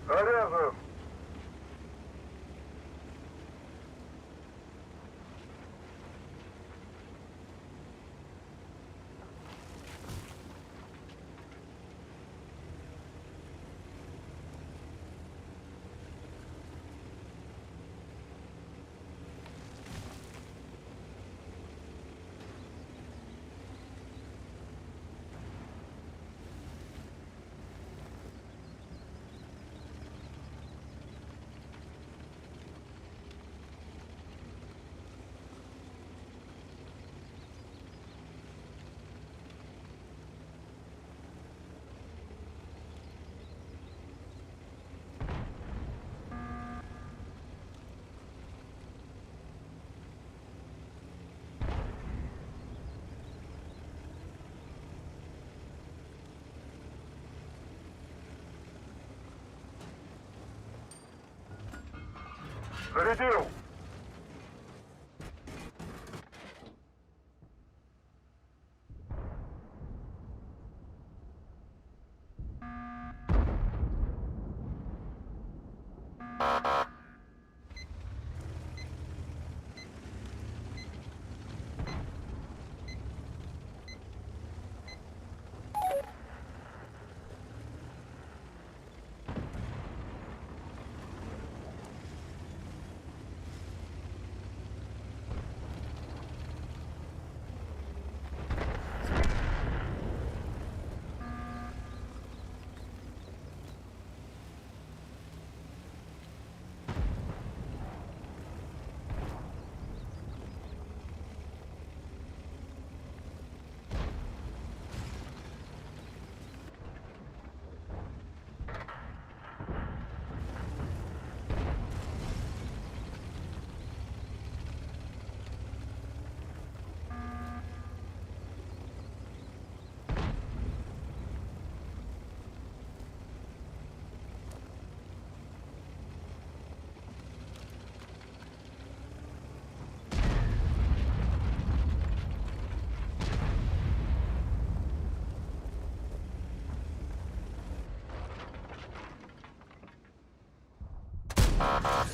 Заряжен! Зарядил!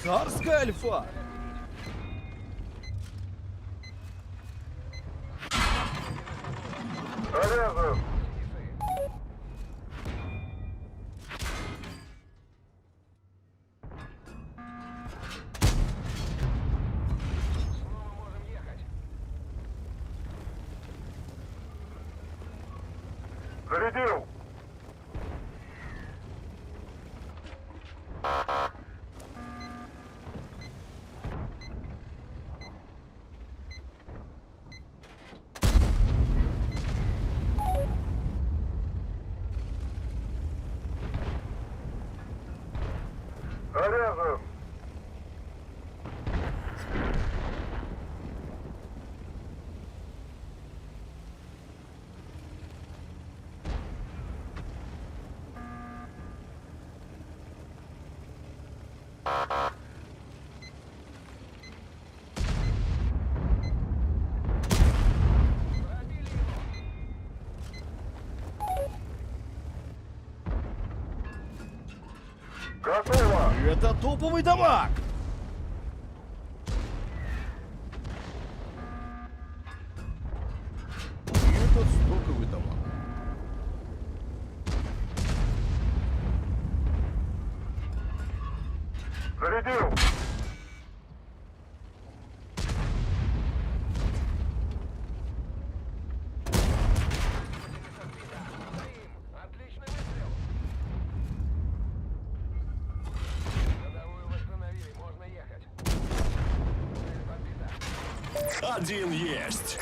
Царская альфа! Заряжен! Зарядил! Заряжен! Готово! Это топовый дамаг! Этот стоковый дамаг. Зарядил! Один есть.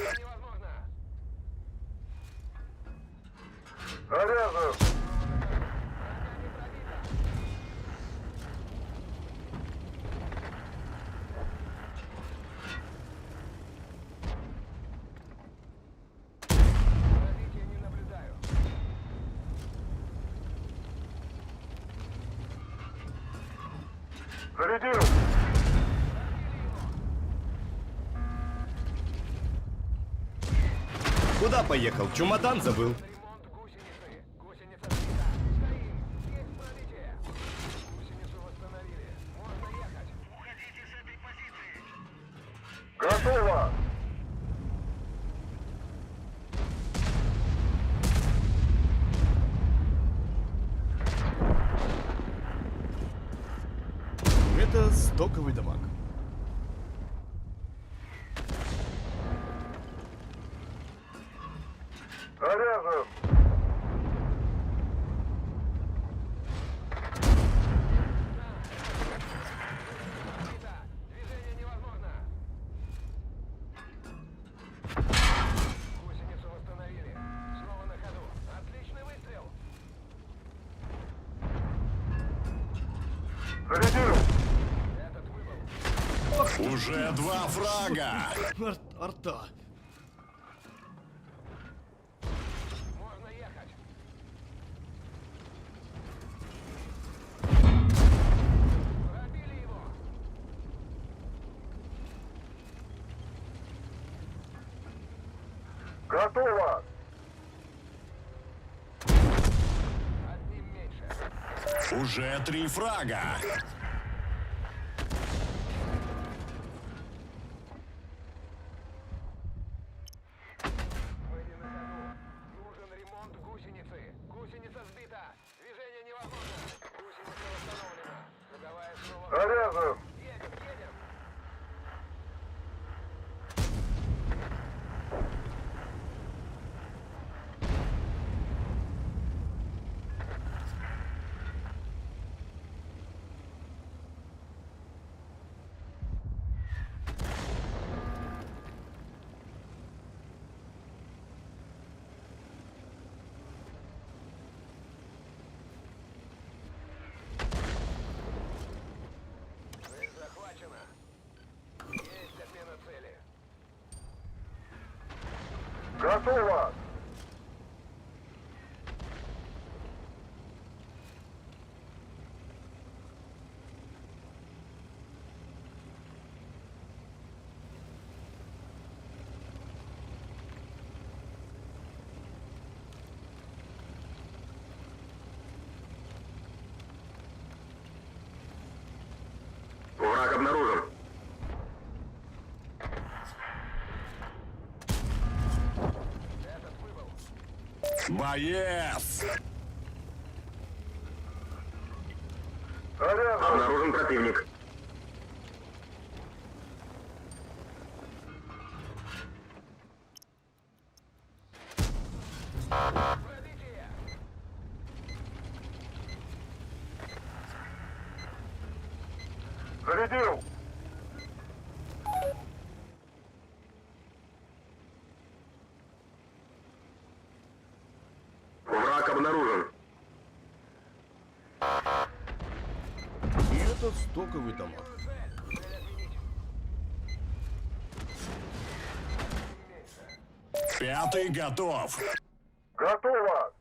Заряжен! Зарядил! Куда поехал? Чемодан забыл. Готово! Это стоковый дамаг. Заряжен! Движение невозможно. Гусеницу восстановили. Снова на ходу. Отличный выстрел. Зарядил! Этот выбыл. Уже два фрага. Арта. Можно ехать. Пробили его. Готово! Одним меньше. Уже три фрага. Мы не на ходу. Нужен ремонт гусеницы. Гусеница сбита. Движение невозможно. Гусеница восстановлена. Ходовая снова. Заряжен! Едем, едем. Цель захвачена. Есть отмена цели. Готово! Враг обнаружен. Этот выбыл. Боец. Заряжен! Обнаружен противник. Пробитие. Зарядил! Враг обнаружен. И это стоковый дамаг. Цель. Цель отменить. Пятый готов. Готово!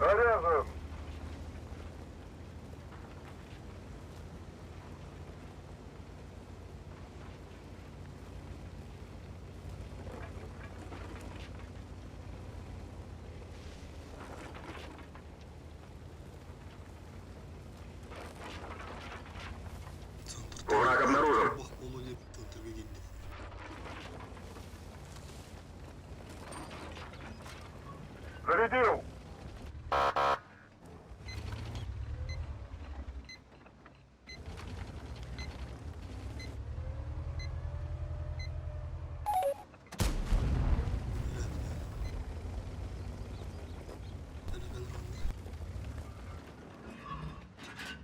Заряжен! Враг обнаружен. Зарядил!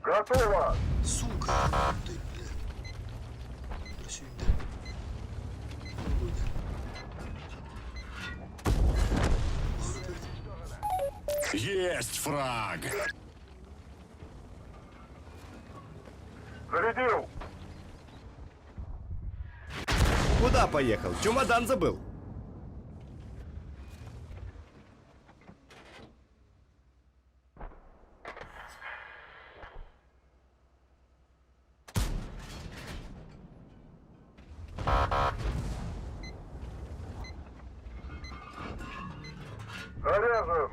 Готово! Сука! Ты, бля. Сюда. Есть фраг. Зарядил! Куда поехал? Чемодан забыл. Заряжен!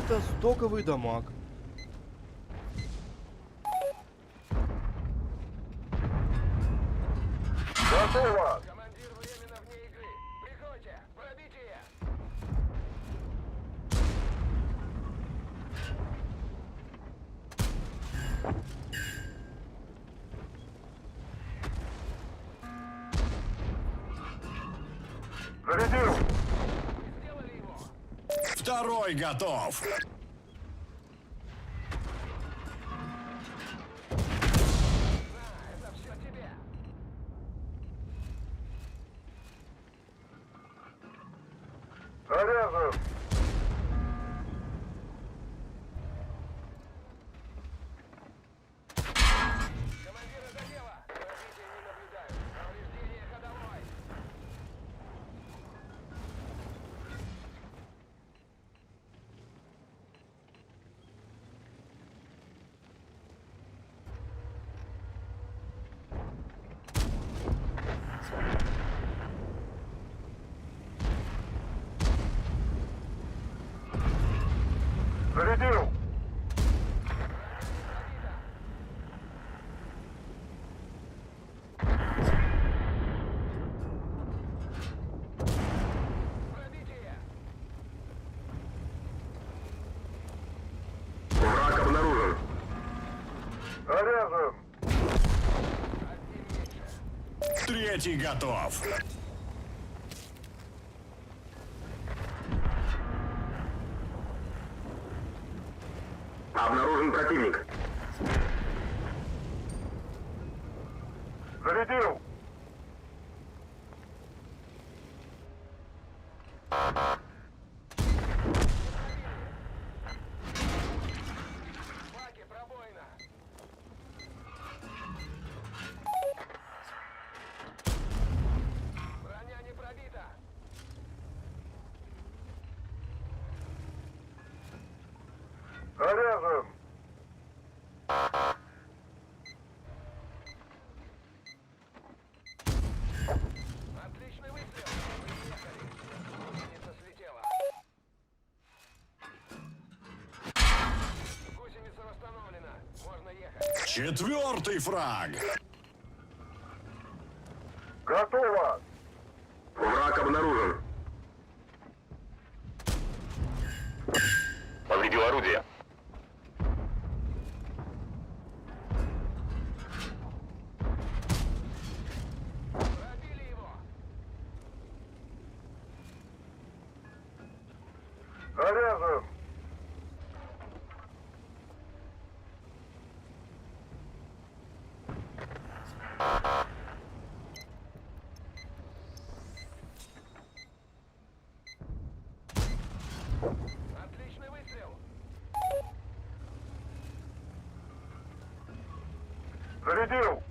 Это стоковый дамаг. Готово! Командир временно вне игры. Прикройте! Пробитие! Зарядил! Сделали его! Второй готов. На, это все тебе! Заряжен! Командира задело! Пробитие не наблюдаю. Повреждение ходовой! Зарядил! Пробитие! Враг обнаружен. Заряжен! Одним меньше. Третий готов. Обнаружен противник. Зарядил! В баке пробоина! Броня не пробита! Заряжен! Отличный выстрел! Приехали! Гусеница слетела! Четвертый фраг. Готово! Враг обнаружен. Повредил орудие. Пробили его! Заряжен! Отличный выстрел! Зарядил!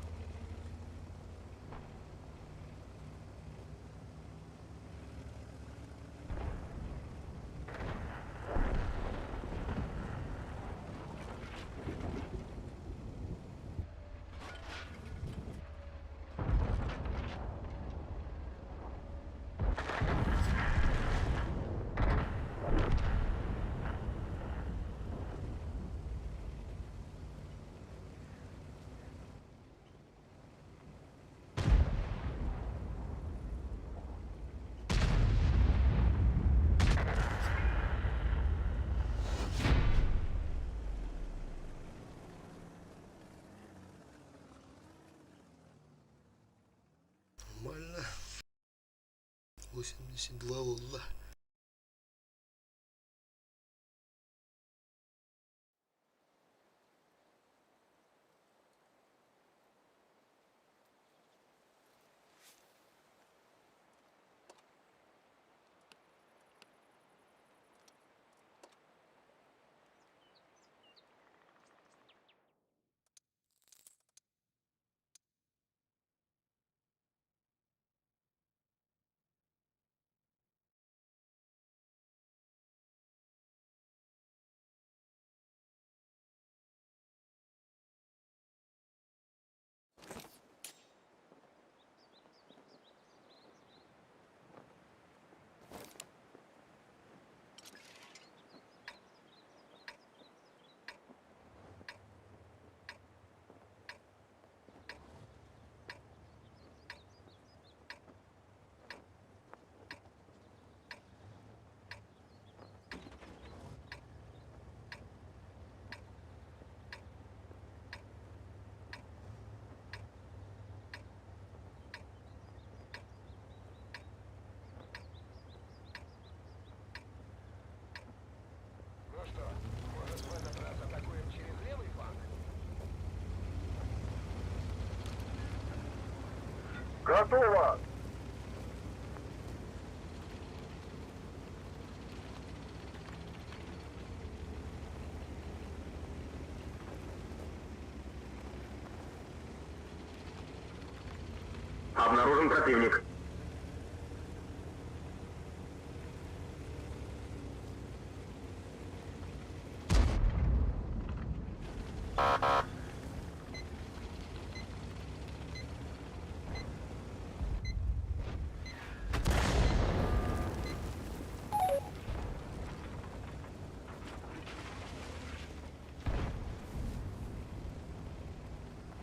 Нормально. 82 волла. Ну что, может в этот раз атакуем через левый фланг? Готово! Обнаружен противник.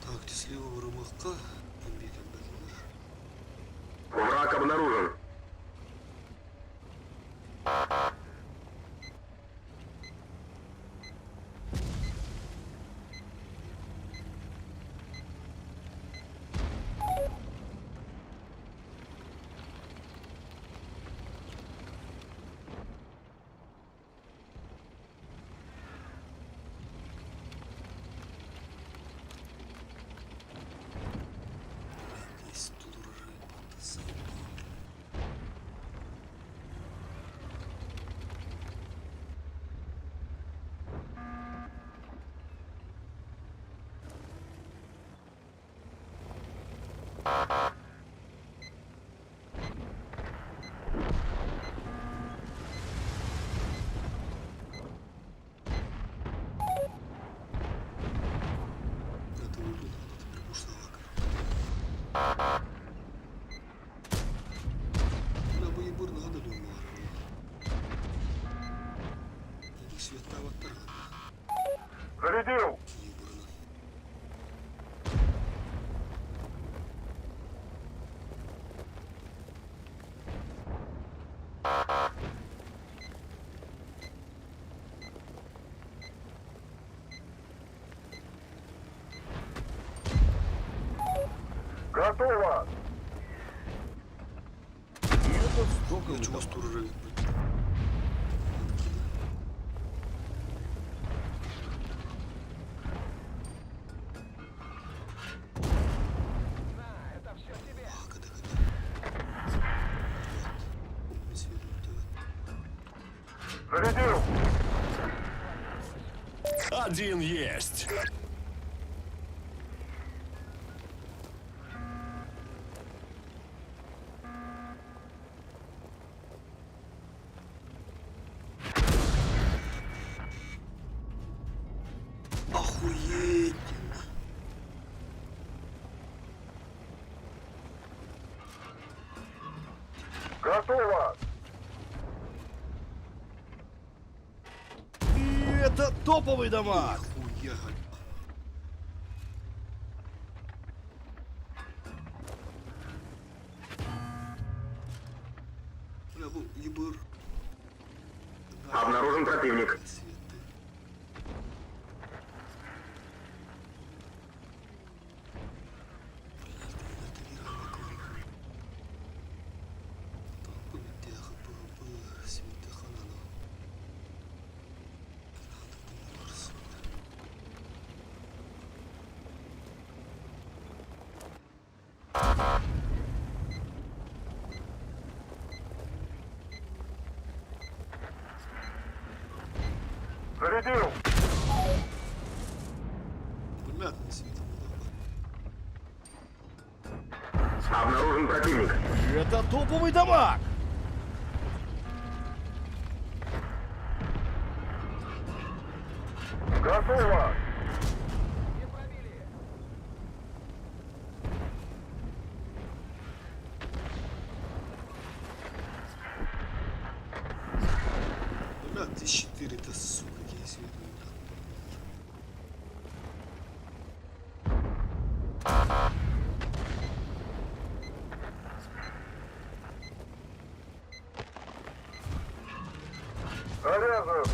Так, слева барымакка. Бекер Враг обнаружен. Есть туры Это выглядит, теперь бушлавак. Зарядил! Ебурна. Готово! Это стоковый Чугас дамаг. турар эбиппит. На, это все тебе. Аа, кыды кыды. Вот. Мин сүйүлүктүбүт. Зарядил! Один есть. Охуеть! Готово! И это топовый дамаг! Нихуя! Бля, бу ебыр. Обнаружен противник. Светы. Зарядил! Понятно, Света Обнаружен противник. Это топовый дамаг! Готово! Не пробили. Бля, 1400, сука, какие светлые. Заряжен!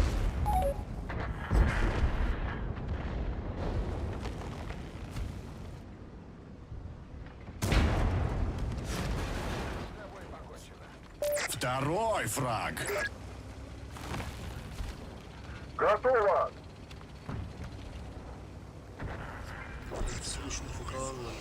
С тобой покончено. Второй фраг. Готово! Срочно фукала.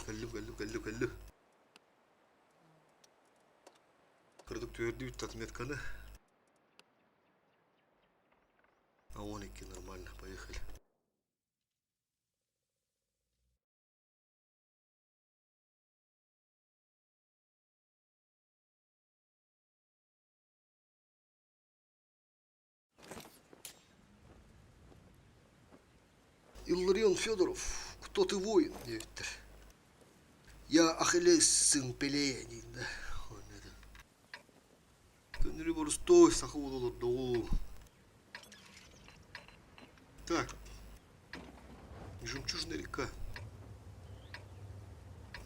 Кэллим, кэллим, кэллим, кэллим. Түөрдүүт отметканы. А он икки нормально, поехали. Илларион Федоров, кто ты воин диэбиттэр. Я Ахиллес сын Пелея диин да. Көннөрү борустуой саха уола олордоҕу. Так. Жемчужная река.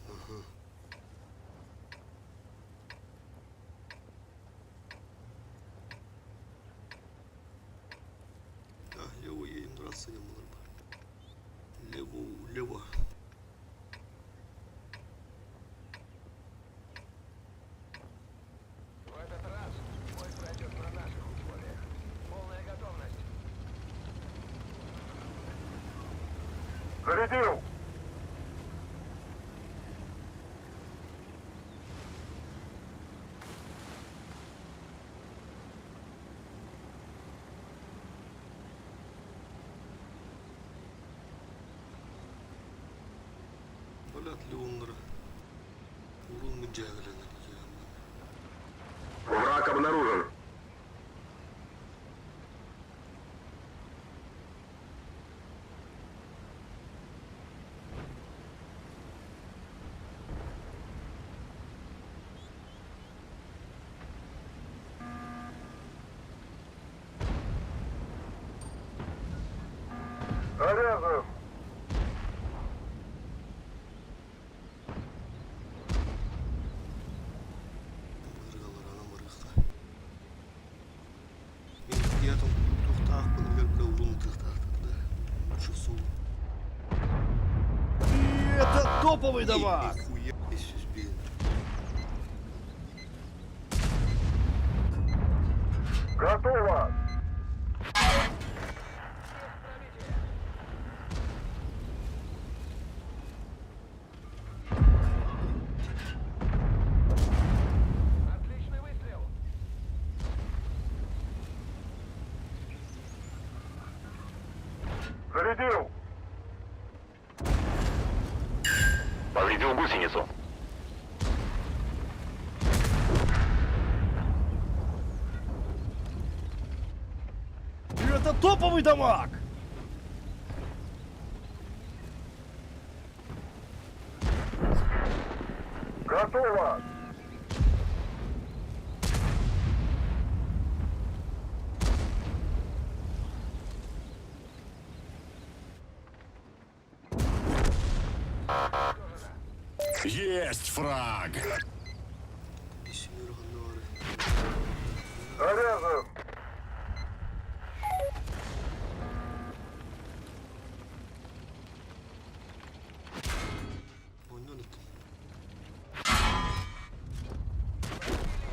Ага. Да, лево едем драться не было. Лево, лево. В этот раз бой пройдет на наших условиях. Полная готовность. Зарядил! Блядь, Леоннер. Урун мыдьагалена. Враг обнаружен. Заряжен! Это топовый дамаг! Нихуя себе. Готово! Отличный выстрел. Зарядил! Повредил гусеницу. Это топовый дамаг! Готово! Есть фраг! Заряжен!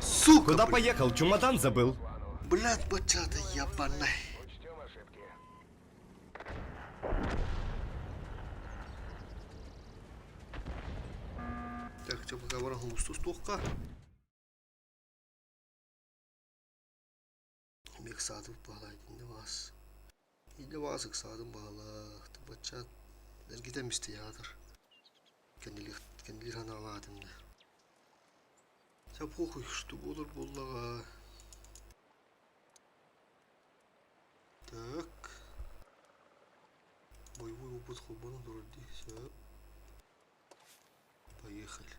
Сука, Куда блядь. поехал? Чемодан забыл. Блядь, бачата ебаная. Учтем ошибки. Так, чё, пока баран устустуққа. Мек сатып бағалайды, не вас. Или вас садым бағала. Бачат. Эргитем истеятор. Кенделер ханаладым. Ча похуй, что болар боллаға. Так. Боевой опыт хобана дороди. Всё. Поехали.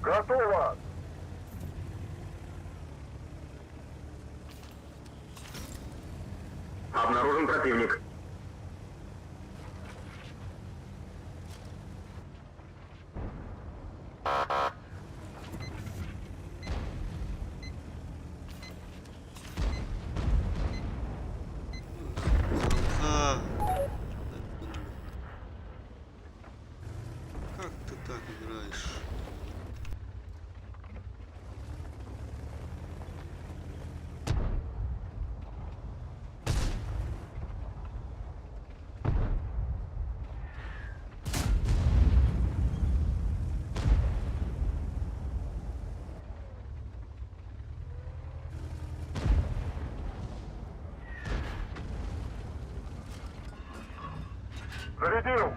Готово! Обнаружен противник. Ха. Как ты так играешь? Зарядил!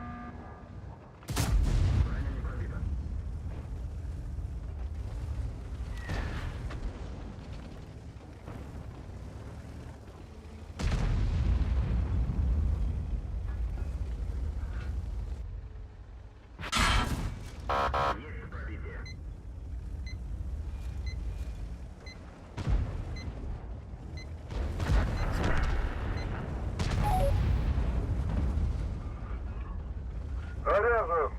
Заряжен!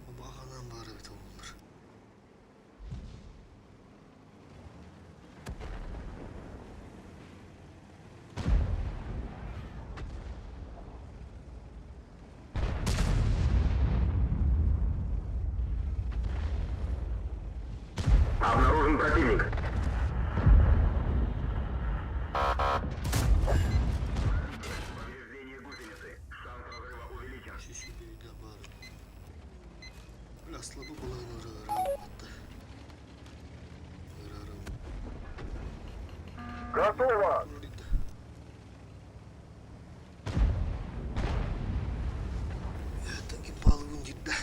Бабаханан баар эбитэ буоллар. Обнаружен противник. Повреждение гусеницы. Шанс разрыва увеличен. Сүүс баар эбит. Бля, слабо балаҕан ыраабатта. Ыраарам. Готово! Это кипалыгын дирдэ.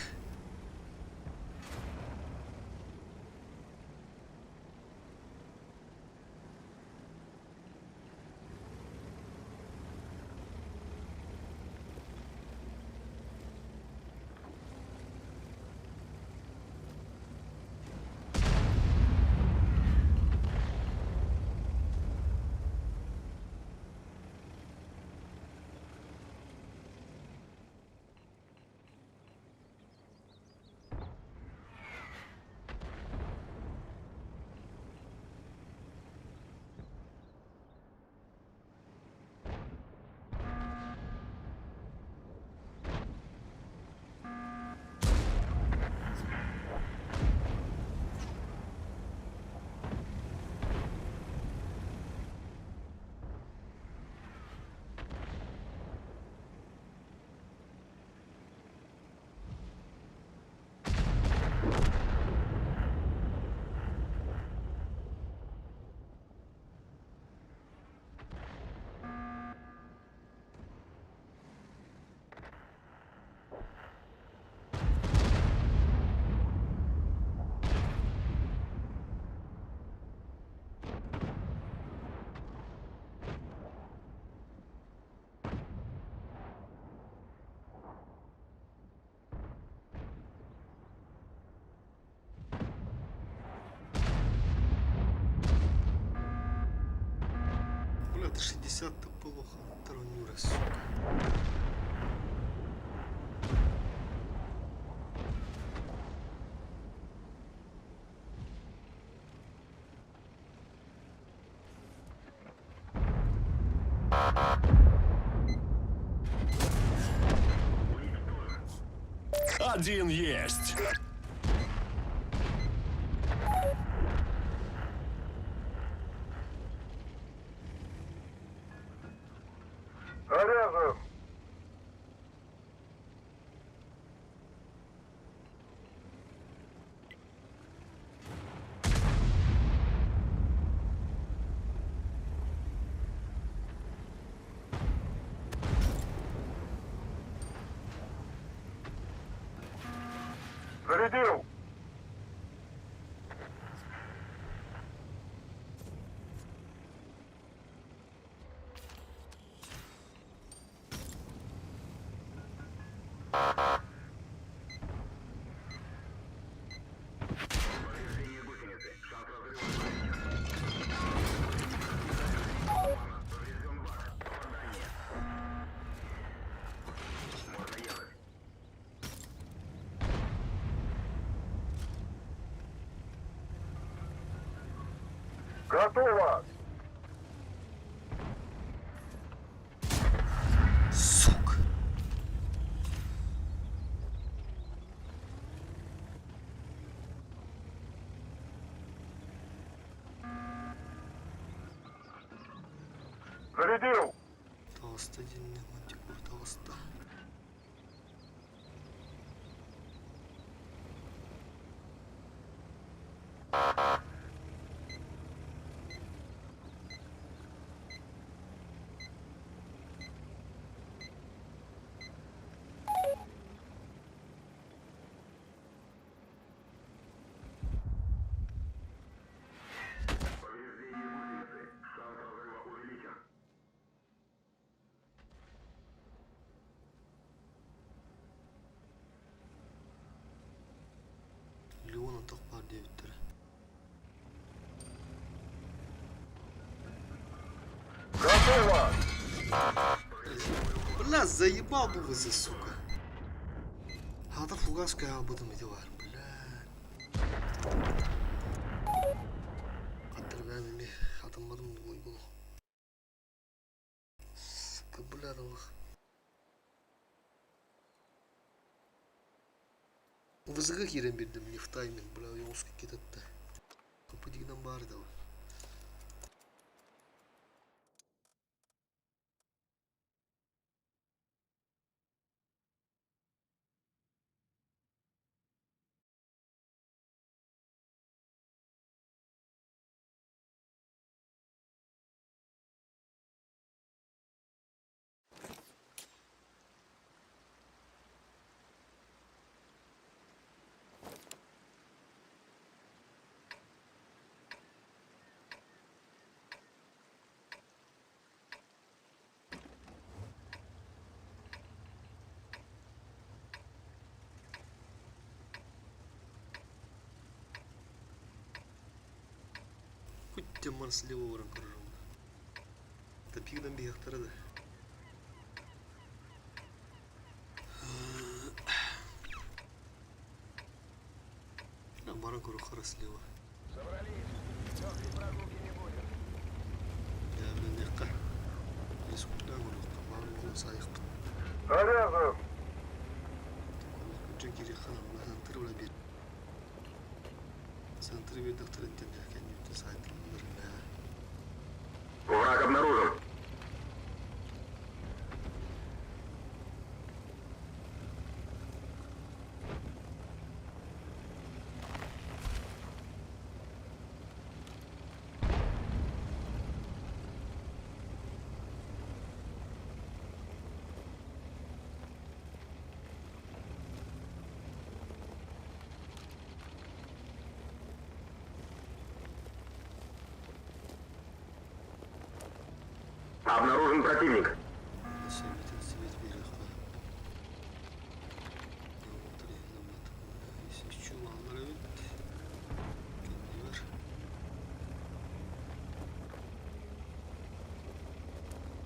Бля, это 60-то плохо. Тронюра, сука. Один есть! Заряжен! Зарядил! Повреждение гусеницы. Шанс разрыва увеличен. Поврежден бак. Попадание. Можно ехать. Готово! Сука. Зарядил! Таҕыста диэннэ мантикор таҕыста. Повреждение гусеницы. Шанс разрыва увеличен. Леон антах баар диэбиттэрэ. Готово! Бля, заебал бы вы, за сука. Хата фугаска об этом ити баар, бля. Хаттар бэйэм эмиэ хатамматым буолуо. Сука, бля, ВЗГ киирэн биэрдим не в тайминг, бля, оҕуска китэттэ. Копытигынан баар да. Хоть те Марс слева баран көрөрүм. Тапигынан биһиэхтэрэ да. Баран көрүөххэ слева. Собрались. Легкой прогулки не будет. Бэйэбинэн Искуттаан көрүөххэ баар буолан саайыхпыт. Заряжен! Дьон киириэххэ наада. Сантыр ыла биэр. Сантыр биэрдэхтэрин тэнэ кэнниттэн саайталлар Враг обнаружен. Обнаружен противник. Сэбитин сэбит биэриэххэ. Чулааннар эбит. Кэннибэр.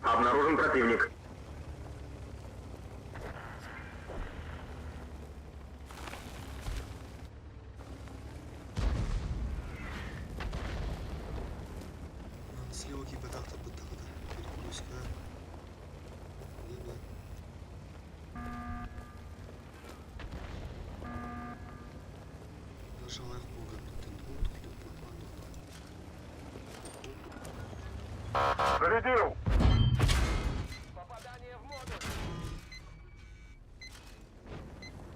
Обнаружен противник. Слева киипэтэх быттахыта. Перекрестка. Да-да. Даже лайк буолга бүттэн. Зарядил! Попадание в модуль.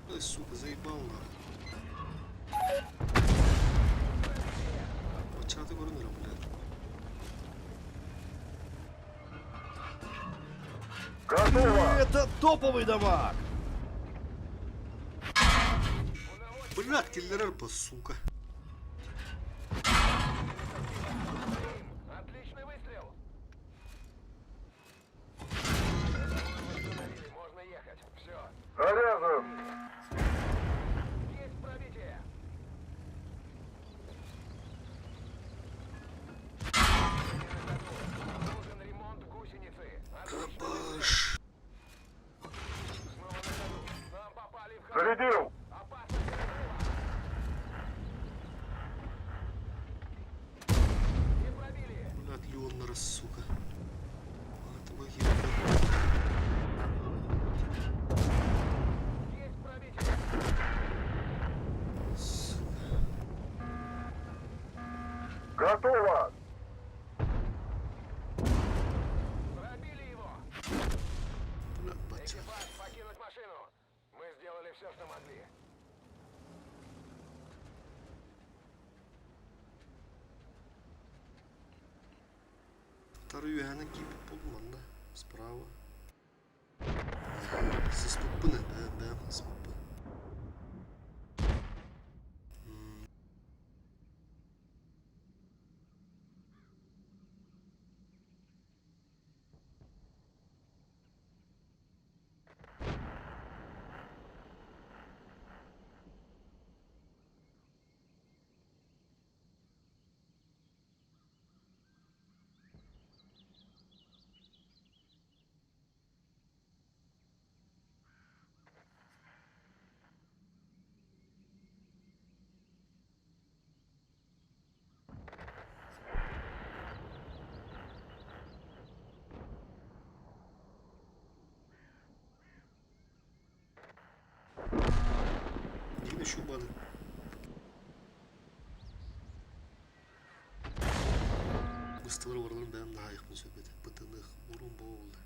Ой, сука, заебал нахуй. Бачаты көрүнөр, блядь. Готово! Это топовый дамаг! Бля, Снаряд киллэрэр по сука. Отличный выстрел! Можно ехать. Все. Заряжен! Есть пробитие! Нужен ремонт гусеницы. Отличный Кабаш. Снова на ходу. Нам попали в ходу. Зарядил! Опасность взрыва. Не пробили. Блядь, Леонора, сука. Это могила. Есть пробитие. Сука. Готово! Пробили его. Бля, батя. Экипаж, покинуть машину. Мы сделали все, что могли. Вторую үөһэнэн киирбит буоллум манна справа. Сыспыппын ээ, бэйэм бэйэм сыспыппын. Биир үчүгэй баҕайы. Быстылар олороллорун бэйэм наһаа сөп этэ. Бытыныах урун буолла.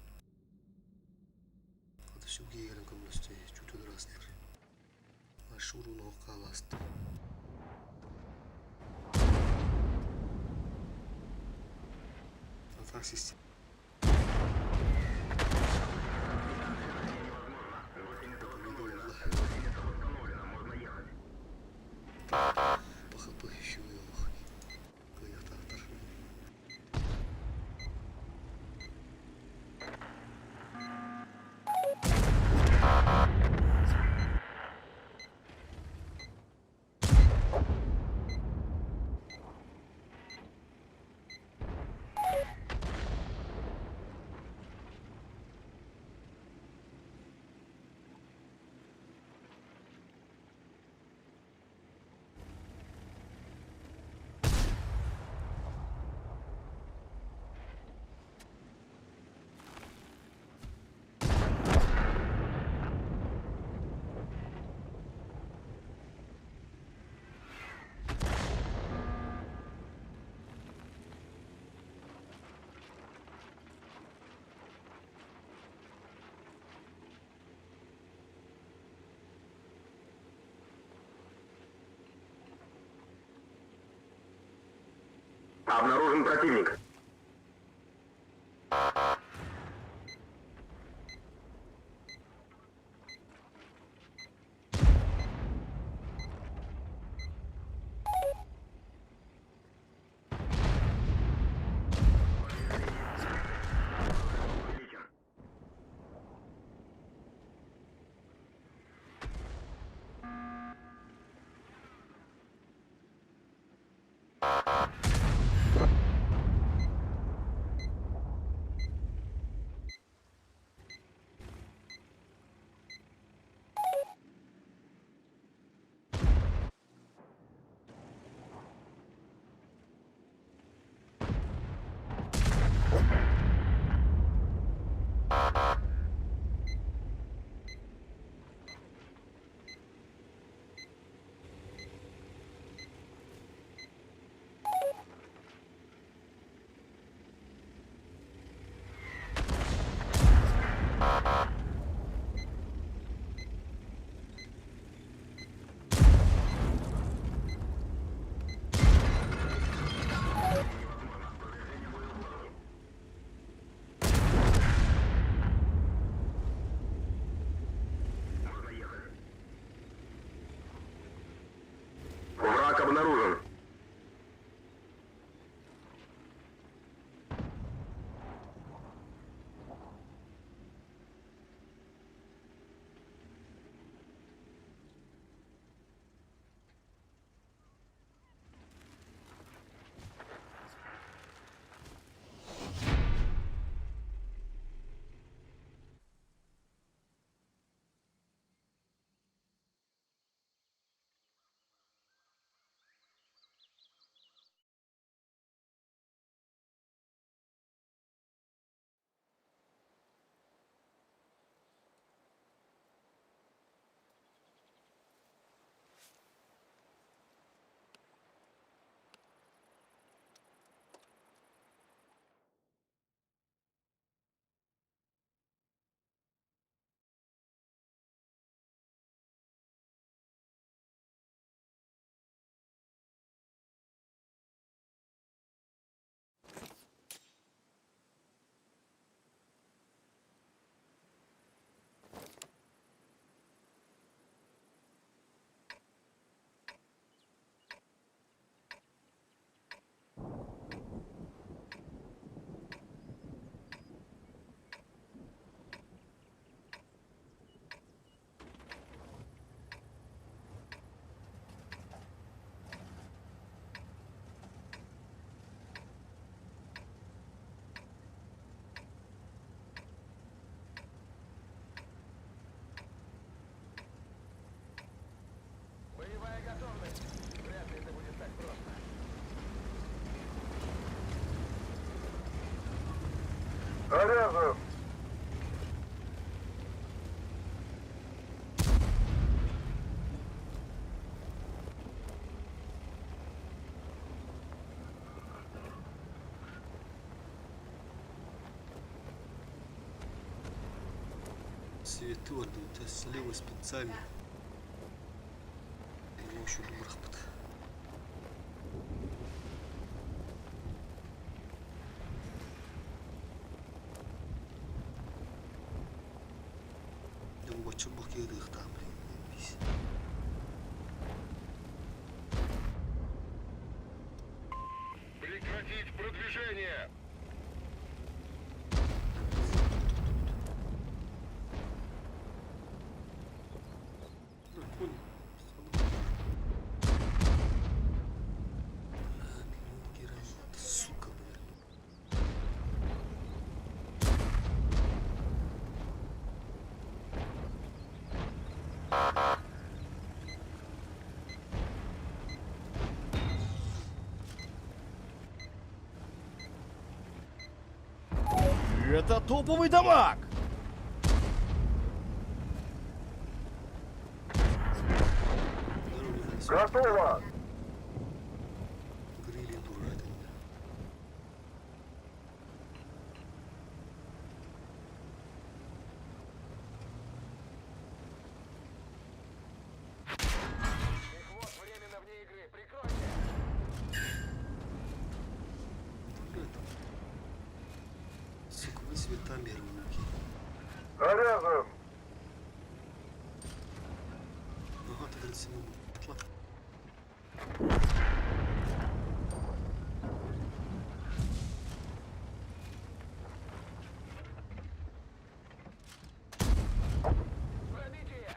Хата сүбүгэ кэлэн көмөлөстө, чуутун ыраастылар. Аш уруун оһох хаалаастым. А так система. Пахапы еще кыйахтаахтар. Обнаружен противник. Заряжен! Светы у слева специально. Бырахпыт. Дьэ бу бачча бакыарыахтаах блин. Прекратить продвижение! Дракон. Сука, блядь. Это топовый дамаг! Готово! Грили дурак. Мехвод временно вне игры. Прикройте! Сука, вы цветами руки. Заряжен! Ага, Т-37 бутла. Пробитие!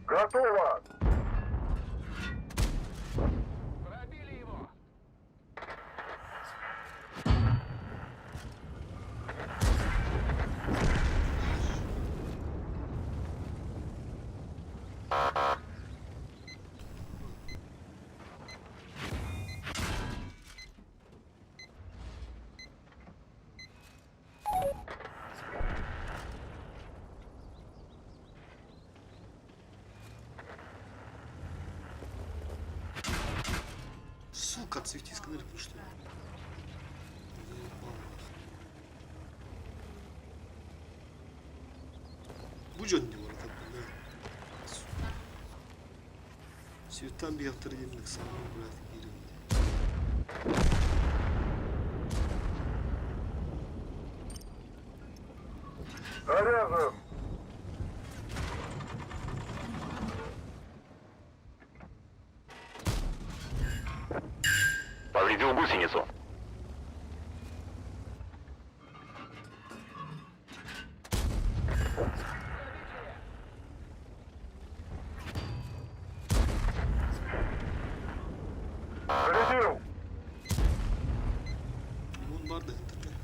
Готово! Пробили его! Сука, отсвети сканер, ну что ли? Заебал. Будь он не может, бля. Сука. Цветам биохтордемник сам, блядь, кирин. Заряжен! Повредил гусеницу. Зарядил! Вон барды, интернет.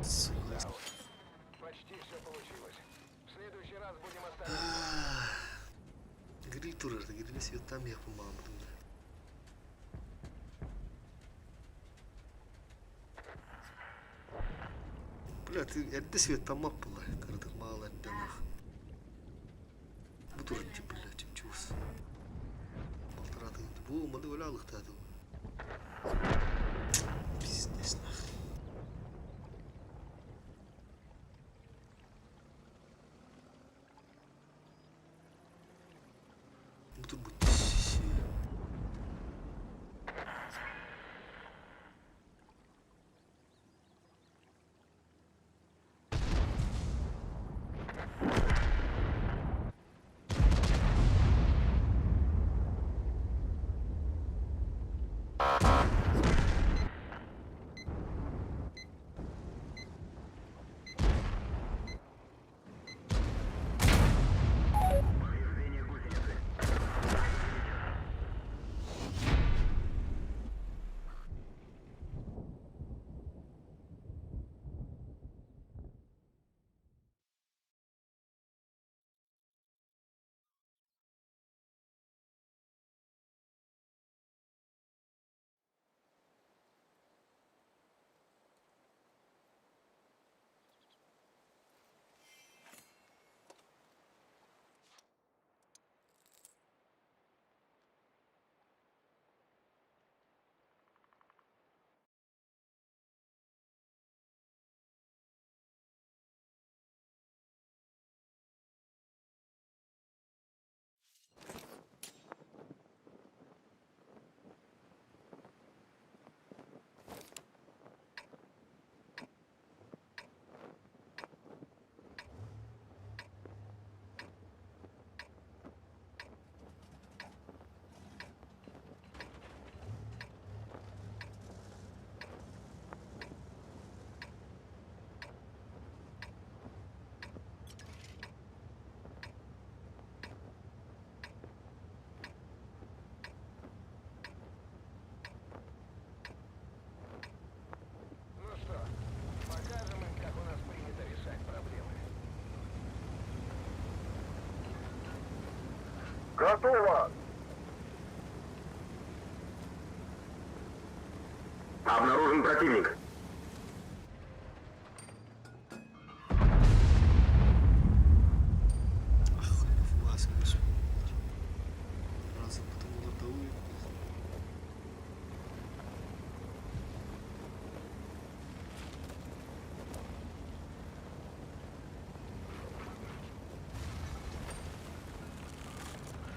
Сука. Почти все получилось. В следующий раз будем осторожны. Гриль турар, гриль цветам я помаму. Бля, ты эрдэ светтаммат буолла, кыратык маал эрдэ нах. Бу турар бля, чугас. Балтараа бу маны өлө алыктаады. Пиздец нах. Бу турбут Готово! Обнаружен противник. Фугас Разом потом лотовую.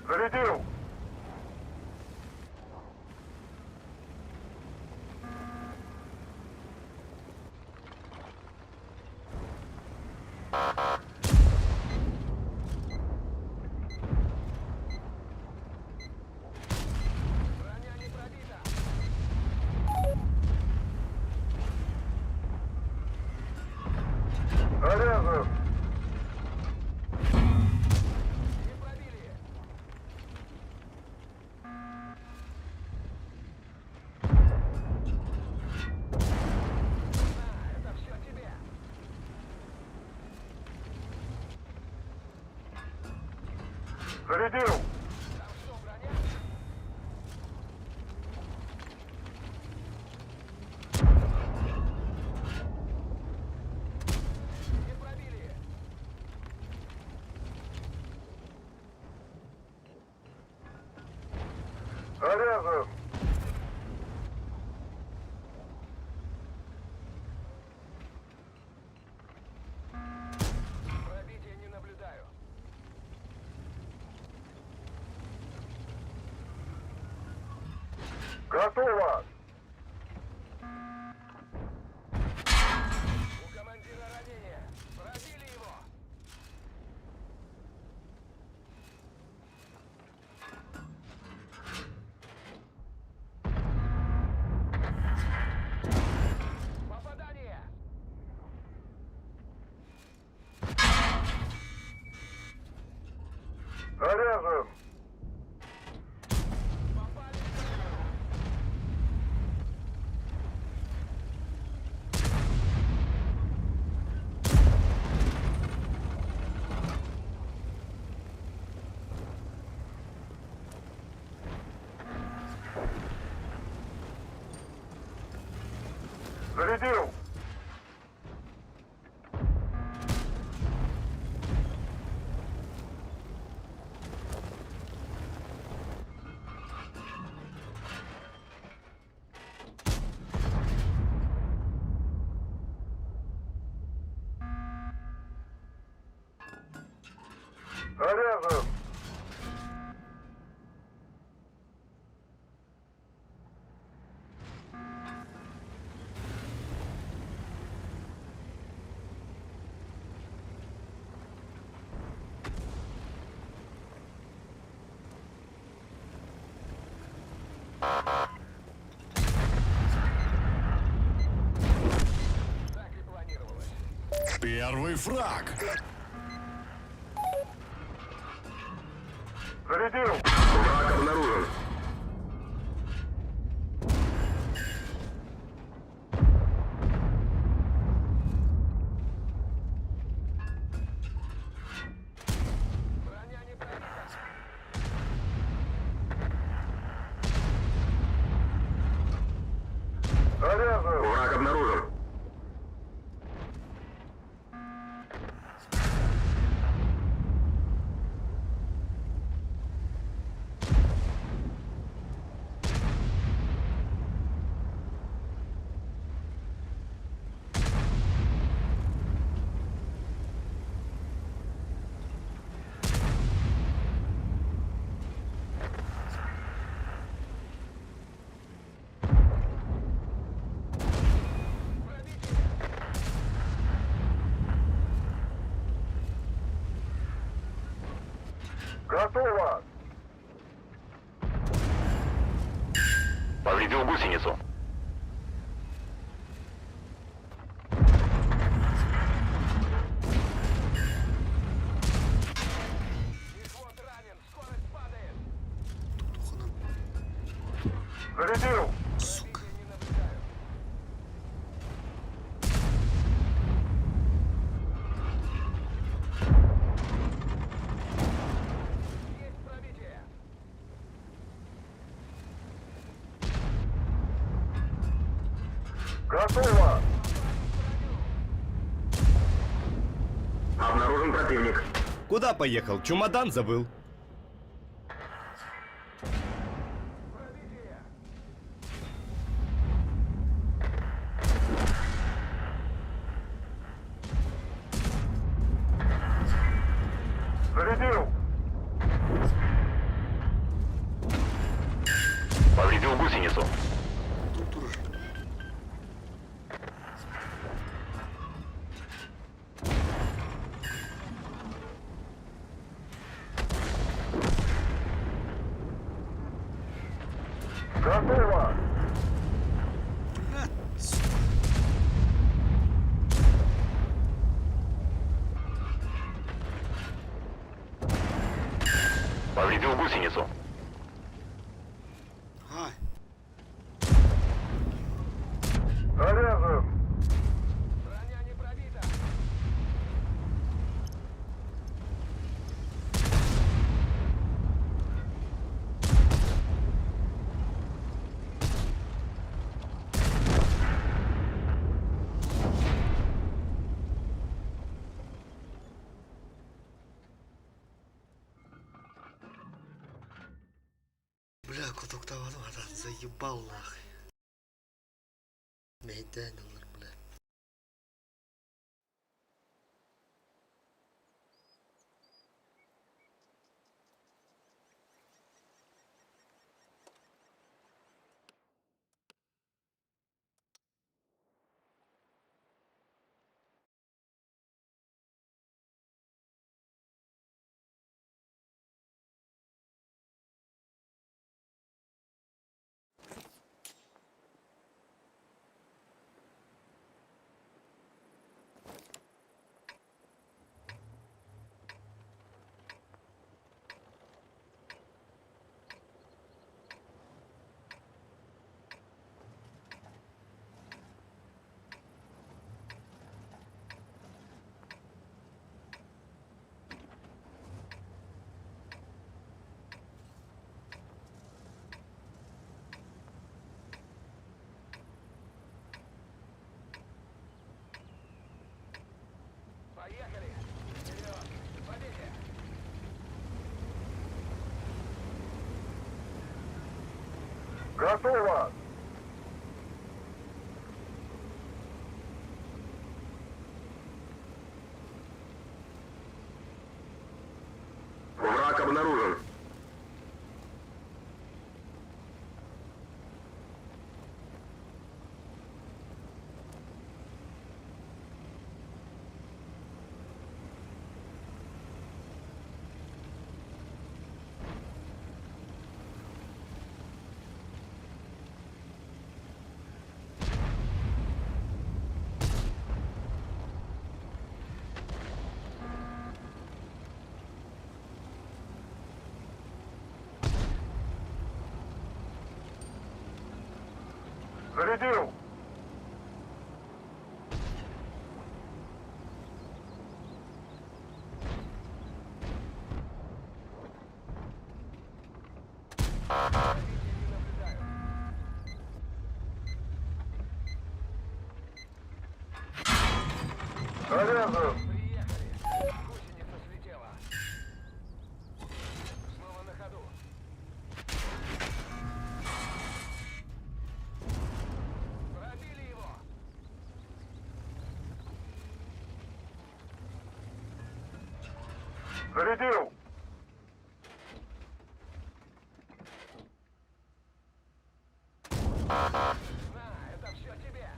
Зарядил! Броня не пробита. Заряжен! Не пробили. На, это все тебе. Зарядил! Там что, броня? Не пробили. Заряжен! Пробития не наблюдаю. Готово! У командира ранение. Пробили его. Попадание! Заряжен! Попали в цель. Зарядил! Заряжен! Так и планировалось. Первый фраг. Зарядил! Враг обнаружен. Броня не пробита. Заряжен! Враг обнаружен. Пробитие. Готово! Повредил гусеницу. Мехвод ранен. Скорость падает. Тухана, Зарядил! сука. Пробития не наблюдаю. Есть пробитие. Готово! Обнаружен противник. Куда поехал? Чемодан забыл. Зарядил! Повредил гусеницу. Тут турар. Готово! Блядь, сука. Повредил гусеницу. Ай, Заряжен! Броня не пробита. бля, кутуктаабатым хата заебал нахуй. Мэйдээн ылар, бля. Поехали! Вперед! К победе! Готово! Враг обнаружен. Зарядил! Заряжен! Приехали! Гусеница слетела. Снова на ходу. Пробили его! Зарядил! На, это все тебе!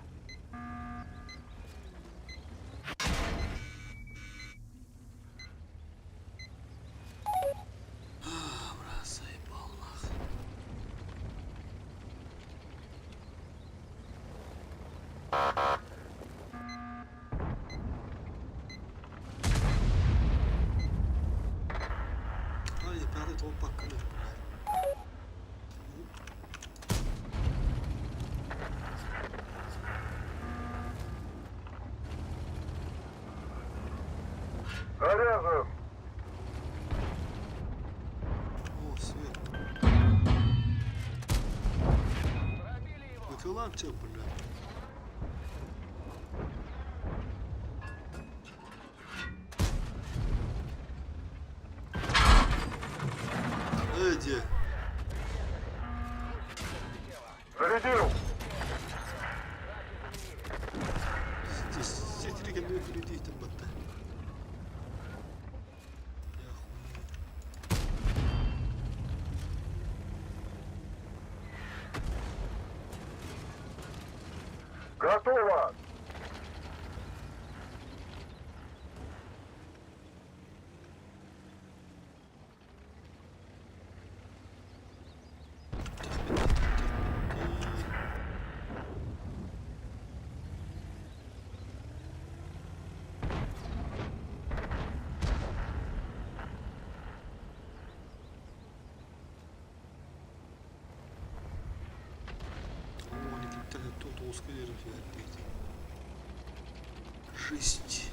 А, бля, заебал нахуй. Ай, пятый толпа, блядь. Заряжен! О, свет. Пробили его! Выкрываем тебя, блядь. дии. Зарядил! Сэтири кэннигэр күрүтүйтэн батта. Я хуй. Готово! Жесть.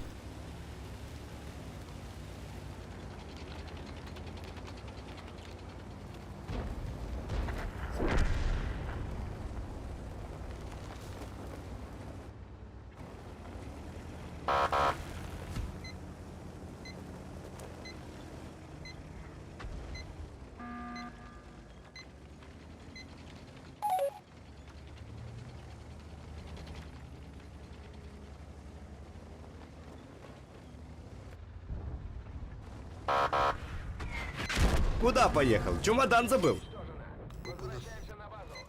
Куда поехал? Чемодан забыл. Возвращаемся на базу.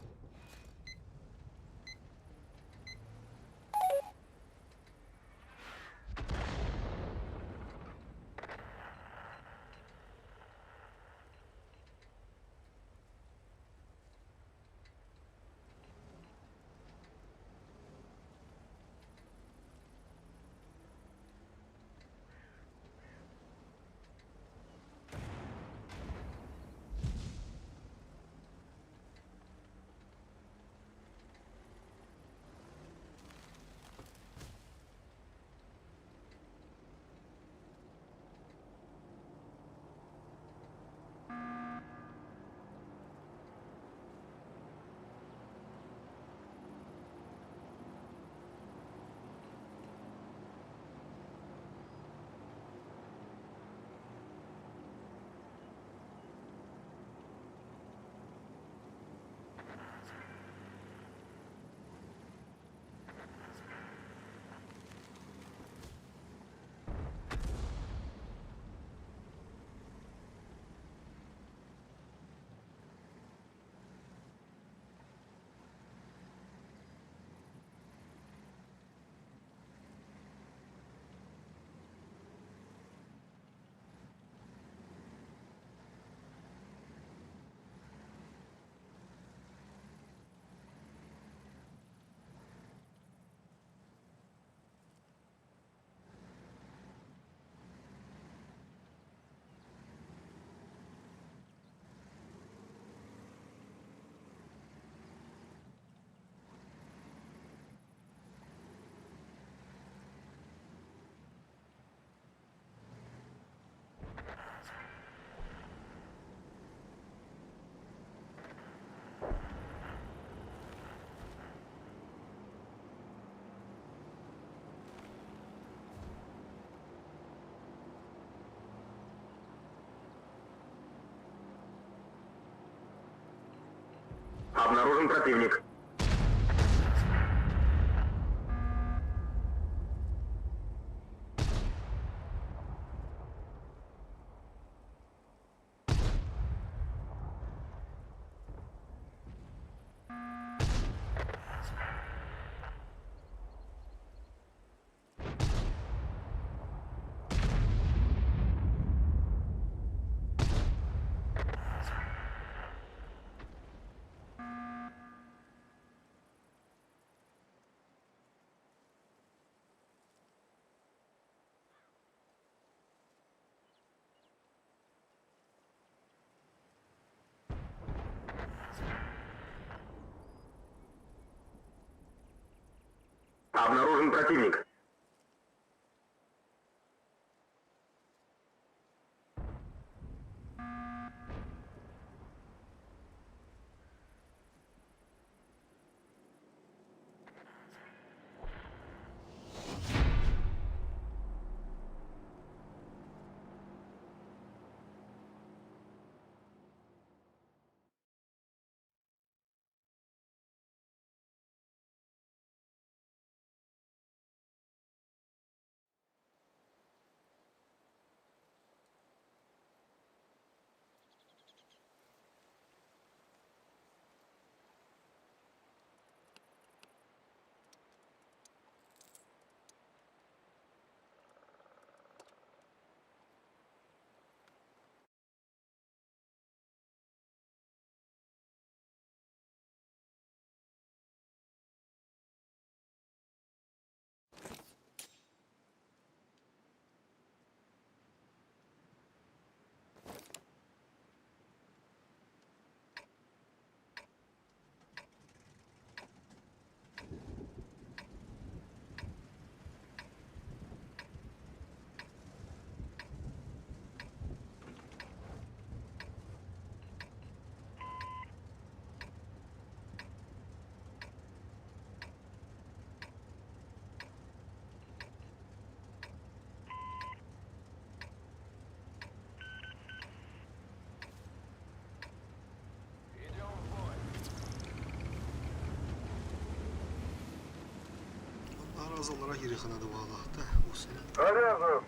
Обнаружен противник. Обнаружен противник. Сразу аллара киириэххэ наада баҕалаах да уусунан. Заряжен!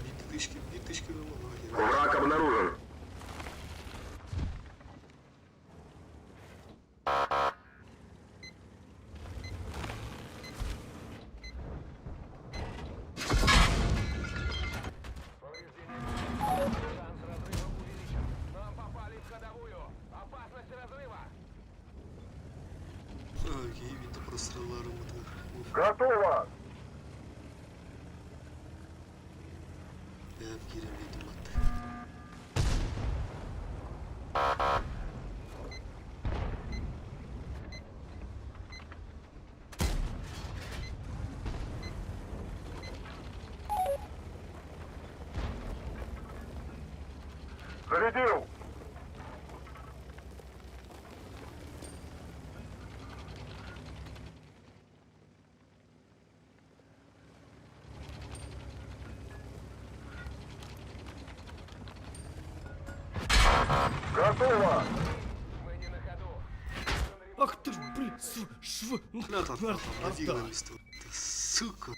Биир тысячки, биир тысячки аллара киирэр. Враг обнаружен. Повреждение гусеницы. Шанс разрыва увеличен. Нам попали в ходовую. Опасность разрыва. Киһи биирдэ прострелларым ытыгар. Готово! Бэйэм киирэн биэрдим батта. Зарядил! Готово! Мы не на ходу. Ах ты ж, блин, св, шв, Бля, там, нар, там, арта. Сука.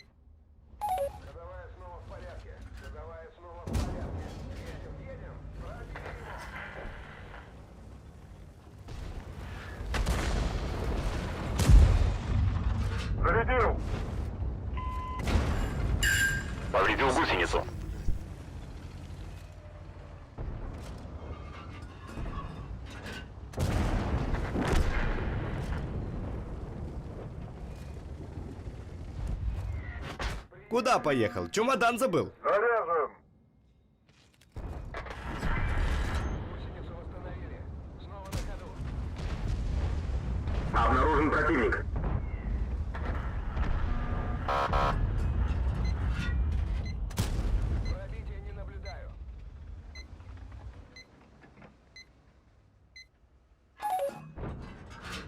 Ходовая снова в порядке. Ходовая снова в порядке. Едем, едем. Пробили его. Зарядил! Повредил гусеницу. Блядь. Куда поехал? Чемодан забыл. Заряжен! Гусеницу восстановили. Снова на ходу. Обнаружен противник. Пробития не наблюдаю.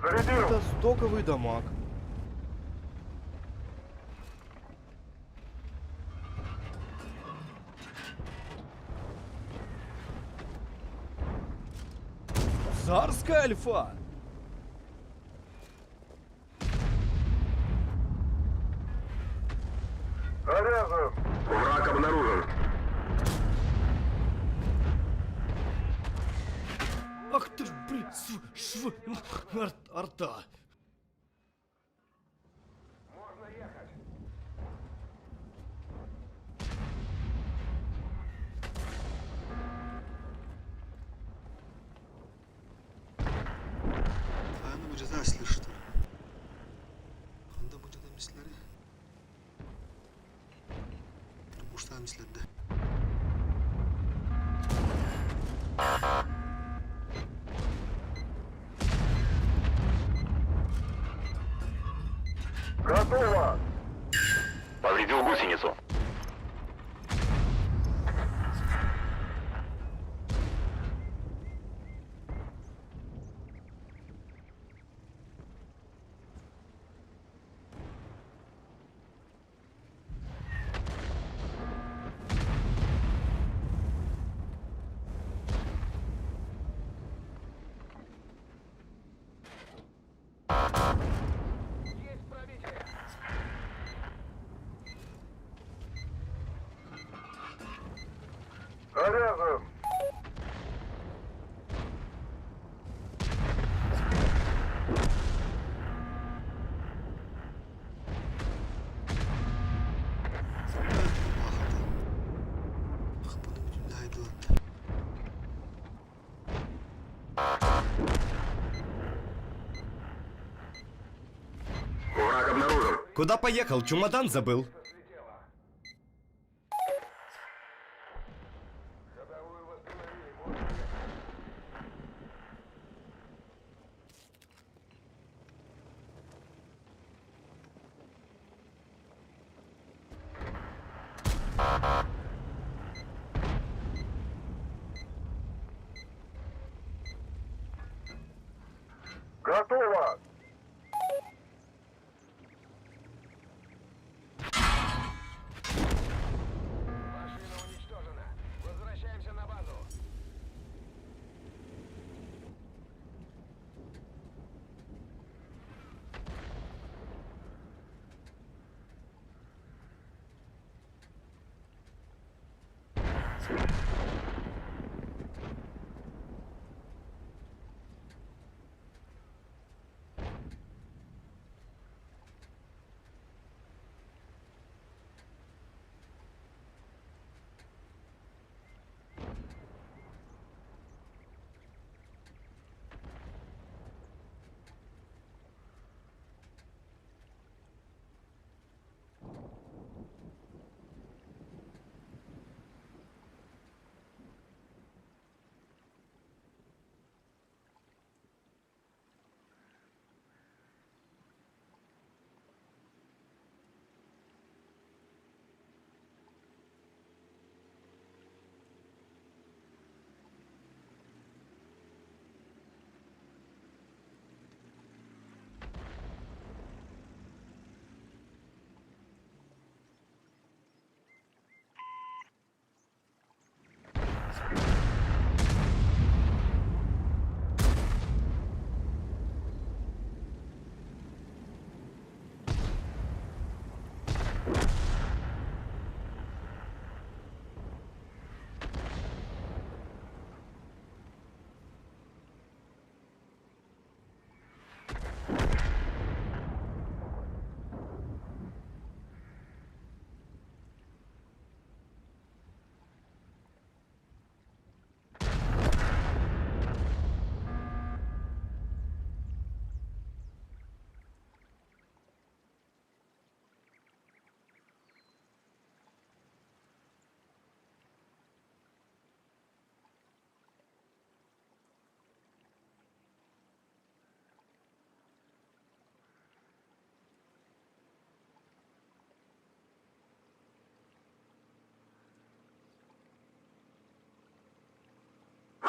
Зарядил! Это стоковый дамаг. Царская альфа! Заряжен! Враг обнаружен. Ах ты ж, блин, св, шв, нар, арта. Можно ехать. Хайа бу дьэ что ли? Ханна бу дьэ мислери? Буштан мислерде. Готово! Повредил гусеницу. Есть пробитие. Заряжен! Бахата. Хапаны бүтүн айдылатты. Враг обнаружен. Куда поехал? Чемодан забыл. Слетела. Ходовую восстановили. Можно ехать. Готово!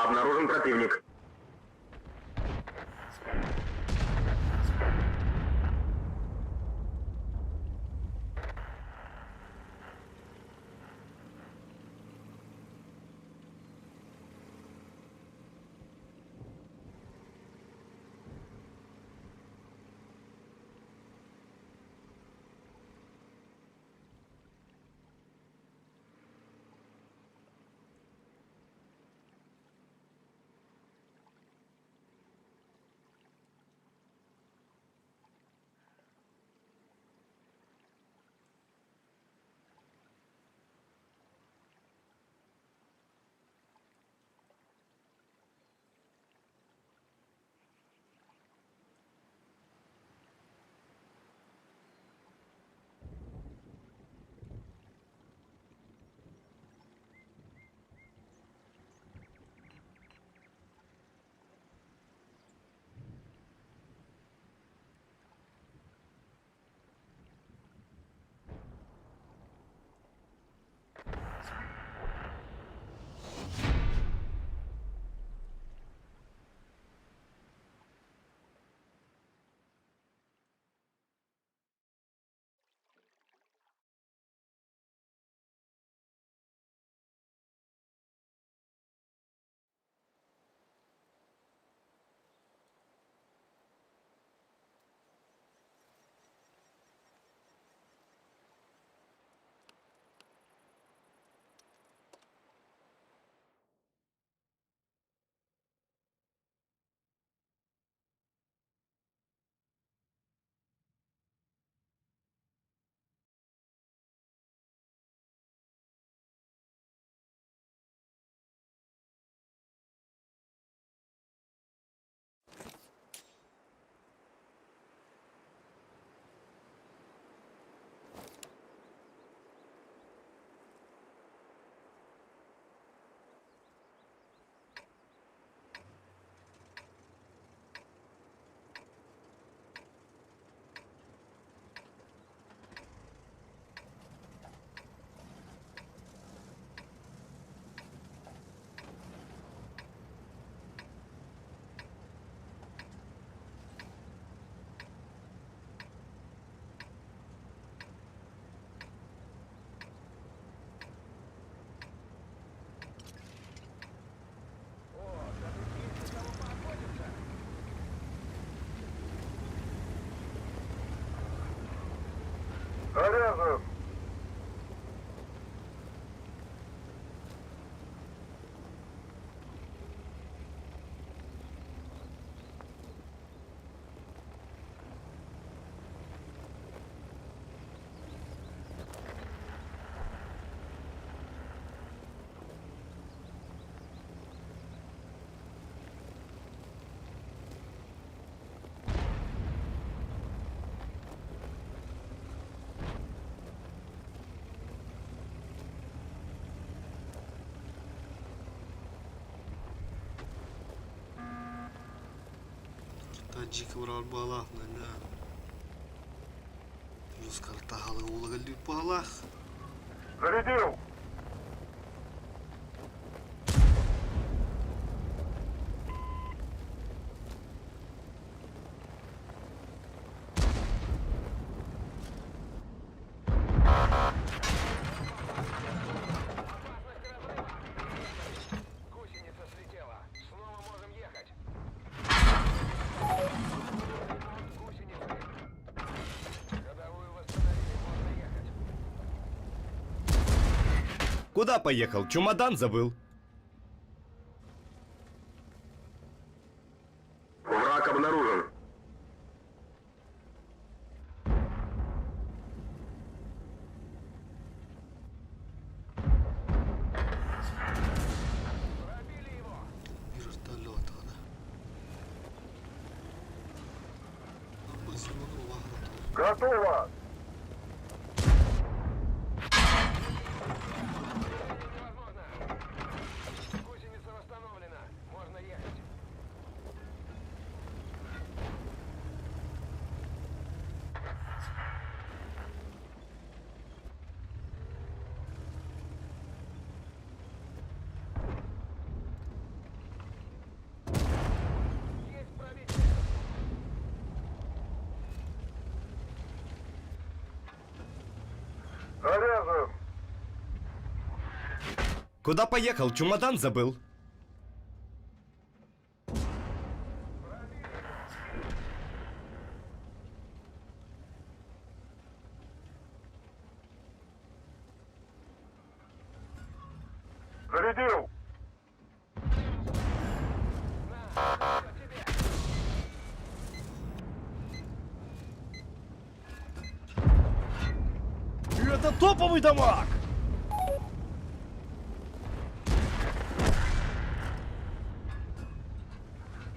Обнаружен противник. Заряжен! Таджик урал баалаах да. Баалаах. Зарядил! Гусеница слетела. Снова можем ехать. Гусеницы. Ходовую восстановили, можно ехать. Куда поехал? Чемодан забыл. Враг обнаружен. Пробили его. Биир вертолет. Готово! Движение невозможно. Гусеница восстановлена. Можно ехать. Куда поехал? Чемодан забыл. Зарядил! Это топовый дамаг!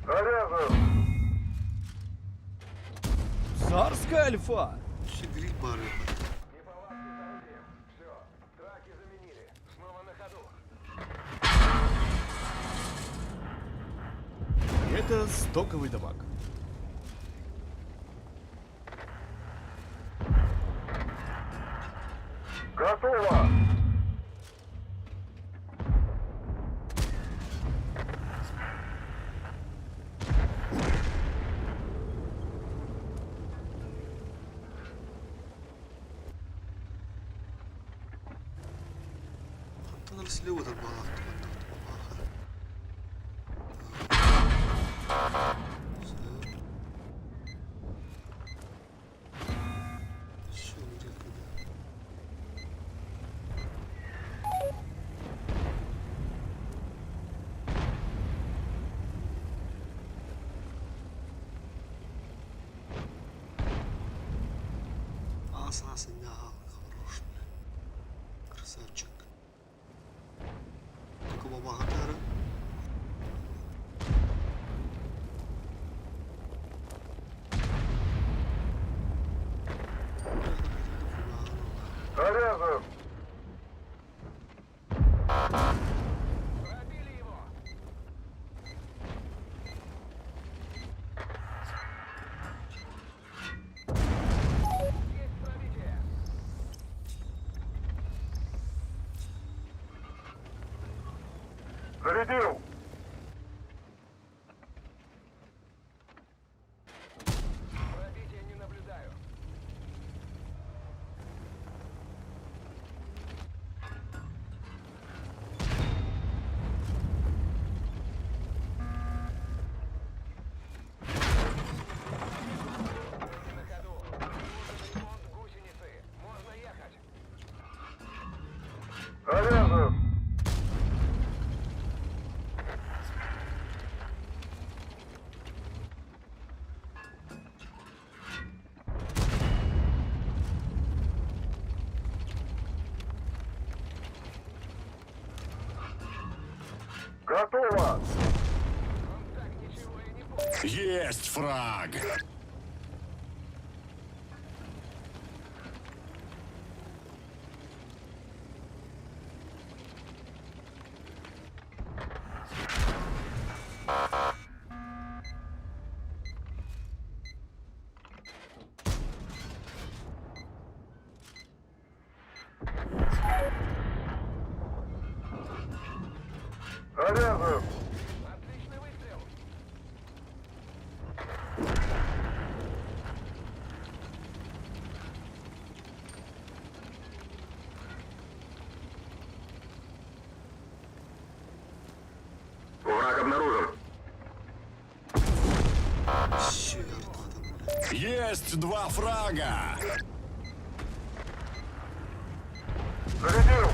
Заряжен! Царская альфа! Өссө гриль баар Неполадки с орудием. Все, траки заменили. Снова на ходу. Это стоковый дамаг. Готово! Хантан эрэ слева дарбаалаах баахар. Все, где куда? Ас, ас, хорош, бля. Красавчик. Только бабахатары. Заряжен! Пробили его! Есть пробитие! Зарядил! Пробития не наблюдаю. На ходу. Нужен ремонт гусеницы. Можно ехать. Заряжен! Готово! Он так ничего и не понял. Есть фраг. Заряжен! Отличный выстрел. Враг обнаружен. Все, арта там, бля. Есть два фрага. Зарядил!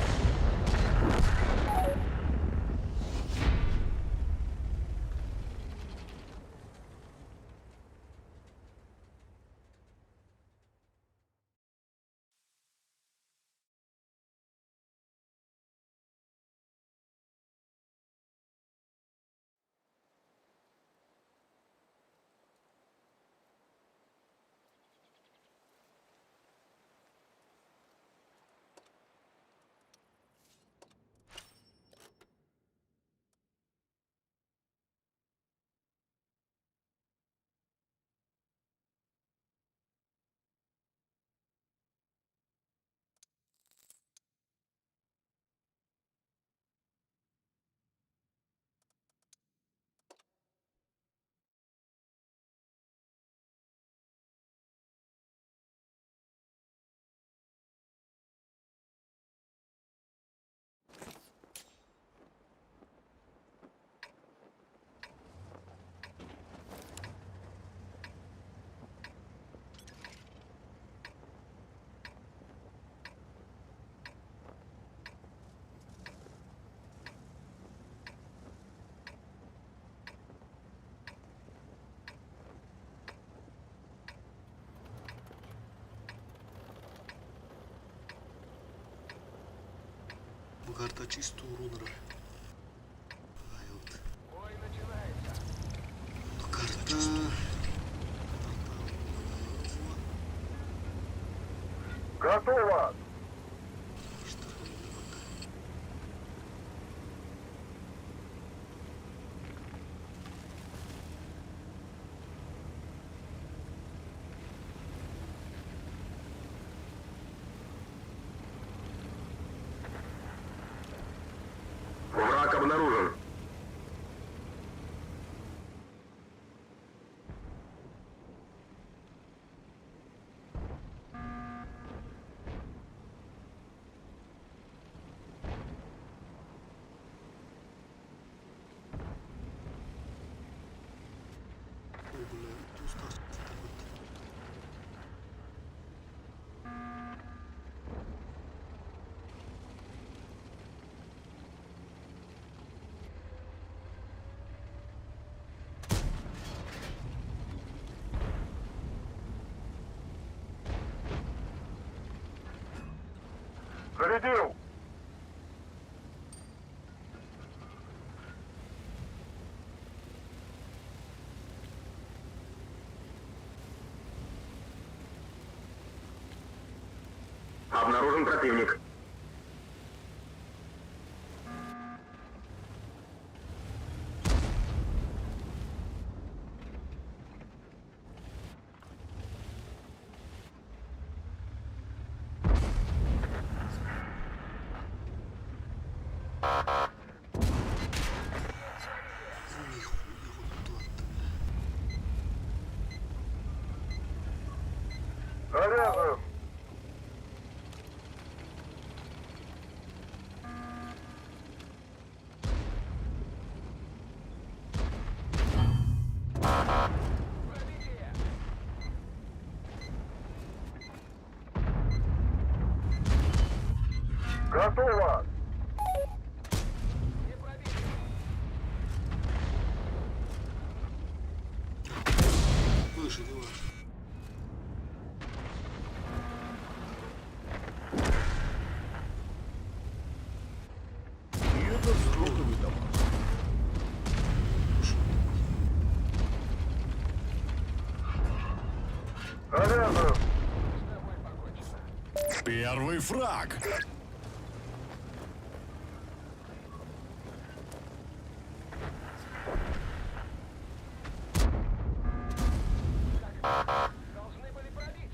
Карта чисто урон Бой начинается. Карта... Готово! Враг обнаружен. О, бля, тустаах Зарядил! Обнаружен противник. Нихуя вот тут. Заряжен! Пробитие. Готово! Не пробитие. Выше, не важно. И это стоковый дамаг. Заряжен! С тобой покончено. Первый фраг. Должны были пробить.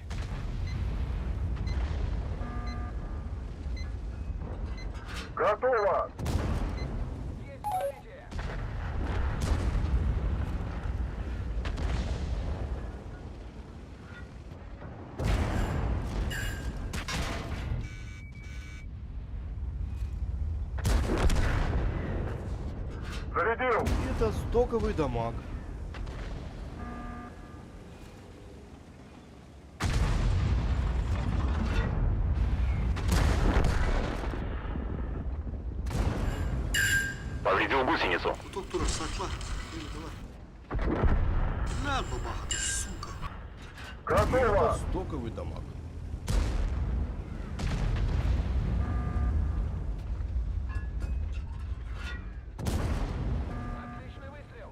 Готово! Есть пробитие. Зарядил! И это стоковый дамаг. Повредил гусеницу. Куток турар сакла. Или давай. На, бабаха, ты, сука. И это Готово! стоковый дамаг. Отличный выстрел.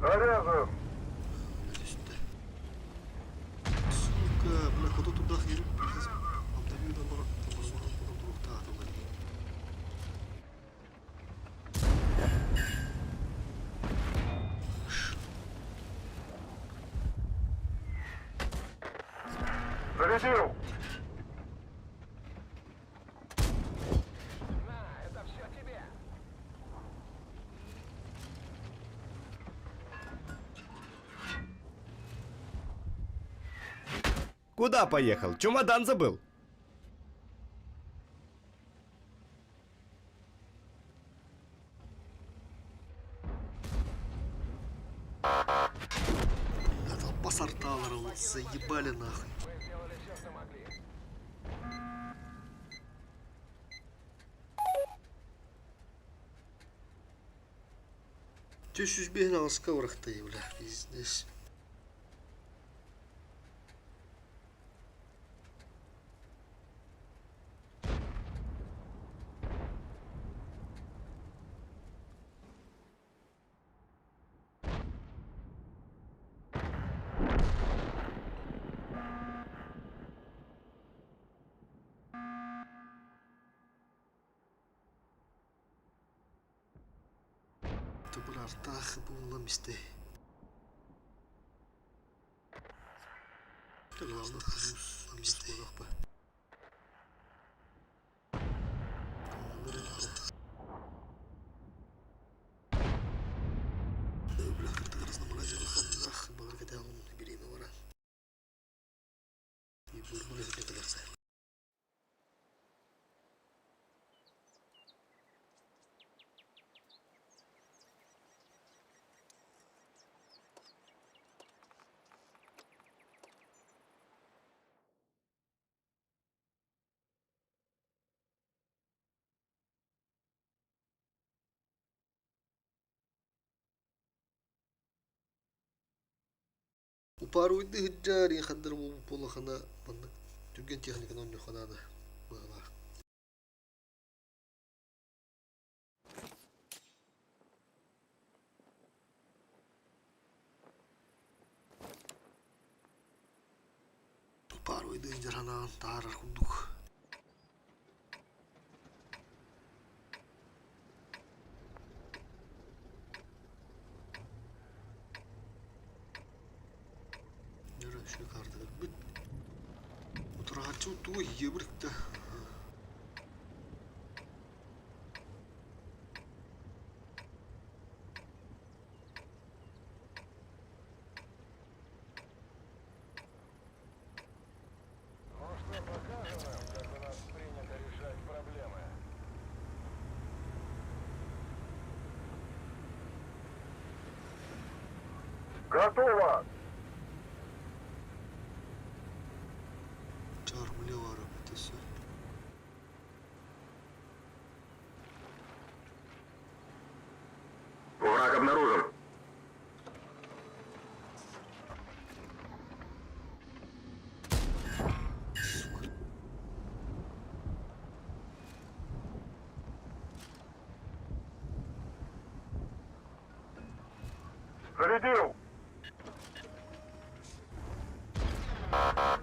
Заряжен! Иди сюда. Сука, бля, куда туда хер? Зарядил! На, это все тебе. Куда поехал? Чемодан забыл. Это пасарталара, вот заебали нахуй. Мы сделали все, что могли. Тещу сбегала с коврах-то, бля, пиздец. Артаах булла мисте. Главное плюс мисте ба. Бля, кыртык разнообразие улаханнаах баҕар кэтэҕин бириэмэ баран. Упаруйдыы сылдьар ханна эрэ буолбут буоллаххына маннык түргэн техниканы оонньуохха наада быһыылаах. Упаруйдыы сылдьар санааҕын таһаарар курдук. Дьэ, үчүгэй карта кэлбит. Утурааччы тугу иһиэбит да. Ну что, покажем им, как у нас принято решать проблемы. Готово! Чармлева это все. Враг обнаружен. Сука. Зарядил! Ага.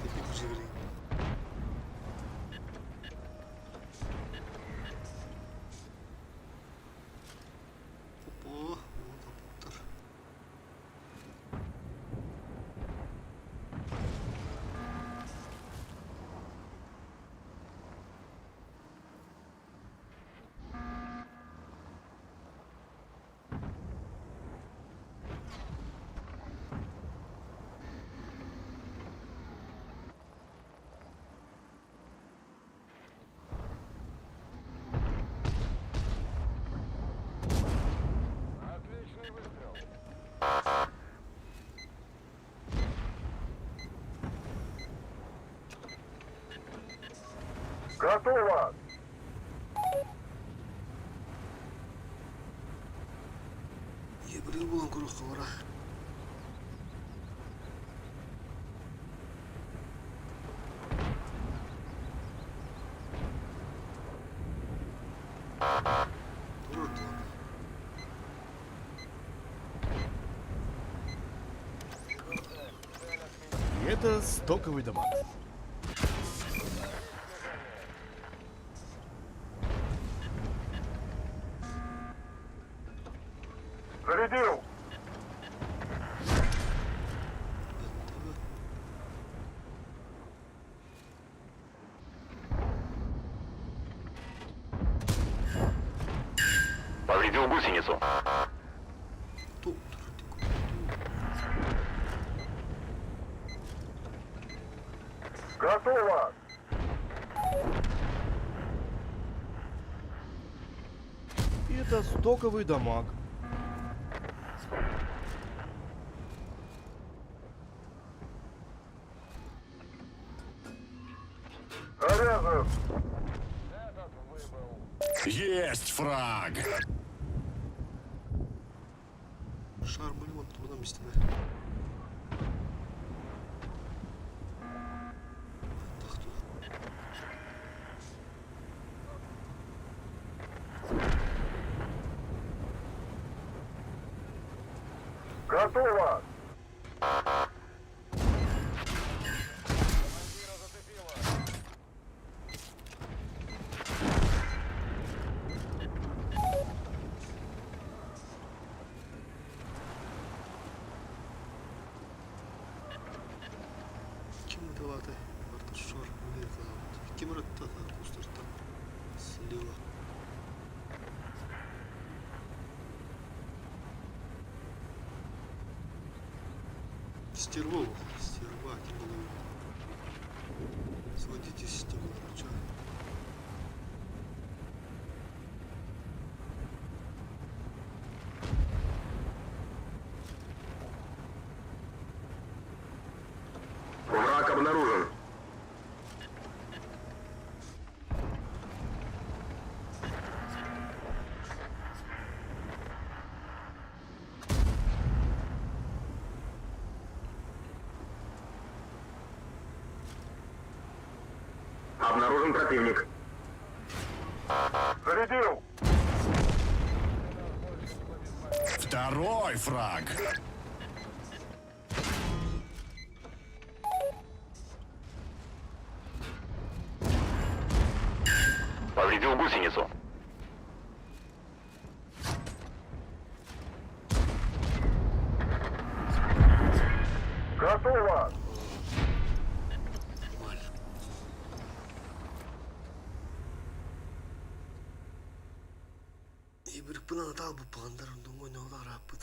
Кэппит Опа, вот аптар. Отличный выстрел. Готово! Ебрил булан курукка бара. Турар дуо? И это стоковый дамаг. Зарядил! НТВ. Повредил гусеницу. Тук Готово! И это стоковый дамаг. Заряжен! Есть фраг! Шар были вот трудом истинно. Готово! Ким даваты? Арташор, Ким Слева. Стервов, стерва, ким было. Сводите систему врача. Враг обнаружен. Обнаружен противник. Зарядил! Второй фраг! Повредил гусеницу. Готово! Нормально. Ибирпына дал бы пандар, думаю, не рапыт.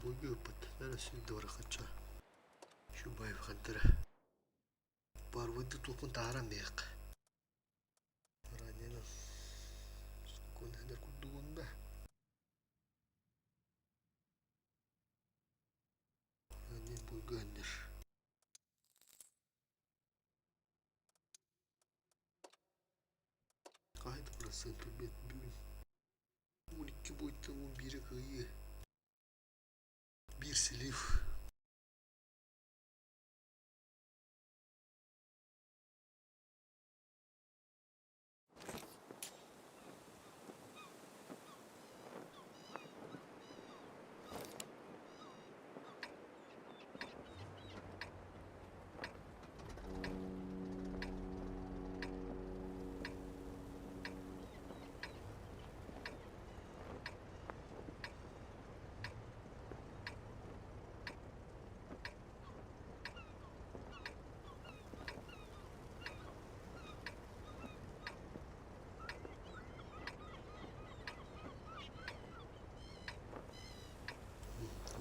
Буйгы пыт, наверное, сюда хача. Шубаев хантера. Бар выйды толкун таарам бек. Ранена. Сколько он курдугунда. Ранен буйганнер. Кайда процент убит бүгүн. 12 бойта 11 кыйы. Bir слив.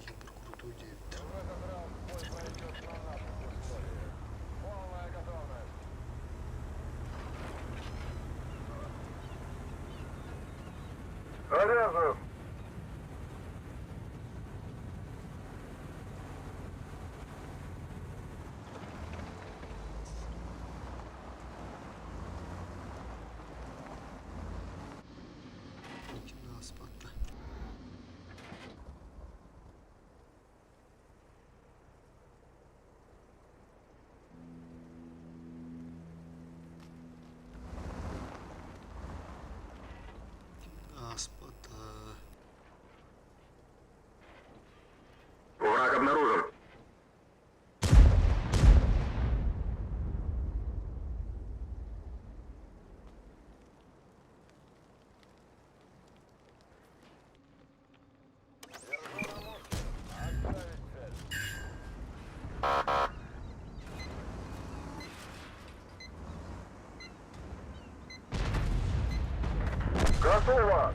Я прокуратуру 9. В этот раунд бой пойдет на наших условиях. Полная готовность. Заряжен! Ким аспатта. Аспатта. Враг обнаружен. Отставить цель. Готово!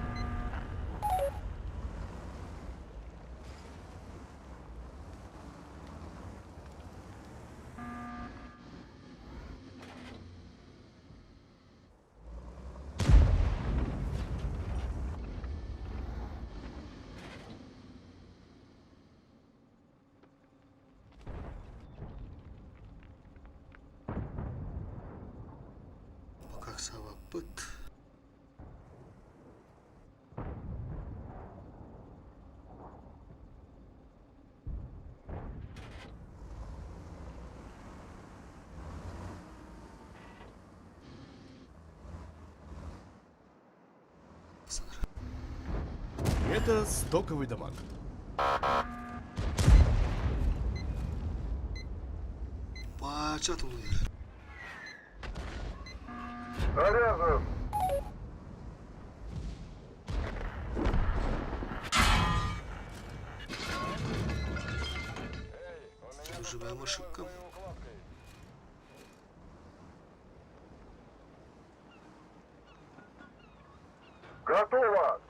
Ылбыппыт. Это стоковый дамаг. Баача тулуйар. Заряжен. Нажимаем ошибка. Готово.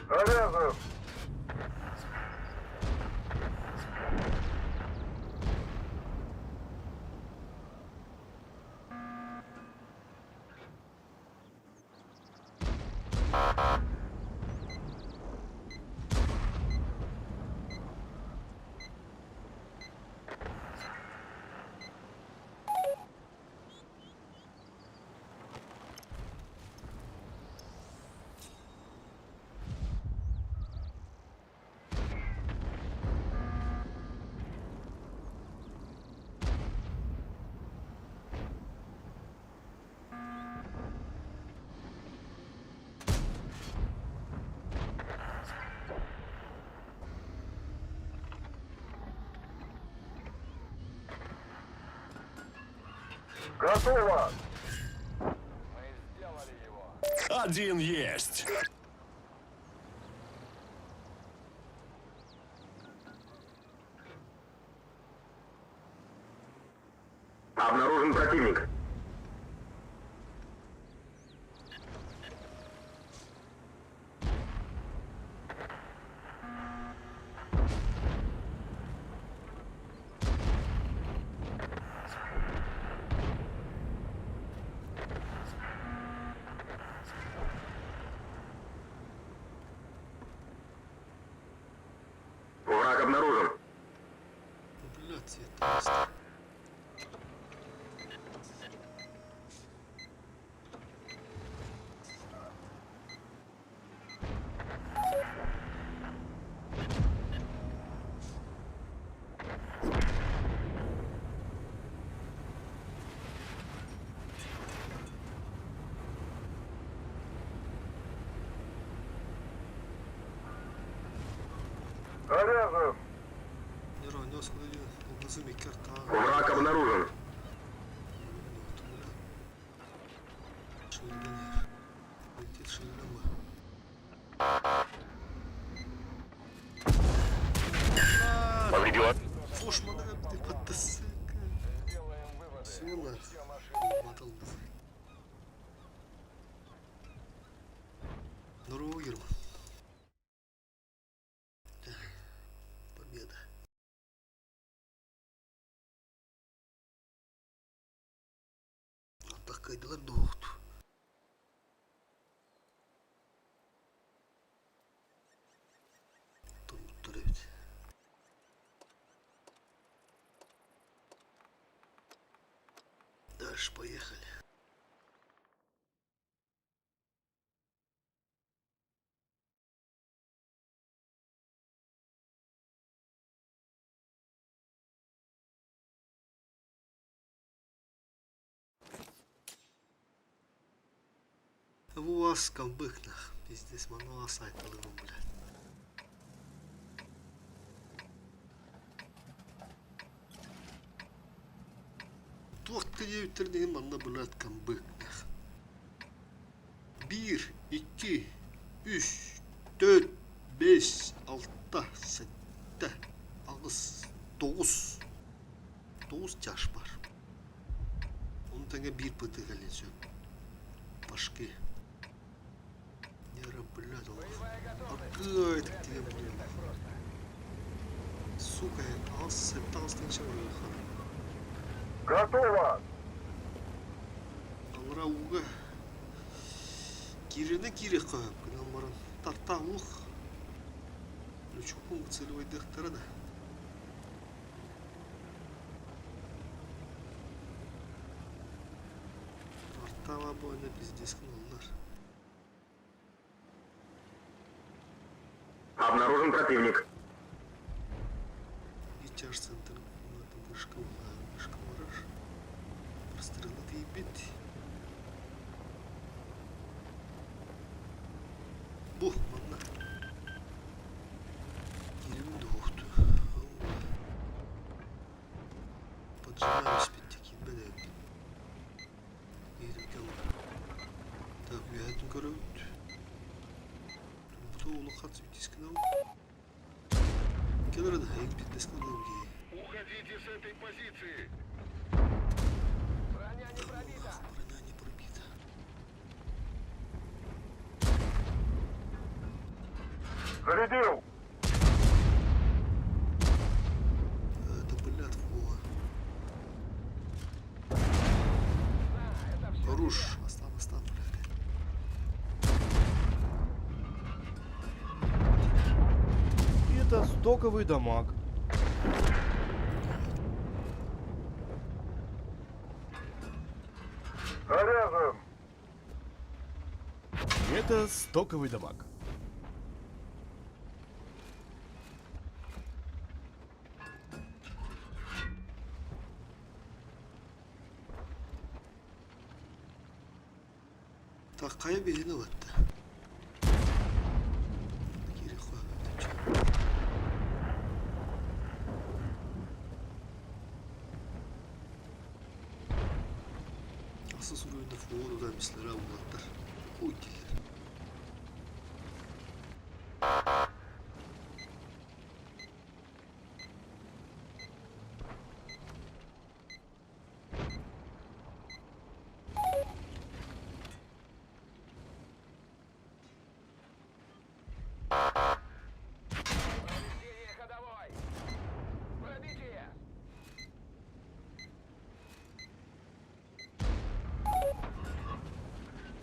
Заряжен. Готово. Мы сделали его. Один есть. Обнаружен противник. Враг обнаружен. Бля, цвет просто. Заряжен. Враг обнаружен. Повредила. Победа. Аттах кайдылар doğdu. Turmuttur evet. Дальше поехали. Вуаскам быхнах. Пиздец, мануа сайталы, блядь. Туох да диэбиттэрин иһин манна блядь камбык. Биир, икки, үс, төрт, бэс, алта, сэттэ, аҕыс, тоҕус. Тоҕус чаш бар. Ону тэҥэ биир пыты кэлиэн сөп. Башки. Нера, блядь, ол. Аргыай тигэ буруйа. Сука, аҕыс сэттэ аҕыс тыһыынча буруйа. Готово! Аллара ууга киирэринэн киириэххэ сөп гынан баран тартаах уох лючокун целевойдыахтара да. Артаава буонна пиздец гыналлар. Обнаружен противник. И чаш центр вышка вышка барар. Прострелы тиийбит. Бу манна. Киирим дуохту. Поджимаю испитти киирбэт эбит. Киирим кэллэ. Так, үөһэтин көрөбүт. Бу улахан сүүтискин Кэлэр да биирдэс кылгым дии. Уходите с этой позиции! Броня не пробита. Броня не пробита. Зарядил! Это, блядь, во. На, это все Хорош. тебе. Астан, астан, блядь. Это стоковый дамаг. Заряжен! Это стоковый дамаг. Так, хайа биһини ылатта. Кири хуа. Асыл суруйда фуоду мислера улаттар. Хуй диллер. Повреждение ходовой. Пробитие.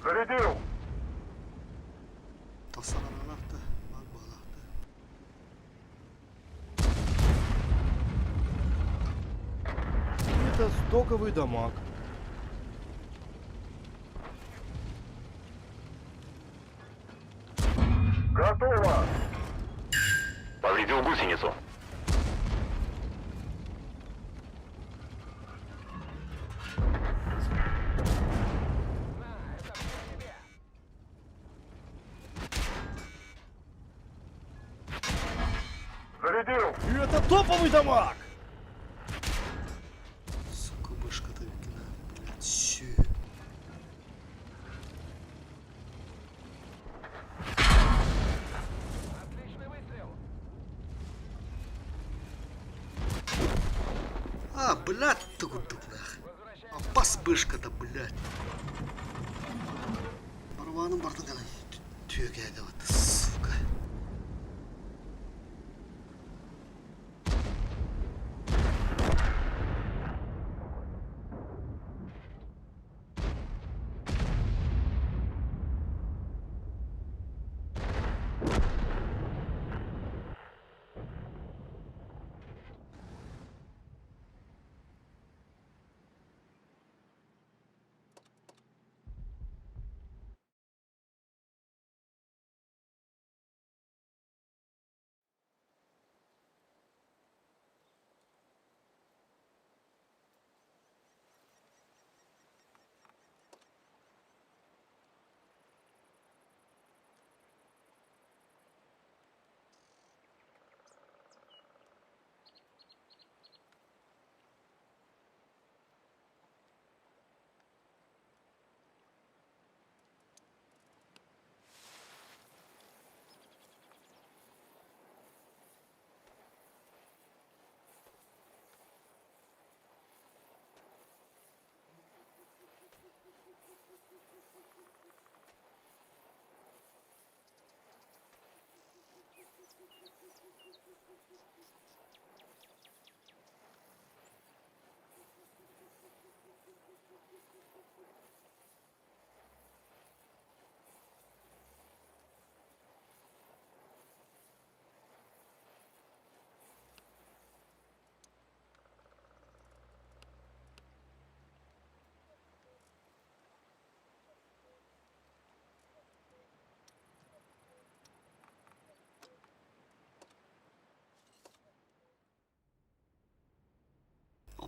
Зарядил! Тасаналаахта, бар баалаахта. Это стоковый дамаг. Готово! Повредил гусеницу. На, это все тебе. Зарядил! Это топовый дамаг! Сука, башка викина, блядь, сю. Отличный выстрел. А, блядь, ты курдук нах. Аппас бышката, блядь. Барабаным бартын калай. Түөкээде вот, сука.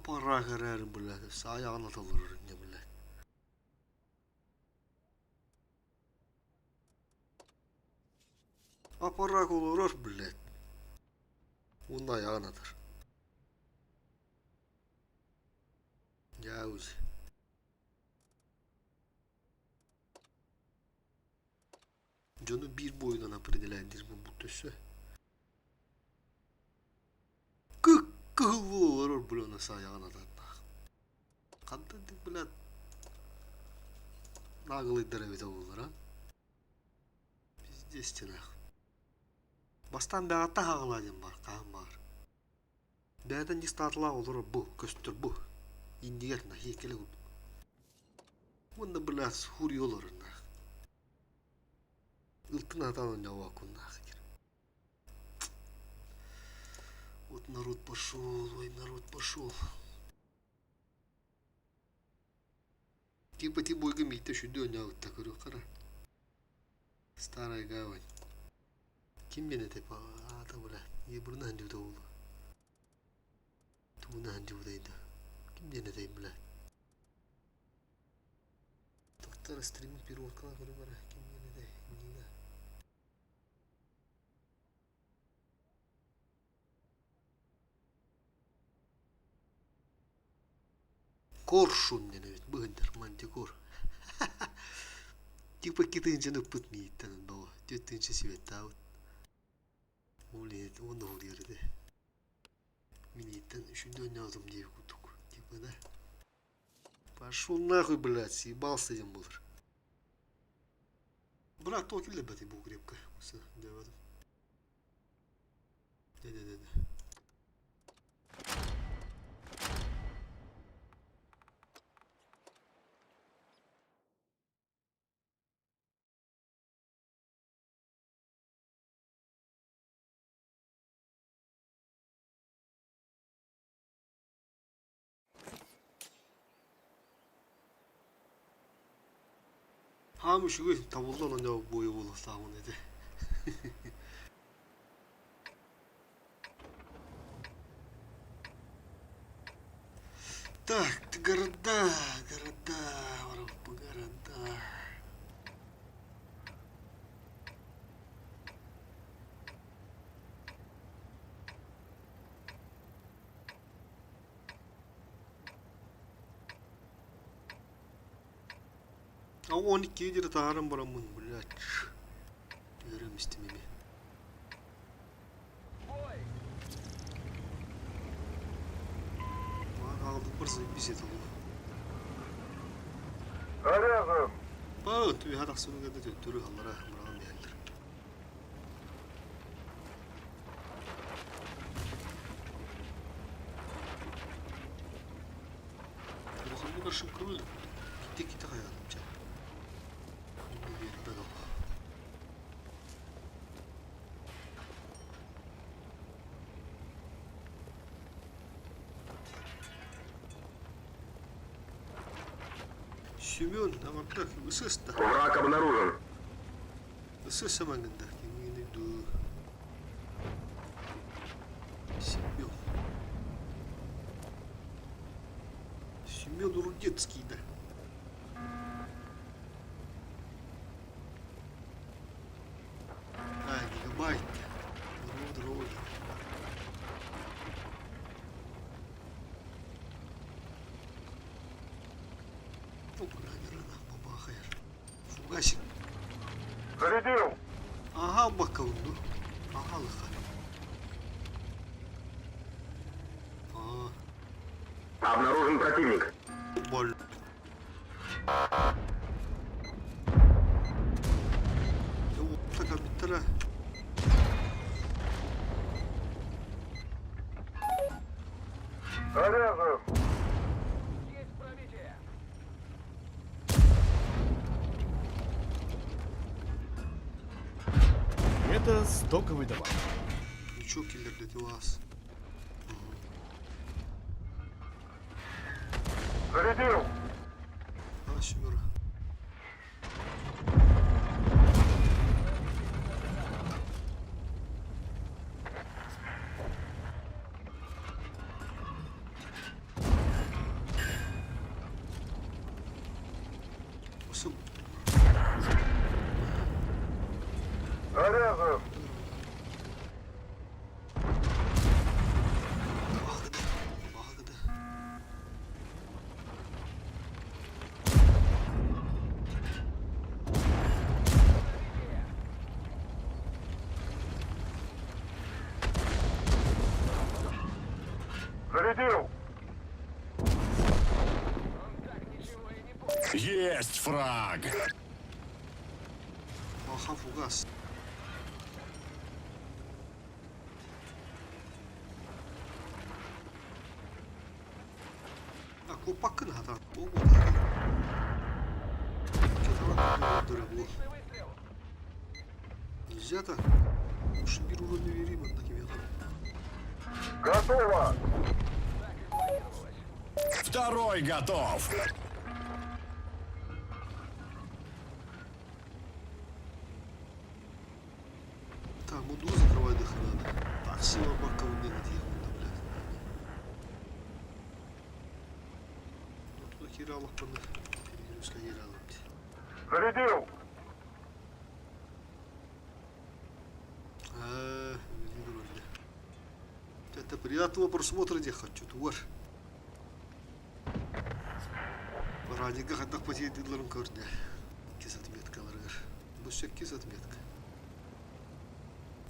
Аппараак эрээри, блядь, саайаҕын аталларар инньэ, блядь. Аппараак олорор, блядь. Уонна айаҕын атар. Дьаабыс. Дьону биир буойунан определяйдыыр буолбут өссө. Кыһыл буола олорор блена саайаҕын атардаах. Хантан дик блядь наглыйдар эбитэ буоллар а? Пиздец тинах. Бастаан бэҕэттэ хаҕылаа диэн баар, хаһан баар. Бэйэтин дьыстаатылаах олорор бу, көстөр бу. Иннигэр наһиэккэлэ курдук. Уонна блядь хури олорор наах. Ылтын атаан оонньообоккун наах Вот народ пошел, ой, народ пошел. Типа ти бойга миитэ сүдү оонньообутта көрүөххэ Старая гавань. Ким диэн этэй аата бля Ебурна хандьыбыта буолуо. Тууна хандьыбытай да. Ким диэн этэй бля. Доктор стриминг переводкалаан көрүҥ эрэ. Ким диэн этэй Нина. Коршун диэн эбит быһыннар мантикор. Типа китынчаны ыппыт мииттэн онно түөттүнчэ сибэттаабыт. Ол уонна уһулуйар этэ. Минииттэн үчүндэ ойноотум диэбит курдук. Типа да. Пошел нахуй, блядь, съебался диэн буолар. Брат, то киллэрбэт бу крепко. Все, деведим. Дэ-дэ-дэ-дэ. Хаам үчүгэй табыллан оонньообут буойа буолуохтааҕын этэ. Так, города, города, города. А 12 диэри таһааран бараммын, блядь, үөрөм истим эмиэ. Аҕалбыппар заебись это было. Заряжен! Ба, түһэ тахсыбыга да төттөрү аллара быраҕан биһэллэр. Улаханнык ошибкалыы китэ-китэ хайаатым чэ. Биэрбэт ол. Семен, аҥардах ысыста. Враг обнаружен. Ысыса маҥында кимҥин дуу. Семен. Семен Рудецкий, да. А, гигабайт. Здорово, здорово. Опа, бабахайр. Фугасик. Зарядил! Ага, бакалын ду. Ага, лыха. А, Обнаружен противник. боль. Так, Заряжен! Есть пробитие! Это стоковый дамаг. Ничего, киллер для вас. Зарядил! А, семера. Заряжен. Абаһыгыда. Зарядил. Есть фраг. Улахан фугас. А куппаккын хатан. Ол Нельзя так. Уж мир урон не верим, однако Готово. Второй готов. Так, муду закрывай до хрена. Так, сила бака у меня где блядь. Ну, туда хера Аллах Перегрузка хера Зарядил. А, Это приятного просмотра где хочу, туар. Радига хаттах потейдилерин көрдө. Кис отметкаларгар. Бу все кис отметка.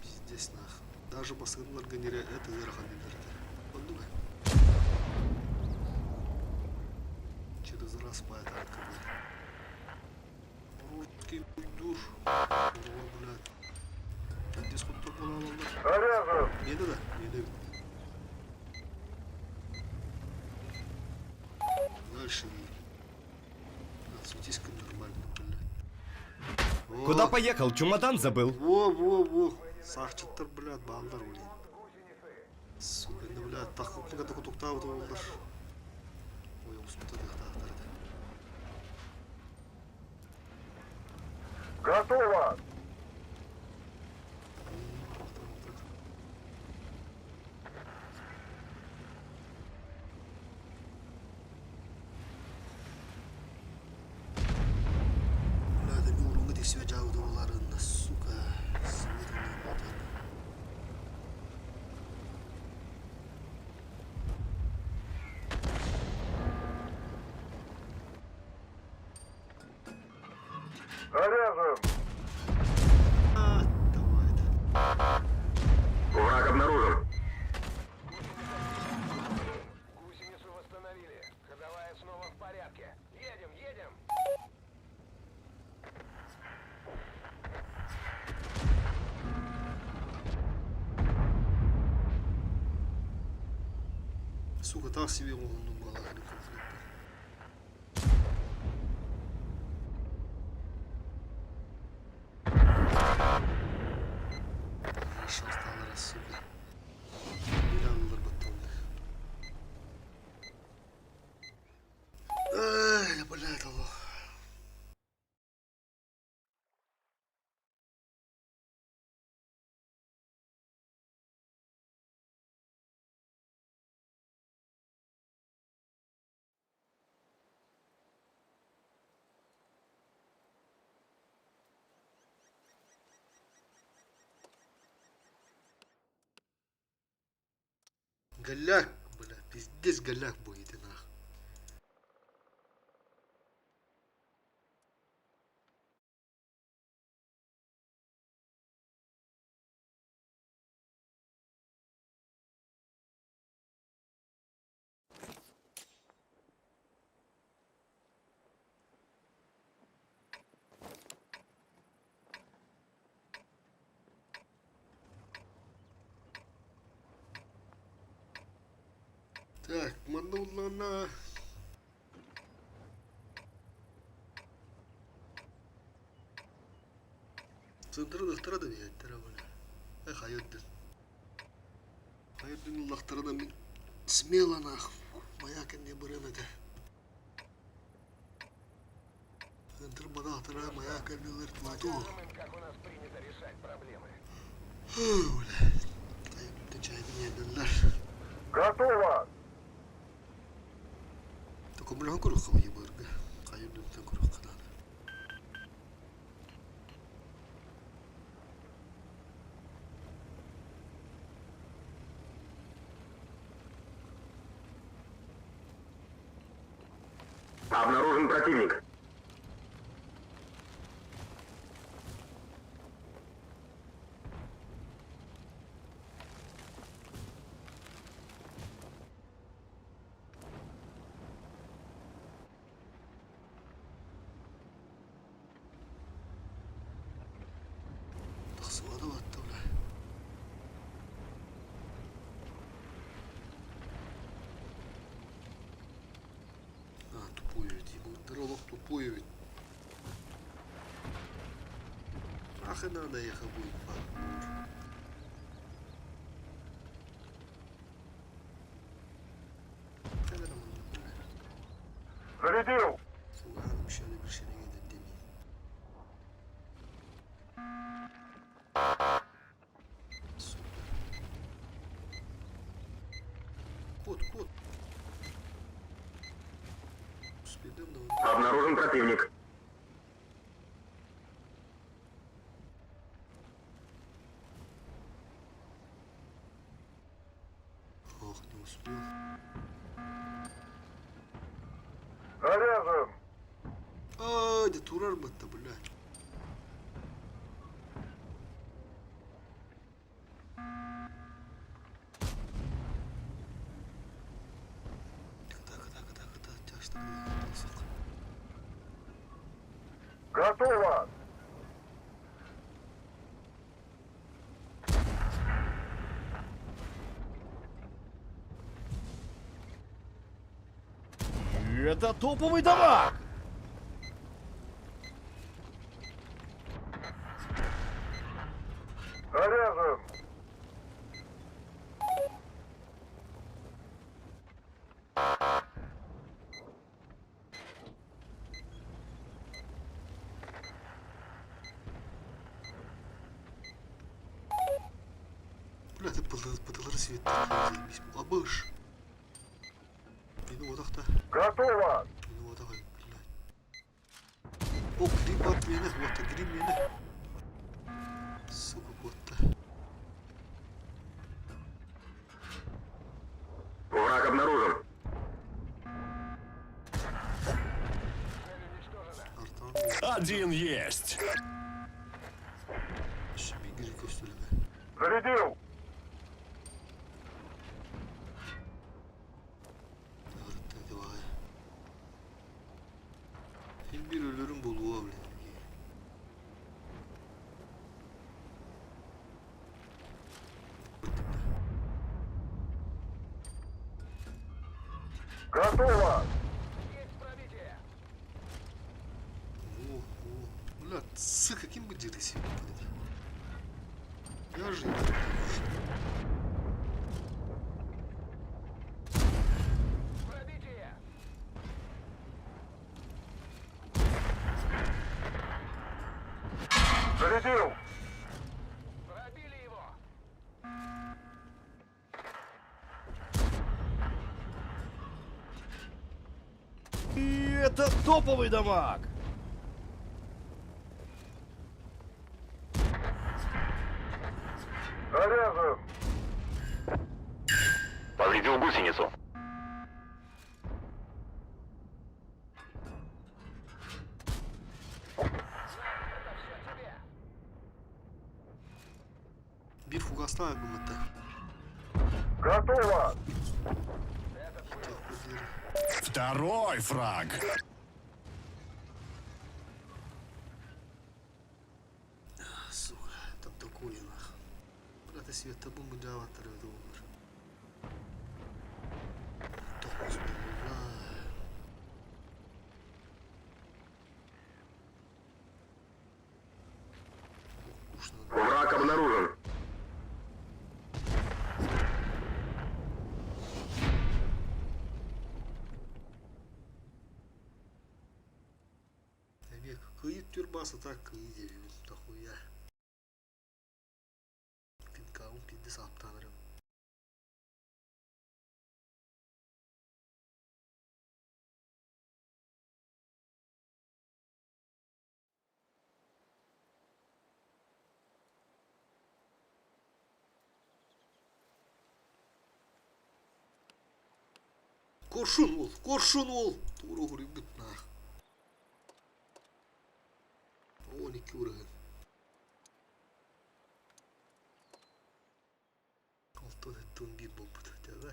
Пиздец нах. Даже баскынларга нере это ыарахан дедерде. Оннуга. Через раз по танка, блядь. Русский дур. Ур, блядь. Здесь хоть только Заряжен. Не да, не дают. Дальше. Отсветись-ка нормально, блядь. О, Куда поехал? Чемодан забыл. Во, во, во. Сахчыттар, блядь, балдар, блин. Сука, ну, блядь, тахқыппыга да кутуктаабыт олар. Ой, успута дыхтаахтар. Готово. Блядь, эми урунга тиксибе жабыды буларын, сука. Заряжен. А, давай. Враг обнаружен. Гусеницу восстановили. Ходовая снова в порядке. Едем, едем! Сука, так себе оҕоннум буолаахын конфликт. Хорошо стало, сука. Миллионлар батталды. Эй, блядь, Аллах. Голяк, бля, пиздец голяк будет и нах. Так, манна Центры дохтара да биһэттэрэ бля. Э хайырдын. Хайырдын уллахтарына мин смело нах. Моя кэнне барыам этэ. Центр бадахтара моя кэннилэр туту. Покажем им, как у нас принято решать проблемы. Бля. Хайырдын чайын иһэрдэллэр. Готово. Токомлоһон көрүөххэ быйылгы. Хайырдын көрүөххэ наада. Обнаружен противник. Тахсыбата батта бля. А, тупой эбит. Былтыр олох тупой эбит. Ах и надо ехать будет. Зарядил! Обнаружен противник. Ох, не успел. Заряжен! А, да турар батта, блядь. Готово! Это топовый дамаг! Заряжен! Бля, ты свет Абыш. Готово! О, гриб от меня, вот, гриб меня. Сука, вот Враг обнаружен. Один есть. Зарядил! Bir ölürüm buluğa bile. Готово! Есть пробитие! О, о. Бля, с каким бы дирись, Я же Пробитие! Зарядил! Пробили его! И это топовый дамаг! Заряжен! Повредил гусеницу. Это все тебе! Bir fugaslar bu matta. Готово! Второй фраг. Сука, там такое нах. Брат, света бомбу даватыр olur. Dokuz Враг обнаружен. Эмиэ кыйыт түрбасы так кыйы диэбин тохуя. Пинкаун пинди саптанырым. Коршун ол, коршун ол. Тура уруйбут на. икки бырыһыан. 6 71 буолбут. Давай.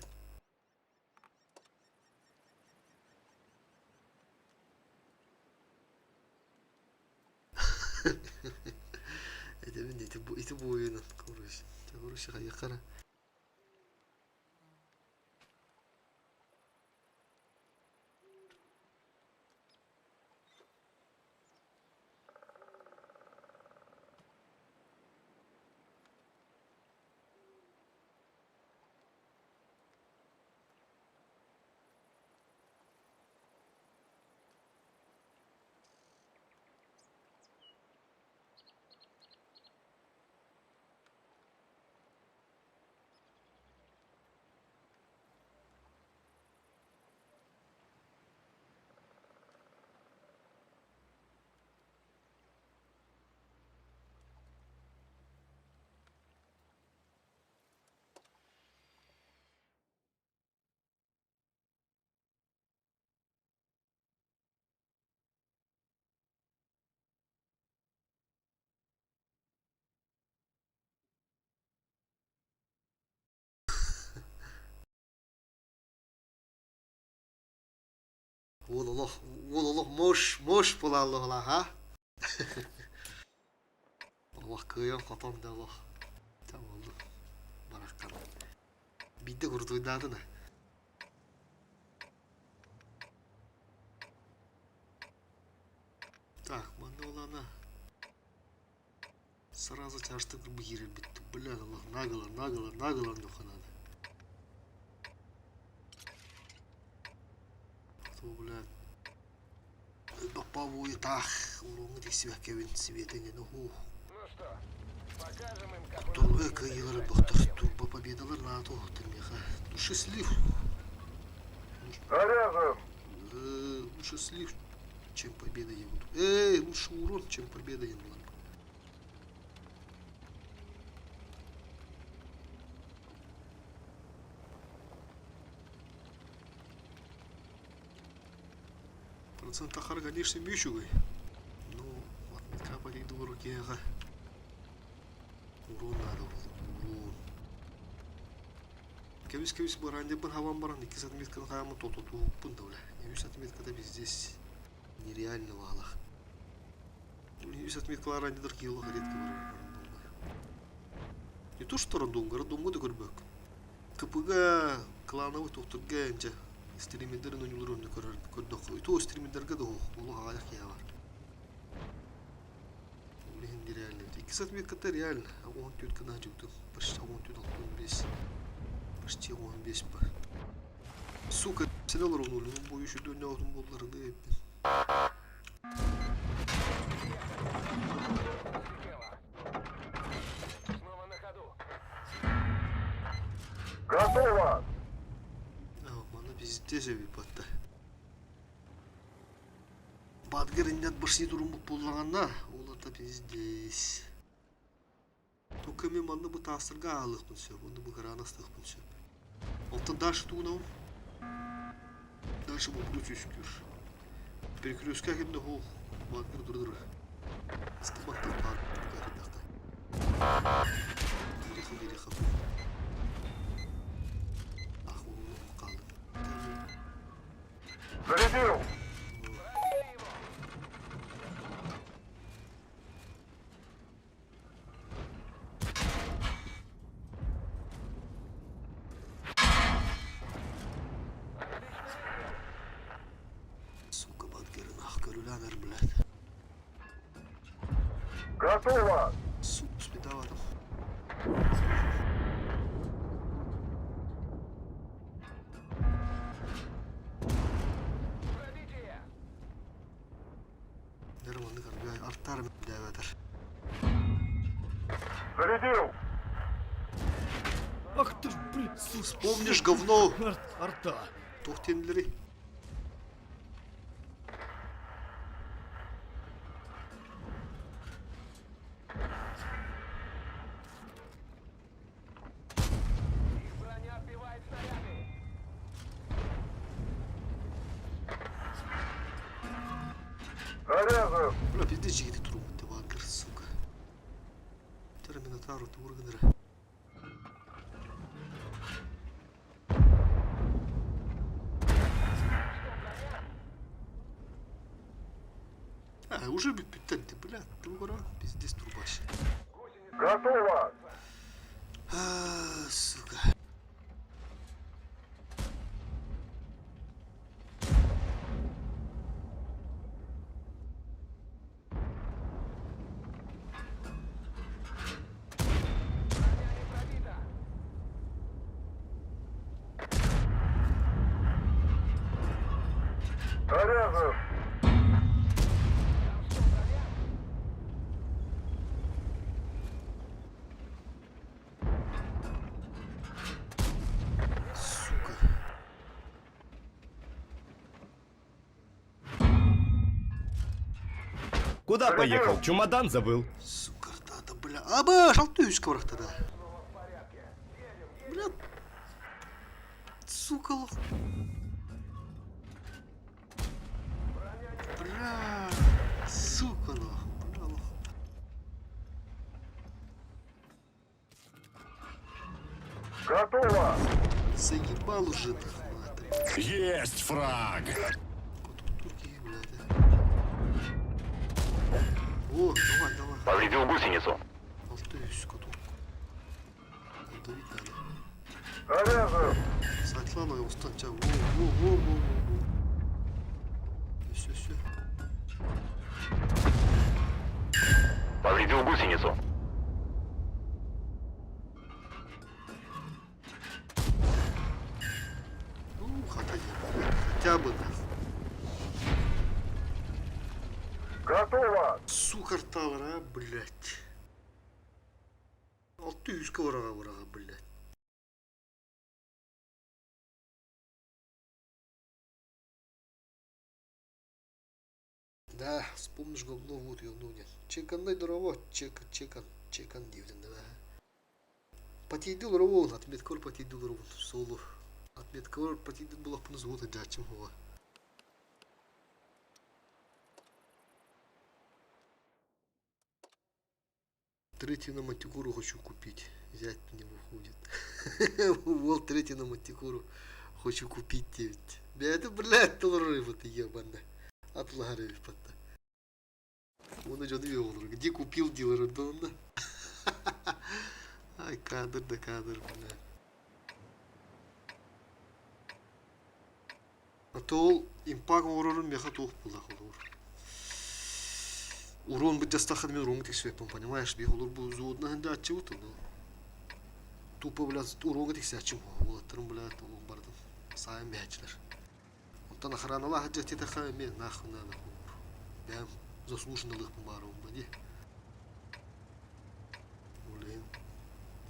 Этэбин ити бу ити буойунан короче. Короче хайыхара. Уол олох, уол олох муш, муш буолаллар ha. Олох кыайан хотон да олох. Та болду. Бараккан. Биирдэ курдуйдаатына. Так, манна улана. Сразу чаштык киирэрбит. Бля, Аллах, нагло, нагло, нагло надо. Кто, блядь. Баппабуй таах уруҥҥа тиксибэккэбин сибиэтэ уһуу Ну что, покажем им, как у нас Турга принято кыайыылары решать бохтор проблемы. турбо победалар наата оһоттор миэхэ лучше слив Заряжен. лучше слив чем победа я буду эй лучше урон чем победа я буду Процент ахар, конечно, мючугай. Ну, отметка по руке, ага. Урон надо был, урон. Кэбис кэбис баран хаван баран икки отметканы хаамы тототууппун да бля. Үс отметкада здесь нереально валах. Үс отметкалар андидыр киелох редко бар рандомга. Не то что рандомга, рандомга да көрбөк. КПГ клановый тохтурга инче стримердерин ойнулар өнү көрөр көрдөх. То стримердерге да ох, олох аяк я бар. Блин, нереально. Икки отметката реально. 14 кына жүктү. Почти 14, 15. Почти 15 бар. Сука, сен олар ону, бу еще дөнө отун боллары да эппин. Взлетела. Снова на ходу. Готово. А, мана пиздец эбит батта. Бадгер иннет башни турумут буллаганна, ол ата пиздец. Только мен манны бу таастырга аалыхпын сөп, онну бу кыраанастыхпын сөп. Оттон дальше тугунау. Дальше бу буду үскүр. Перекрестка кемде хох, бадгер дур-дур. Стыматтан бар, ребята. Дириха, дириха. Ах, улуу калды. Зарядил. Пробили его. Отличный выстрел. Сука, бадгер, нах, көрүләнер, блядь. Готово. Сука, спидава там. Пробитие. Нормально, артар дэвэтэр. Зарядил. Ах ты ж, блин, Вспомнишь говно? Арта. Туох теннилери. Их броня отбивает снаряды. Заряжен. Бля, пиздец жигити турумут деп ангер. Атаару тугур гынара. А, уже бүппүттэр дии, бля, тугура, пиздец турбашы. Готово! А, сука. Заряжен! Сука. Куда поехал? Чемодан забыл. Сука, да, бля. Аба, шалтуюсь да. Бля. Сука, лох. Бля. Сука, нахуй. Бля, лох. Готово! Заебал уже, нахуй. это. Есть фраг. Турки, блядь. О, давай, давай. Повредил гусеницу. Алтаюсь, коту. Давить надо. Заряжен! Светлана устан ча. Во, во, во, во, во, во. Все, все. Повредил гусеницу. Ну, хотя бы, хотя бы нахуй. Готово! Сука, тавра, а, блядь. 600 вараға вараға, блядь. Да, вспомнишь говно, вот говно нет. Чеканный дорово, чек, чекан, чекан дивден, да. Потейдил ровон, отметкор потейдил ровон, соло. Отметкор потейдил была пунзвода, дячим его. Третий на Мантикору хочу купить. Взять не выходит. Вот третий на Мантикору хочу купить девять. Бля, это, блядь, рыба ты ебаная. Атлары патта. Он идет вел. Где купил дилера Донна? Ай, кадр да кадр, бля. А то ол импак оңорорун меха туох булах олор. Урон быть дастахан мен урон тексеппин, понимаешь? Би олор бу зуодна хэнде ачыбыт ну. Тупо, блядь, урон тексячим. Уолаттарым, блядь, ол бардым. Сайын бәчилер. Онтон охраналаах дьэ мен нахуй надо. Бэм заслуженный баарым ди. Блин.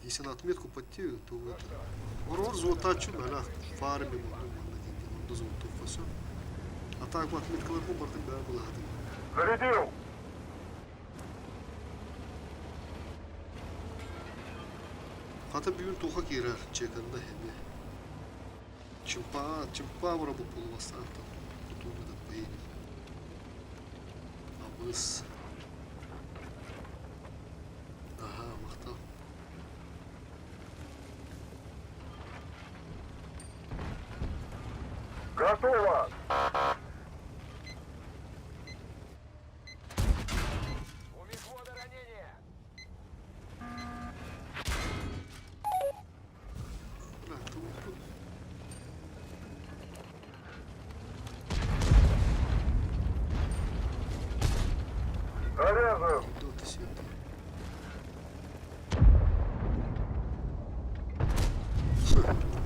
Если на отметку пойти, то это... Урон золотачу, бля, фарме, ну, золото, все. А так вот отметкалар бардым, бля, была. Зарядил! Хата бүгүн туха киирэр чеканда эми. Чымпа, чымпа бу полувастан потом этот поедем. Абыс. Ага, махтал. Готово! У мехвода ранение! Бля, это вот Заряжен! Куда ты сел?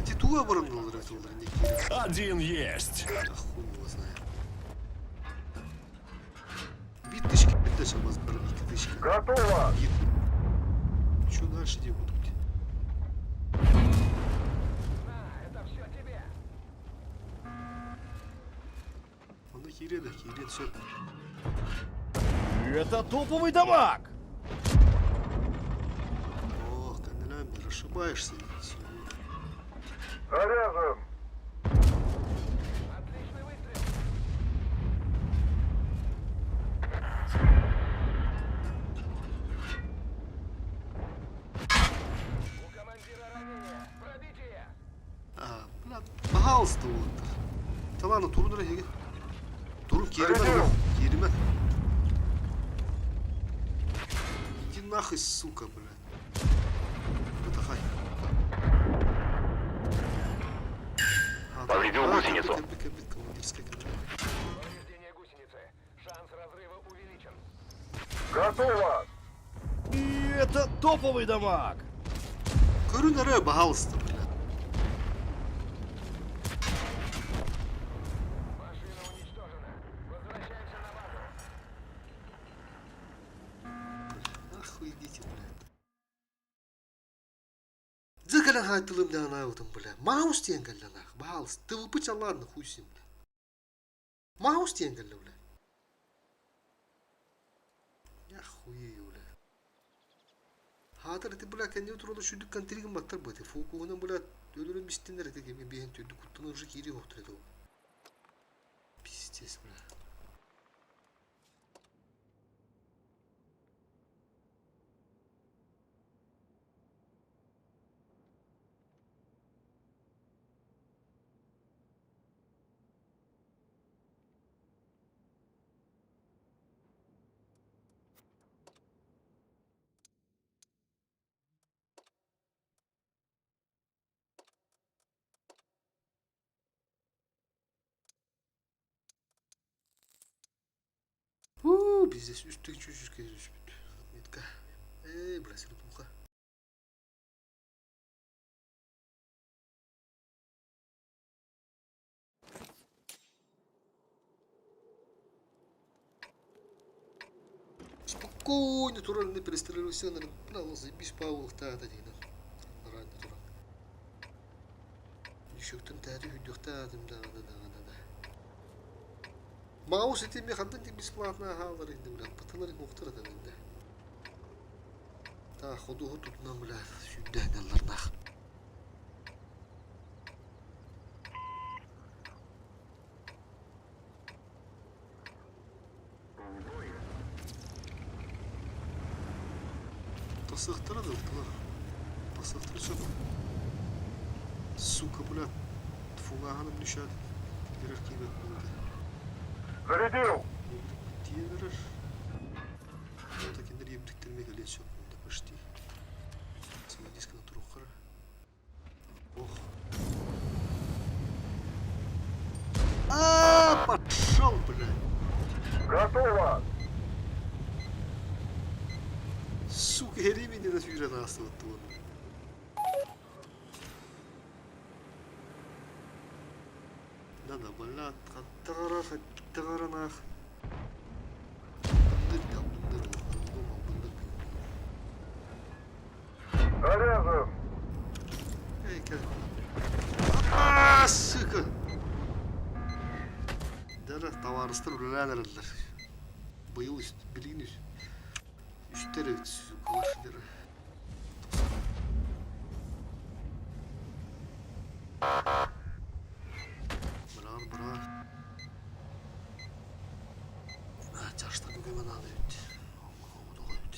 Эти туга барамналар это олар не киирэр. Один есть. А хуй его знает. Бит тысячки, дальше бас бар, икки тысячки. Готово! Бит. Чё дальше делать тут? На, это все тебе! Аны киирэ да, киирэ все. Это топовый дамаг! Ох, Канделямбер, ошибаешься. Всё. Заряжен! Отличный выстрел! Баһаалыста уолаттар. Талаана турун эрэ эһиги. Турун кииримэн олох, кииримэн. Иди нахуй, сука, блядь. Бытахай. Повредил гусеницу. Кэлбит, кэлбит, командирская кэлбит. Повреждение гусеницы. Шанс разрыва увеличен. Готово! И это топовый дамаг! Көрүн эрэ, баһаалыста, блядь. Машина уничтожена. Возвращаемся на базу. Нахуй идите, блядь. Дьэ кэлэн хаайтылым диэн анаабытым, бля. Маус диэн кэллэ нах, баһаалыста. Тылбыча ладно, хуй с ним, бля. Маус диэн кэллэ, бля. Я хуею, бля. Хаатар ити, бля, кэнники туралы сүрдүк контригин баттар быты. Фокуһунан, бля, өлөрөн бистиннэр ити кеми биһин түрдүк куттан уже киири хоқтыр ити. Пиздец, бля. Уу, пиздец, үстүн чүчүс түспүт. Отметка. Эй, бля, сырдуха. Спокойно туран не перестрелился, наверное, заебись павлықтаата дейін. Наран туран. Үшөктөн тәри хүдүөхтаатым даҕаны даҕаны да. Маус ити хантан ти бесплатно аһаалар инде бля, паталар уохтар атан инде. Та ходуһу тутунан бля, сүүрдэһинэлларнаах. Тасыахтара да ылтылар. Тасыахтара сөп. Сука, бля, фугаһаным нүшэт кирэр киибэт буолда. Зарядил! Тиийэн эрэр. Вот кинилэр ебдиктэрмэ кэлиэн сөп буолда почти. Самодисканы туруоххара. Ох. А, пошел, блядь. Готово! Сука, ремень на сүүрэн аастыбыт тугун. Да-да, блядь, хаттаҕара, хаттаҕаранаах. Бындыр да, бындыр, дома бындыр. Заряжен! Эй, кэл. А, сука! Дара, табаарыстар үлэлээн эрэллэр. Быйыл билигин үстэр эбит, сукалар. Дара. Быраҕар, быраҕар. Чаштан көмө наада эбит. Оҕо эбит.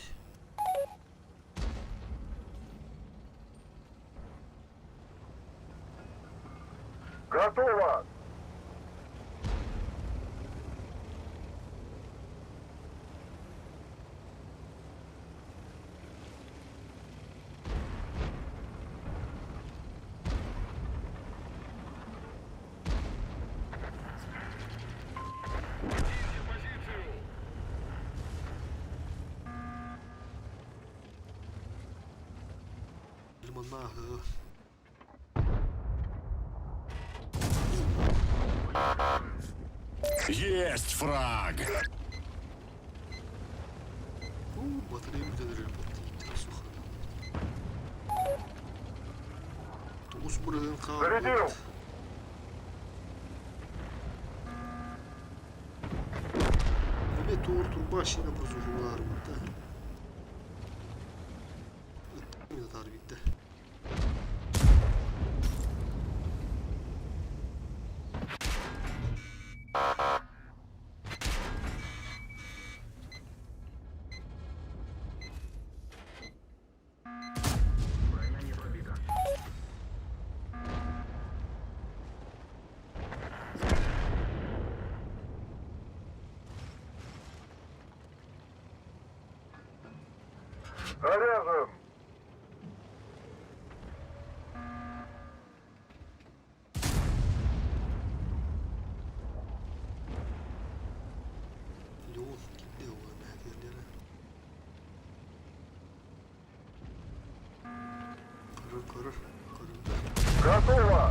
Готово! Лимоннааһы. Есть фраг! Уу, батарея бүтэн эрэр буолла. Суха. Тоҕус бырыһын Зарядил! хаалбыт. Эбэ туор турба шинэ бузуһулаарбыт да. Ыттар биирдэ. Заряжен! Леон кимде ол мээкерлere. Көрөр көрөр көрүллэр. Готово!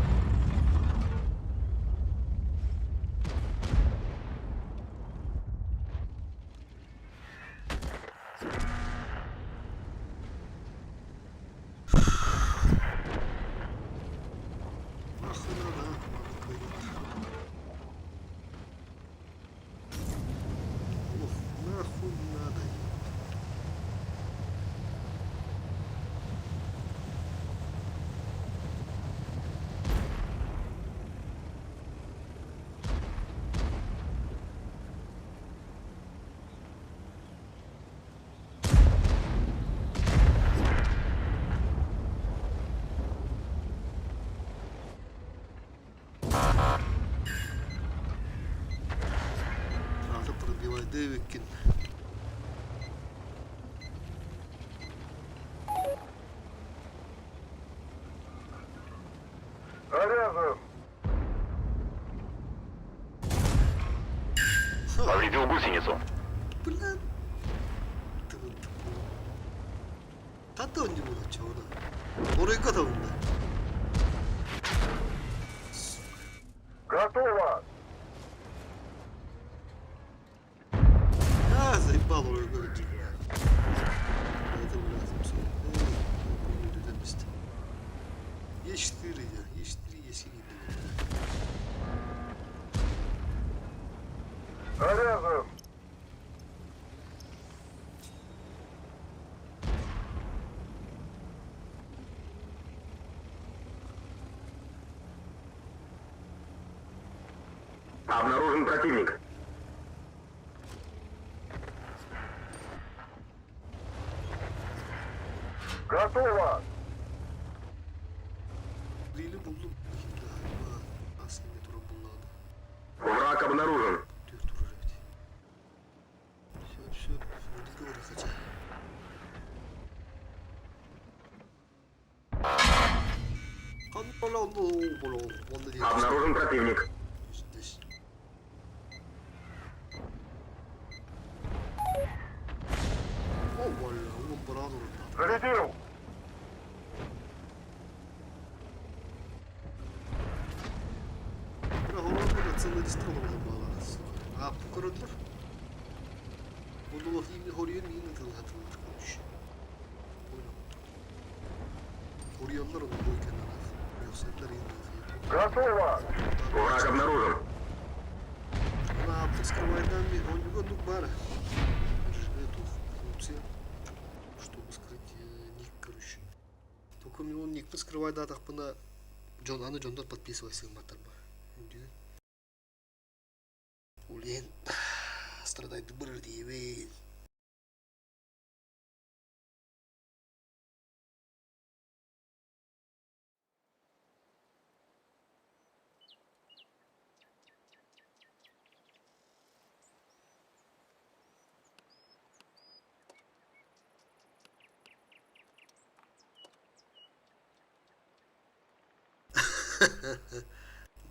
Нахуй надо, а? Маны кыайдылар. Ох, нахуй надо. Аата пробивайдыы эбиккин. Заряжен! Повредил гусеницу. Бля. Тыгын Хата онньуу оччоҕуна. Оройго табылла. Готово! Аа, заебал оройго өлдүм. Это lazım sonra. Ödemizdi. Е4 ya. Е4 Е8 Заряжен! Обнаружен противник. Готово! Lili buldum. Şimdi aslında туран буллаҕына. Враг обнаружен. Түөрт турар эбит. Сөп сөп. Мындыга барыахача. Онно диэн Обнаружен противник. Здесь. О, валла, он баран урда. Зарядил! Бля, хорон сценаристар олорон баалаах сука. Ааппы көрөллөр. Онно именно хоруйан именно тыллаатылар короче. Понял. Хоруйаллар onu бу кэннэ Yoksa именно Готово! Враг обнаружен. На авторского он не ну бара. Эту функция, чтобы скрыть ник, короче. Только мен оны никпин скрывай да тахпына Джон, аны Джондар подписывайся матарба. Улен страдает быр диебейн.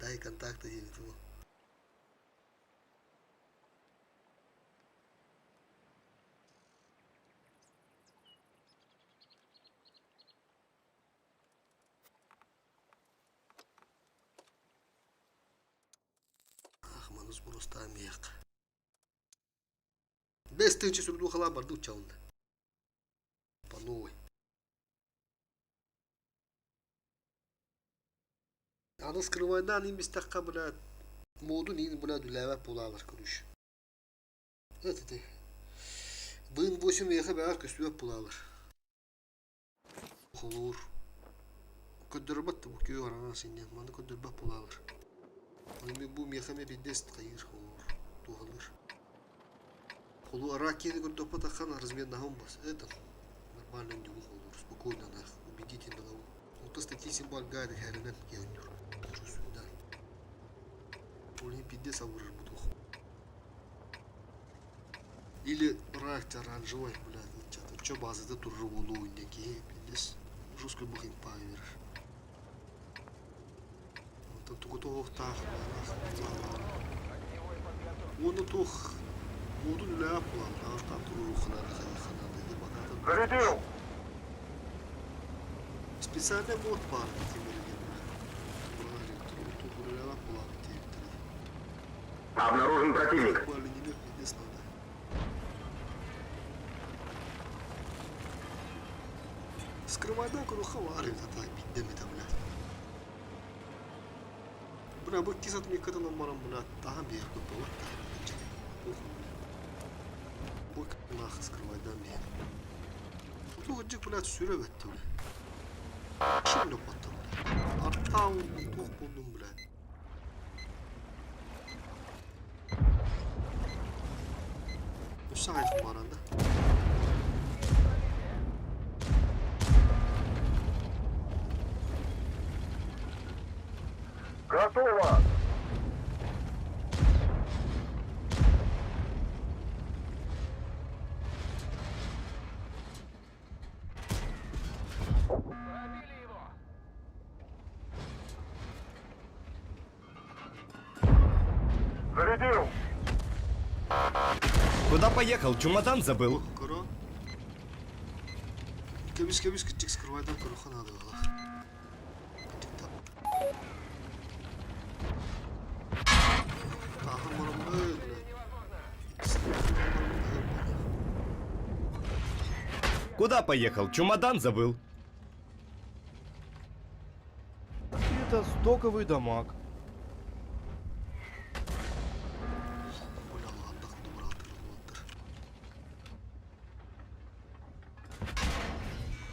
Дай контакты диэбит уол. Ах, манус бурустаамиах. Бэс тыынча сүрдүү халаа барды уччалында. По новой. Аны скрывайдаан имбистэххэ блядь, модун иин блядь үлээбэт буолаалар короче. Это ты. Быын 8 миэхэ бэҕэр көстүбэт буолаалар. Холуур. Көрдөрбөт да бу күөх араҥа синньэн маны көрдөрбөт буолаалар. Аны бу миэхэ эмиэ биирдэс хайыыр холуур туһалыыр. Холуу араак киһини көрдөхпө размернаһым бас. Это нормально үндүгүн холуур. Спокойно нах убедительно лабу. Онто статистик гайды хэринэн киһөннүр. Чувствую, да. Ол иһин пиздец абырыр бу туох. Или рак оранжевый, блядь, ыччат. Оччо базата турар буолуо инньэ киһи пиздец жестко быһыйпаа үөрэр. Онтон тугу туһуохтаах Уонна туох модун үлэҕэ планнаах там туруорухханара хайыахханада Зарядил! Специальный мод баар тимир диэн туруорулаах план диэбиттэрэ. Обнаружен противник. Буквально пиздец надо. Скрывайдан куруха баар эбит ата биирдэ эмитэ блядь. Бля, бу иккис отметкатынан баран, бля, таһан биэрбит буолар Похуй, бля. Бу нахуй скрывайдан биэр. Бу кырдьык, блядь, сүрэ бэтте, бля. Чем лепоттар, бля. Артаун, туох буоллум, бля. Өссө аҕайдык баран да. Готово! Пробили его! Зарядил! Куда поехал? Чемодан забыл. Көрө. Кэбис кэбис кырдьык скрывайдан көрүөххэ наада буолар. Тааһын баран бля. Куда поехал? Чемодан забыл. Это стоковый дамаг. Бля, ладно, добраты буолтар.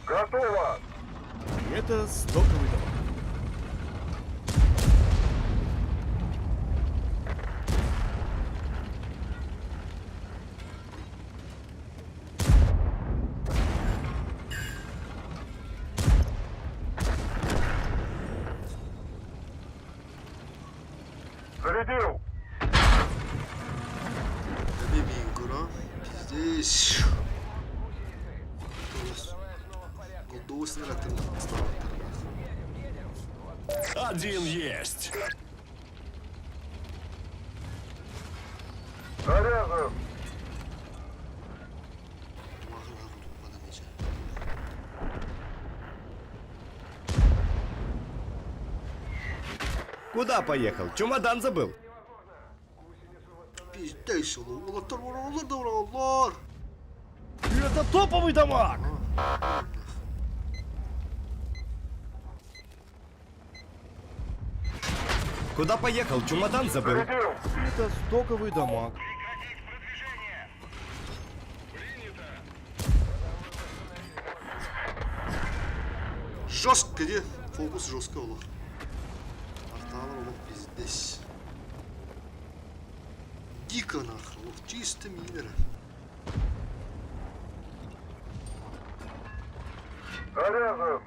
Готово! Это стоковый дамаг. Зарядил! Эми миин көрө. Пиздец. Голдовый Один есть. Заряжен! Куда поехал? Чемодан забыл. Пиздец, уолаттар олар да олар. Это топовый дамаг! Куда поехал? Чемодан забыл. Зарядил! Это стоковый дамаг. Жестко де. Фокус жестко олар. Арталар олар пиздец. Дико нахуй, олар чисто минеры. Заряжен!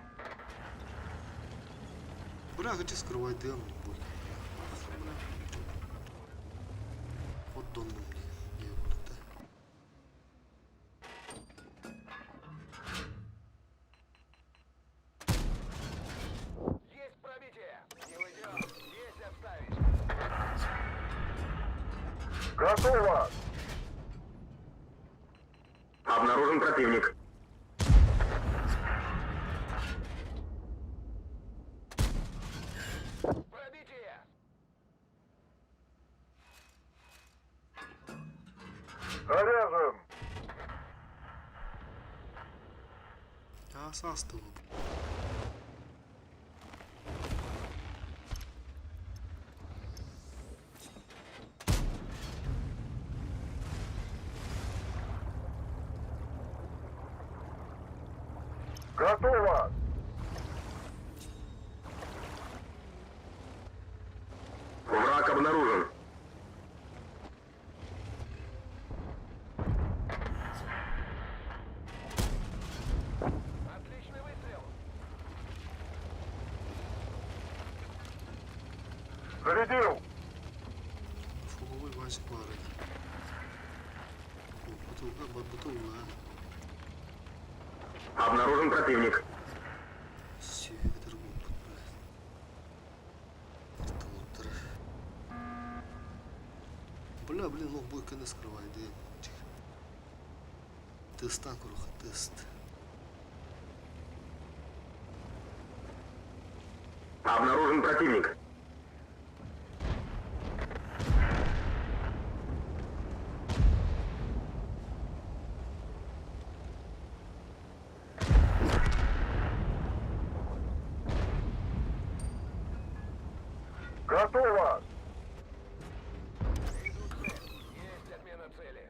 Бля, хочу скрывать дым, бля. Бля. Вот донным не, не буду, да. Есть пробитие! Не уйдет! Есть отставить! Готово! Обнаружен противник. Пробитие! Заряжен! А, састыл. Готово! Враг обнаружен. Отличный выстрел! Зарядил! Фуловый вазик бар edi. Бутылка, бутылка. Обнаружен противник. Сүөһү кытары буолбут, блядь. Вертолеттары. Бля, блин, лох бойканы скрывай, да. Тыстан куруха, тыст. Обнаружен противник. Готово! Есть отмена цели.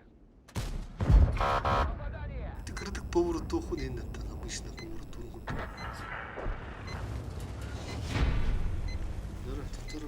Попадание! Ты кырдык поворотуохун иннаттан обычно поворотуун курдук. Дөрө, төттөрү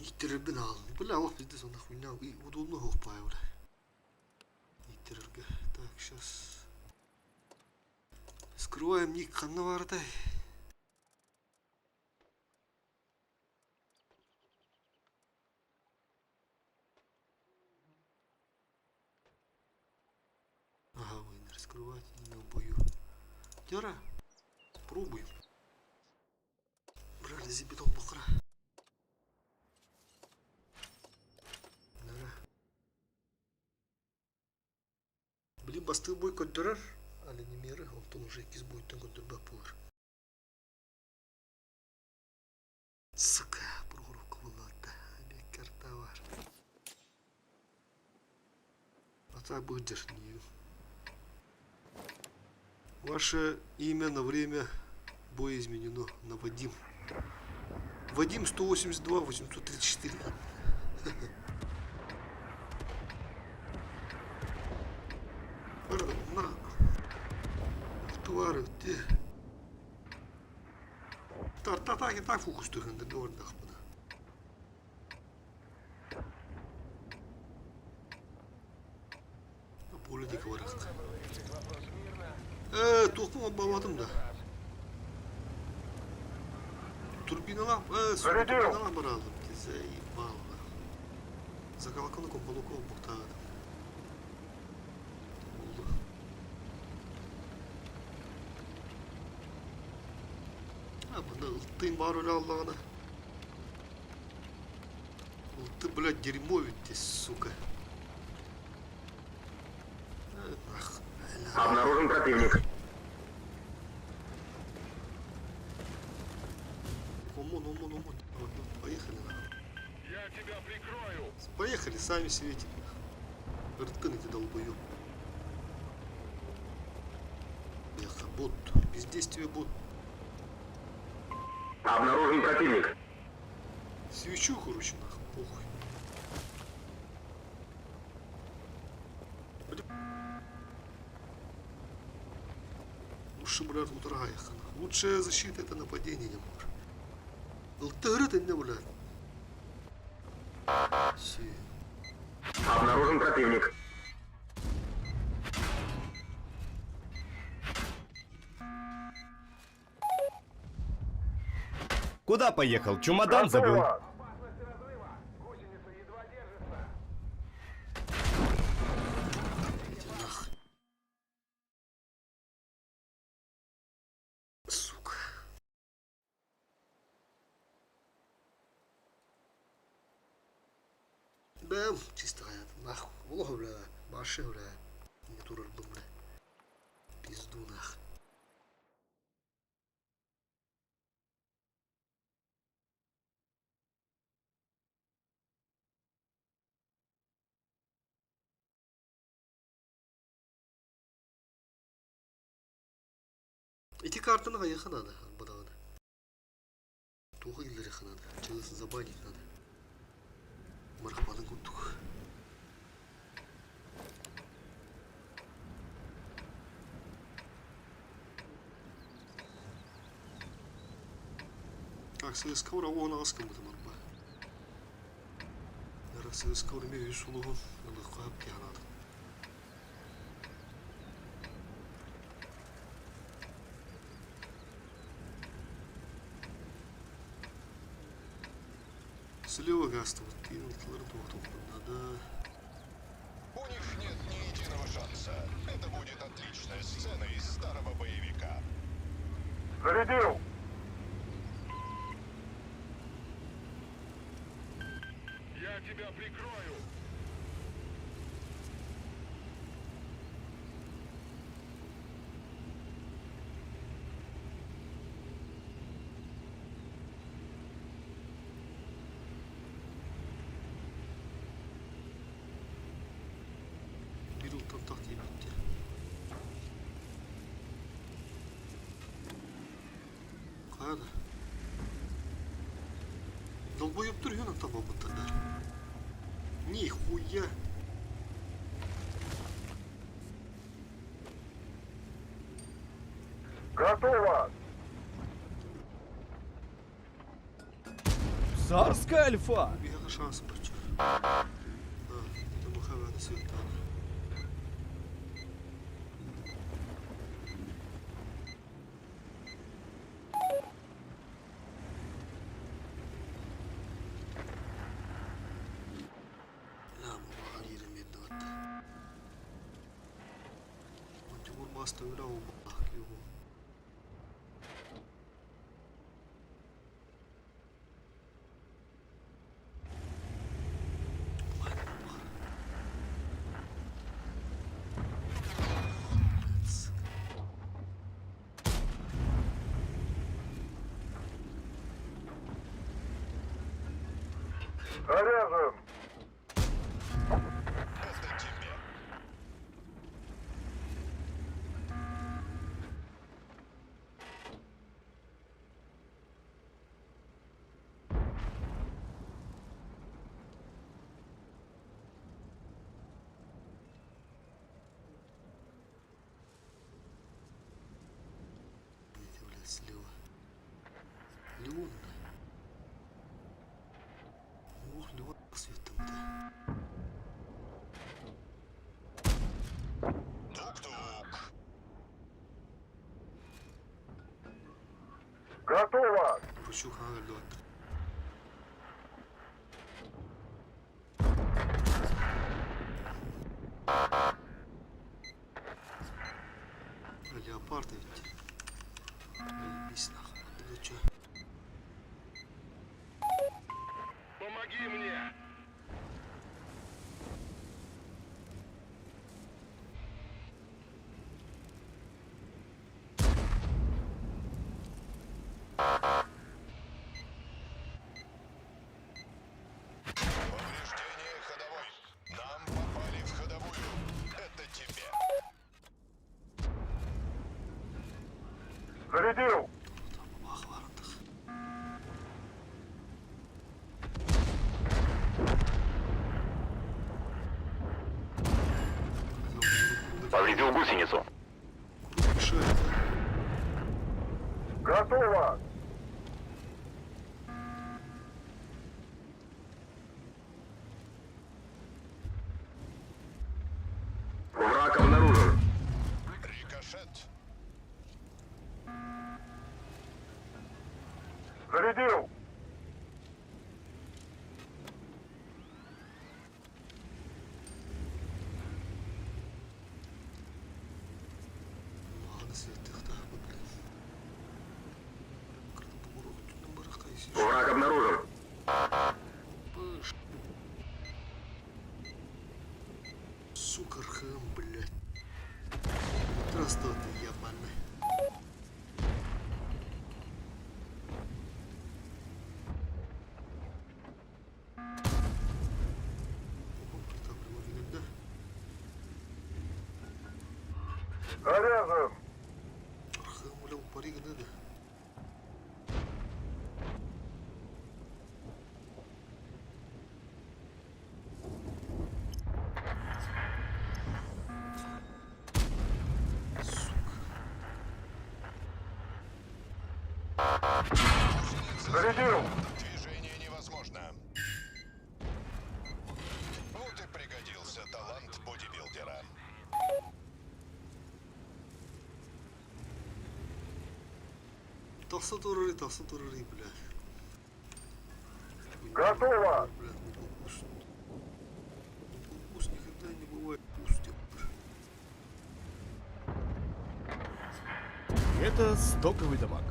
Ииттэрэрбин аҕаллым. Бля, олох пиздец, онно хуйня удобно оһуохпаайа бля. Ииттэрэргэ. Так, сейчас. Скрываем ник ханна баарытай? Ага, войны раскрывать имя в бою. Тера, пробуем. Брали зибитон бухра. Да. Блин, бастыы бой көрдөрөр, оленемеры, онтон уже иккис бойттан көрдөрбөт буолар. Сука, пророк Влада, товар. А так будешь не. Ваше имя на время боя изменено на Вадим. Вадим 182 834. На. Твары, те. Та так фокустуһун да дуордахпына. Поле диэки барыахха. Ээ, туохпун холбообатым да. Турбиналаах, ээ, сука, турбиналаах бараалым. Заебало. Закалканы компалука олбуктаатым. Oldu. А, манна ылтыын баар үлэ аллаҕына. Ылты, блядь, дерьмо ведь ты, сука. Ах, бля. Обнаружен противник. ОМОН, ОМОН, ОМОН. Поехали, нахуй. Я тебя прикрою! Поехали, сами светим. Рыткан эти долбоёб. Бляха, бот. Бездействие бот. Обнаружен противник. Свечу, короче, нахуй, похуй. Бля. Лучше, блядь, утра нахуй. Лучшая защита это нападение, не может. Ылтырыт инне, блядь. Все. Обнаружен противник. Куда поехал? Чемодан забыл. Готово! Опасность разрыва! Гусеница едва держится! Иди нах. Сука. Бэм, чисто нахуй. Олох, бля, башы, бля. Не турарбын, бля. Пизду, нах. Ити картаны хайыха надо, бадаҕына. Туоха киллэриэххэ наада, чылыс забанить надо. Марахпатын курдук. Так, сыыска ура 18 гыммытым арба. Сыыска эмиэ үһүс сулуһун ылыахха сөп дии санаатым. Слева гаастыбыт диэн ылтылар туохтуохпун наада. У них нет ни единого шанса. Это будет отличная сцена из старого боевика. Зарядил! Я тебя прикрою. Биир ылтан тах диэбиттэр. Хайа да. Долбоебтар үһүн аттан буолбуттар да. Нихуя! Готово! Царская альфа! Биһиэхэ шанс бачча. Да, это махавада светана. Ла бу иирэн биэрдэ батта. Тимур маста үлэ буолбатах киһи. Заряжен! Это тебе. Эти, блядь, слева. Леон, да. Ох, Леон светом-то. Тук-тук. Готово! Ручук хаҥа өллө. Леопард ведь. Заебись нахуй. Ну чё? Помоги мне. Повреждение ходовой. Нам попали в ходовую. Это тебе. Зарядил! Там бабах варандах. Повредил гусеницу. Круг мешает, да? Готово! Враг обнаружен. Рикошет. Зарядил! Маҕаны светыхтаахпыт, блин. Враг обнаружен. Пыш. Сука, РХМ, блядь. Здравствуй, ты ебаный. Опа, там прямо да? Заряжен! РХМ, бля, упари да? Сука. Зарядил! Тахса турарый, тахса турарый, бля. Готово! Бля, ну пуст. Ну пуст никогда не бывает пуст. Это стоковый дамаг.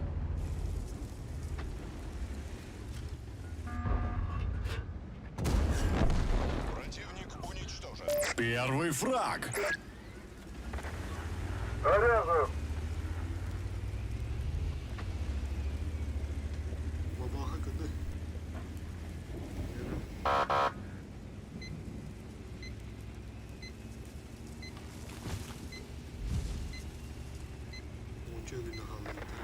Противник уничтожен. Первый фраг. Заряжен. Бабаха когда? Онча күнэ хааллардар.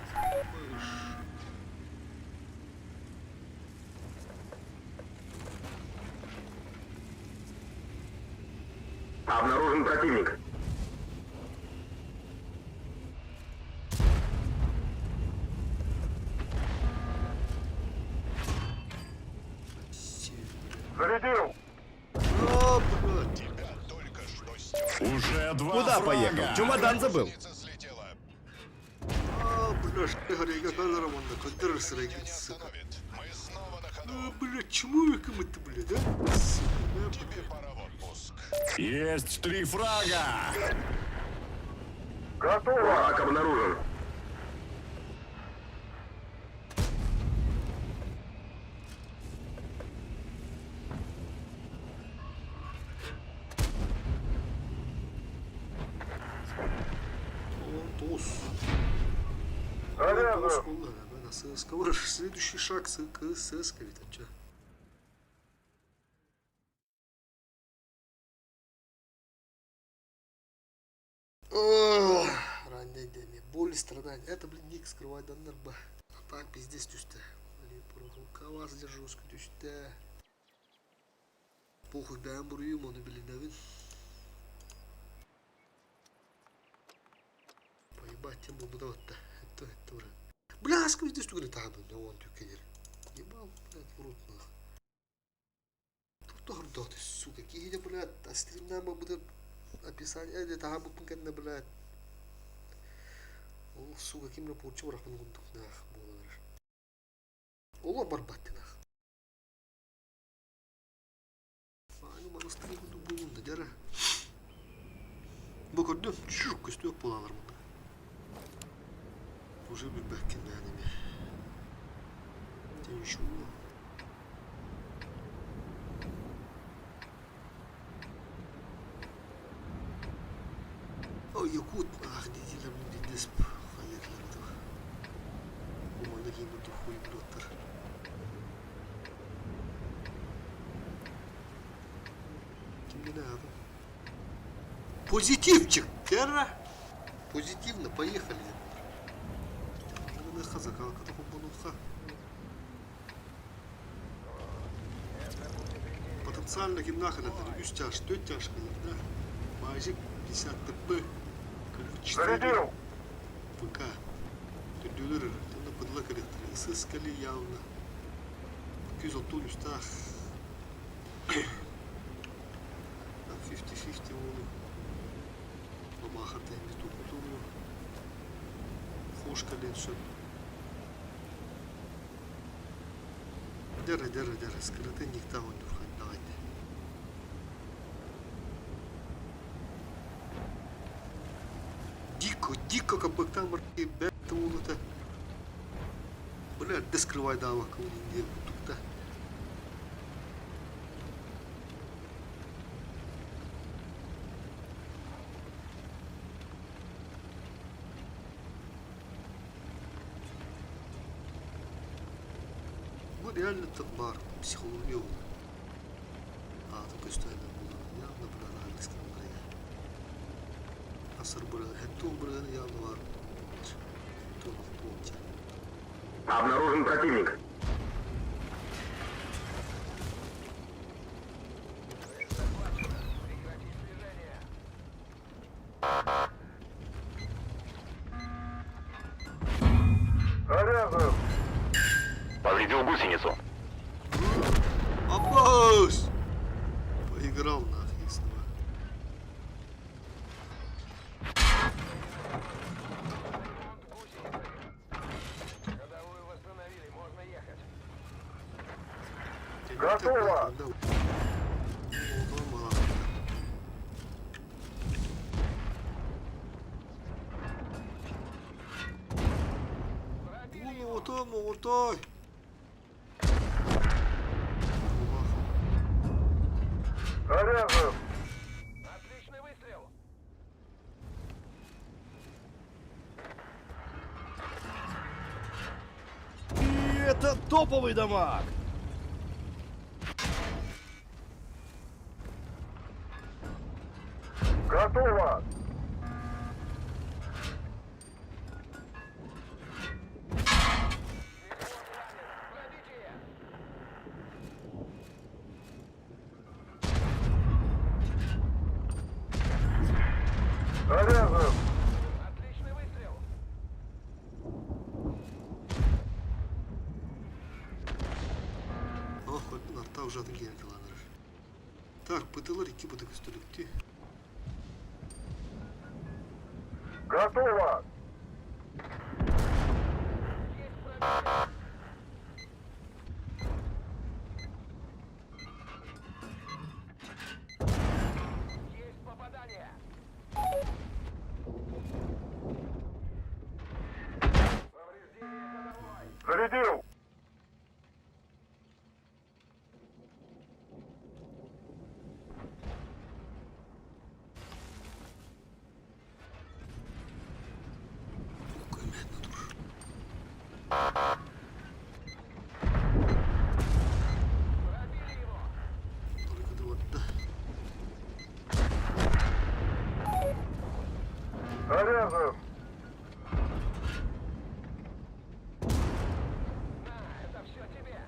Обнаружен противник. Зарядил. А, блядь. Тебя только что стерли. Уже два Куда фрага. поехал? Чемодан забыл. Гусеница слетела. А, бля, шпигарейга камераманда, көтөр Меня сырайгын, не сука. остановит. Мы снова на ходу. А, бля, чему это, блядь, а? Сука, да, Тебе пора в отпуск. Есть три фрага. Готово. Враг обнаружен. Он тос. Заряжен. Следующий шаг ССК ведь, а чё? Ох, Ранение, боль, страдания. Это, блин, ник скрывает даннар ба. А так, пиздец, түстэ. Блин, каваз держусь, түстэ. Похуй, бэйэм буруйум, ону билинэбин. Поебать, тем буду вот это, это уже. Бля, скажи, что говорит, а, блин, он тюкенер. Ебал, блядь, в рот нах. Тут ты, сука, какие, блядь, а стримнама будет описание, это там, блядь. Ол, сука, ким рапорчу барахпын курдук нах буолар. Оло барбат нах. Аны монастырь курдук буолун да дьара. Бу көрдүм, чук көстүөк буолалар мында. Уже билбэккин бээними. Теншу. Ой, якут, ах, дидилер блин, десп, хайерлер Уманы кийин хуй блоттар. Кимге надо? Позитивчик, Тера. Позитивно, поехали. Потенциально кимнахале үс тяж, төрт тяж да? Мажик 50 ТП, 4 Зарядил. ПК. Түрдөлөр, тонна быдла коллектор. Сыскали явно. 260 үстах. 50-50 олу. Бабахарда эми тукутуру. Хош коллекция. Дәрі, дәрі, дәрі. Скрыты никта ойнурхан давайте. Дико, дико, кабактан марки бәтті олыта. Бля, да скрывай дава, кого не кутукта. Ну, реально так бар, психология ол. А, такой стоит, явно, бля, на английском говоря. Асыр бля, хетту бля, явно бар. Ту, ту, Обнаружен противник. Прекратить движение. Заряжен. Повредил гусеницу. Аббас! Поиграл нахуй снова. Ремонт гусеницы. Готово! Отой, отой. Заряжен! Отличный выстрел! И это топовый дамаг! Готово! Пробитие! Заряжен! Отличный выстрел! Ох, арта ужатын киэн тыланыр. Так, пытылар икки быты көстөлүктү. Готово! Есть попадание! Повреждение ходовой! Зарядил! Көмәтне тур. Пробили его! Только вот Заряжен! На, это все тебе!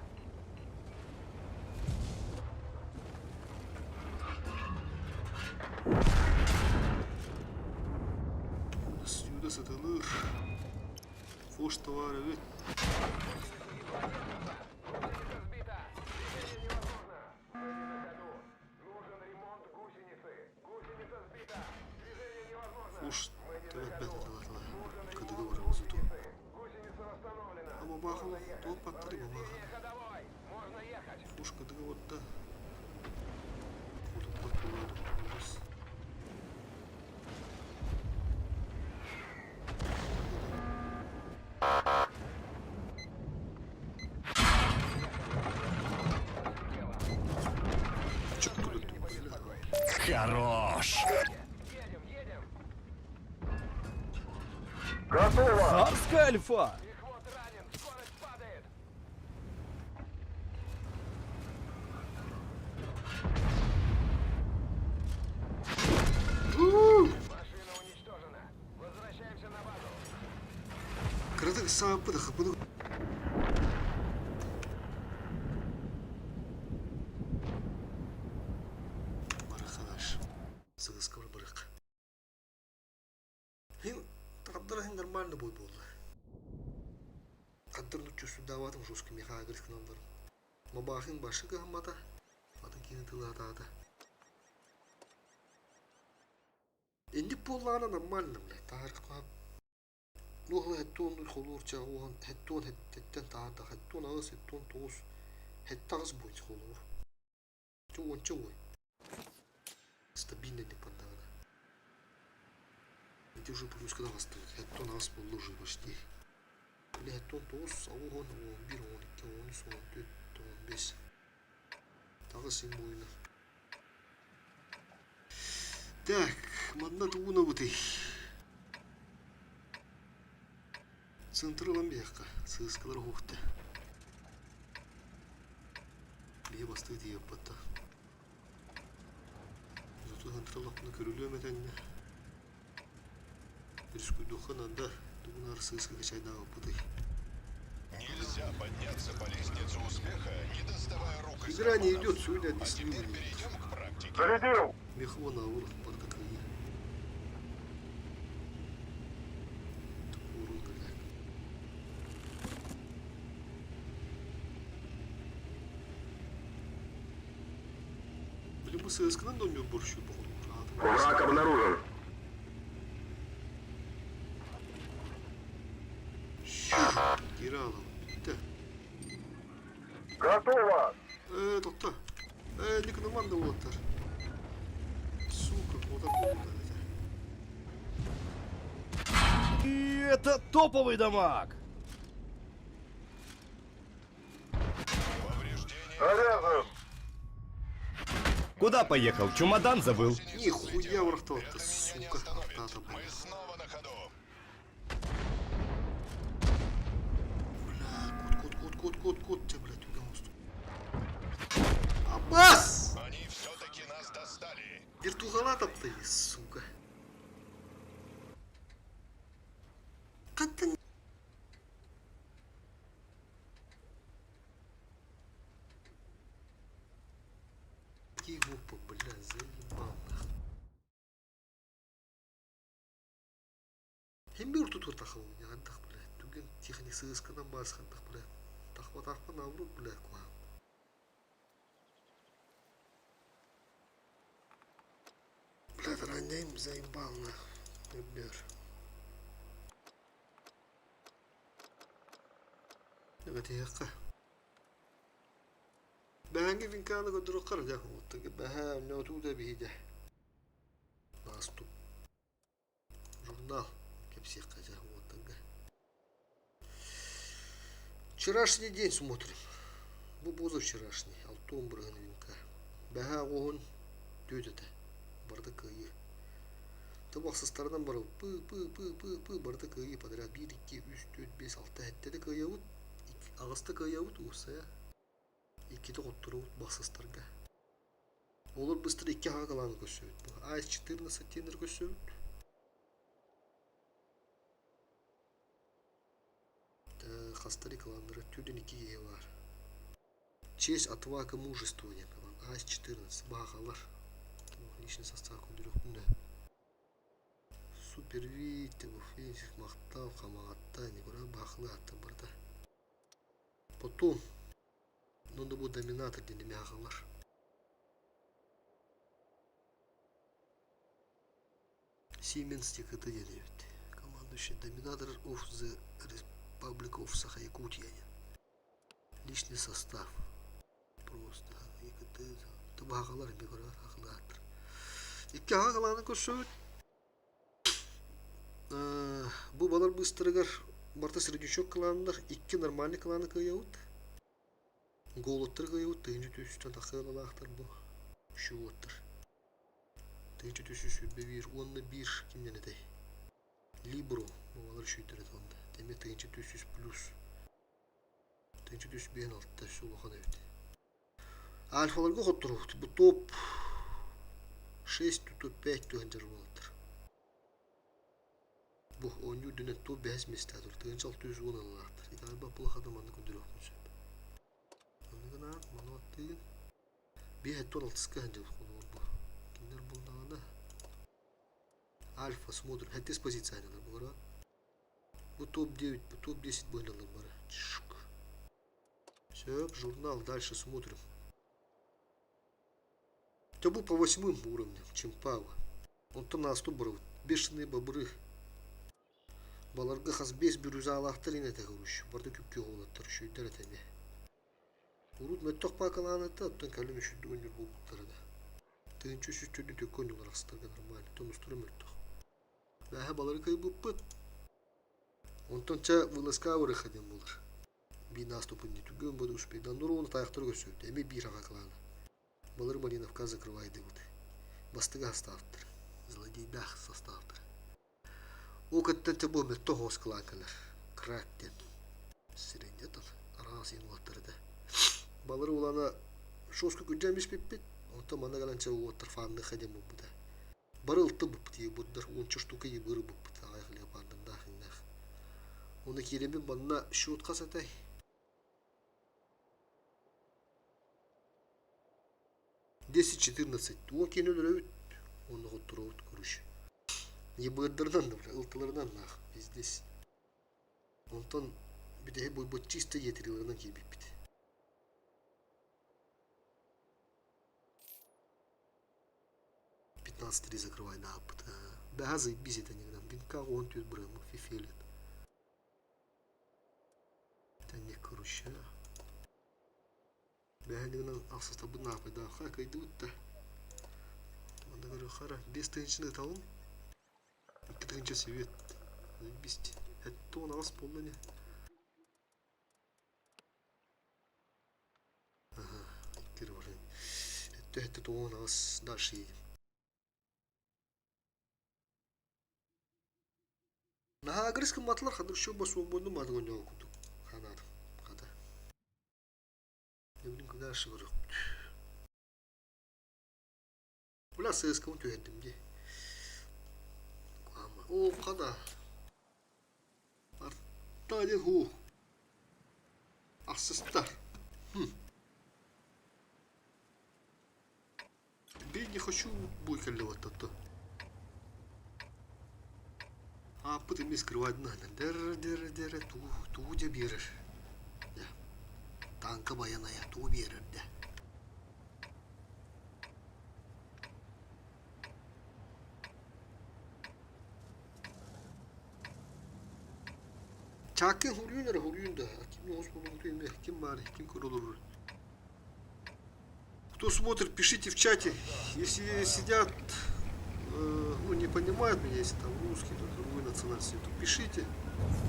Stüdyo satılır. Hoş da var evet. Гусеница сбита! Движение невозможно! Мы не на ходу! Нужен ремонт гусеницы! Гусеница сбита! Движение невозможно! Hoş Мы не evet на ben ходу! de Нужен Кадыгы ремонт var озуту. гусеницы! Гусеница восстановлена! Ama bakalım Можно ехать! top patladı mı Повреждение ходовой! Можно ехать! Hoş кадыгы вот да. Koduk patladı. Çok kötü. Хорош! Едем, едем! Готово! Царская альфа! Мехвод ранен! Скорость падает! Машина уничтожена! Возвращаемся на базу! Кырдык сааппыт хапыны. Барахалаш. Сыгыскар барак. Хин тақдыр хин нормально бой болды. Қаддыр нуччусу даватым жесткий меха грисканандар. Мабахин башы гаммата. Атын кини тылы атаата. Инди поллаана нормально, бля. Таарка кап. Нухла хеттон холур чагуан хеттон хеттен таата хеттон агыс хеттон тоос хеттагыс бойт холур. Чуон чуой. Стабильно не поддана. Иди уже плюс когда вас тут хеттон агыс болду уже почти. Бля хеттон тоос агуон 11 12 13 14 15. Тагыс им бойна. Так, манна тугуна бутый. Централан бияққа, сыскалар хуқты. Бие басты дейіп батта. Зато централақны көрілі мәтәнне. Рискуйдухан анда тугунар сыска качайдағы бұтай. Нельзя подняться по лестнице успеха, не доставая рук из Игра не карманов. идет, сегодня А одни теперь сливы. перейдем к практике. Зарядил! Мехвона ауыр бардак ия. Урун калак. Блин, бу сысканан да борщу боғын. Враг обнаружен! Geri alalım. Bitti. Готово! Ээ, тохто. Ээ, Никноман да уолаттар. Сука, куотар буолбута этэ. И это топовый дамаг! Повреждения Заряжен! Куда поехал? Чемодан забыл. Нихуя врахтал Это ты, меня не сука, остановит. арта Мы блядь. снова на ходу. Бля, кот, кот, кот, кот, кот, кот, тебя, блядь, угол Аббас! Они все-таки нас достали. Вертухана ты, сука. Хантан Опа, бля, заебал нахуй. Hem bir тутур тахабын хантах бля. Түгэн техник сыысканан баас хантах бля. Тахпатахпа наоборот бля куһаҕан. Бля, ранняйым заебал нахуй. Өбнөр. Өтиэххэ. Бэһэҥҥи винканы көрдөрүөххэ эрэ дьэ. Бэһээ нөтуу да биһидэ. Наступ. Журнал кэпсиэххэ дьэ уоттарга. Вчерашний день смотрим. Бу позавчерашний. Алтон бырыһын винка. Бэһээ оҕуһун түөт этэ. Барыта кыайыы. Табахсыстарынан барабыт. Пы пы пы пы пы барыта кыайыы подряд. Биир, икки, үс, түөрт, биэс, алта, сэттэ кыайабыт. Аҕыста кыайабыт уопсайа. Иккитэ хотторобут бахсыстарга. Олор быстро икки аҕа кылааны көрсөбүт. Бу АС-14 диэннэри көрсөбүт. Хастары кылааннара түрдэн икки киһи баар. Честь, отвага, мужество диэн кылаан. АС-14 баахалар. Личный состав көрдөрүөхпүн да. Супер Витя, Махтал, Хамаҕатта, Николай Баахалы ааттар барыта. Потом, ну бу доминатор диэн эмиэ аҕалар. Siemens ТКТ диэн эбит. Командующий Доминатор of the Republic of Саха-Якутия диэн. Личный состав. Просто ЕКТ табаҕалар эмиэ көрөр ахылааттар. Икки аҕа халааны көрсөбүт. Бу балар быыстарыгар барыта среднячок кылааннар, икки нормальный кылааны кыайабыт. Голоттары кыайабыт, тыһыынча түстэн тахса ыалалаахтар бу счетуоттар. Тыһыынча түс 121 уонна биир кимнэн этэй? Либро балар үчүгэйдэр этэ онно. Эмиэ тыһыынча түс плюс. Тыһыынча түс биэһин алта өссө улахан эбит. Альфаларга хотторубут. Бу топ 6 топ 5 түһэн дьарылаллар. Бу оонньуу үрдүнэн топ 5 миэстэ турар. Тыһыынча 610 ылалаахтар. Итаҕай баппылахата манна көрдөрүөхпүн сөп. Онно гынаан, маны аттыгын. Биэс сэттэ уон алтыска сылдьабыт холобур бу. Кинилэр буллаҕына Альфа смотрим. Сэттис позициялар буолар. Бу топ-9, бу топ-10 быһыылар бары. Чшк. Сөп, журнал, дальше смотрим. Табу по восьмым уровням, Чемпава. Онтон ааспыт барабыт. Бешеные бобры. Баларга хас биэс бүрүзаалаахтар ин этэ короче. Барда күпкү оҕолоттор, үчүгэйдэр этэ эмиэ. Урут мөттөх паакалаан этэ, оттон кэлин үчүгэй өнньүр буолбуттара да. Тыһыынча үс төрдүн төккө онньулар ахсытарга нормально, тонустара мөлтөх. Бээһэ балары кыайбыппыт. Онтон чэ вылазка вырыха диэн буолар. Биир наступын түгэн буду успейдан уруона тайахтары көрсөбүт. Эмиэ биир аҕа кылаана. Балары Малиновка закрывайдыбыт. Бастыга составтар. Злодейдаах составтар. Ол кытта чэ бу мөттө хоос кылаан кэлэр. Крак диэн. Сиренье тыл. Араас иин уоттар этэ. Балары улана шоску күрдьэн биспиппит. Онтон манна кэлэн чэ уоттар фанныха диэн буолбута. Бары ылтыбыппыт ебурдар уонча штука ебыры буппут аҕыйах леопардардаах иҥнээх. Уонна киирэммин манна счет хас этэй? 10-14 уон киһини өлөрөбүт уонна хотторобут короче. Ебырдарынан да ылтыларынан наах пиздец. Онтон бүтэһик буолбут чисто етриларынан киирбиппит. 15-3 закрывай нааппыт. Бэҕэ заебись это никогда. Винка он тут бырымы фифелет. Это не короче. Бэһэнигинэн ахсыстарбын наапайдаахха кыайдыбыт да. Манна көрүөххэ эрэ 5000 ытабын. 2000 свет. Заебись. 78 буолла ини. Ага, икки баран. 78 дальше едем. Наһаа агрыс гымматылар, ханнык шуба свободно маадык оонньоон курдук ханаатым хата. Дьэ билин дальше көрүөхпүт. Бля сыыскабын түһэрдим дии. Оо хана. Арта диэн һуу. Ахсыстар. Хм. Бей не хочу бой кэллэ Ааппыт эмиэ скрывать надо. Дэр дэр дэр туу туу дьэ биэрэр. Дьэ. Танка байанайа туу биэрэр дэ. Чааккын хуруйун эрэ хуруйун да. Ким оҕус буолугутуй эмиэ ким баар ким көрө олорор. Кто смотрит, пишите в чате. Если сидят, ну, не понимают меня, если там русский, то другой национальности, то пишите,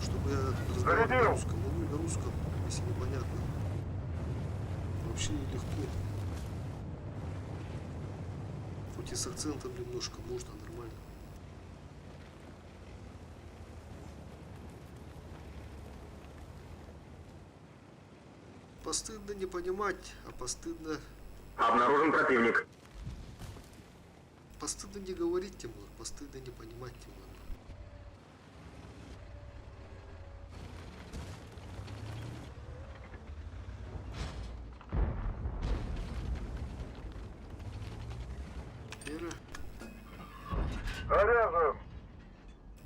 чтобы я разговаривал на русском. Могу и на русском, если непонятно. Вообще легко. Хоть и с акцентом немножко, можно нормально. Постыдно не понимать, а постыдно... Обнаружен противник. Постыдно не говорить, Тимур, постыдно не понимать, Тимур. Вера. Заряжен.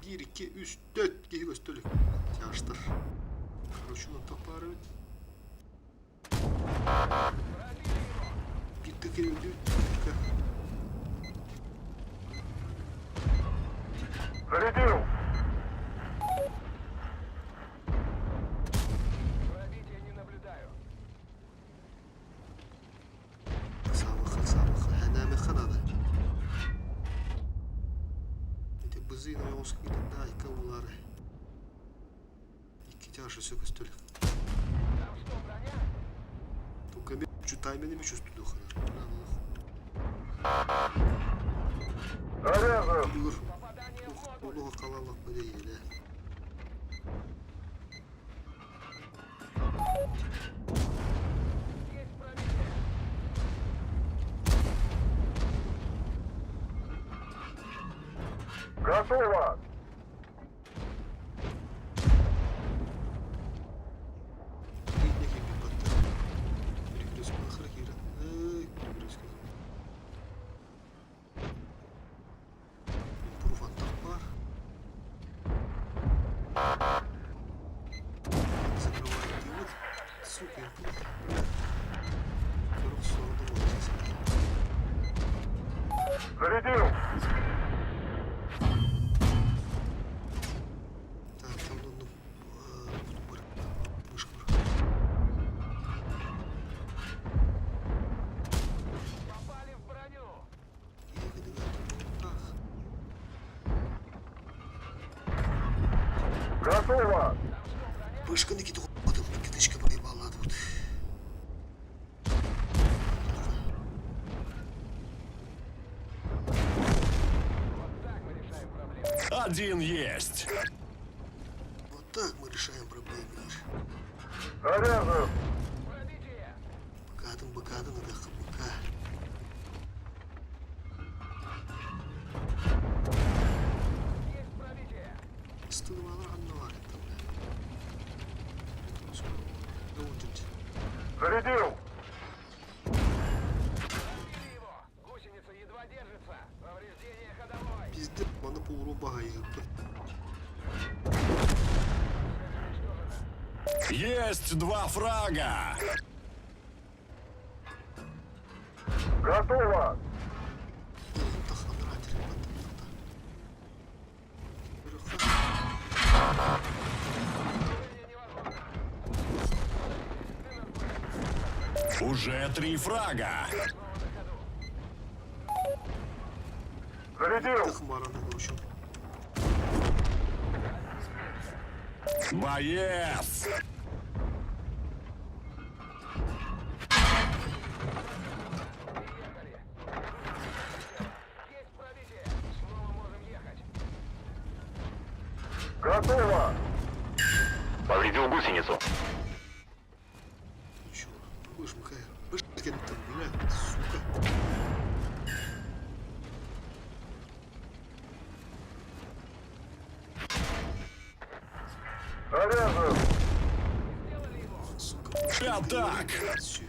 1, 2, 3, 4 киһи көстөлүк. Тяжтар. Короче, онтон баар эбит. Биирдэ киирбит Зарядил. Пробития не наблюдаю. Саабыха, саабыха, хэнээмэххэ наада. Ити бызыын ойоҕоско киирэн икки булаары. Икки тяж өссө көстөлүк. Там что, броня? Только мен тайминimi чувствую Заряжен. Бүгүр Попадание в модуль. олуға қалалық білейді. Есть пробитие. Готово. Биирдэ киирбит батта. Перекрестка хара киирэн. Эй, перекрестка. Импрув баар. Закрывает и вот, сука, импрув. Бля. Короче, 42 здесь. Зарядил. Так, там ну, вышка. Попали в броню. Так. Готово. Вышканы кити қойдым, китичка проебала тут. Вот так мы решаем проблемы. Один есть. Вот так мы решаем проблемы. Заряжен. Пробитие. Быкадын, быкадын, ыдахы быка. Есть пробитие. Стыдывалар анна там. Зарядил. Пробили его. Гусеница едва держится. Повреждение ходовой. Пиздец, маны по баға егіпті. Есть два фрага. Готово. Тах андыра Движение невозможно. Уже три фрага. Зарядил! Тых мараны короче. Боец! Есть пробитие. Снова можем ехать. Готово! Повредил гусеницу. Ничего. Будешь махая. Быш там, бля, сука. Заряжен! Сука. Пятак! Всё.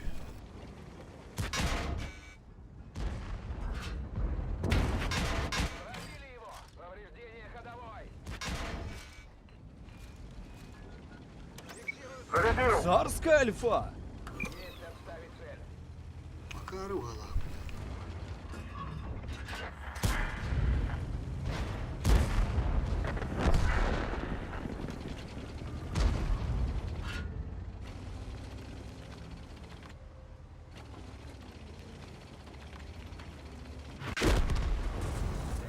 Пробили его. Повреждение ходовой. Зарядил! Царская альфа! Есть отставить цель. Пока ругала.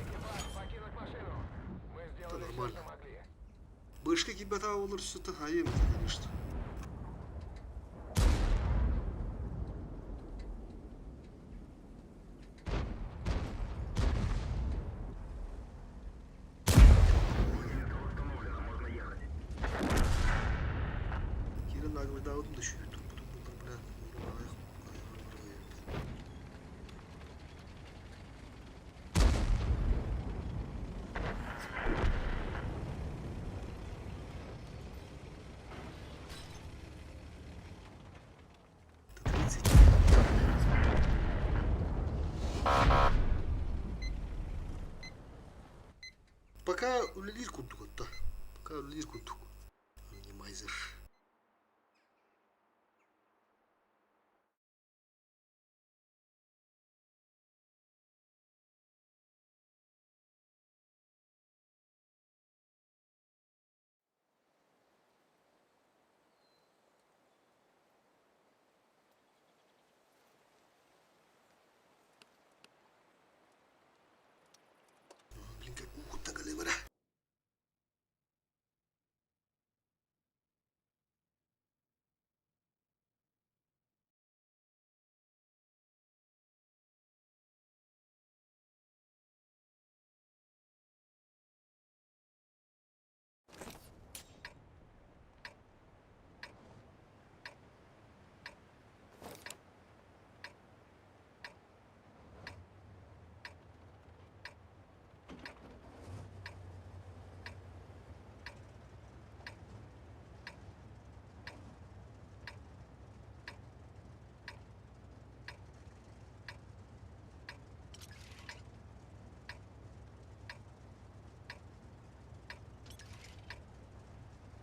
Экипаж, покинуть машину. Мы сделали все, нормально. что могли. Бышка кибета олар сүті хайым, конечно. Кирен агылдаудым да шүйі тұрпытым бұлдар бля. Пока үлелир курдук отта. Пока үлелир курдук. Минимайзер. Блин, как уху галибара.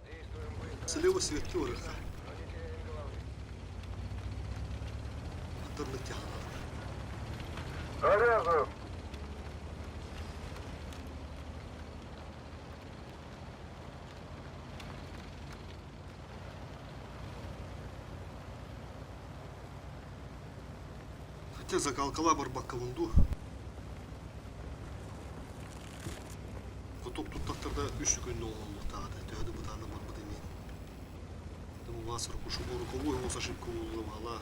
Действуем быстро, Слева светло рыха. но не теряем головы. Атырны Заряжен! Хотя закалкала барбакка вунду. Коток туттақтарда үш күн оңоллуқтағады. Төһөдө бытааны барбыт эмин. Тому вас рукушу руковой ос ошибка улыбала.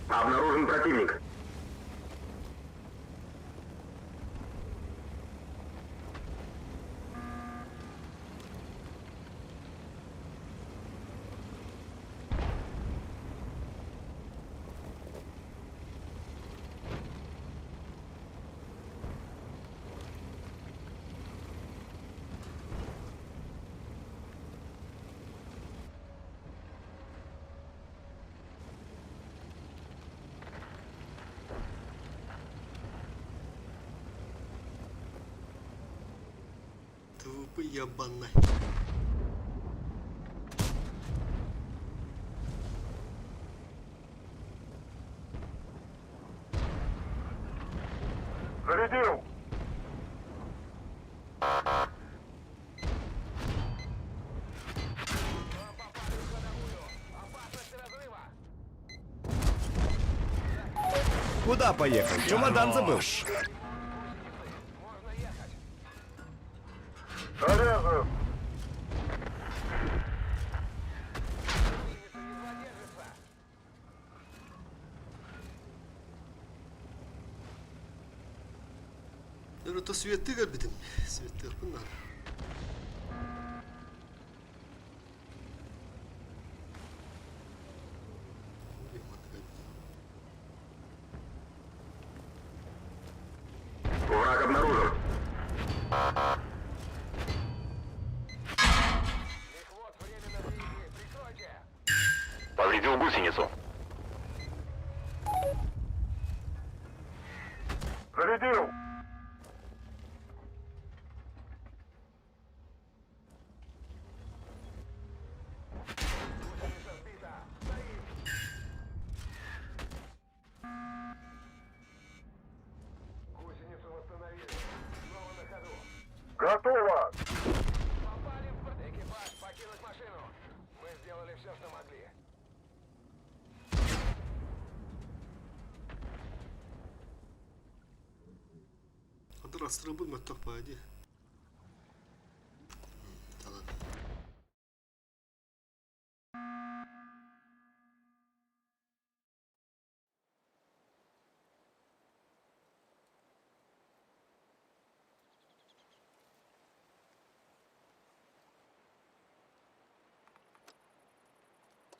Обнаружен противник. ТВП ебаный. Зарядил! Куда поехал? Чемодан забыл. Можно ехать. Заряжен! Гусеница едва держится. Өр светтыы көрбүтүм. Светтыахпын наада. Враг обнаружен. Мехвод временно вне игры. Прикройте. Повредил гусеницу. Зарядил! Гусеница сбита. Стоим. Гусеницу восстановили. Снова на ходу. Готово! Попали в борт. Экипаж, покинуть машину. Мы сделали все, что могли. Адыр астырабын мөттөх баadi. Талан.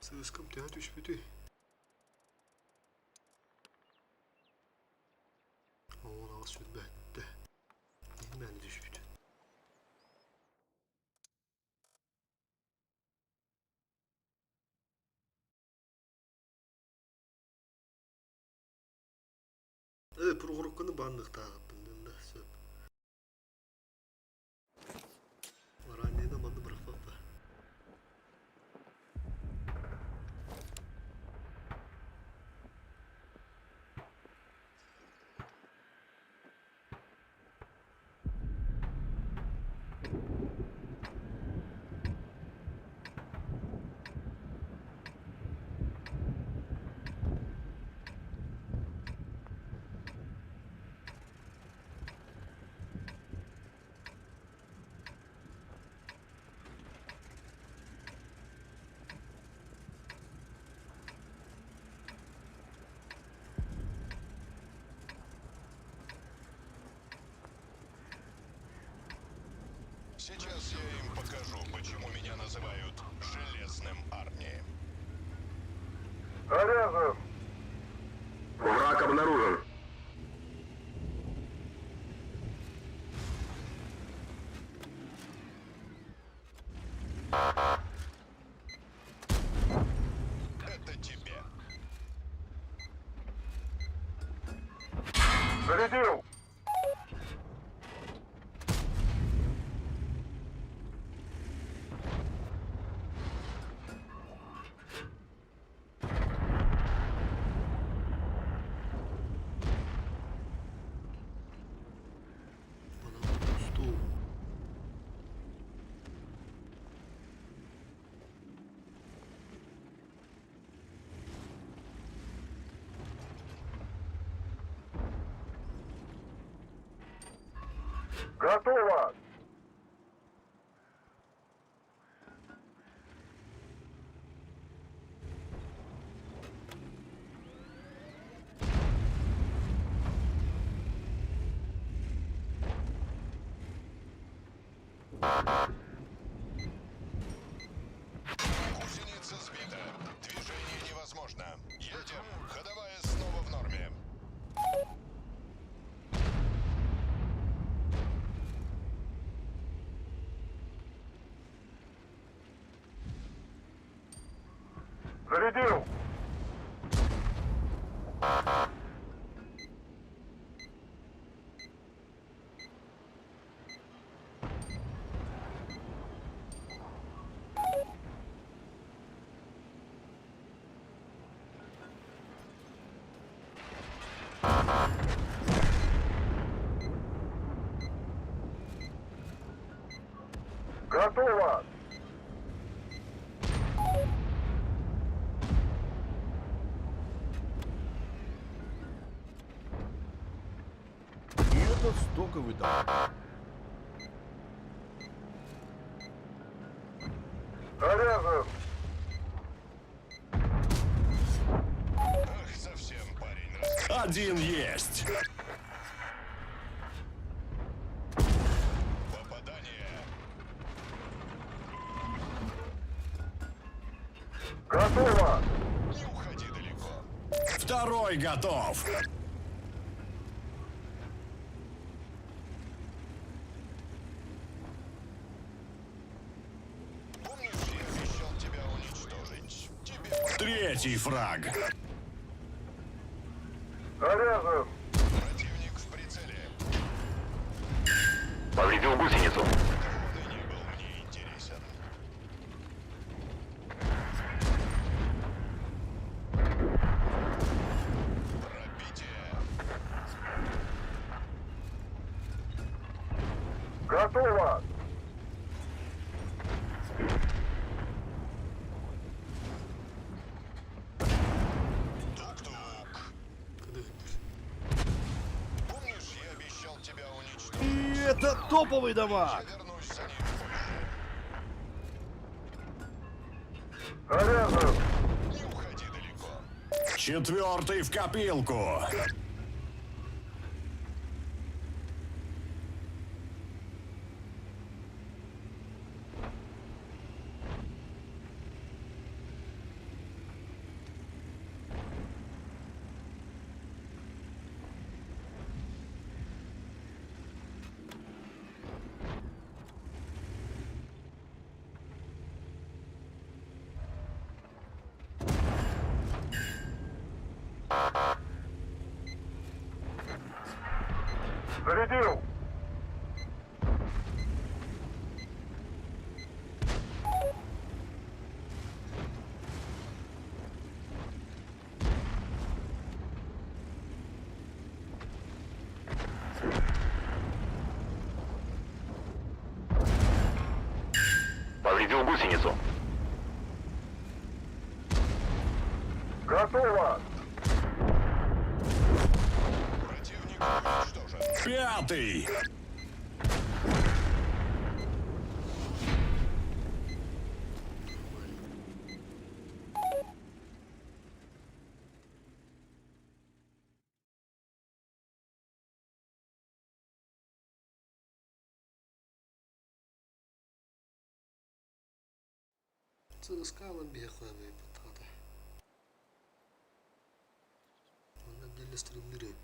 Сыскам төһө түспүтүй? Оон аҕыс сүрбэттэ. Иһин түспүт. Э, прохоровканы баанныктаахпын да сөп. Ранее манны бырахпаппа. Сейчас я им покажу, почему меня называют Железным Арни. Заряжен! Враг обнаружен. Это тебе. Зарядил! Bana tuttu. Готово! Гусеница сбита. Движение невозможно. Едем. Ходовая снова в норме. Зарядил! Готово! Это стоковый дамаг. Заряжен! Ах, совсем парень рас... Один есть. Попадание. Готово! Не уходи далеко. Второй готов. Помнишь, я обещал тебя уничтожить? Тебе Третий фраг. Заряжен! противник в прицеле. Повредил гусеницу. Он и не был мне интересен. Пробитие. Готово! Тук-тук. Кыдыгыр. Помнишь, я обещал тебя уничтожить? И это топовый дамаг. Я вернусь за ним позже. Заряжен! Не уходи далеко. Четвертый в копилку. Зарядил! Повредил гусеницу. Готово! Противник уничтожен. Пятый. Скалам биһиэхэ баттаҕата. Онно дэллэстэрин эппит.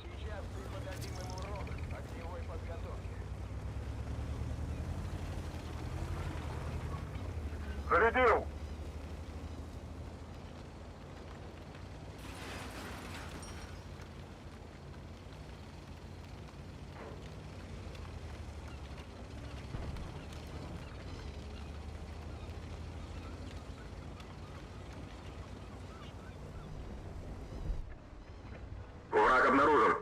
Сейчас преподадим им урок огневой подготовки. Зарядил! Враг обнаружен.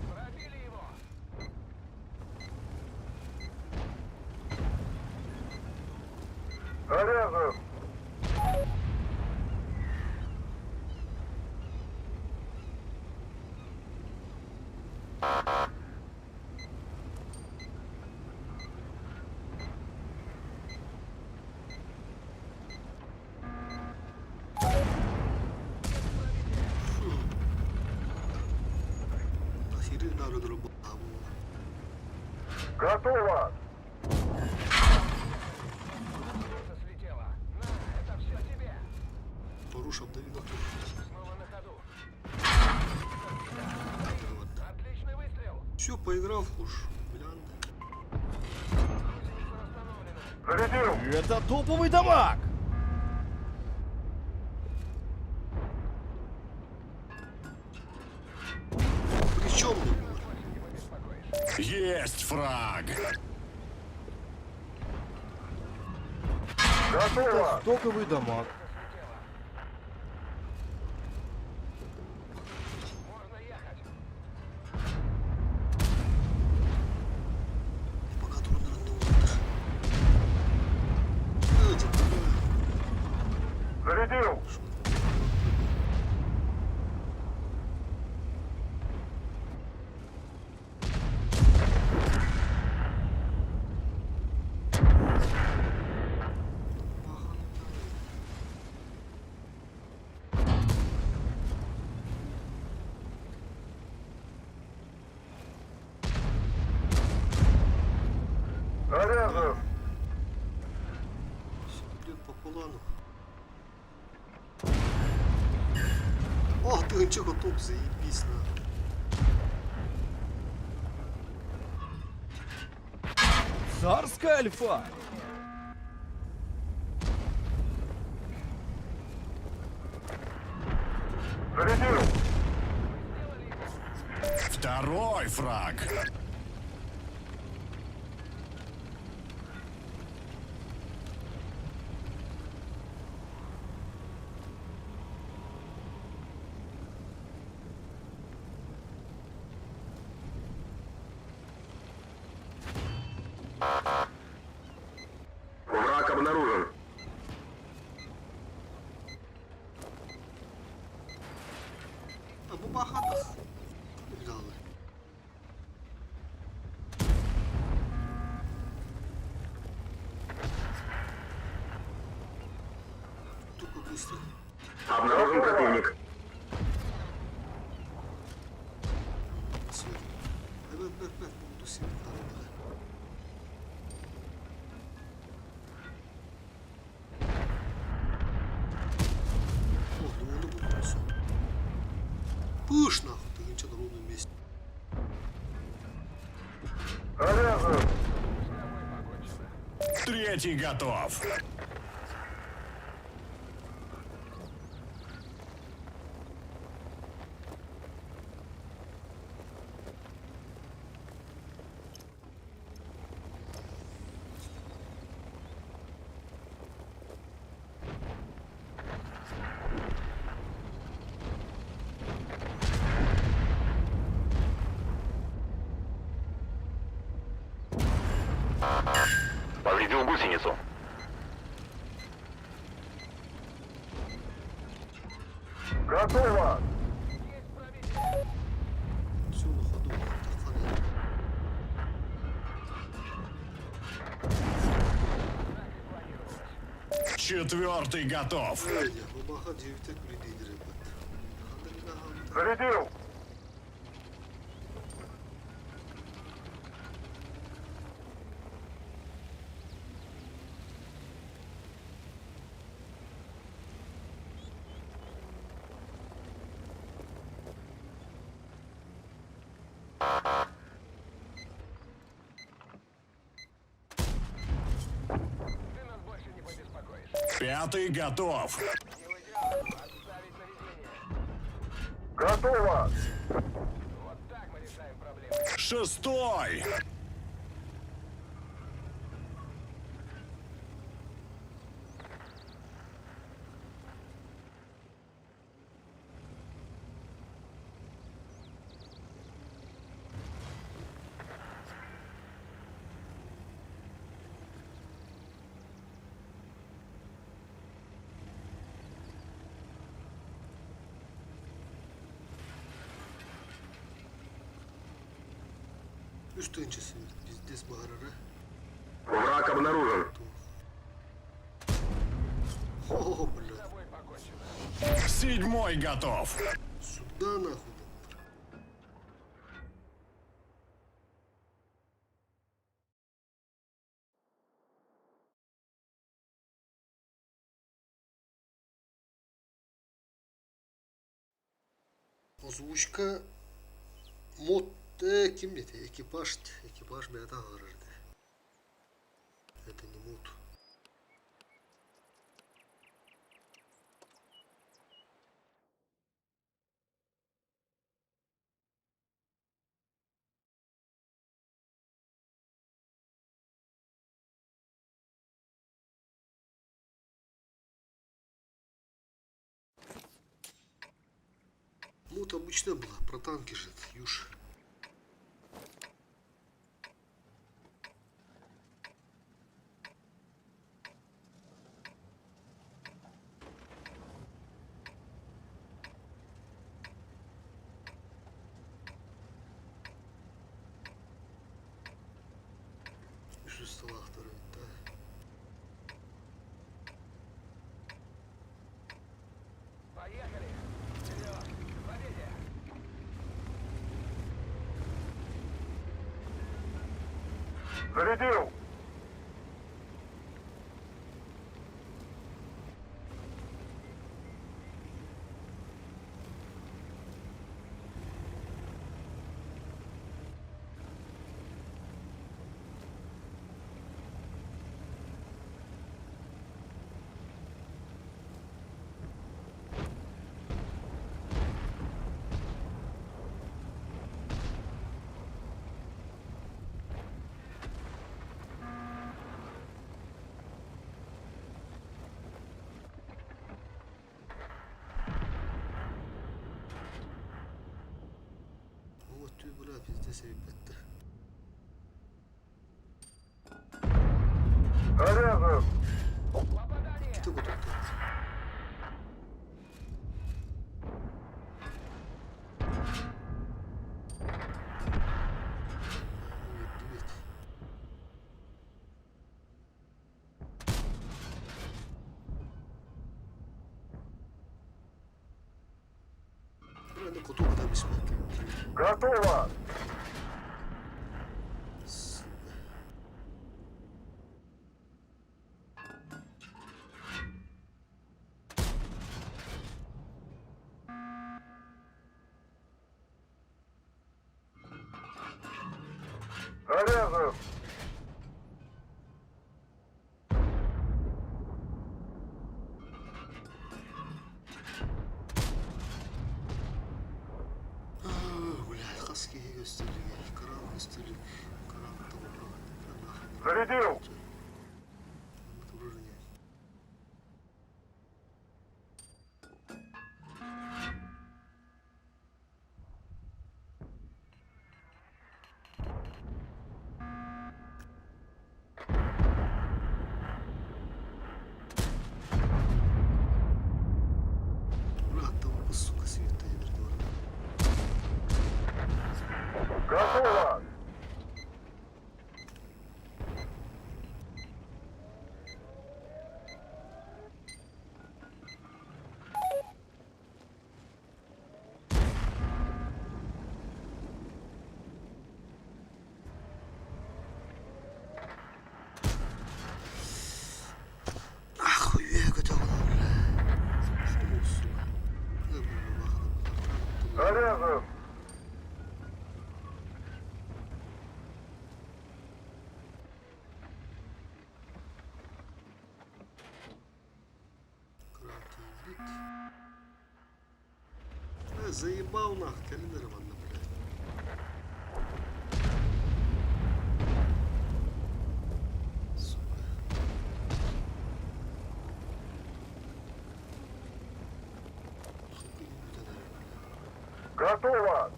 Пробили его! Заряжен! Готово! Слетела. На, это все тебе. Поруш обновил. Снова на ходу. Отличный выстрел. Все, поиграл уж. Блян. Гусеница восстановлена. Зарядил! Это топовый дамаг! Причем не было. Есть фраг. Готово! Топовый дамаг. Можно ехать. Пока трудно рандомно. Зарядил! Заряжен! Идет по плану. О, ты чего тут заебись на. Царская альфа! Зарядил! Второй фраг. Враг обнаружен. А бабахатах взяли. Только быстро. Обнаружен противник. Сверху. Evet, evet, evet, buldu seni arada. О, ну он и был всё. Пыш нахуй, ты ничего на ровном месте. Заряжен! Третий готов. Повредил гусеницу. Готово! Все на ходу, так Четвертый готов. Бабаха 9 лидер, Зарядил! Ты нас больше не побеспокоишь. Пятый готов. Не выдерживай. Отставить наведение. Готово! Вот так мы решаем проблемы. Шестой. Үс тыһыынчасы пиздец баҕарара. Враг обнаружен. О, блядь. С тобой покончено. Седьмой готов. Сюда нахуй. Озвучка мод э, ким диэтэ? Экипаж, экипаж бэйэтэ аһарар этэ. Это не мод. Мод обычная была, про танки же, юж. Үс ысталаахтар эбит да. Поехали! Вперед! К победе! Зарядил! Оо, түү бля, пиздец эбиппэт да. Заряжен! Попадание! Иккитэ кутуктар. Үөрдүбүт. Бля, кутук да биспэккэ. Готово! Сука. Заряжен! Блядь, хас киһи көстөлүгэй, кран көстөлүк, кран Зарядил! Вооружение. Бля, там, сука, света я Готово! Ахуя, готово, бля. Фу, сука. Заряжен! Кратер Заебал нах, калинер манна, блядь. Сука. Сука, не буду, блядь. Готово!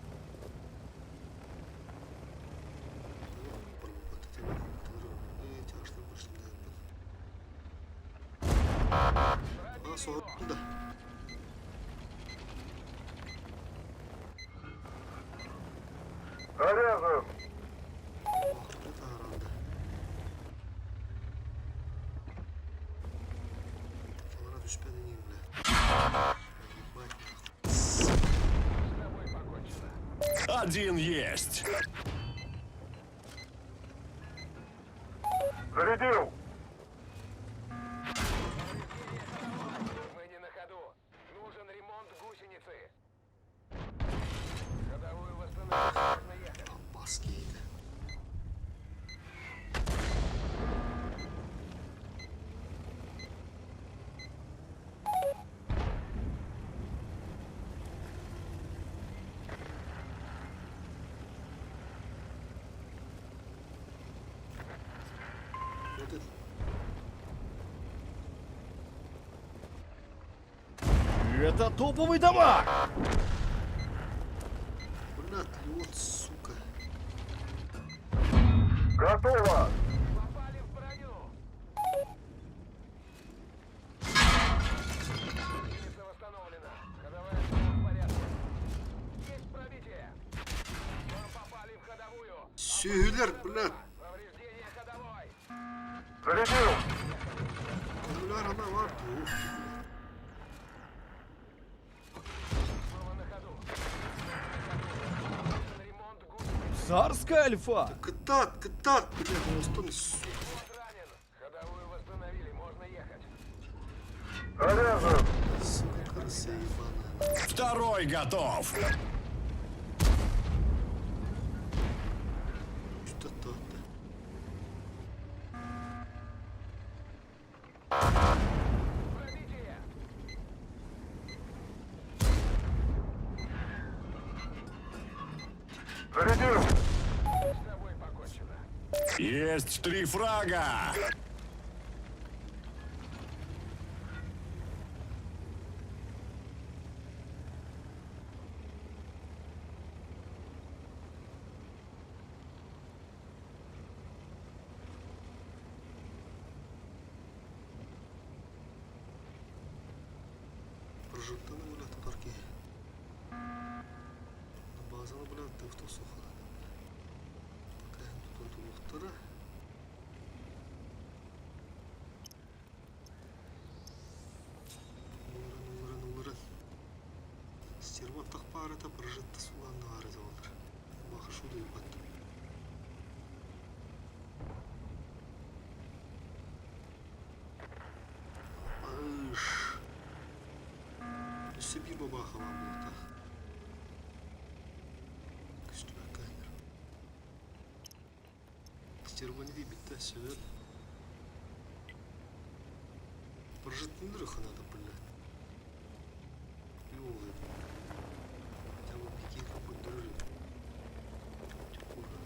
А, да. Заряжен! Один есть. Зарядил! Мы не на ходу. Нужен ремонт гусеницы. Ходовую восстановить. Можно ехать. Бас киһитэ. Вот это Это топовый дамаг! Блядь, лед, сука. Готово! Попали в броню. Гусеница восстановлена. Ходовая снова в порядке. Есть пробитие. Вам попали в ходовую. Сүһүлэр, блядь. Повреждение ходовой. Зарядил! Көмөлөр ана бар дуу. Снова на ходу. Снова на ходу. Нужен ремонт гусеницы. Царская альфа! Кытаат, кытаат, блядь, оҥостон, сука. Вот ранен. Ходовую восстановили. Можно ехать. Заряжен! Сука, крыса ебаная. Второй готов. Что то-то. Пробитие. Зарядил! С тобой покончено. Есть три фрага. Прожектаны, блядь, тутар киһи. Базаны, блядь, тыхту сухала. Пока тутан тулуктара. Уларан, уларан, уларан. Стерва тахпарата прожитта суланна арада олар. Баха шуду ебат. Аш. Өссө биир бабаха баар буолуохтаах. Көстүбэккэ анньар. Стерваны бүттэ сөбө. Прожитынырых надо, блядь. Ёлы. Хотя бы пикинг көрдөрөр. Курва.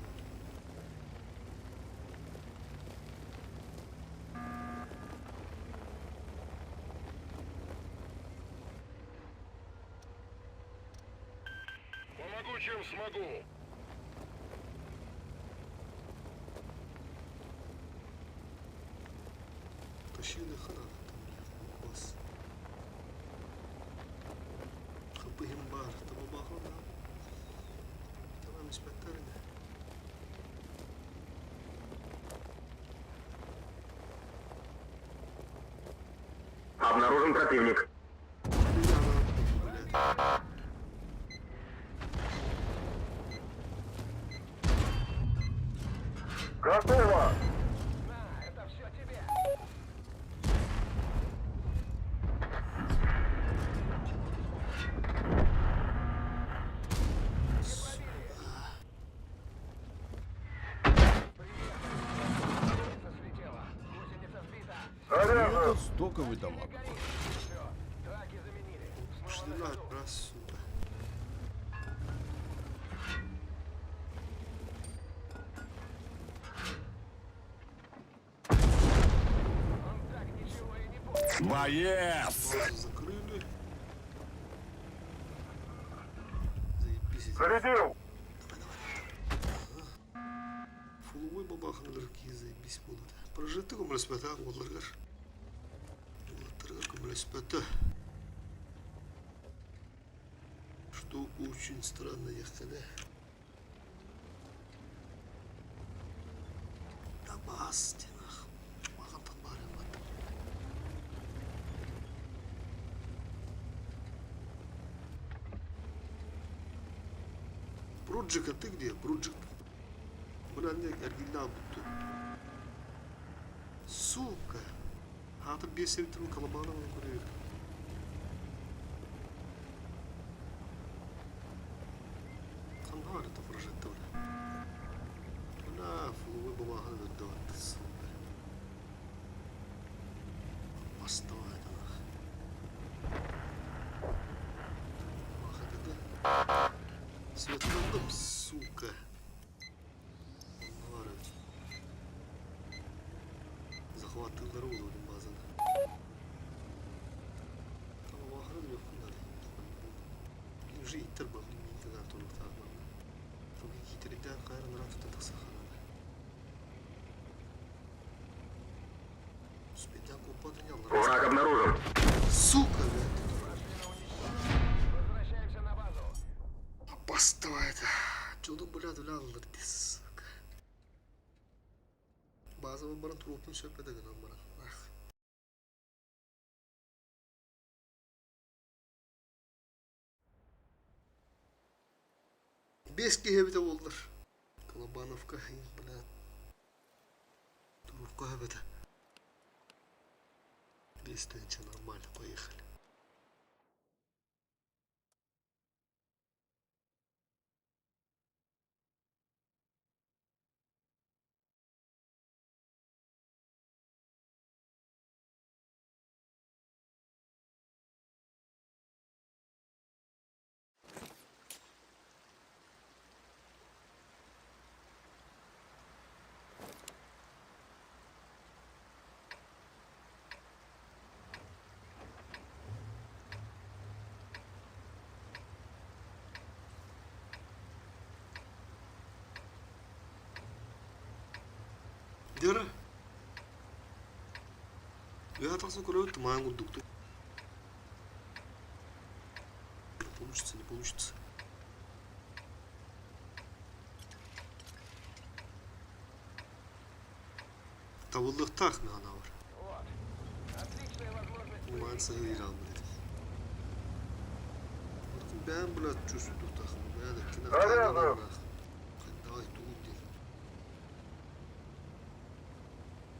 Помогу, чем смогу! Тащили надо там, блядь, бас. Хапыгин бар, табабахана. Tamam испэттэринэ. Обнаружен противник. Блядь. Готово! На, это все тебе. Гусеница слетела. Гусеница сбита. Заряжен! Это стоковый дамаг. Горит. Все. Траки заменили. Снова на Пошли ходу. раз, сука. Он так ничего и не понял. Боец. Базу закрыли. Заебись. эти. Зарядил! Давай, давай, давай. Ага. Фуловой бабаханылар заебись будут. Прожиты көмөлөспөтө уолларгар. Уолаттаргар көмөлөспөтө. Что очень странно ехали. Да бас стенах. Маған бар ебать. Бруджик, а ты где? Бруджик. Бля, не эргиллээх бутту. Сука. Аата биэс эбитин Колобанованы көрөйүк. Ханна это прожектор? Бля, фуловый бумага вердет, сука. Постой это нах. Ах, это да. Светландым, сука. Онно бары. Захваттыыллара буолуо дим базаны. Тамамааханы билиэхпин наада. Уже иттэр буоллум миин кыгаар туруохтаах манна. Тугу киитэрдээх хаарын ыраах тута тахсыахха наада. Успейдаан куоппатын яллара. Враг обнаружен. Сука, блядь. Возвращаемся на базу. Опаздывает. Чудо, блядь, үлэ аллар сука. Базовый баран туруохпун сөп этэ гынан баран. Ах. Биэс киһи эбитэ буоллар. Колобановка, блядь. Туруохха эбэтэ. 5 тысяча нормально, поехали. Дера. Я тахсан көрөбүт тумаан курдук. Получится, не получится. Табыллыахтаах наана бар. Вот. Отличная возможность Тумаан саһыыр албыт. Бэйэм блядь чувствую бэйэ Заряжаю. Давай тугун диэн.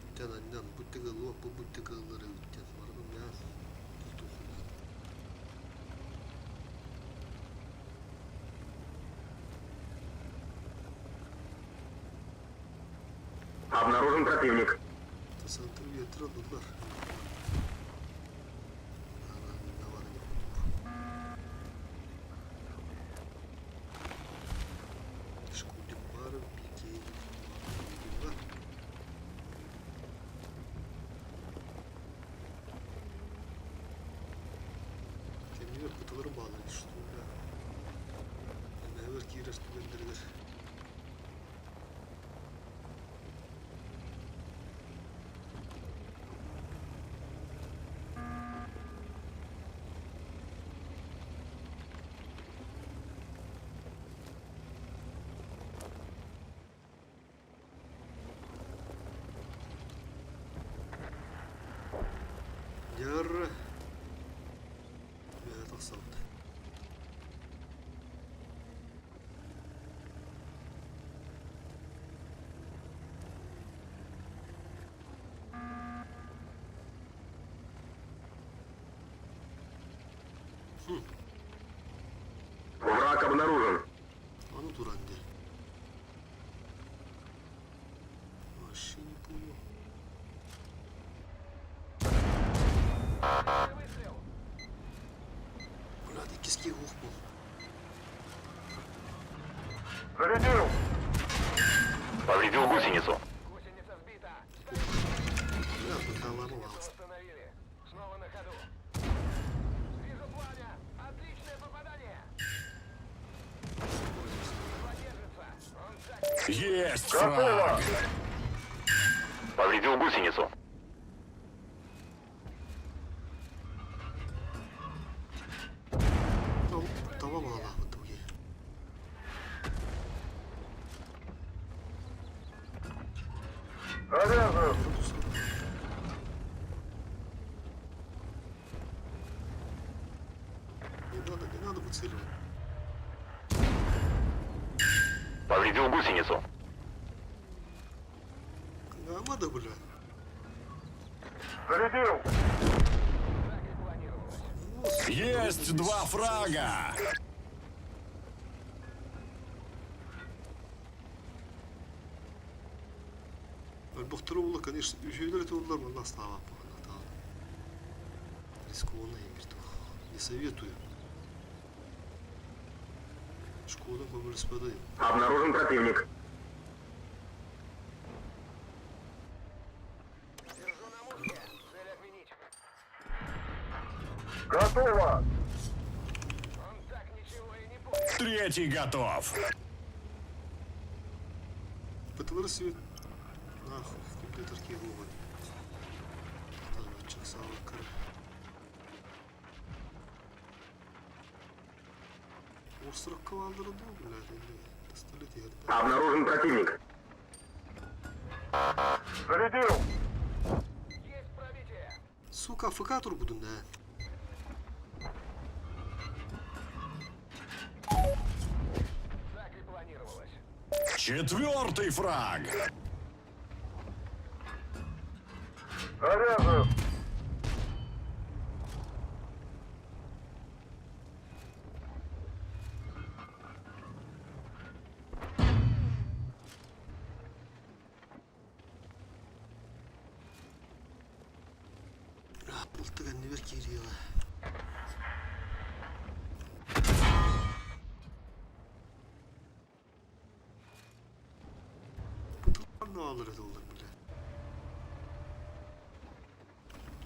Бүтэн анньан бүттүгэ луоппу бүттүгэ ыллары бүттэн барбын бэйэм тутуохун. Обнаружен противник. Центр ветра ыллар. Шкудик бары, пикей, бар. Кэмигэр кутулары баалар что бля. Эмэбэр киирэр түгэннэригэр. Дьэр. Бэйэ тахсабыт. Враг обнаружен. Аны туран дии. Вообще не понял. Выстрел. Бля, иккис ух был. Зарядил! Повредил гусеницу. Гусеница сбита. Бля, быкаламывал. Восстановили. Снова на ходу. Вижу пламя. Отличное попадание. Продержится. Он так Есть фраг! Повредил гусеницу. Таба баҕалаахпыт тугуй. Заряжаю! Не надо, не надо выцеливать. гусеницу. Кыҥаама да бля. Зарядил! Так и планировалось. Есть два фрага! Өлбөхтөрө буолла, конечно, үһүөлэр этэ буоллар манна астаабаппын даҕаны. Рискованно иҥир туох. Не советую. Шкода көмөлөспөтө. Обнаружен противник. Держу на мушке. Цель отменить. Готово! Он так ничего и не понял. Третий готов! Бытылары свет. Нахуй, компьютер киһи Саалыккар. Острокка бааллара дуу, блядь, или пистолет иһэрдэ. Обнаружен противник. Зарядил! Есть пробитие. Сука, АФК турбудун да. Так и планировалось. Четвертый фраг! Заряжен! Мылтык анныбар киириэҕэ. Бытыллан этэ олор бile.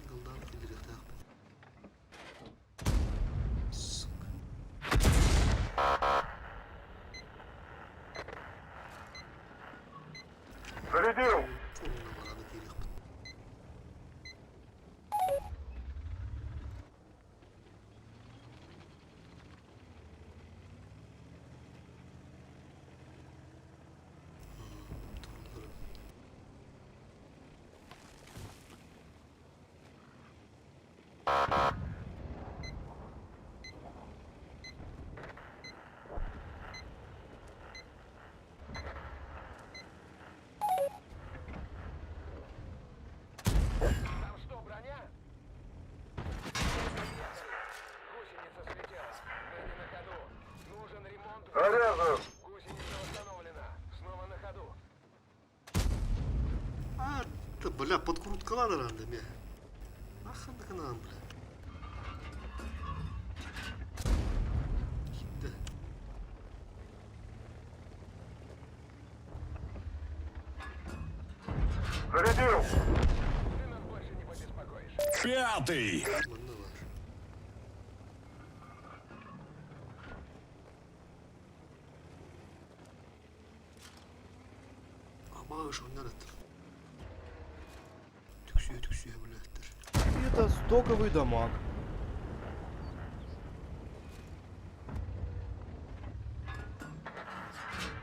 Галдан киллэриэхтээхпин. Сука. Зарядил! Онно бараны киириэхпин. Туруллар. Там что, броня? Гусеница слетела. Мы не на ходу. Нужен ремонт. Заряжен! Гусеница восстановлена. Снова на ходу. А, да, бля, подкруткалар анда ме. Ахандыкынан, бля. Китте. Зарядил! Ты нас больше не побеспокоишь. Пятый! Манна бар. Ама ошоннор аттыр. Түксүө түксүө блядтар. Это стоковый дамаг.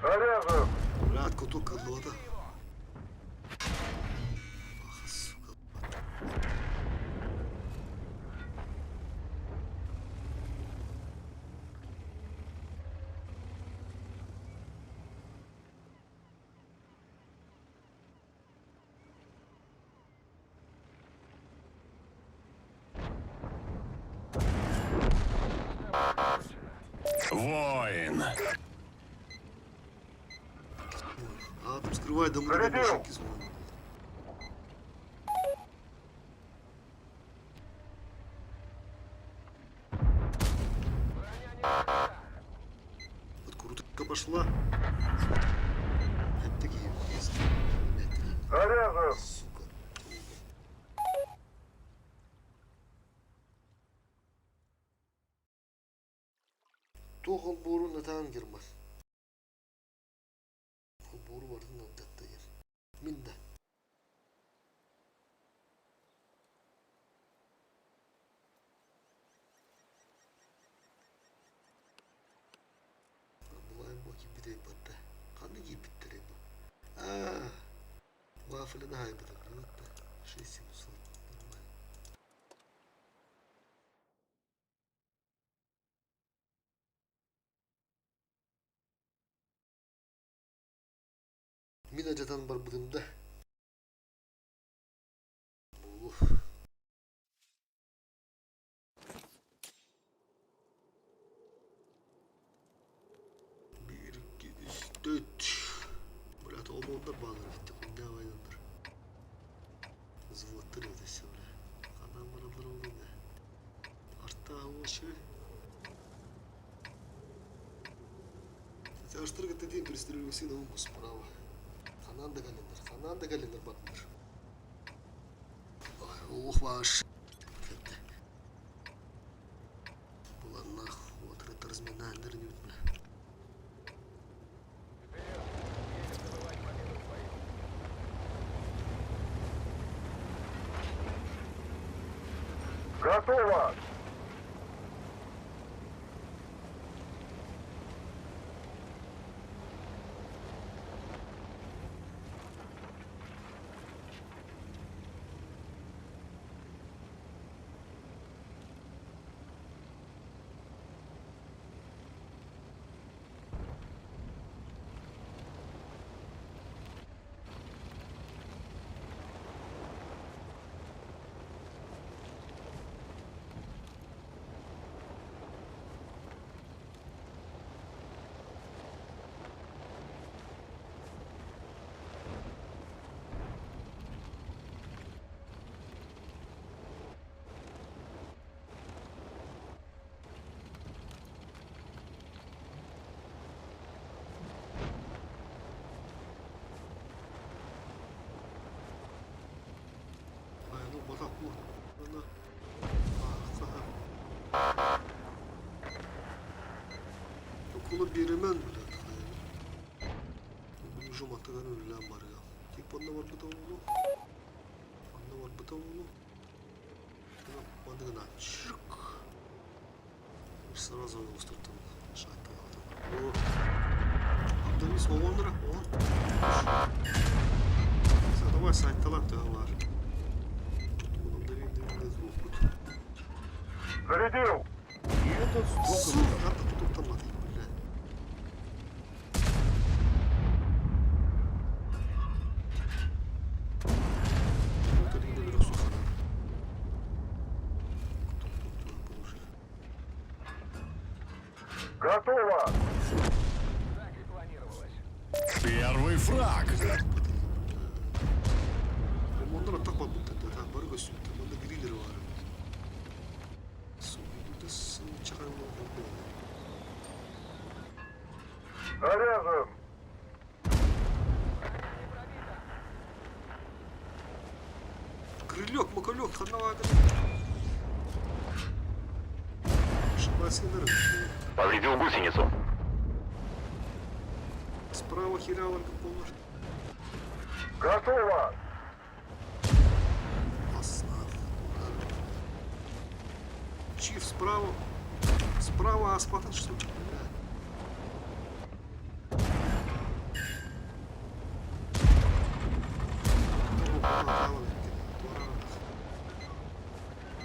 Заряжен! Блядь, куток кыллыбата. Ах, сука. Воин! А там скрывай дому Зарядил. больше звон. Броня не пробита. Подкрутка пошла. Опять-таки, есть. Заряжен! Сука. Туох олбуорун ытаан Герман. Олбуору барытын алдьаттайым. Мин да. Булайым бу киирбит батта. Ханна киирбиттэрэй бу? Аа, вафлины хаайбытым дии батта. 6700 нормально. Мин алдьатан барбытым да. Буолуо. Биир, икки, үс, төрт. Бля, оҕолор бааллар эбит куннаа байаннар. Взводтар эбит өссө, бля. Ханан бараллар ол да. Артаа уочу. Артыр кытта диэн пристрелился на справа. Ханан да кэлэннэр, ханан да кэлэннэр бардылар. Ох, ваш. Буланнах, отрыт разминаллар не бля. Вперед! Нельзя забывать победу в бою. Готово! Ну, батак бу. Около биэримэн блядь. Уже матыган үлэлээн барыа. Тип онно барбыта буолуо. Онно барбыта буолуо. Манныгына чик. Сразу устартан шайталатан. О. Абдамис оҕоннора. О. Давай сайталан төһө бар. Зарядил! И это Сука, тут там бля. Вот это не беру. Готово! Так и планировалось. Первый фраг. Оннор аттак барбыттар да, бары көстүбүттэр, манна гриллер баар. Чакан Заряжен! Крылек, макалек, ханава. Шабасинер. Повредил гусеницу. Справа херявалька полная. Готово! Основ. Чиф справа. Справа аспатан что ли?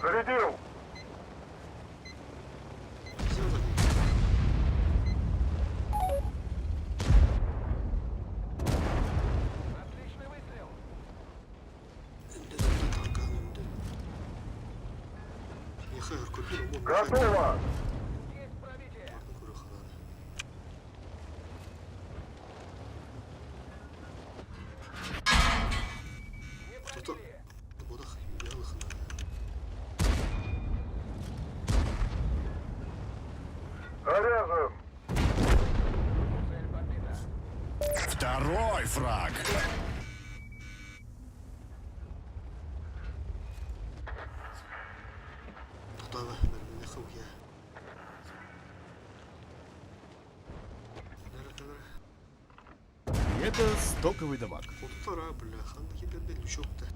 Зарядил! Отличный выстрел. Готово! Есть пробитие. Не пробили. Заряжен! Цель подбита. Второй фраг. Тутава, И это стоковый дамаг. Хотутара, бля, ханна килдерде лючокта.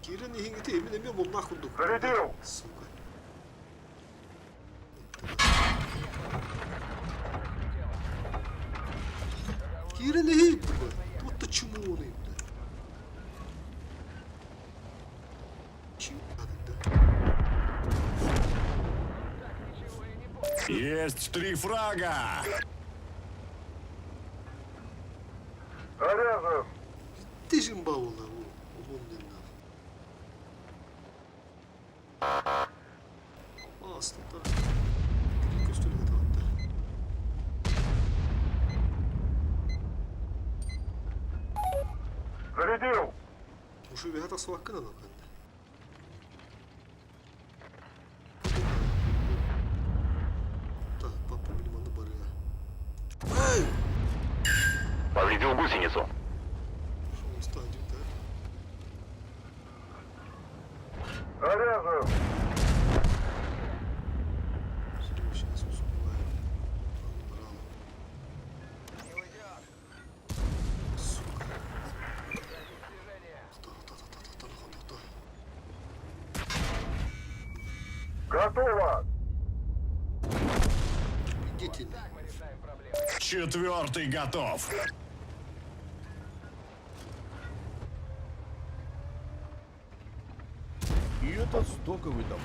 Кирен иһиҥити эмин эмиэ муннаах курдук. Зарядил! Сука. Кирен иһи, бля. Вот то чумоный, бля. Чим да. Так ничего и не понял. Есть три фрага. Заряжен! Тижин баула улун денна. Астата. Көстүлүгө табатта. Зарядил! Ушу бэһэ тахсыбаккын ана кэннэ. Папа мин манна барыа. Эй! Повредил гусеницу. Шоу да? Заряжен! Все, сейчас успеваем. Ладно, брала. Не уйдет. Сука. Движение. Та-та-та-та-та-та-та-та. Готово! Идите. Так мы решаем проблемы. Четвертый готов. И это стоковый дамаг.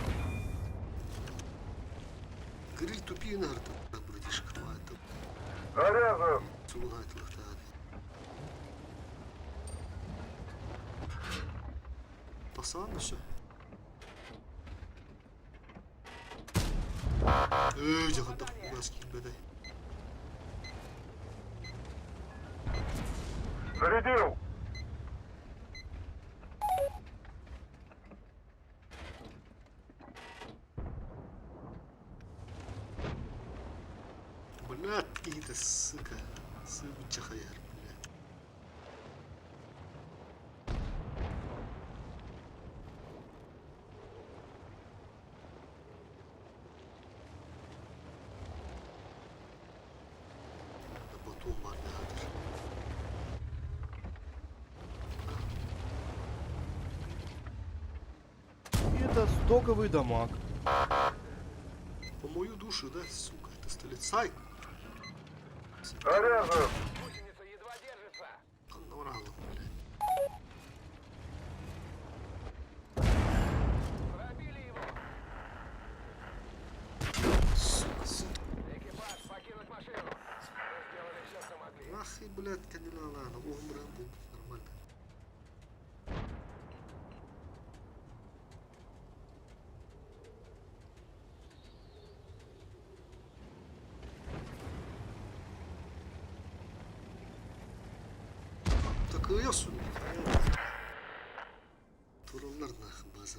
Гриль тупи нарта, братишка. Это Заряжен! Тахсаан өссө. Эй, дьаһанта кугас киирбэтэй. Зарядил! Блядь, какие-то, сука. Сука, чахаяр, блядь. Батон бар нахатыр. И это стоковый дамаг. По мою душу, да, сука, это столицай. Заряжен! Гусеница едва держится. Канноралом, блядь. Пробили его. Сука, сука. Экипаж покинуть машину. Мы сделали все, что могли. Нахуй, блядь, канилала, умран был нормально. Takılıyorsun. Turullar нахуй база.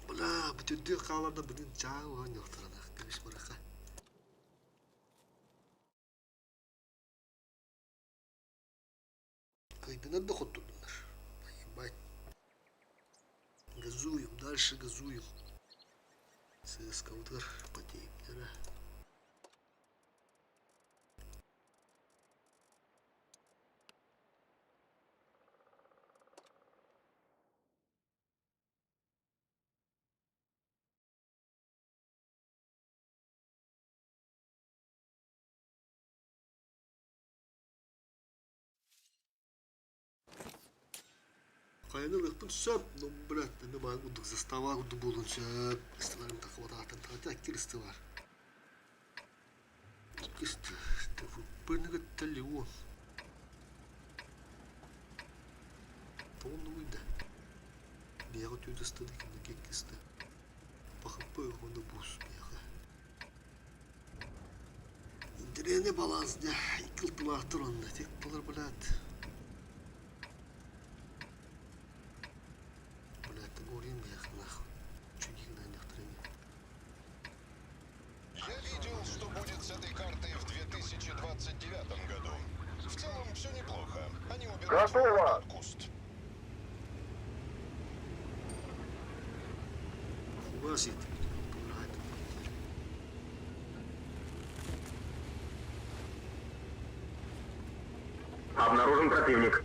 Бля, бүтүндүү хааларда блин чаа оонньуохтара кэбис бараха. Кыйдынар да хоттудуннар. Ебать. Газуем, дальше газуем. ЦСКА потеем, Хайны сөп, ну, блядь, мен бай курдук застава курдук буолун сөп. Ыстыларым такыбатаатан хотя кирсты бар. Кисты, пырныгы он. Тоғынды уйда. Бияғы түйді ысты декенде кеккісті. Пахыппы онда бус бияғы. Интирене баланс да, икил онда, тек булар, блядь. Блядь, ты говорим, я нахуй. Чудик на некоторые. Я видел, что будет с этой картой в 2029 году. В целом все неплохо. Они уберут Готово! тот куст. Хватит. Обнаружен противник.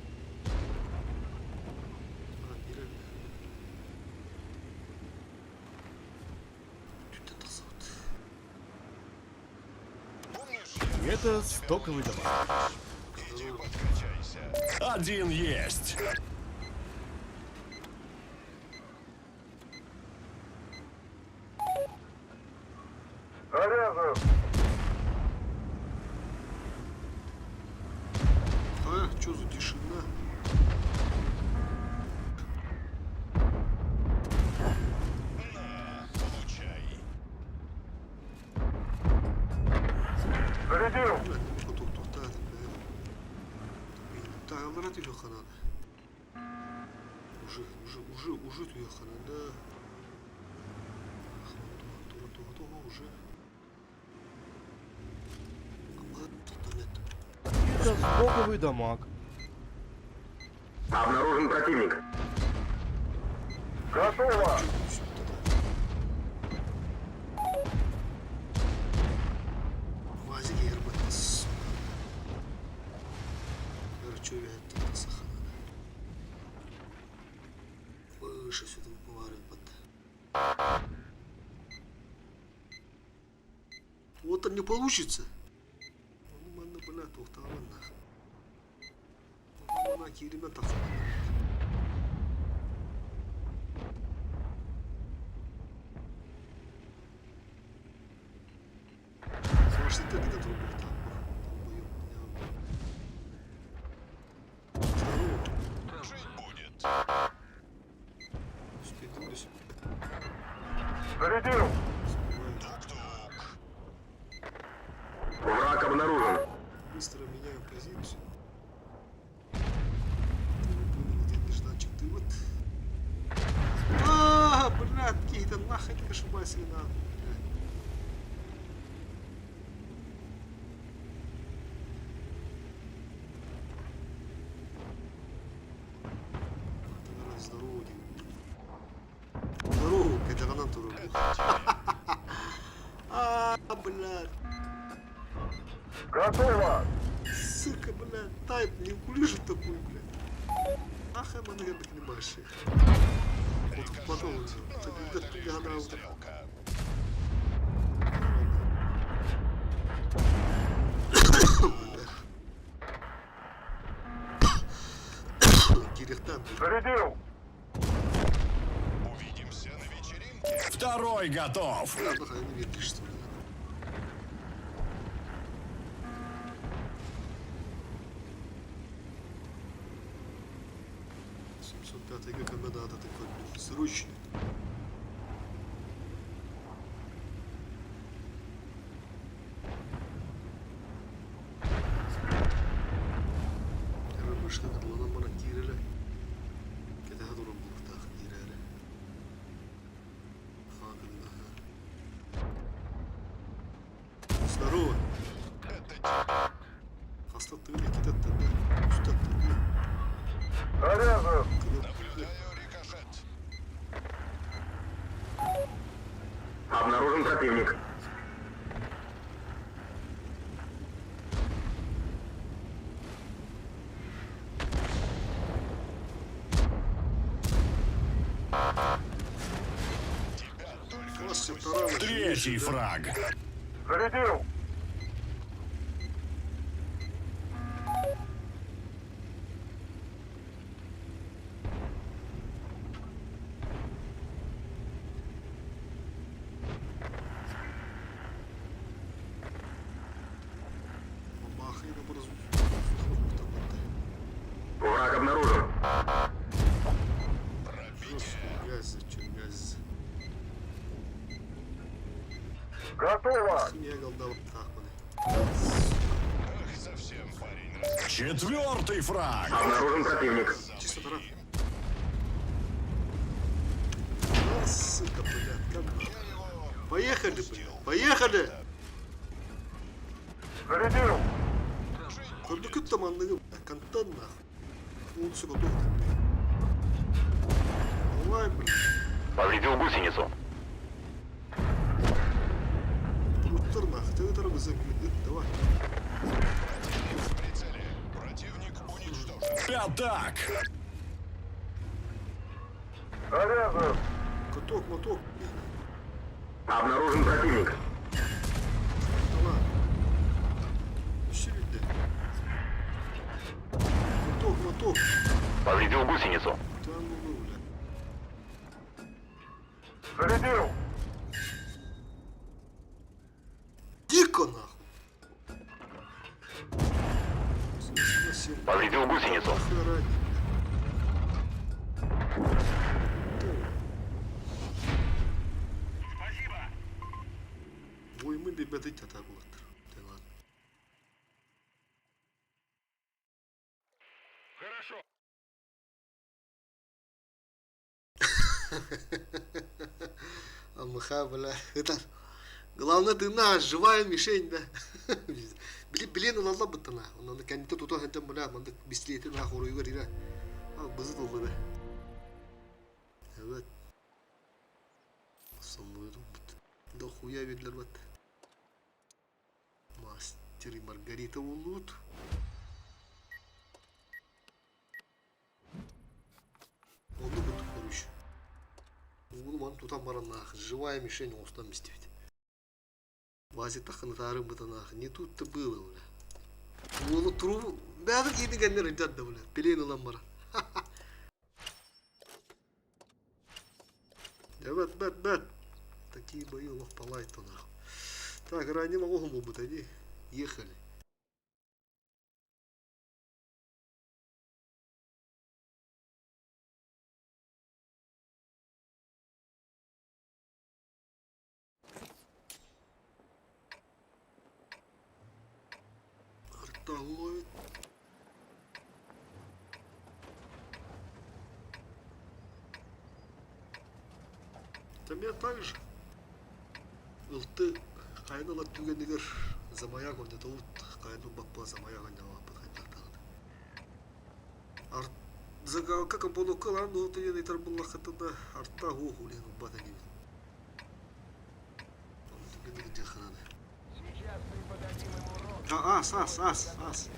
Помнишь, И это стоковый дамаг. иди под Качайся. Один есть. Заряжен! А, что за тишина? На, получай. Зарядил! Уже, уже, уже, уже туяхана, да. Уже. Это стоковый дамаг. Обнаружен противник. Готово! Вазик ербатас. Выше сюда Вот он не получится. Ну, манна, бля, тухтаҕын нах. Мана кииримэ тахсан. Фашистар где турбухтаах. Здорово. Жить будет. Успеем Зарядил! Тук-тук. Враг обнаружен. Быстро меняю позицию. Ты понял, где нежданчик ты вот. А, блядь, какие-то нахуй ты ошибайся на. Здорово, Здорово, это гранату А, блядь. Готово! Сука, блядь, тайп, не укулишь такую, блядь. Нахуй мы, наверное, не маши. Вот потом, Рикошет. Но это это лишь она вот пристрелка. Кирихтан, Зарядил! Увидимся на вечеринке. Второй готов. бля, нахуй, не веришь, что ли? 705 ГКБ надо такой, блин, срочно. Рыбышка кыдлана мана киреле. Кете дурум бултах киреле. Здорово. Хаста тыгын кетет да. Үстәт тыгын. Заряжен! Наблюдаю рикошет. Обнаружен противник. Тебя только Вас что все тараны. Третий фраг. Зарядил! Махай на бразу. Враг обнаружен. Газ, зачем газ? Готово! Не голдал. Так, Ах, совсем парень раз. Четвертый фраг. Обнаружен противник. Чисто таран. А, сука, блядь, как Я его Поехали, блядь, поехали! Зарядил! Көрдүкүт таманныгы, контент нахуй. Он, сука, тухтан. Давай, блядь. Повредил гусеницу. Пруттар нахуй, ты это давай. противник в прицеле. Противник уничтожен. Пятак. Заряжен! Каток, моток. Обнаружен противник. Давай. Усилить, да. Готов. Повредил гусеницу. Там ну, бля. Зарядил! Дико нахуй. 87. Повредил гусеницу. Нахуй ранен, бля. Спасибо! Воймы бебедить ата булаттар. Да ладно. Хорошо. Амыха, бля. Это... Главное, ты наш, живая мишень, да. Били, билен ылалла быттана. Онон кэннитэ тута сылдьан, бля, маннык бистилиэти нах оруйугар ира. А, бызыт ылла бе. Evet. Соннуйдум бут. Да хуя биллэр бат. Мастер и Маргарита улут. Онну бут короче. Угулу маны тутан баран нах. Живая мишень оҥостон бистибит. Вася таххына бытанах. Не тут-то было, бля. Уолу туру бэҕэ киирди кэннэр ыдьар да, бля. Билиэн ылан баран. Бэт, бэт, бэт. Такие бои лох палает нахуй. Так, ранее могу быть, они ехали. Арта ловит. Там я также. Ылты хайналар түгэнигэр замаяк онньотобут хайну баппа замаяк онньолооппут хайдахтаҕына. Ар загалка компонукка ылан дуо диэн ыйтар буллаххытына арта уох улиһин ылбат инибин. Ону түгэнигэр дьахананы. Сейчас преподадим им урок. А, ас, ас, ас, ас.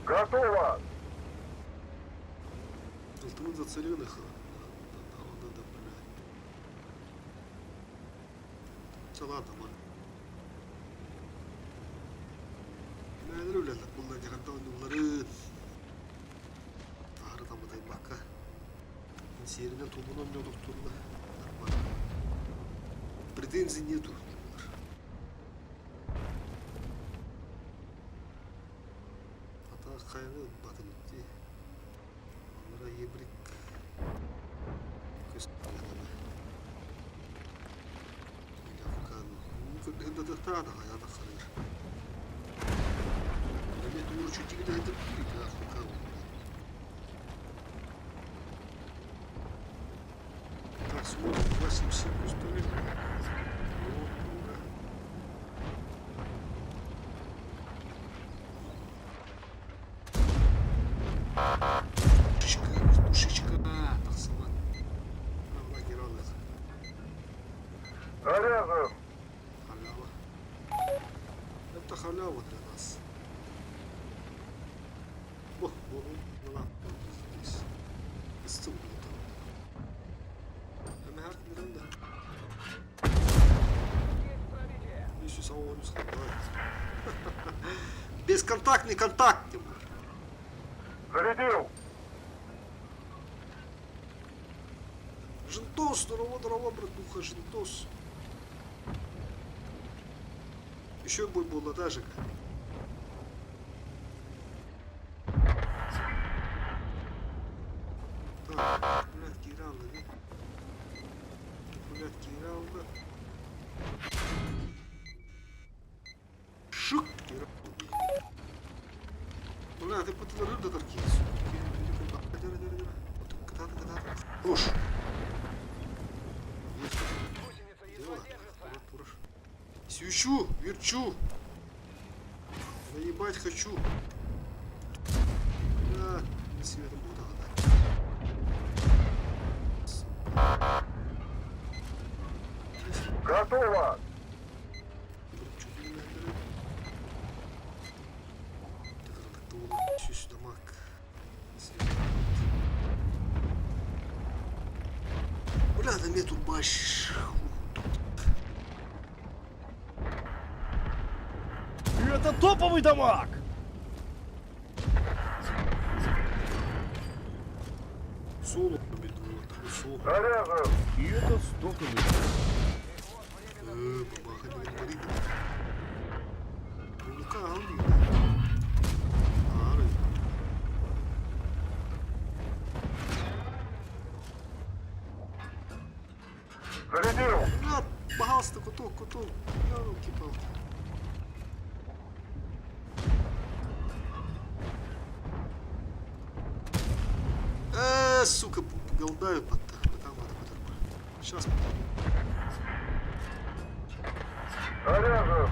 Готово! Ылтыбын зацеленных. Да, бля. Чэ, ладно, man. Мээнэр үлэлэр булла дьаһанта онньуулларын. Аһары таммытайбакка. Сиэринэн тулунан оонньоотохтуруна нормально. Претензий нету. Ата хайаны ылбатын дии. Оннура ебрик көс Так, смотрим, 2,77 плюс 3. О, много. Тушечка, вертушечка, тахсаман. Лагералых. Заряжен! Халява. Это халява для нас. О, вон он, ну ладно, здесь. Исцел будет. Эмэхэр да. Есть пробитие. Еще самого не давай. Бесконтактный контакт, Тимур. Зарядил! Жентос, здорово, здорово, братуха, жентос. Еще бой был да, Жека? Так, блядь, Киралла, да? Блядь, Киралла. Шук, Киралла. Бля, ты потом да тарки, сука. Хорош. Есть. Гусеница едва Дело. держится. Свищу, верчу. Наебать хочу. Бля, не светом буду да. Сука. Готово! Бля, на мету баш. Это топовый дамаг! Суол суол. Заряжен! И это стоковый. Э, бабаха деген барый Мунука ал дейт. Ары. Зарядил! На, пожалуйста, куток, куток. Ёлки-палки. Сука, голдаю под Сейчас попаду. Заряжен!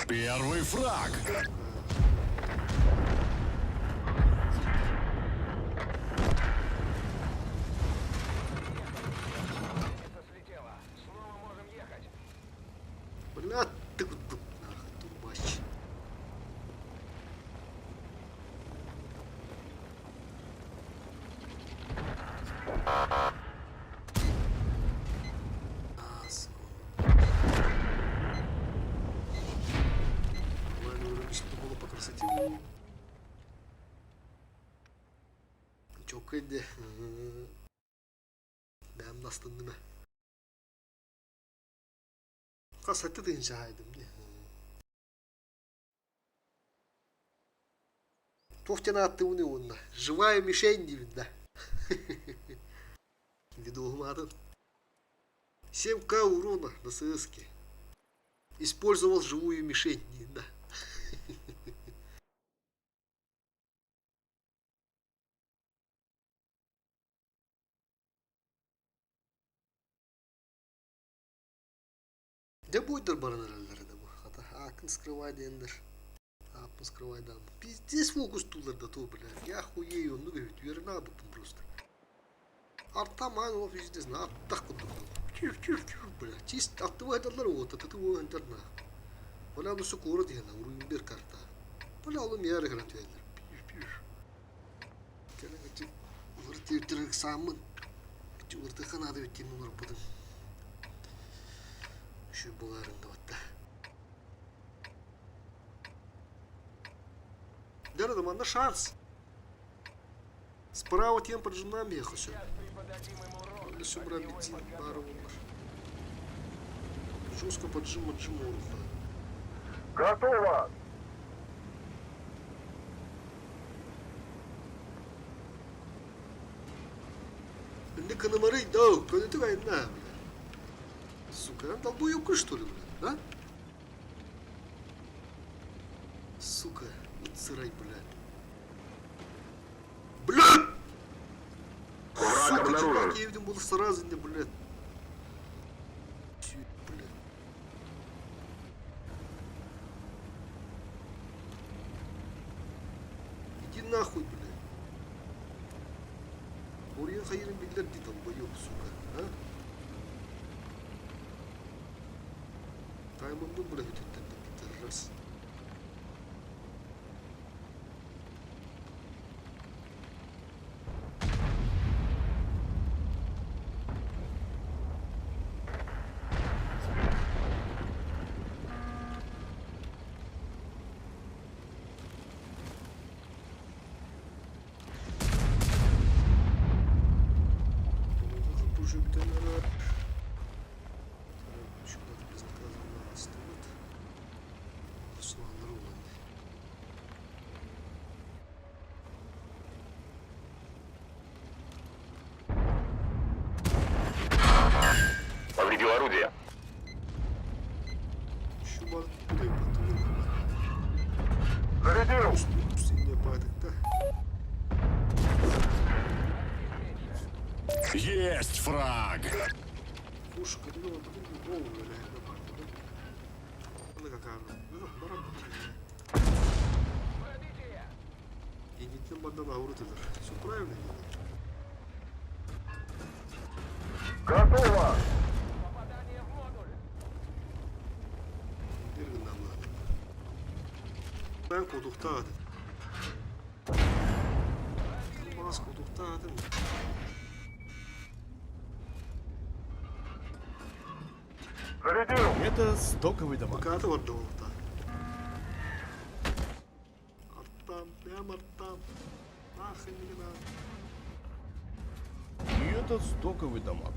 Первый фраг. Гусеница слетела. Снова можем ехать. Бля, ты вот нахуй, тумач. А, сука. Ладно, вроде что было по красоте. Чокай де. Бэм настынным. Хас сэттэ тыһыынча хаайдым дии. Туох диэн ааттыыбыный уонна? Живая мишень диибин да. Видуһум аатын. 7к урона на ССке. Использовал живую мишень диин да. Дьэ буойдар баран эрэллэр этэ бу. Хата ааккын скрывай диэннэр. Ааппын скрывайдаан. Пиздец фокустуулар да то, блядь. Я хуею, оннук эбит. Үөрэнэ аабыппын просто. Арта маан ол пиздец аттах курдук. Чүр чүр чүр, блядь. Чист аттыбайдаллар уота тыты уоһунтар на. Бля, ну сукура диэн уруйун бер карта. Бля, ол миэр гынан түһэллэр. Пиш пиш. Кэлэн ити уларытыыртырык сааммын. Ити уларытыахха наада эбит диэн уларыппытым. Үчүгэй буоларын да батта. Дьэ, манна шанс. Справа тем поджимаем ехал все. Сейчас преподадим им урок. Все брать Огневой бензин, подготовки. бары Жестко поджим отжим уруха. Готово! Не канамары, да, куда ты война, бля. Сука, долбоебка что ли, бля, а? Сука, вот сырай, бля. Бля! Враг Сука, обнаружен. чувак, я видел, был сразу, не, блядь. Чё, блядь. Иди нахуй, блядь. Орыйын хайырын биллэр дии долбоёб, сука, а? Таймыммын, блядь, үтүттэн пидорас. Уже бүтэн Şurada безнаказанно астыбыт. Суаллар улан. Повредил орудие. Şu бар кудай батылы. Зарядил! Сине байтыкта. Есть фраг. Пушка, ну, голову реально барды. Аны какая Ну, баран Пробитие! Инниттэн бардан ауырытылар. Все правильно делают. Готово! Попадание в модуль! Bir гыннамлады. Ben кудухтаадым. Мас кудухтаадым. Зарядил! Это стоковый дамаг. Бакаата барда буолта. Артам, прям артам. Нахрен не надо. И это стоковый дамаг.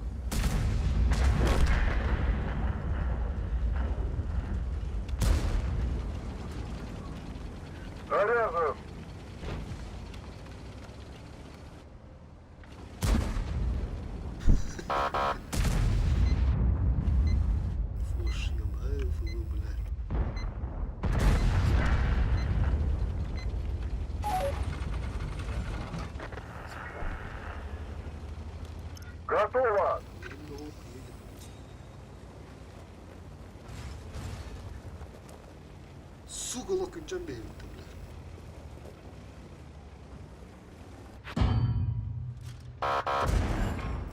Заряжен! Фуш, еб, фу, бля. Готово! Сука, лок күнчэн бэйбитте, бля.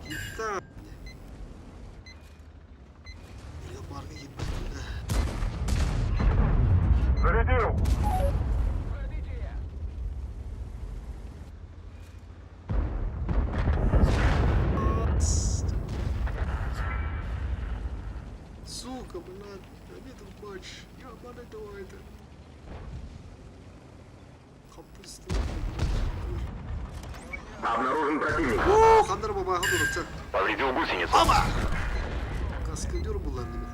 Кита. Я парни ебать, бля. Зарядил! Пробитие! Сука, блядь, они тут матч. Я давай это. Капусту. Обнаружен противник. О, хандар баба, хандар Повредил гусеницу. Каскадер была мне.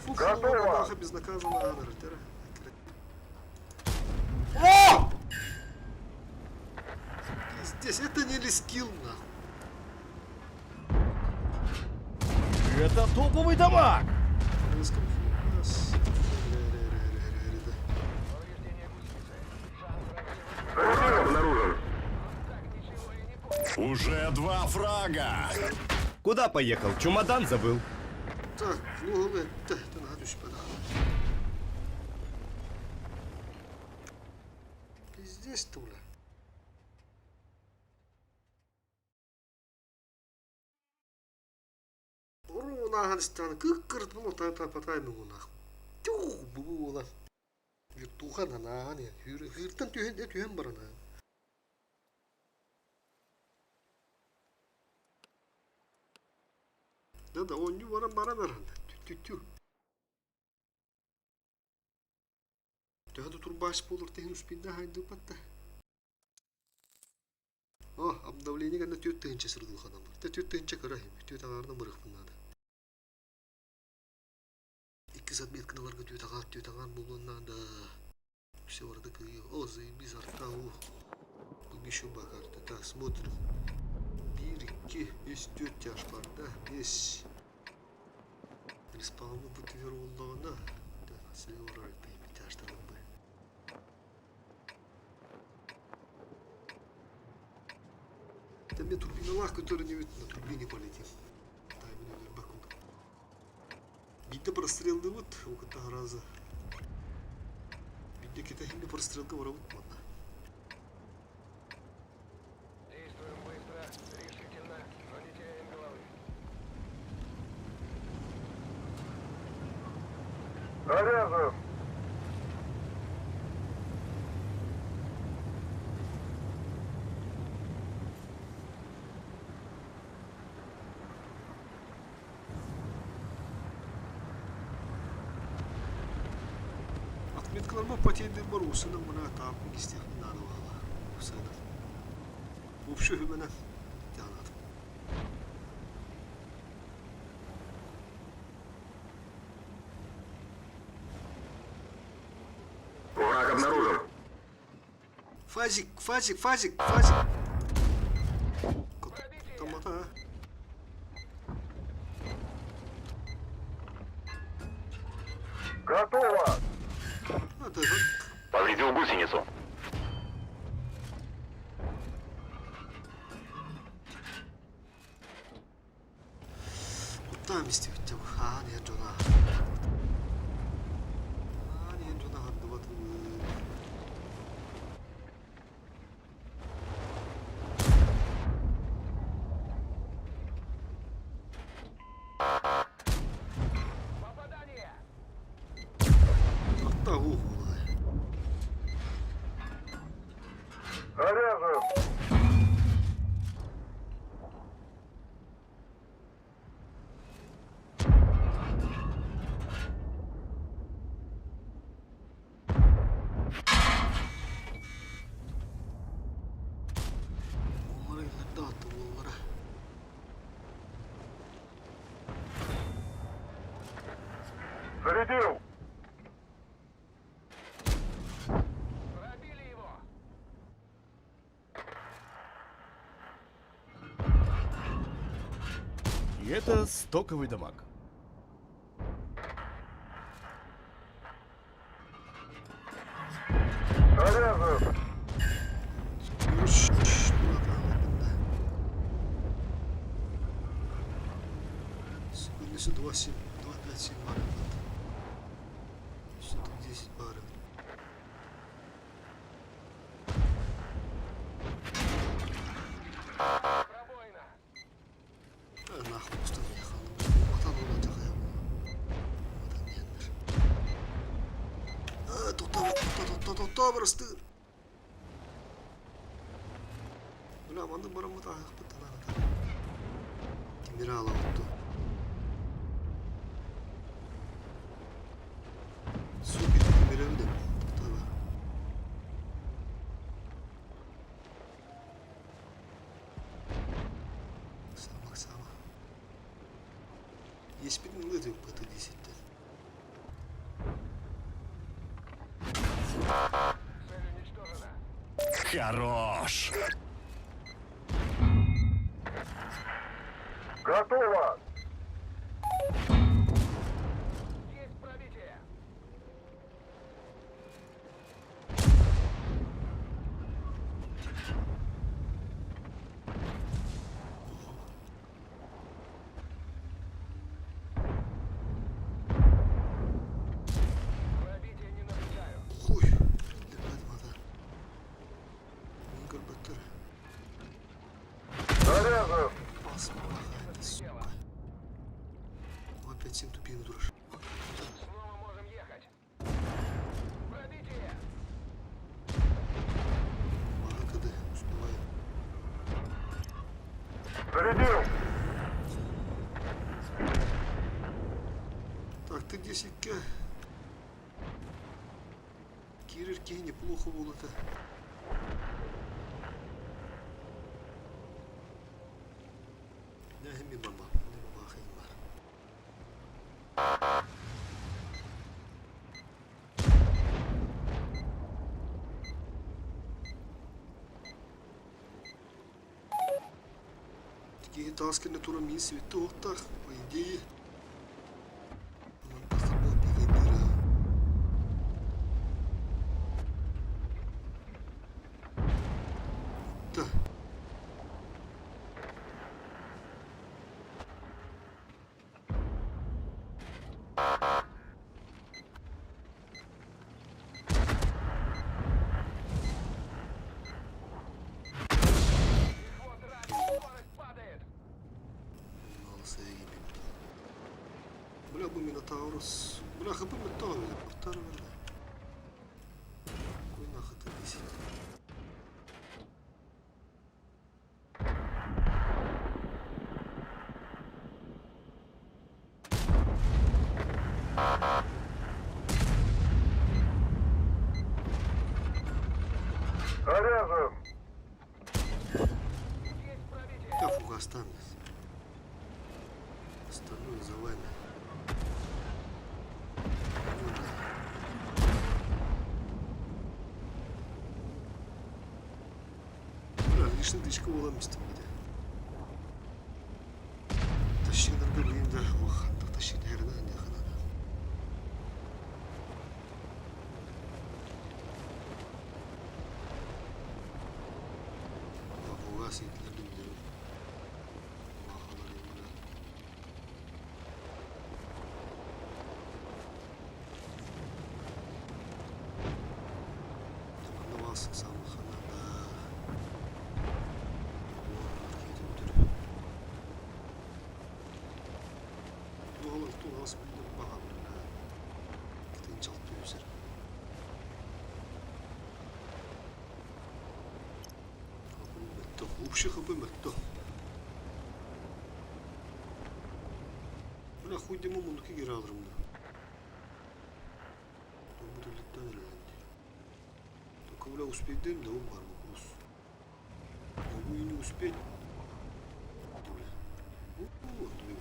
Фух, Готово. бабаха безнаказанно анар. О! Здесь это не лискил, нахуй. Это топовый дамаг! Русском фу. Повреждение гусеницы. Шанс разрыва. Враг обнаружен. Так ничего и не понял. Уже два фрага. Куда поехал? Чемодан забыл. Так, ну, это, это надо еще Пиздец, что ли? Уру нахан кыккырт бұл та патай муна. Тю була. Виртуха на нахан я. Хыртан түһен түһен барана. Да да, он не баран баран баран. Тю тю тю. Төһө турбаш болur тehen успинда хайды патта. О, обновление гана түт тыгынча сырдыл ханам бар. Түт тыгынча кара хим. Түт аңарына мырых надо. Икки отметкаларга түт аңар, түт аңар булуын надо. Все вроде кы. О, заебись арта. О. Тут еще карта. Так, смотрим. 1, 2, 3, 4 тяж бар, да? 5. Респауны бут веруллана. Да, слева тяжтан бы. Там мне турбина лах, который не видно, на турбине полетим. Да, именно Баку. Бидде прострелды вот, у раза. Бидде кете химни прострелка варабыт манна. Действуем быстро, решительно, но не теряем головы. Заряжен! Отметкаларма потейдер бар, усының мына тапын кистехмин надо бала. Усыны. Общий хүмене. Тянат. Враг обнаружен. Фазик, фазик, фазик, фазик. Томата, а? Готово! Это Повредил гусеницу. Куттаам истибиттем. Аан иһэр дьоно. Аан иһэр дьоно аһардыбатыбыт. Попадание! Атта ух буолай. Заряжен! Зарядил! Пробили его! И это стоковый дамаг. Заряжен! Секунду, 2, 7, 2, 5, 7 баров. 110 баров. Пробоина! Нахуй устан Ватан olacak ya. Vatan diyenler. Тоқтоо, тоқтоо, тоқтоо, тоқтоо, бырастыы. Бля, маннык бараммыт ааһыахпыт анаата. Тимири аалабыт дуо? Супер тимири эбит Тоқтоо. Сама, сама. Еспитин ылыты пыты десеттен. Цель уничтожена. Хорош! Готово! Есть пробитие! Пробитие не наблюдаю. Хуй! Билбэтим хата. Мин көрбөттөр. Заряжен! Ас сука. Опять сен тупиң турар. Снова можем ехать. Пробитие! Мага КД успеваю. Зарядил! Так, ты 10к. Кирер киһи неплохо буолла. Нэһими баба, не баба Киһи таас кэннэ туран миин сибитте уохтаах, по идее. Онон тахсар буолан бигэйдиир Да. Вот ранен, скорость падает! Алсайги Бля, бу Минотаврус. Бля, хп Минотавр. Повтор, бля. Какой нахуй ты бесит? Заряжен! Есть пробитие! Я фугас там. Остальное за вами. Бля, лишний дичка була місто буде. Тащинерге билейм да, ох, тащин херна не хана. Фугас итлерdim diyorum. Общий хп мөлтөх. Бля, хуй демо мундуки гeri alırım da. Bu devletten öğrendi. Только, бля, успеть да он бар вопрос. Могу и не успеть. Бля. О, бля.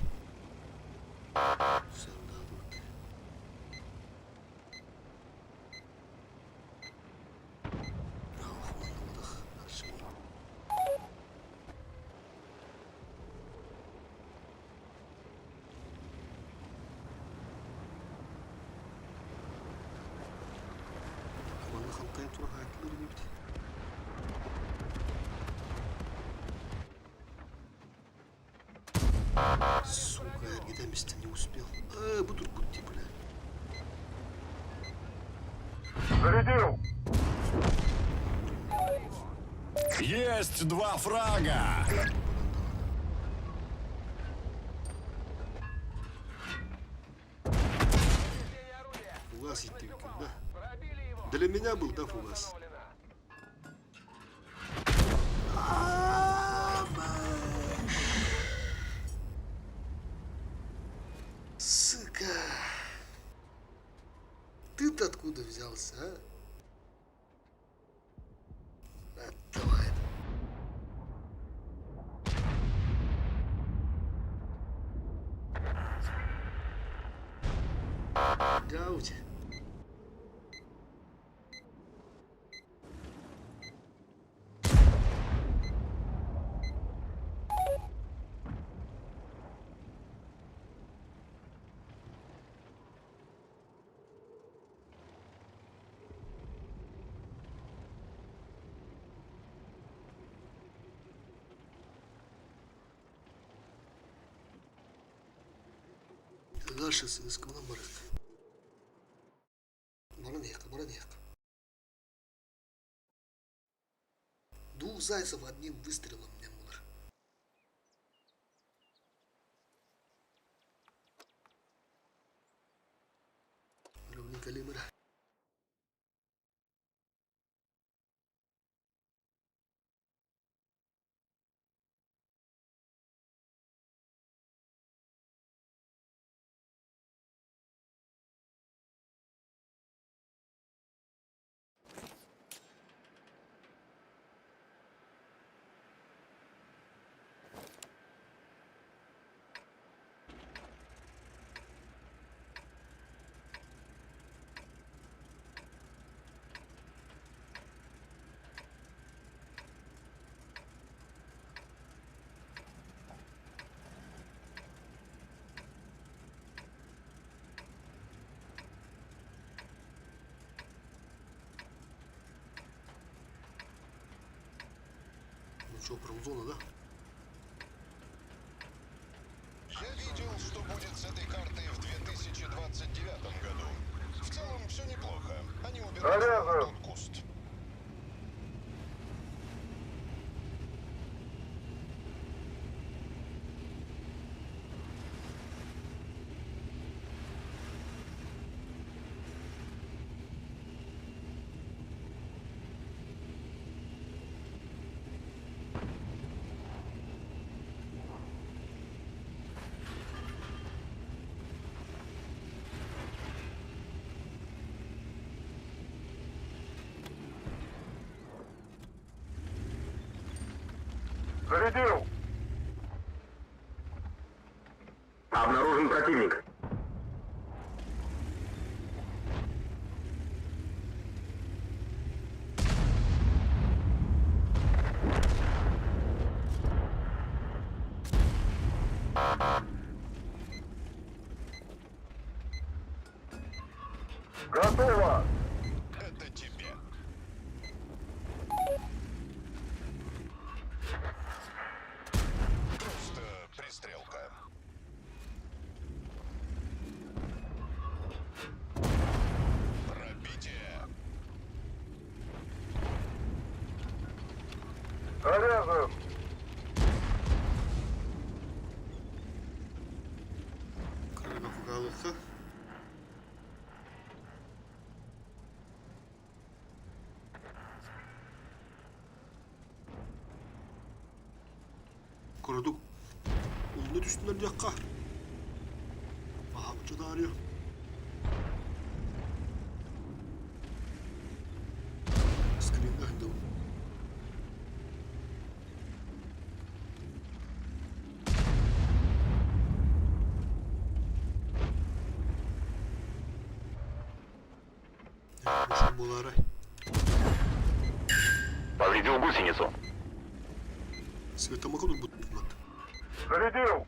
Сен да, тут. Кэлэн туран хаайтылар инибит. Сука, эргитэ мистэ не успел. Э, бу турбут дии, бля. Зарядил! Есть два фрага! Повреждение орудия. Фугас Точность иттибиккин, упала. да? Пробили его. Для меня был, да, Точность фугас? восстановлена. Сука! Ты-то откуда взялся, а? А, давай. Гауди. Дальше сыскалам барык. Баран иһиэххэ, баран иһиэххэ. Двух зайцев одним выстрелом диэн буолар. Ровненько калибра. Ну что, промзона, да? Я видел, что будет с этой картой в 2029 году. В целом все неплохо. Они уберут Заряжен. тот куст. Зарядил! Обнаружен противник. Готово! Это тебе. Просто пристрелка. Пробитие. Заряжен! Крыга фугалыхха. Курдук умна түстүлэр диэххэ. Аһаабычча таарыйа. Скринҥа сылдьабын. Ушул буолаарай. Повредил гусеницу. Светомака турбут мат. Зарядил!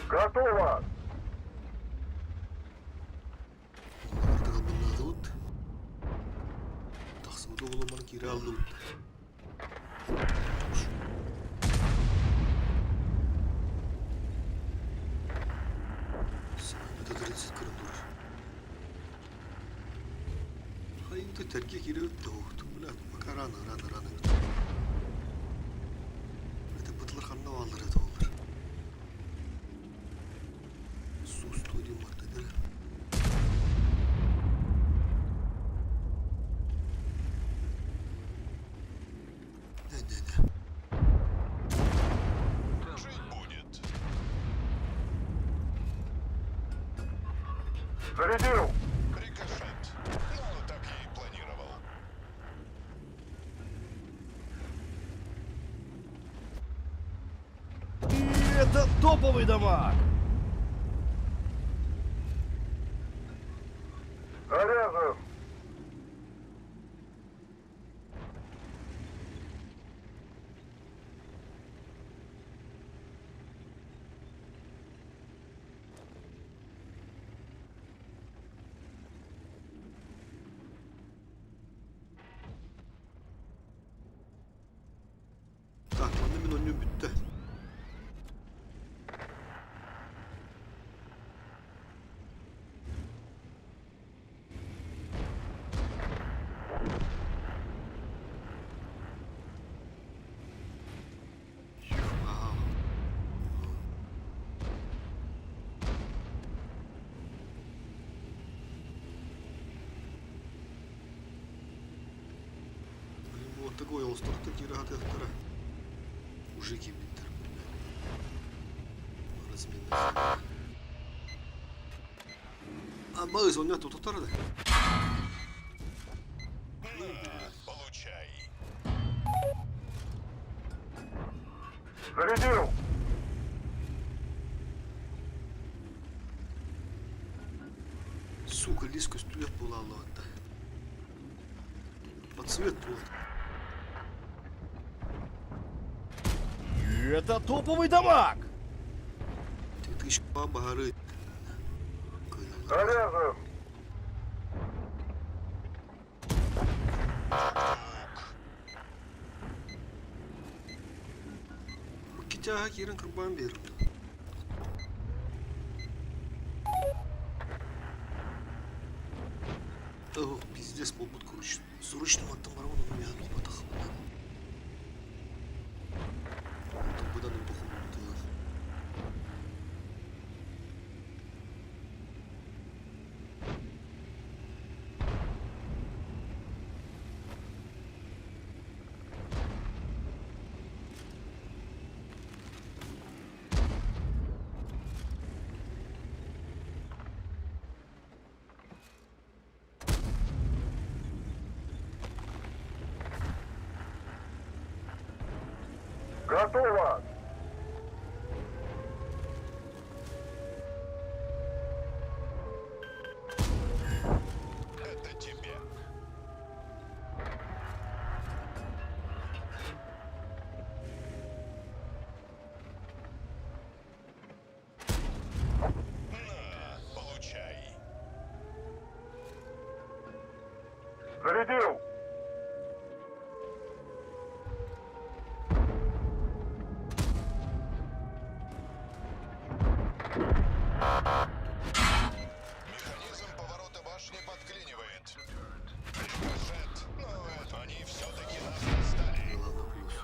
Готово! Кырдык албыннаатыбыт. Тахсыбыт оҕолор киирэ алдыбыт. Саҥата 30 көрөн турар. Хайыта тэргэ киирэ тоһуохтум, блядь, пока рано, рано, рано. Это бытылар ханна бааллар это олар. Сусту диэн бардыдыр. Не-не-не. Жить будет. Зарядил! Рикошет. Ну, так я и планировал. И это топовый дамаг! Заряжен! Так, манна мин оонньуу бүттэ. Вау. Блин, вот такой остров киирэ Уже киирбиттэр, блядь. Разменный. А, балыс, он тут да? На, получай. Зарядил! Сука, лис көстүлэр буолааллаҕа. По цвету. И это топовый дамаг! Тысяч баһары. Заряжен! Китяга киирэн кырбаан биэр. Ох, пиздец, буолбут, короче. Срочно мантан барабын, он меня тупатах. Онтон быдан бухум тылар. Готово! Это тебе. На, получай. Зарядил! Механизм поворота башни подклинивает. Рикошет. Ну, это они все-таки нас достали. Главный плюс.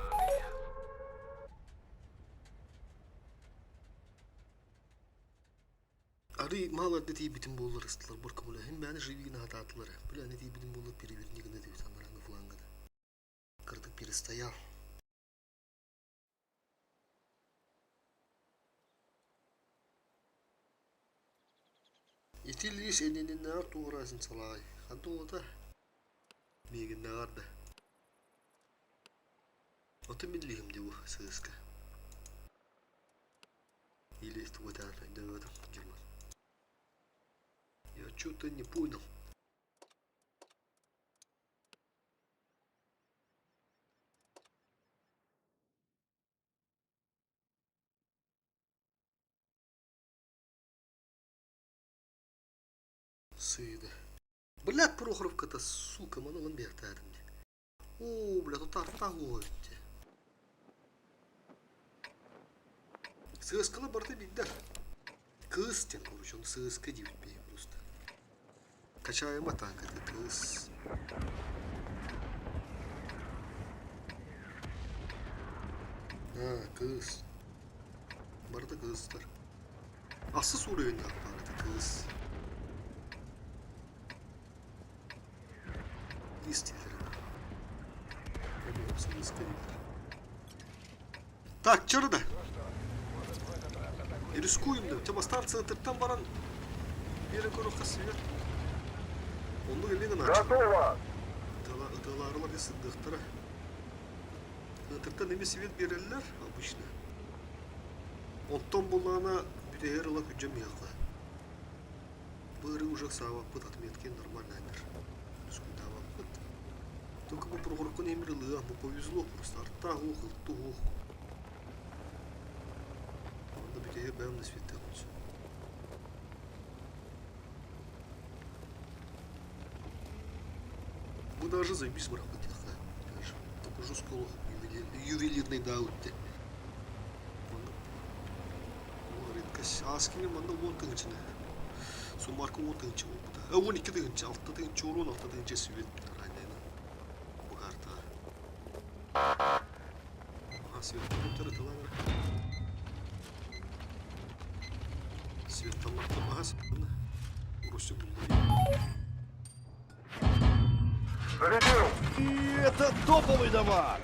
Ары мало тиийбитим буоллар ыстылар бор көмөлө. Хим бәні живигін хатаатылар. Бля, не тиийбитим буоллар переверни гына деп анараңы флангада. Кырдык перестоял. Ити лис энниннээҕэр туох разницалааҕый? Ханна уота? Миигиннээҕэр да. Ото мин лиһим дии бу сыыска. Или тугу этээр өйдөөбөтүм дьоммун. Я чё-то не понял. Сыыда. Блядь, Прохоровка-то, сука, маны ылан биэртээтим дии. Оо, бля, тут артаах уоһа бүттэ. Сыасканы барыта биирдэр. Кыыс диэн, короче, он сыаска диэбит бэйэ просто. Качаема танката кыыс. А, кыыс. Барыта кыыстар. Ахсыс уровеннаах баар этэ кыыс. Кыыс дииллэр этэ. Кыыс дииллэр. Так, чыры да. Рискуем да. Тема центртан баран биэрэн көрүөххэ свет. Оннук эмиэ гынааччы. Готово! Ытыалаарылар да сырдыахтара. Центртан эмиэ свет биэрэллэр обычно. Онтон буллаҕына бүтэһигэр ыла күдьэм иһиэххэ. Бу ырыы уже ыксаабаппыт, отметки нормально айдар. Рискуйдаабаппыт. Только бу прохоркун эмир ылыа, бу повезло просто артаах уох, ылту уох. Онно бүтэһигэр бэйэм да светтээх сөп. Бу даже заебись бырахпыт диэххэ. Даже такой жесткий олох ювелирный даут де. Редкость. Ааскини манна уон тыһыынчаны. Суммарка уон тыһыынча буолбута. 12 тыһыынча, алта тыһыынча урон, алта тыһыынча свет раннайынан. Бу картаҕа. Аха, светтан ытылар. Светтан махтамаха сытына. Руси булла. Зарядил! И это топовый дамаг!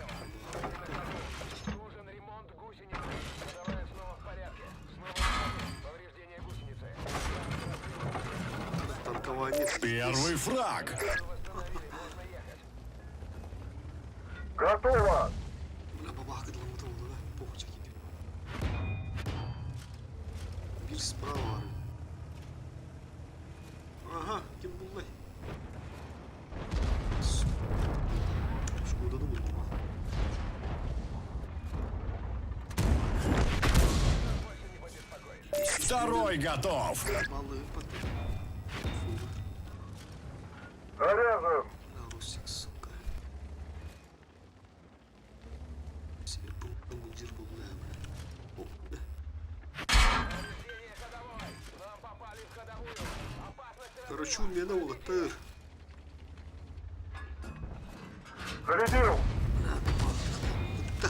Нужен ремонт гусеницы. Ходовая снова в порядке. Снова в ходу. Повреждение гусеницы. Танкование. Первый фраг. Восстановили, можно ехать. Готово! Бля, бабаха кыдыламмыта буолла да? Похуй чэкиди. Биир справа баар. Ага, ким буллай? Шкоданы булдум. Второй готов. Балык потом. Заряжен! На Русик, сука. Себе мундир был, бля. О, бля. Повреждение ходовой. Нам попали в ходовую. Опасность Короче, у меня уолаттар. Зарядил! Бля, да.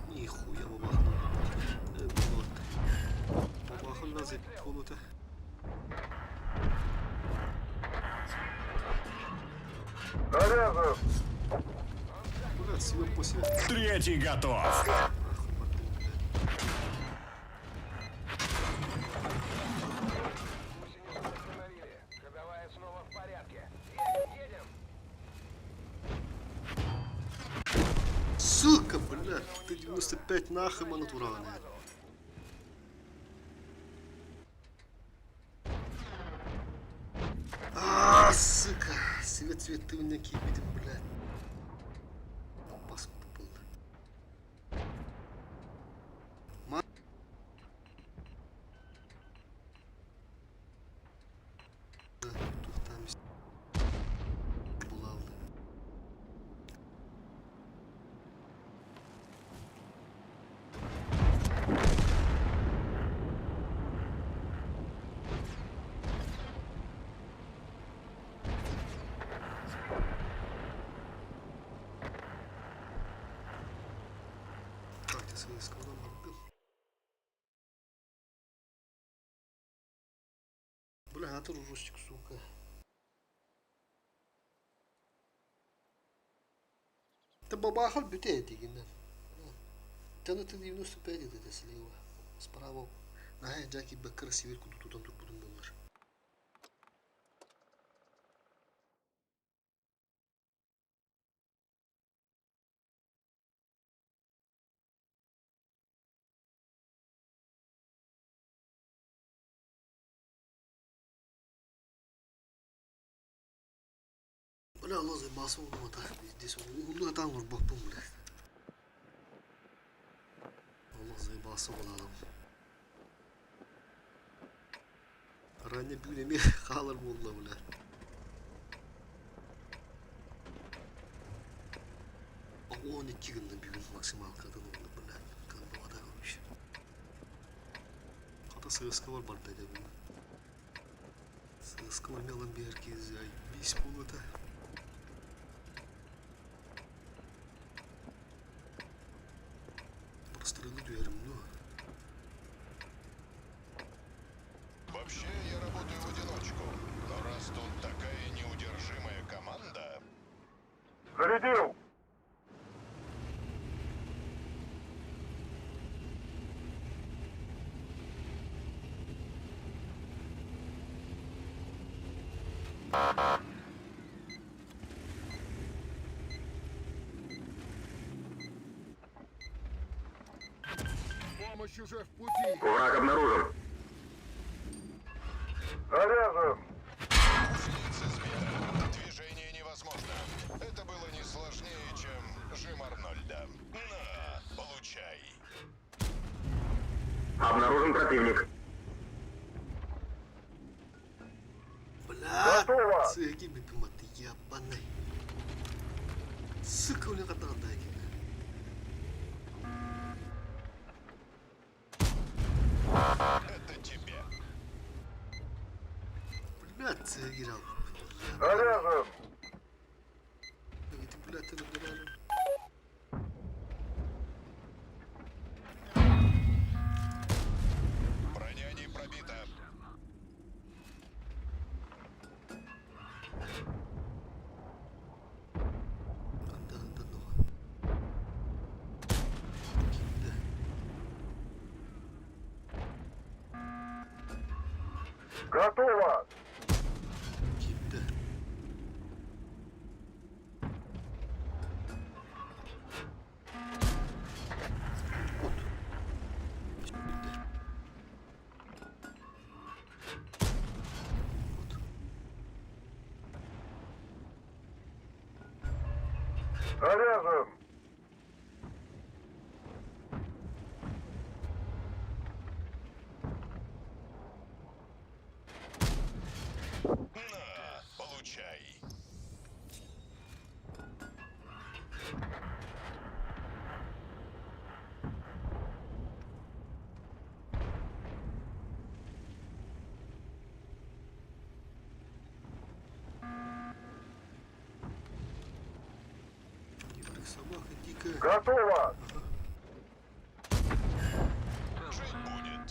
Нихуя бабахнул. Вот. Бабахын назып полута. Заряжен! Бля, свет по себе. Третий готов. Нахуй потом, блядь. Гусеницу восстановили. Ходовая снова в порядке. Едем, едем. Сука, блядь, ты 95 нахуй манатураны. А, сука, свет свет ты у меня кипит, блядь. Паскуда был. Ма... Тухтам булалды. Так, ты свои сказал, бардым. Бля, это Рустик, сука. Ты бабахал бүтэ дигинен. Таны ты 95 это слева. Справа. Наһаа дьаки бэккэр сверху тутан турбутум буоллар. Бля, лоза баса угута. Здесь угуну атаан урбаппын, бля. Олох заебался буолаалым. Ранее бүгүн эмиэ хаалар буолла бля. 12 гынна бүгүн максималкатын ылла бля. Кылбаҕата короче. Хата сыаскабар барда этэ бүгүн. Сыаскабар эмиэ ылан биэр киһи биис буолуота. Прострелы түһэрим дуо? Вообще, я работаю в одиночку. Но раз тут такая неудержимая команда... Зарядил! Помощь уже в пути. Враг обнаружен. Заряжен! Гусеница сбита. Движение невозможно. Это было не сложнее, чем жим Арнольда. На, получай. Обнаружен противник. Бля! Готово! Сыги ты ебаный. Сука, у него дайте. Это тебе. Бля, цигирал. Заряжен! Бля, ты набирали. Броня не пробита. Да, да, ну. Да. Готово! Да. Вот. Да. Вот. Заряжен! На, получай. Собака дикая. Готово! Жить будет.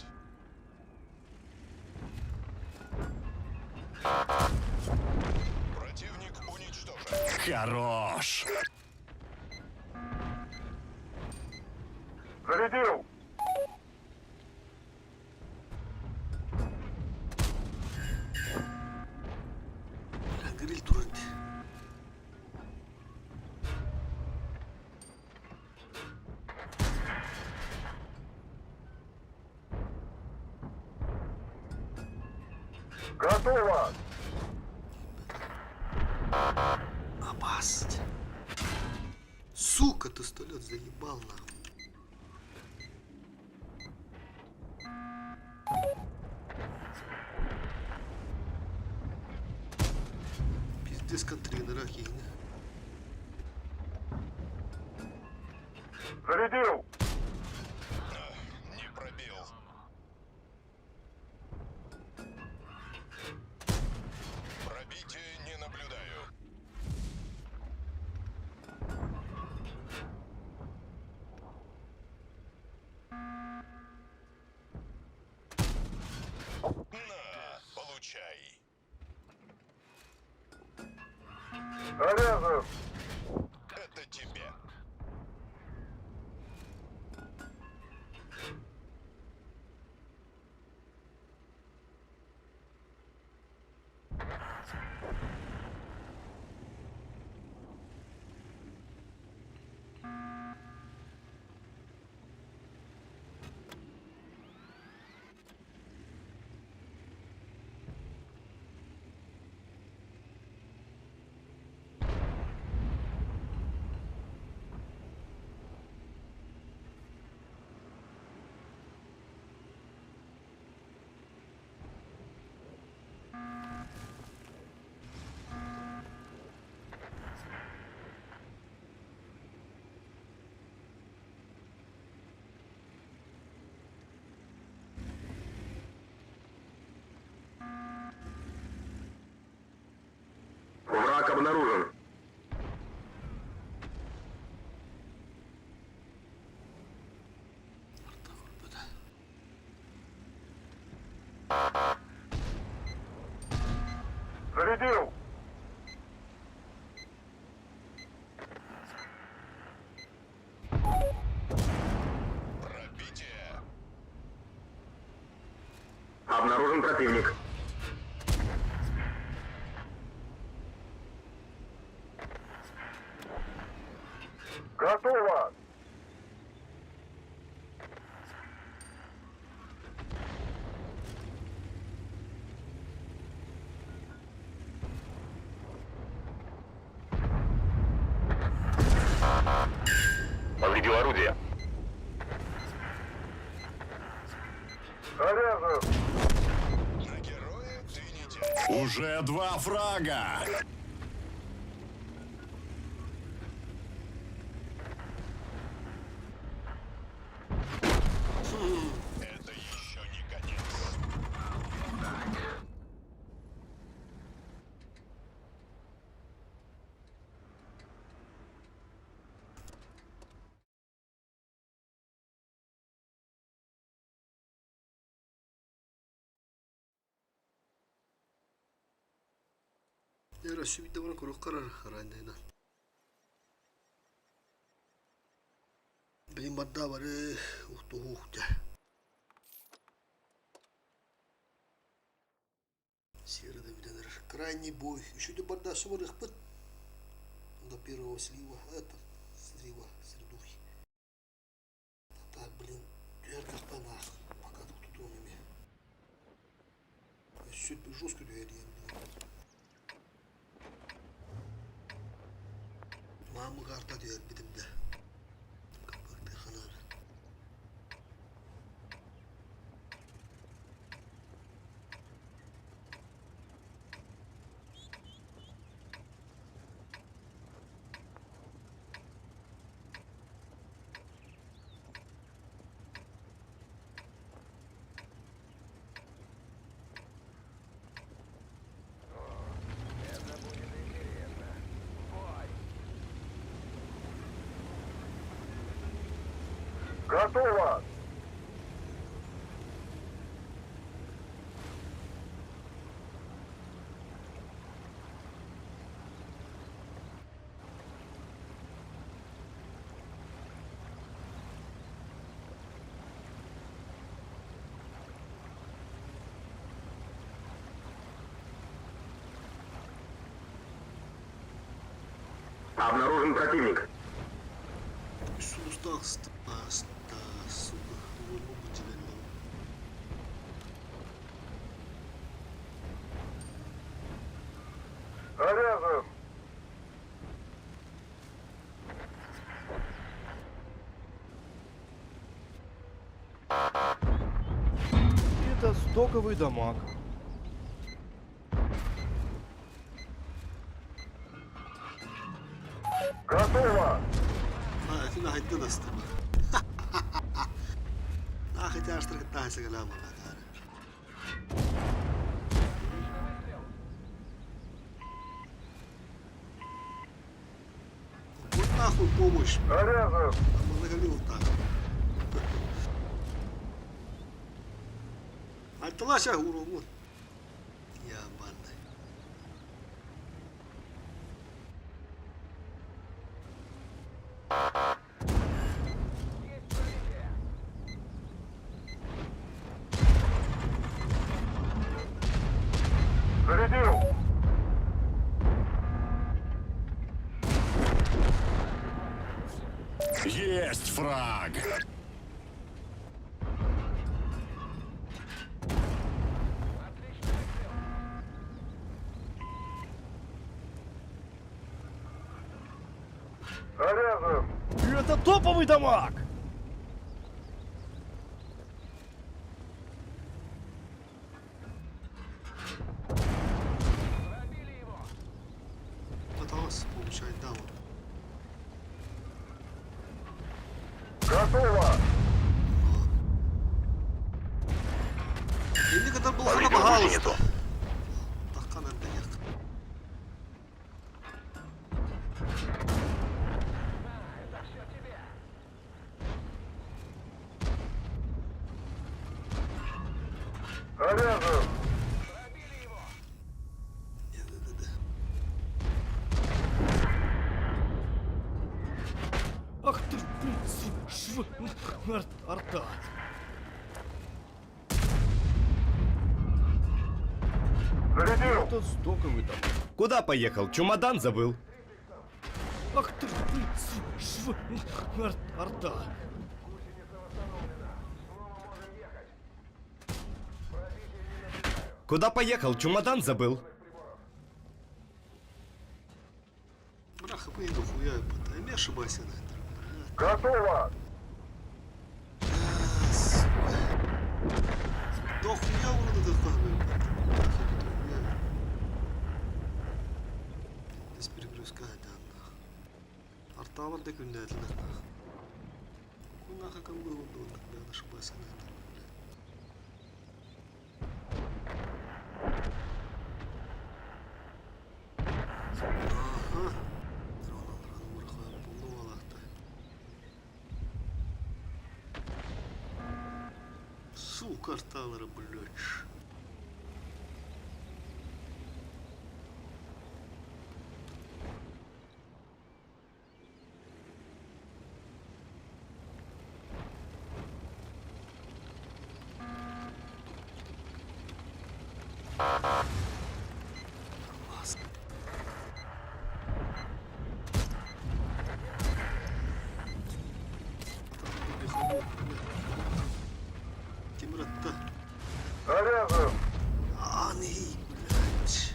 Противник уничтожен. Хорош. Зарядил! Бля, гриль турат. Готово! Абасть. Сука, ты сто лет заебал нахуй. Пиздец контейнера хигня. Зарядил! Не пробил. Пробитие не наблюдаю. На, получай. Заряжен! Это тебе. Враг обнаружен. Арта көрбөтө. Зарядил! Пробитие. Обнаружен противник. Готово! Повредил орудие. Заряжен! На героя ты не тянешь. Уже два фрага. Это еще не конец. Дьэ өссө баран курук харар харааннайынан. Билин барда бары ухтуһух дьэ. Сера да бүтэн эрэр. Крайний бой. Еще барда барыахпыт. До первого слива. Это слива средухи. Так, блин, түһэр кахтанаах. Пока тут тутуом Өссө жестко түһэр диэн. Маамы карта түһэрбитим да. Каппыктыханар. Это будет интересно. Бой! Готово! Обнаружен противник. Сулустаах сука. Уолбу бутилен Заряжен! Это стоковый дамаг. Готово! А, это нахайда настыма. Нахайда аштыргыттаһа сагалаама Вот нахуй помощь. Заряжен! Помогали так. Альталаша уровун. Я банный. Есть пробитие! Зарядил! Есть фраг. Отличный выстрел! Заряжен! Это топовый дамаг! Пробили его! Пыталась получать да вот. Готово! Инник это был Повредил пожалуйста. гусеницу. Тахкан эрдээх. Заряжен! Пробили его! Да-да-да. Ах ты ж, блин, св, шв, арта. Зарядил! Это стоковый дамаг. Куда поехал? Чемодан забыл. Ах ты ж, блин, св, шв, арта. Гусеница восстановлена. Снова можем ехать. Пробитие не наблюдаю. Куда поехал? Чемодан забыл. Браха, поеду хуя, я ошибайся на это. Бля. Готово! А, сука. Дохуя урода дохуя, бля. Дохуя. Здесь перегрузка, да, нах. Арталар да күннәтілер, нах. Кунаха кангур онда, бля, ошибайся на это, бля. Ага. Дрон, дрон, мурха, полуалахта. Сука, арталары, блядь. Класс. Тимуратта. Заряжен! Ани, блядь.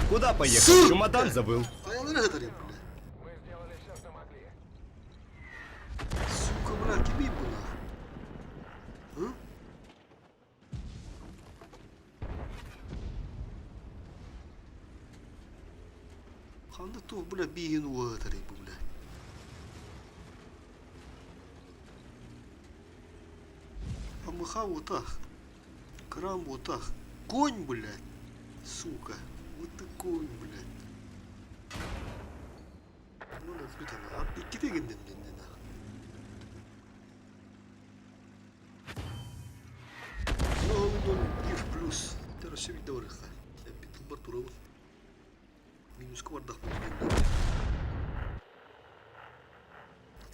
Куда поехал? Сука! Чемодан забыл. Хаялары хатар, бля. Мы сделали все, что могли. Сука, бля, кими бу нах? А? Ханды тух, бля, биһин уатар бу, бля. Амыха утах. Крам утах. Конь, блядь. Сука. Вот ты конь, блядь. Ну, да, бүтән. Ат икките гендем динде нах. Ну, 0,1 плюс. Тересе бит барыха. Бит бар турабы. Минуска бардах бу.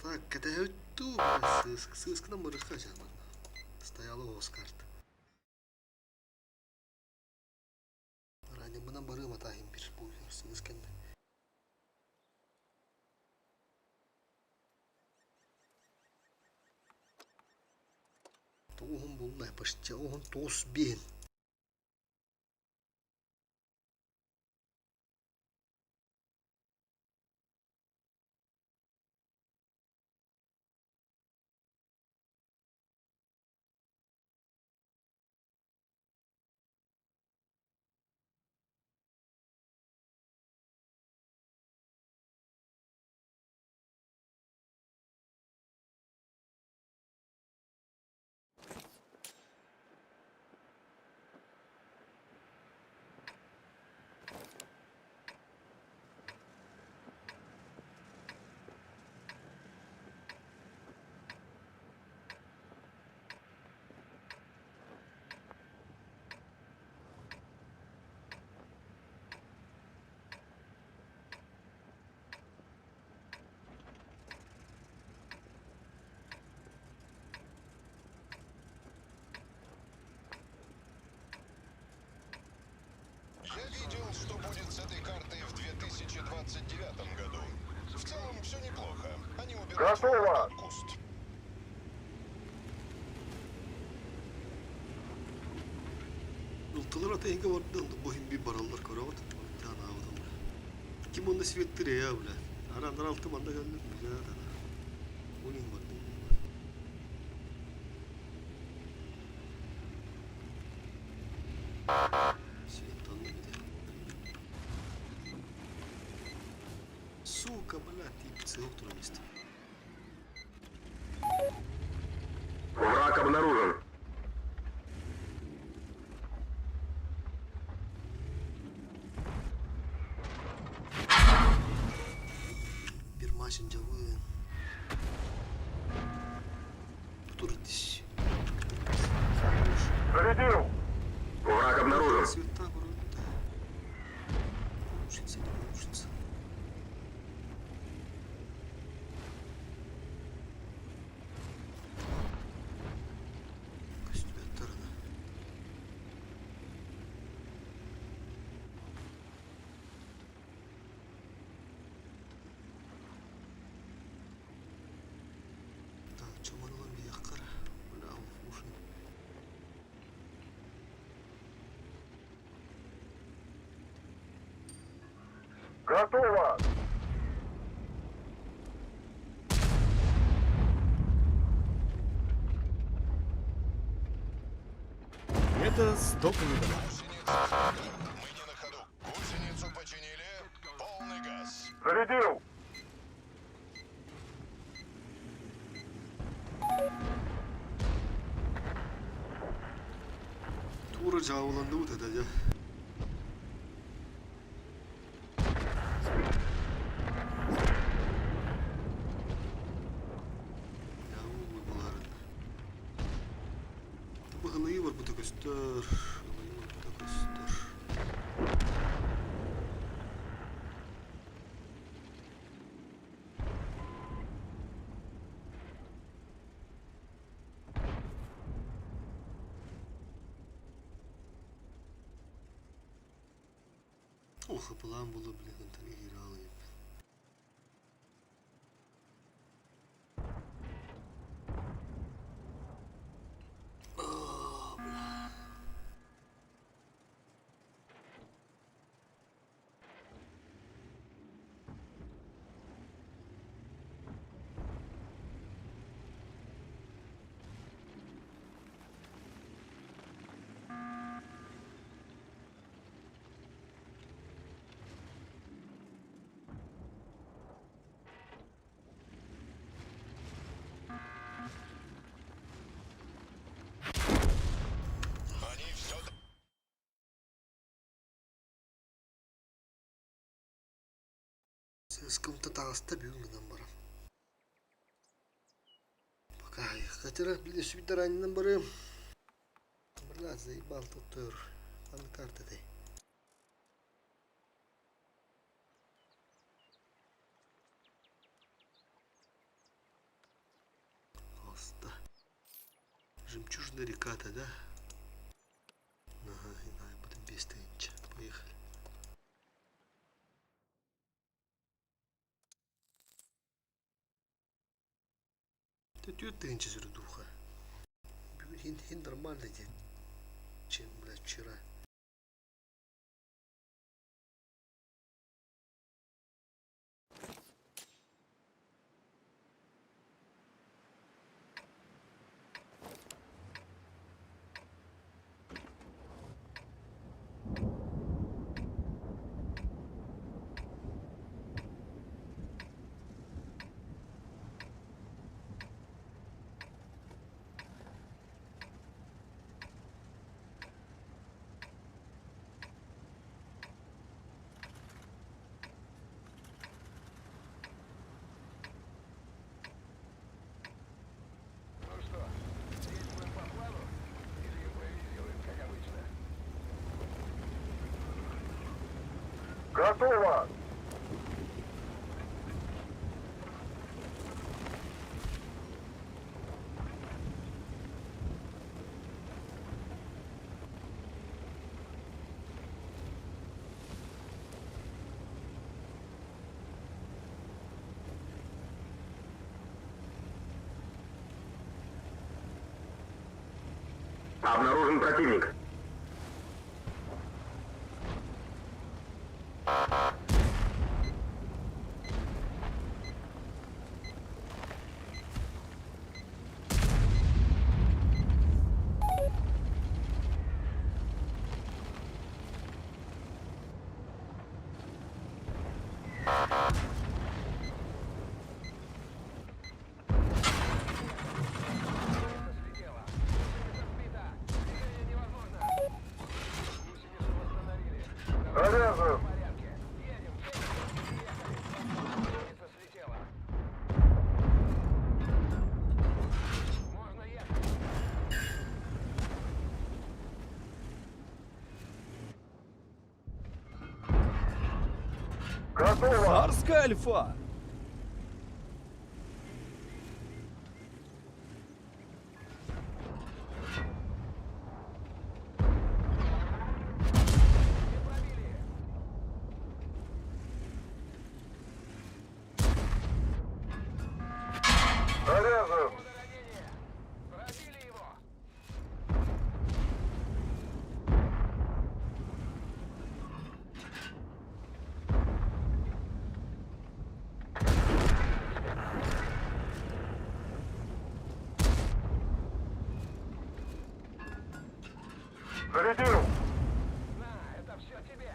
Так, кәтәһүттү, сыск, сыскына мырыха жаман. Стояла Оскарт. Ранее мына барым атахим бир бу сыскенде. Тоғын булла почти оғын тос бен. Я видел, что будет с этой картой в 2029 году. В целом все неплохо. Они уберут Готово! этот куст. Ылтылар атайынга барды, бу хим би бараллар көрөбүт. Тана алдым. Ким онда светтир я, бля. Арандар алты манда келдим, бля, да. Унин барды. Свет Сука, бля, тип целок турамист. Враг обнаружен. Bir maçın cavı. Тур дис. Зарядил! Улучшится, не улучшится. Көстүбэттэр аны. Так, чомон ылан биһиэххэ эрэ. Бля, ушин. Готово! Это стоковый дамаг. Гусеница сбита. Мы не на ходу. Гусеницу починили. Полный газ. Зарядил! Туура дьаабыланныбыт этэ дьэ. Дьаабы буларын. Быһылыы барбыта көстөр. Ылыы барбыта көстөр. Ох, план было, блин, играл. О, бля. Они все Сыскымта таҕыста бүгүн гынан баран. Пока хотя блин, сүбүттэр аннынан барыам. Бля, заебал тут тур. Аны карта этэй. Оста. Жемчужная река-то, да? Ага, не знаю, потом без тысячи. Поехали. Түөрт тыһыынча сүрдуха. Бүгүн хин нормально день, чем, блядь, вчера. Ну что, действуем по плану или импровизируем, как обычно? Готово! Обнаружен противник. Гусеница слетела. Гусеница сбита. Движение невозможно. Готово! Царская альфа! Заряжен! Ранение! Пробили его! Зарядил! На, это все тебе!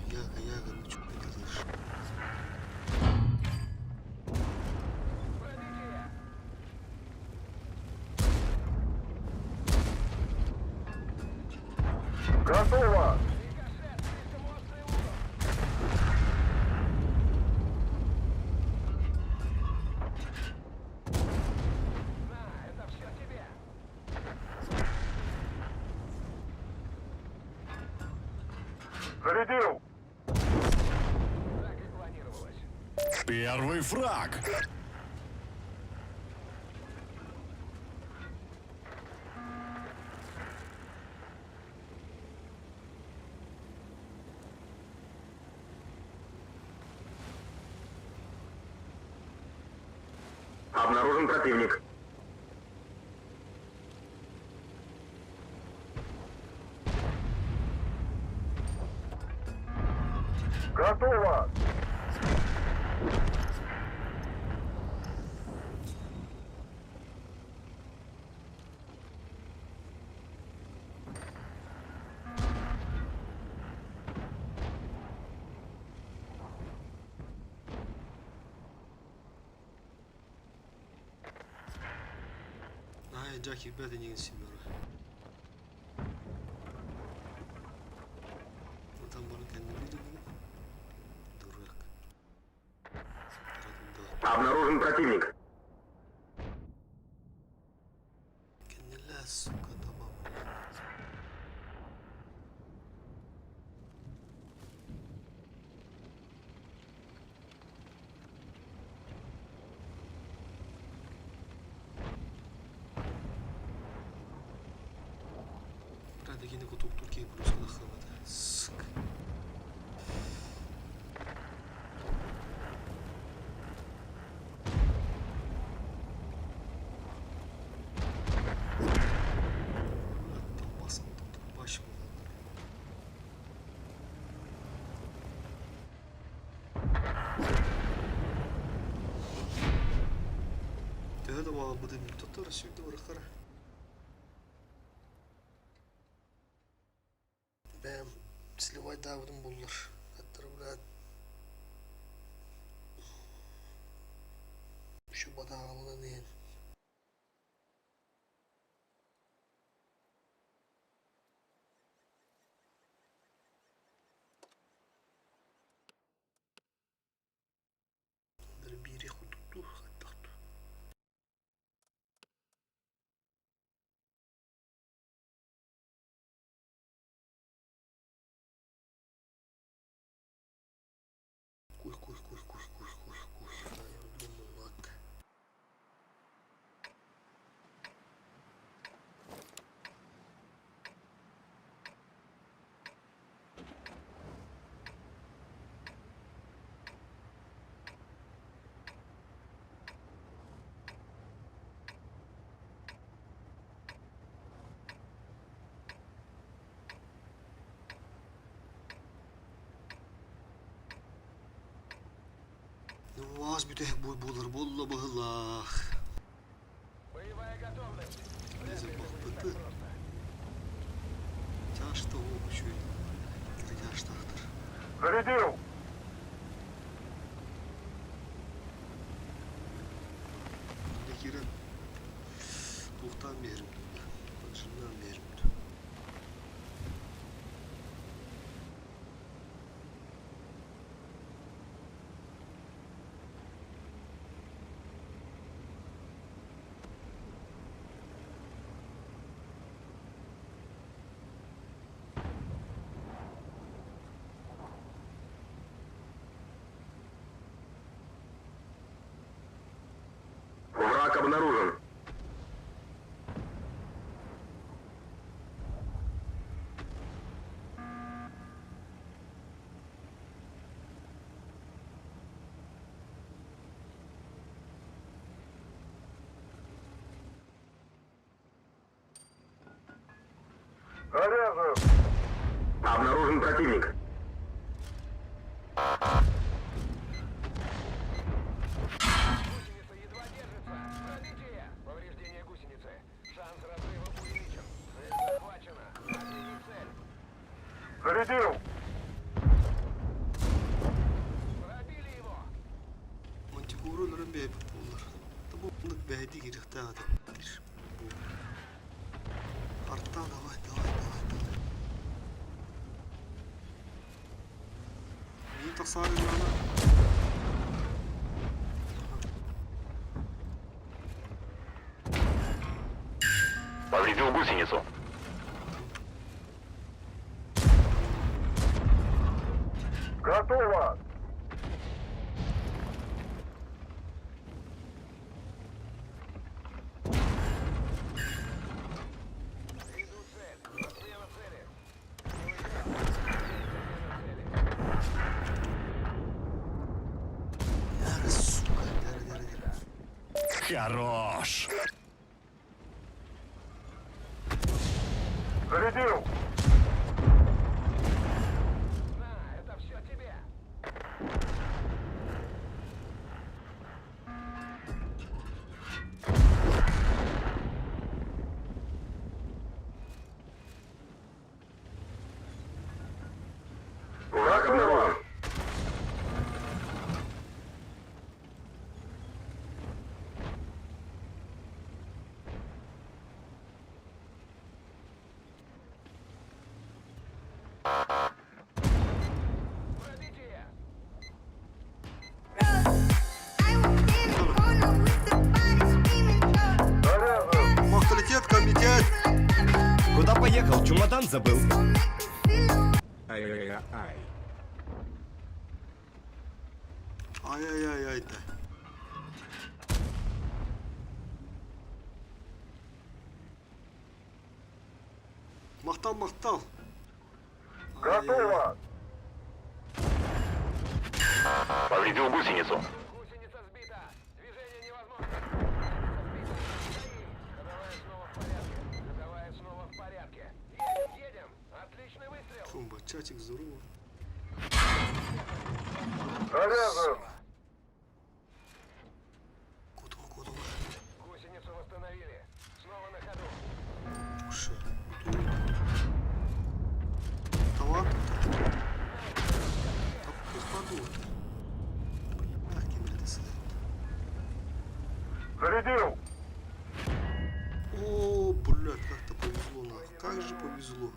Яга, яга, ну чё ты делаешь? Пробитие! Готово! Рикошет! Слишком острый угол! На, это все тебе! Зарядил! Так и планировалось. Первый фраг. Обнаружен противник. Готово! Ай, Джаки, бэт эйигин симмэр. Онтон баран кэннилиир дуу? Дурак. Дурак. Обнаружен противник. Кэннилээ, сука, таба блин. Брат, кини кутуктуур киһи плюска тахсыбата. Сука. Басым баш буолаллар. Төһө да баҕарбытым тоттор сүүрдэ барахтара. Бэйэм сливайдаабытым буоллар. Аттара блядь. Еще батааҕаланан иһэн. Биири курдук дуу, хайдах дуу. Куй, куй, куй, куй, куй, куй, куй. Думалак. Аз бүтэһик бой буолар буолла быһыылаах. Боевая готовность! Лезем Вряд ли это будет бахпыты. так просто. Тяжта үчүгэй. Тяжтаахтар. Зарядил! Манна киирэн туохтаан биэрим дуу, поджимнаан биэрим дуу. обнаружен. Заряжен! Обнаружен противник. Гусеница едва держится. Пробитие! Повреждение гусеницы. Шанс разрыва увеличен. Цель захвачена. Отследить цель. Зарядил! Пробили его! Мантикору өлөрөн биэрбит буоллар. Бу оннук бэйдик ириэхтээх этэ. Арта давай, давай, давай, давай. Миин тахсаары гынана. Повредил гусеницу. Готово! Иду цель. Смена цели. Смена цели. Сука, дere дere дere. Хорош! Зарядил! На, это все тебе. Враг обнаружен. Пробитие! Заряжен! Махталитет, комитет. Куда поехал? Чемодан забыл. Ай-яй-яй. Ай-яй-яй-яй да. Махтал, махтал. Ай-яй-яй. Готово! Повредил гусеницу. Гусеница сбита. Движение невозможно. Гусеница сбита. Стоим. Ходовая снова в порядке. Ходовая снова в порядке. Едем, едем. Отличный выстрел. Комба, чатик, здорово. Заряжен! Кутума, кутума. Гусеницу восстановили. Снова на ходу. Уше. Товар. Тап, Бля, Зарядил! О, блядь, как-то повезло нахуй. Как же повезло.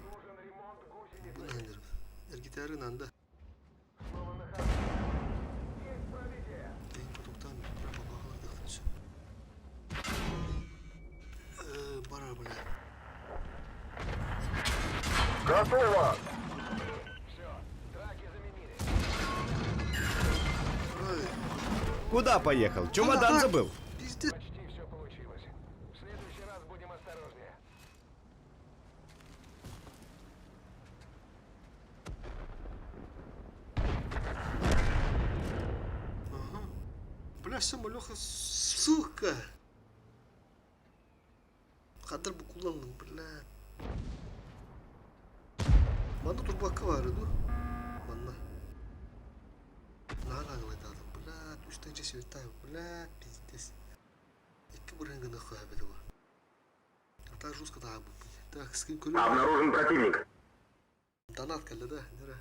Бу Эргитары надо. Бара, бля. Готово! Все. Траки заменили. Ай, Куда поехал? Чемодан забыл. пиздец. Почти все получилось. В следующий раз будем осторожнее. Ага. Бля, самолеха, сука. Хадыр бу kullandım, бля. Манна турбакка бар ду. Манна. Наһаа наглайдаатым, бля, үстэн часовиттай, бля, пиздец. Икки бырынганы хуябеді бу. А так жестко да бу. Так, скин көрүм. Обнаружен противник. Донат кэллэ да, нера.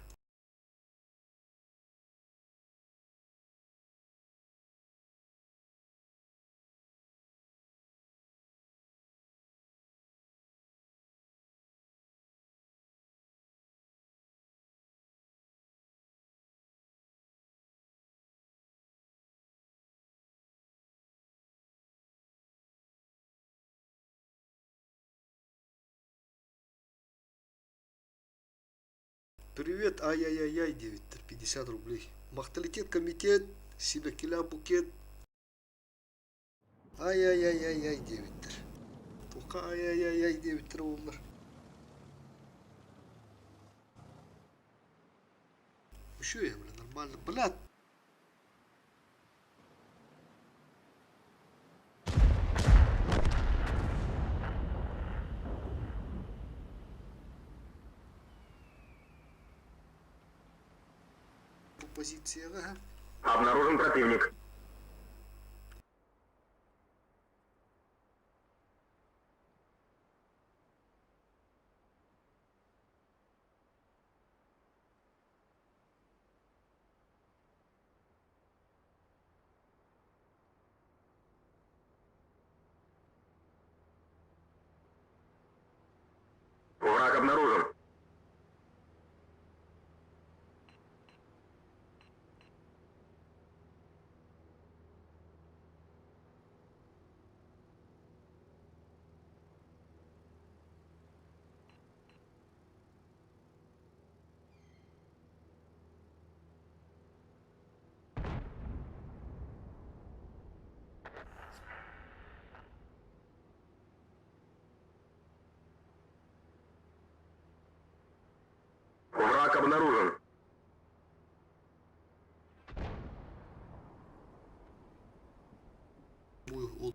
Привет, ай-яй-яй-яй, 9, 50 рублей. Махталитет комитет, сибэккилээх букет. Ай-ай-ай-ай-ай диэбиттэр. Туохха ай-ай-ай-ай диэбиттэр буоллар. Үчүгэй, бля, нормально. Блядь! Бу позицияҕа Обнаружен противник. Враг обнаружен. Враг обнаружен. Бу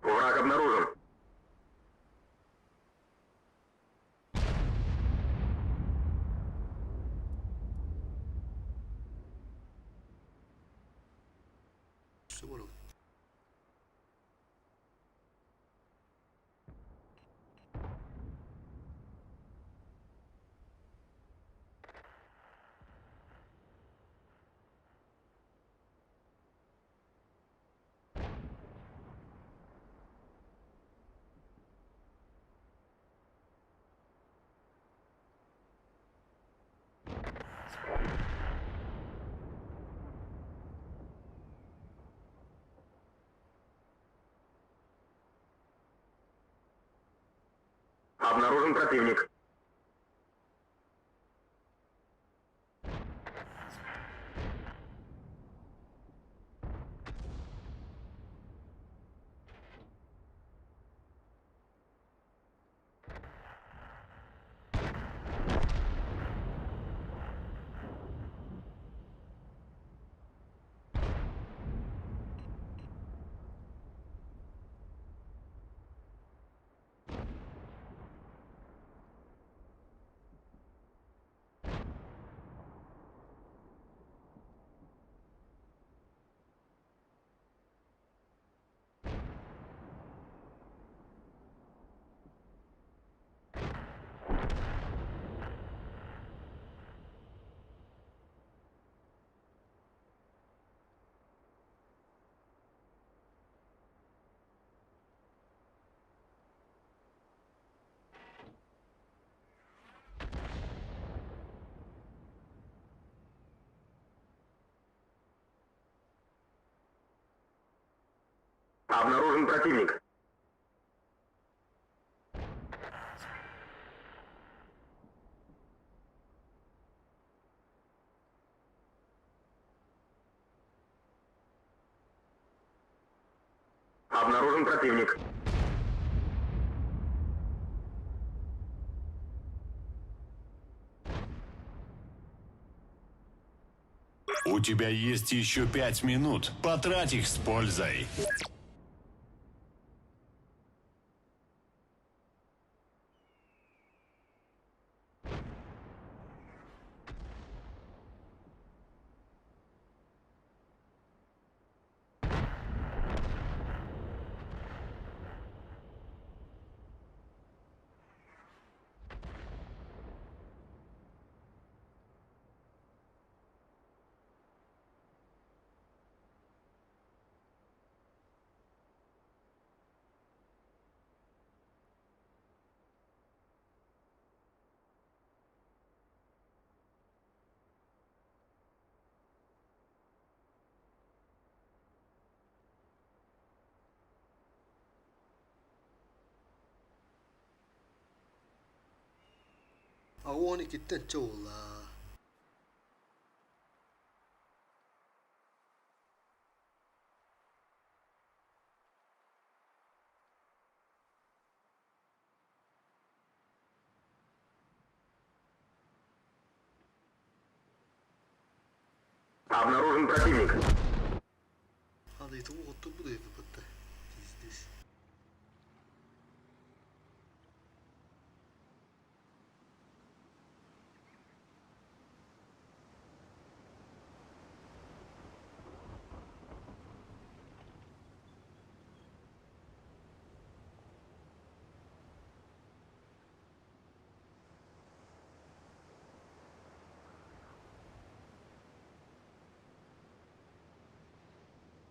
Враг обнаружен. Ол Обнаружен противник. Обнаружен противник. Обнаружен противник. У тебя есть еще 5 минут. Потрать их с пользой. Аҕыс уон иккиттэн чэ буолла. Обнаружен противник. Адыйтын оҕоттурбут ыйыппытта. Пиздец.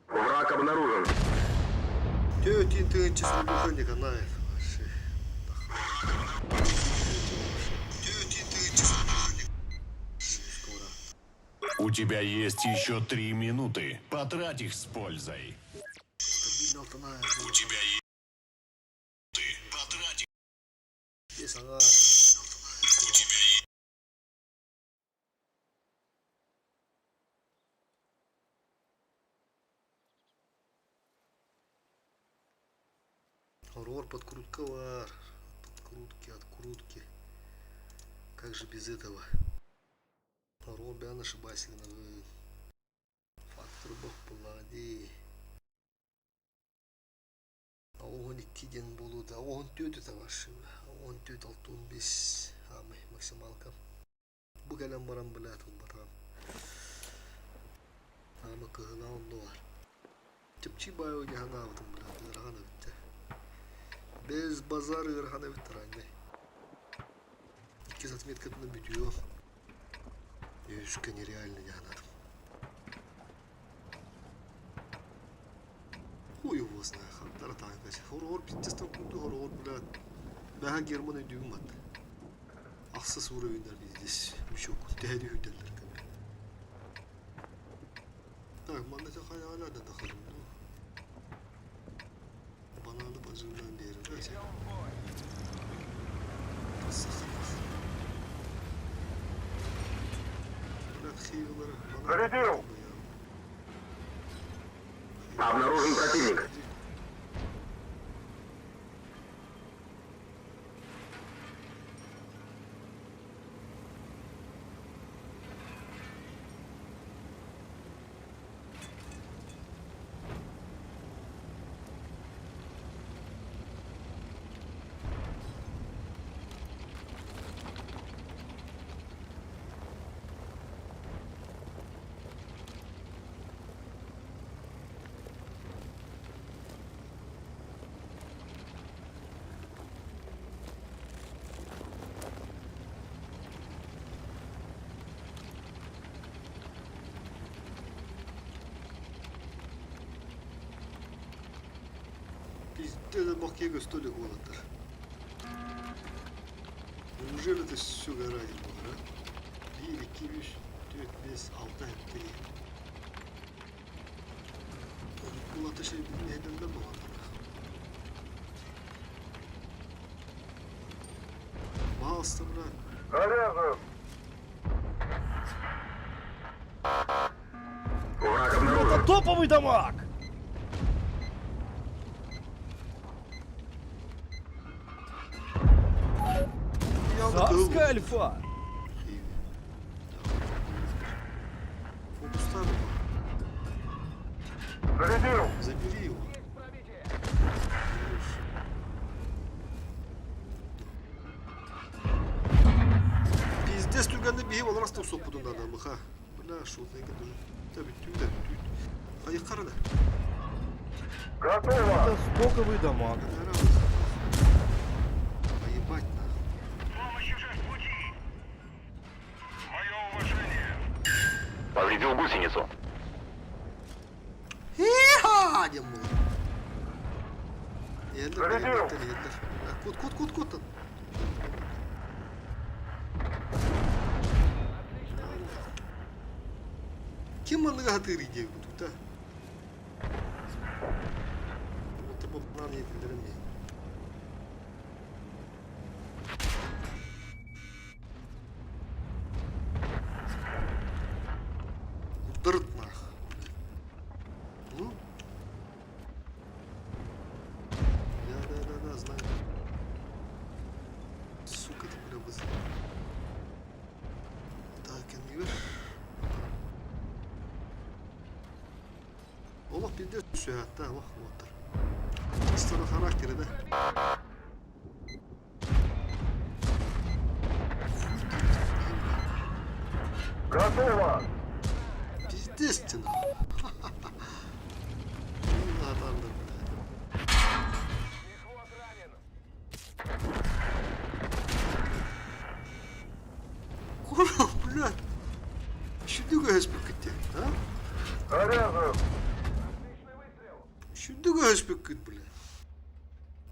Враг обнаружен. Тетин тыынча сылгыха Николаев. У тебя есть еще 3 минуты. Потрать их с пользой. У тебя есть ты. Потрать У тебя Хоррор подкрутка бар. Подкрутки, открутки. Как же без этого? Хоррор бэйэн ошибайся Фактор бох буоллаҕа дии. 12 диэн буолуо да 14 это ваше 14 65 аамай максималка. Бу кэлэн баран блядь ылбатаҕым. Аама кыһына оннугар. Чэпчии баайы дьаһанаабытым блядь ыарахан эбит дьэ. Без базар ыарахан эбит раннай. Иккис отметкатынан бүтүө. Үһүскэ нереально дьаһанарым. Хуй его знает, хантара таанка. Хороҕор пиздец курдук хороҕор блядь. Бэһэ Герман өйдүүгүн батта. Ахсыс уровеньдар пиздец. Мешок. Тэһэри үрдэллэр кэм. Так, манна хайаҕа да тахарым дуу. Бананы базыынан биэрэр. Зарядил! Обнаружен противник. Пиздец, бахкега столик уолаттар. Неужели это все гаражик был, а? Биир, икки, үс, түөрт, биэс, алта, сэттэ. Улата шербитин эһэдэллэр буолаллар. Пожалуйста, брат. Заряжен! Враг обнаружен. Это топовый дамаг! Царская альфа! Фокустар его. Зарядил! Забери его. Есть пробитие. Хорош. Пиздец түргэнник биһи болар соппутун да мыха. Бля, шутнайга дуже. Та бүттүү да бүттүү. Хайыққара да. Готово! Это стоковый дамаг. Поебать нахуй. Помощь уже в пути! Мое уважение! Повредил гусеницу. Иха! Диэн буолар. Иһэллэр, Зарядил. иһэллэр, иһэллэр. Кут, кут, кут, кут. Отличный выстрел. Ким манныга хатыыр диэбит да? Вот бу банан иһэллэрим. Пиздец сүһэхтээх олох уолаттар. Чисто на характере, да? Готово! Пиздец ты нахуй. Мехвод ранен. Куров, блядь. Шүрдүк өһөспүккүт а? Заряжен! Отличный выстрел. Шүрдүк өһөспүккүт, блядь.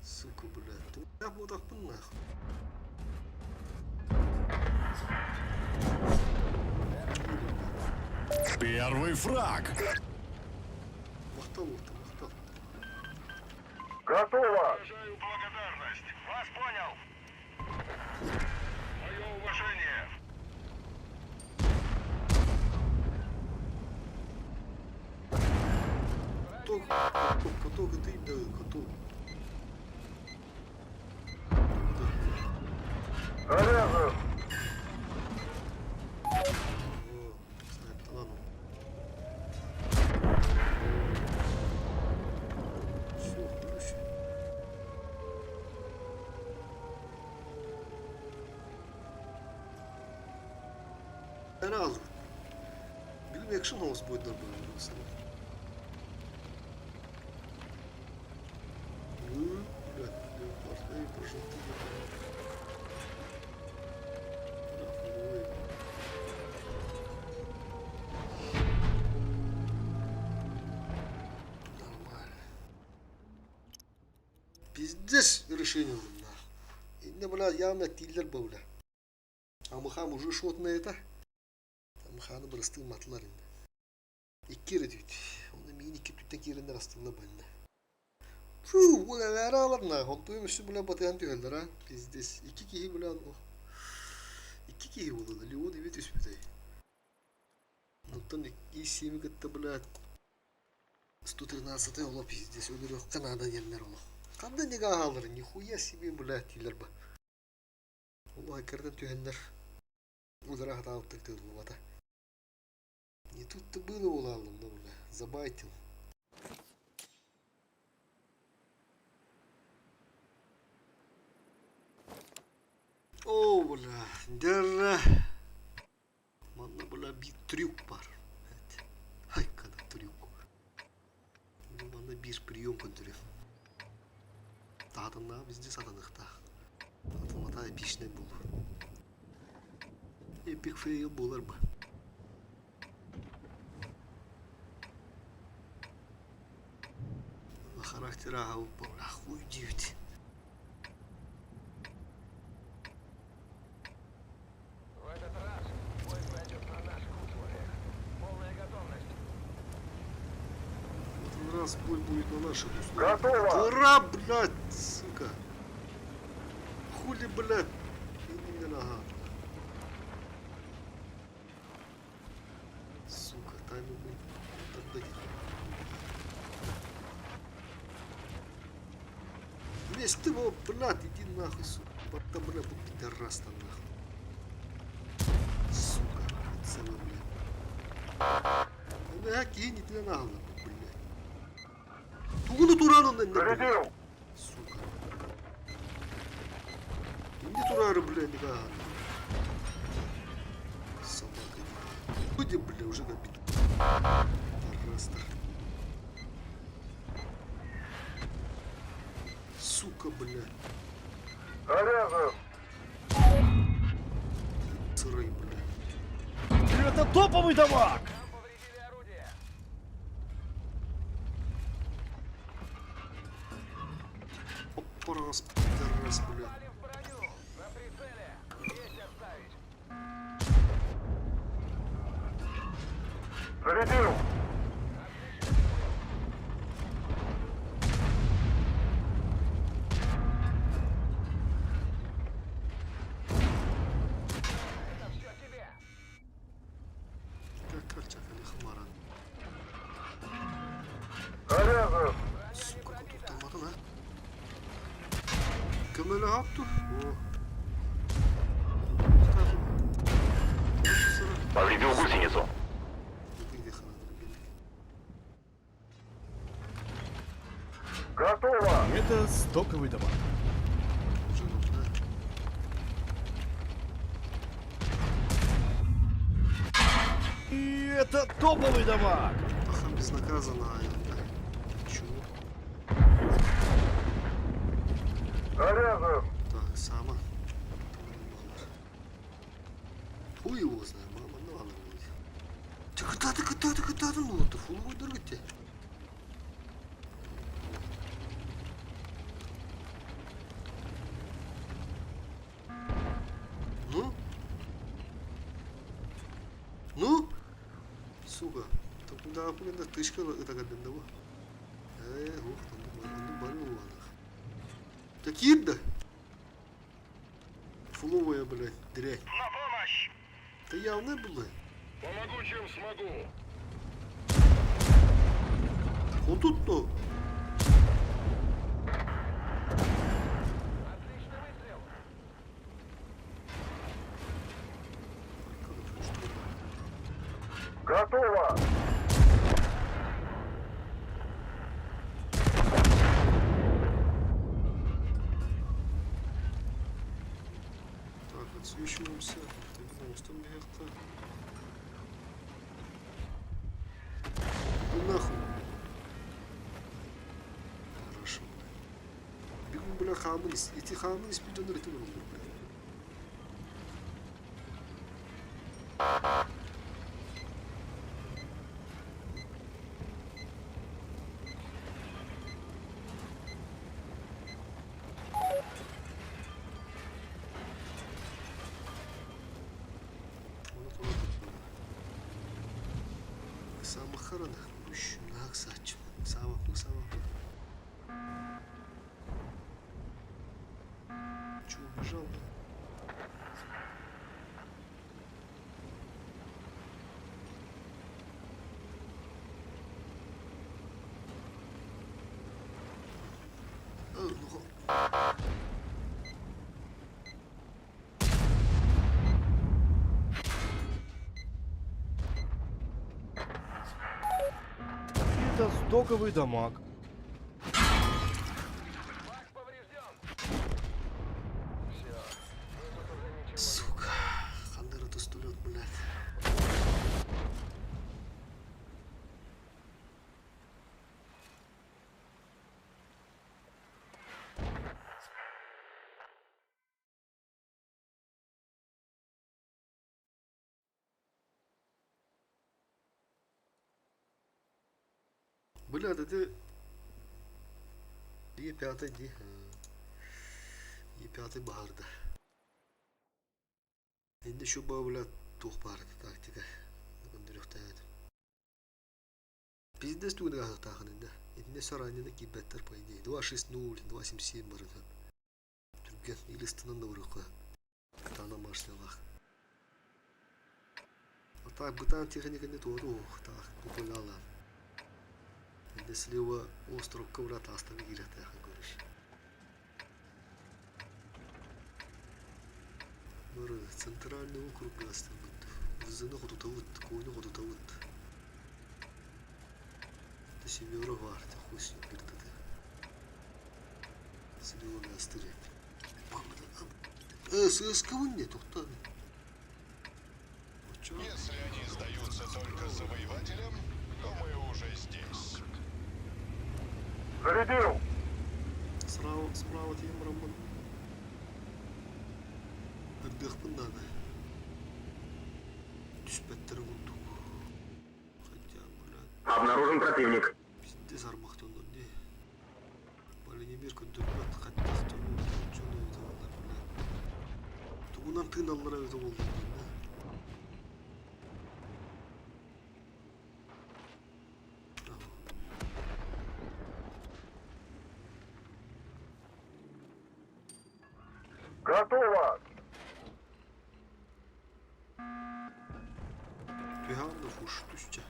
Сука, блядь. Туох буолтахпын нахуй. Первый фраг. Махтал, махтал, махтал. Готово! Выражаю благодарность. Вас понял. Мое уважение. Каток, каток, каток, да, каток. Заряжен! О, снайпталан. Все, короче. Сразу. Билим экшен у вас будет нормально. Ну, блядь, леопард, эй, пошел ты, ебаный. Нахуй, ой. Нормально. Пиздец решение нахуй. Инне, бля, явно тиллер был, бля. Амыхам уже шотный это. Амыханы бырастыы матылар инде. Икки эрэ түүт. Онно миин икки түттэн киирэннэр астылла банна. Фу, ол элээрэ алар нахуй. Онтуйум үссү бля батыһан түһэллэр а. Пиздец. Икки киһи бля Икки киһи буолла. Леон эбит түспүтэй. Оттон ИС-7 кытта бля 113 оло пиздец өлөрүөххэ наада диэннэр олох. Ханна не ааһаллар нихуя себе бля дииллэр ба. Ол айкардан түһэннэр удара хатаабыттар тыыллыбата. Не тут-то было улааллым да бля, забайтил. О, бля, дьэ Манна бля биир трюк баар. Айкана трюк. Манна биир прием көрдөрүө. Таатаннаҕа везде сатаныахтаах. Атылмата эпичнэй буолуо. Эпик фейл буолар ба. Характера хуй диэбит. В этот раз бой пройдет на наших условиях. Полная готовность. В этот раз бой будет на наших условиях. Готово! Ура, блядь, сука! Хули, блядь, иди мне нога. Сука, тайминг был тогда Весь ты его, блядь, иди нахуй, сука. Пока, бля, бу пидорас там нахуй. Сука, целый, блядь. Ну, я кинь, иди нахуй, блядь. Тугуну турану на блядь. Зарядил! Сука. Иди турары, блядь, нога. Собака. Будем, бля, уже набит. Пидорастер. Сука, блядь. Заряжен! Сырый, блядь. Это топовый дамаг! Нам повредили орудие. Опа, раз, пидорас, блядь. Попали в броню. На прицеле. Есть отставить. Зарядил! Это все тебе. Как, как чакали хмара. Заряжен! Сука, кутуктамматын, а? Көмөлө хапту. О. Повредил гусеницу. Это стоковый дамаг. Дьонумна. И это топовый дамаг. Пахан безнаказанно, да. Чего? Зарезан! Так, сама. Хуй его знает, мама, ну ладно будет. Ты куда ты куда ты куда ты ну ты фуловый дорогите. Ну? Ну? Сука. Ты куда блин, тышка это как бы Э, ух, там барыланах. Таким да? Фуловая, блядь, дрянь. На помощь! Да явно было. Помогу, чем смогу. Он тут то. Отличный выстрел. Готово! Так, отсвечиваемся. Так, что мягко. Ну нахуй. Хорошо, бля. Бегу, бля, хамын, эти хамын испиден ритм, бля. Самахарана, Наксач, Саваху, Саваху. Чего убежал? Э, ну, Это стоковый дамаг. Бак поврежден. Все. Мы тут уже ничего не Сука, Хандера тустулет, блядь. Бля, да ты... Е5 ди. Е5 баһарда. Инде şu бабла тух барды тактика. Көндүрүхтээд. Пиздец тугун тахын инде. Инде саранины кибеттер по идее. 2.6.0, 2.7 барыдан. Түрген илистынан да урукка. Тана маршлалах. А так бытан техника не то, ох, так, купуляла. Инде слева остров коврата остави гирете, говоришь. Бары центральный округ гастыбыт. Вызыны хотутабыт, койну хотутабыт. Ты семера бар, ты хуй с ним бирдеди. Слева гастыры. Э, ССК не тоқта. Чё? Если они сдаются только завоевателям, то мы уже здесь. Зарядил! Справа, справа тием рамын. Ырдыхпын надо. Түспәттер курдук. Хотя, блядь. Обнаружен противник. Пиздец армахтоннор не. Баленемир көндөрбөт хаттахтону жону өтө блядь. Тугунан тыын аллара өтө болду да. Готово! Түһаан фуш түсче.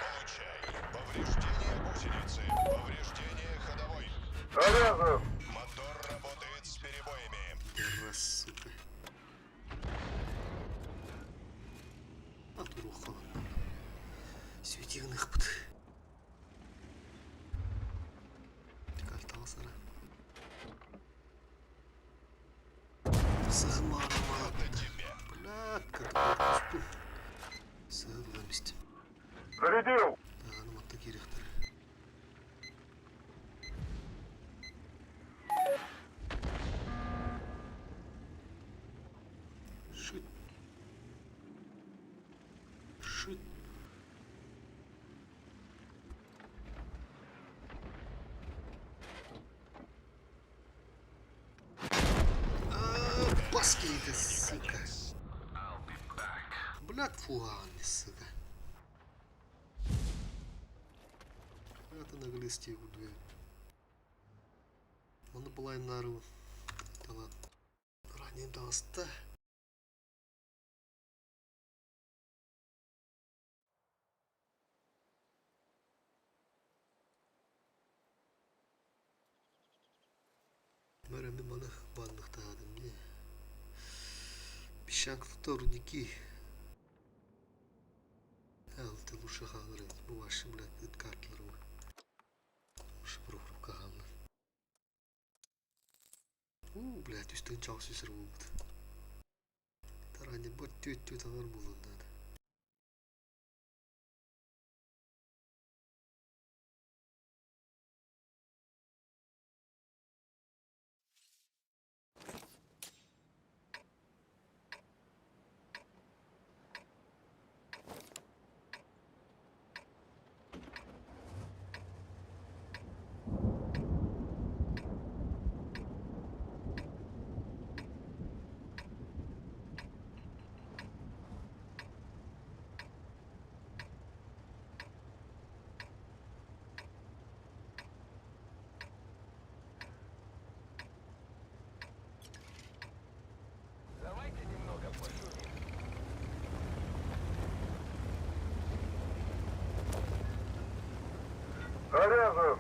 Получай. Повреждение гусеницы. Повреждение ходовой. Зарезан! Мотор работает с перебоями. Сыһым маҕана Это тебе. Блядь, как түстүм. Сыһы булан истим. Зарядил! Даҕаны манта киириэхтэрэ. Шит. Шит. А, Баски это, сука. Блядь, фуан, сука. Это на глисте удве. Оны былайыннары талан. Ранен таҕыста. Мэр эмиэ маны баанныктаатым дии. Песчанка рудники. Алты лучше хаалар эбит. Бу вообще, блядь, ыт карталар бу. Шифровка хаалла. У, блядь, үстэн чаус үсэр буолбут. Тарани бот түөт-түөт алар буолуон наада. Давайте немного пошумим. Заряжен!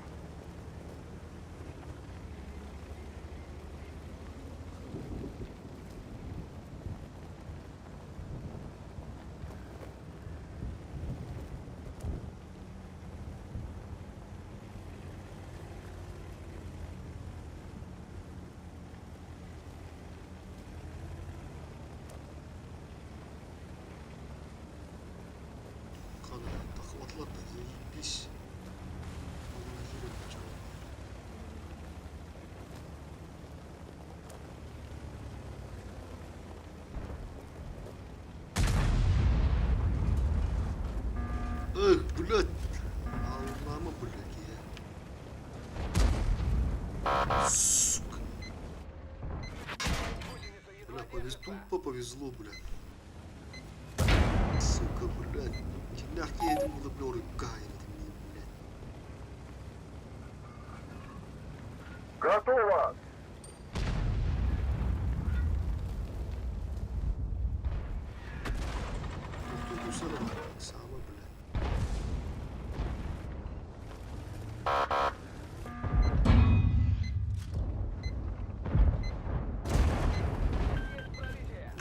Қана тақып да заебись. Эх, блядь. Мама, блядь, я. Сука. Бля, повезло, тупо повезло, бля. Сука, блядь. Нахуй я думал, бля, рыкай, блядь. Готово! Тут усана, сама, блядь.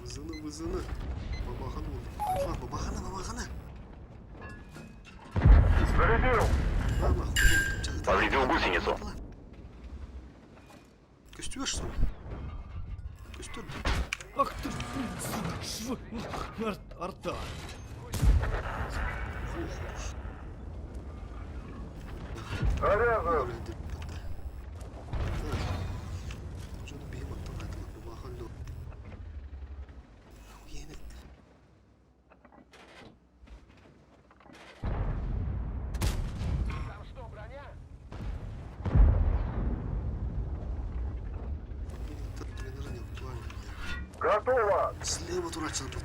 Вызыны, вызыны. Бабахан болды. Айтла, бабахана, бабахана. Зарядил! Мама, Повредил гусеницу. Көстүбеш что ли? Көстөр. Ах ты, шв, арта. Заряжен! Жону бейм аттан айтылып, бабахан ло. Охуенно. Там что, броня? Готово! Слева дурачил надо.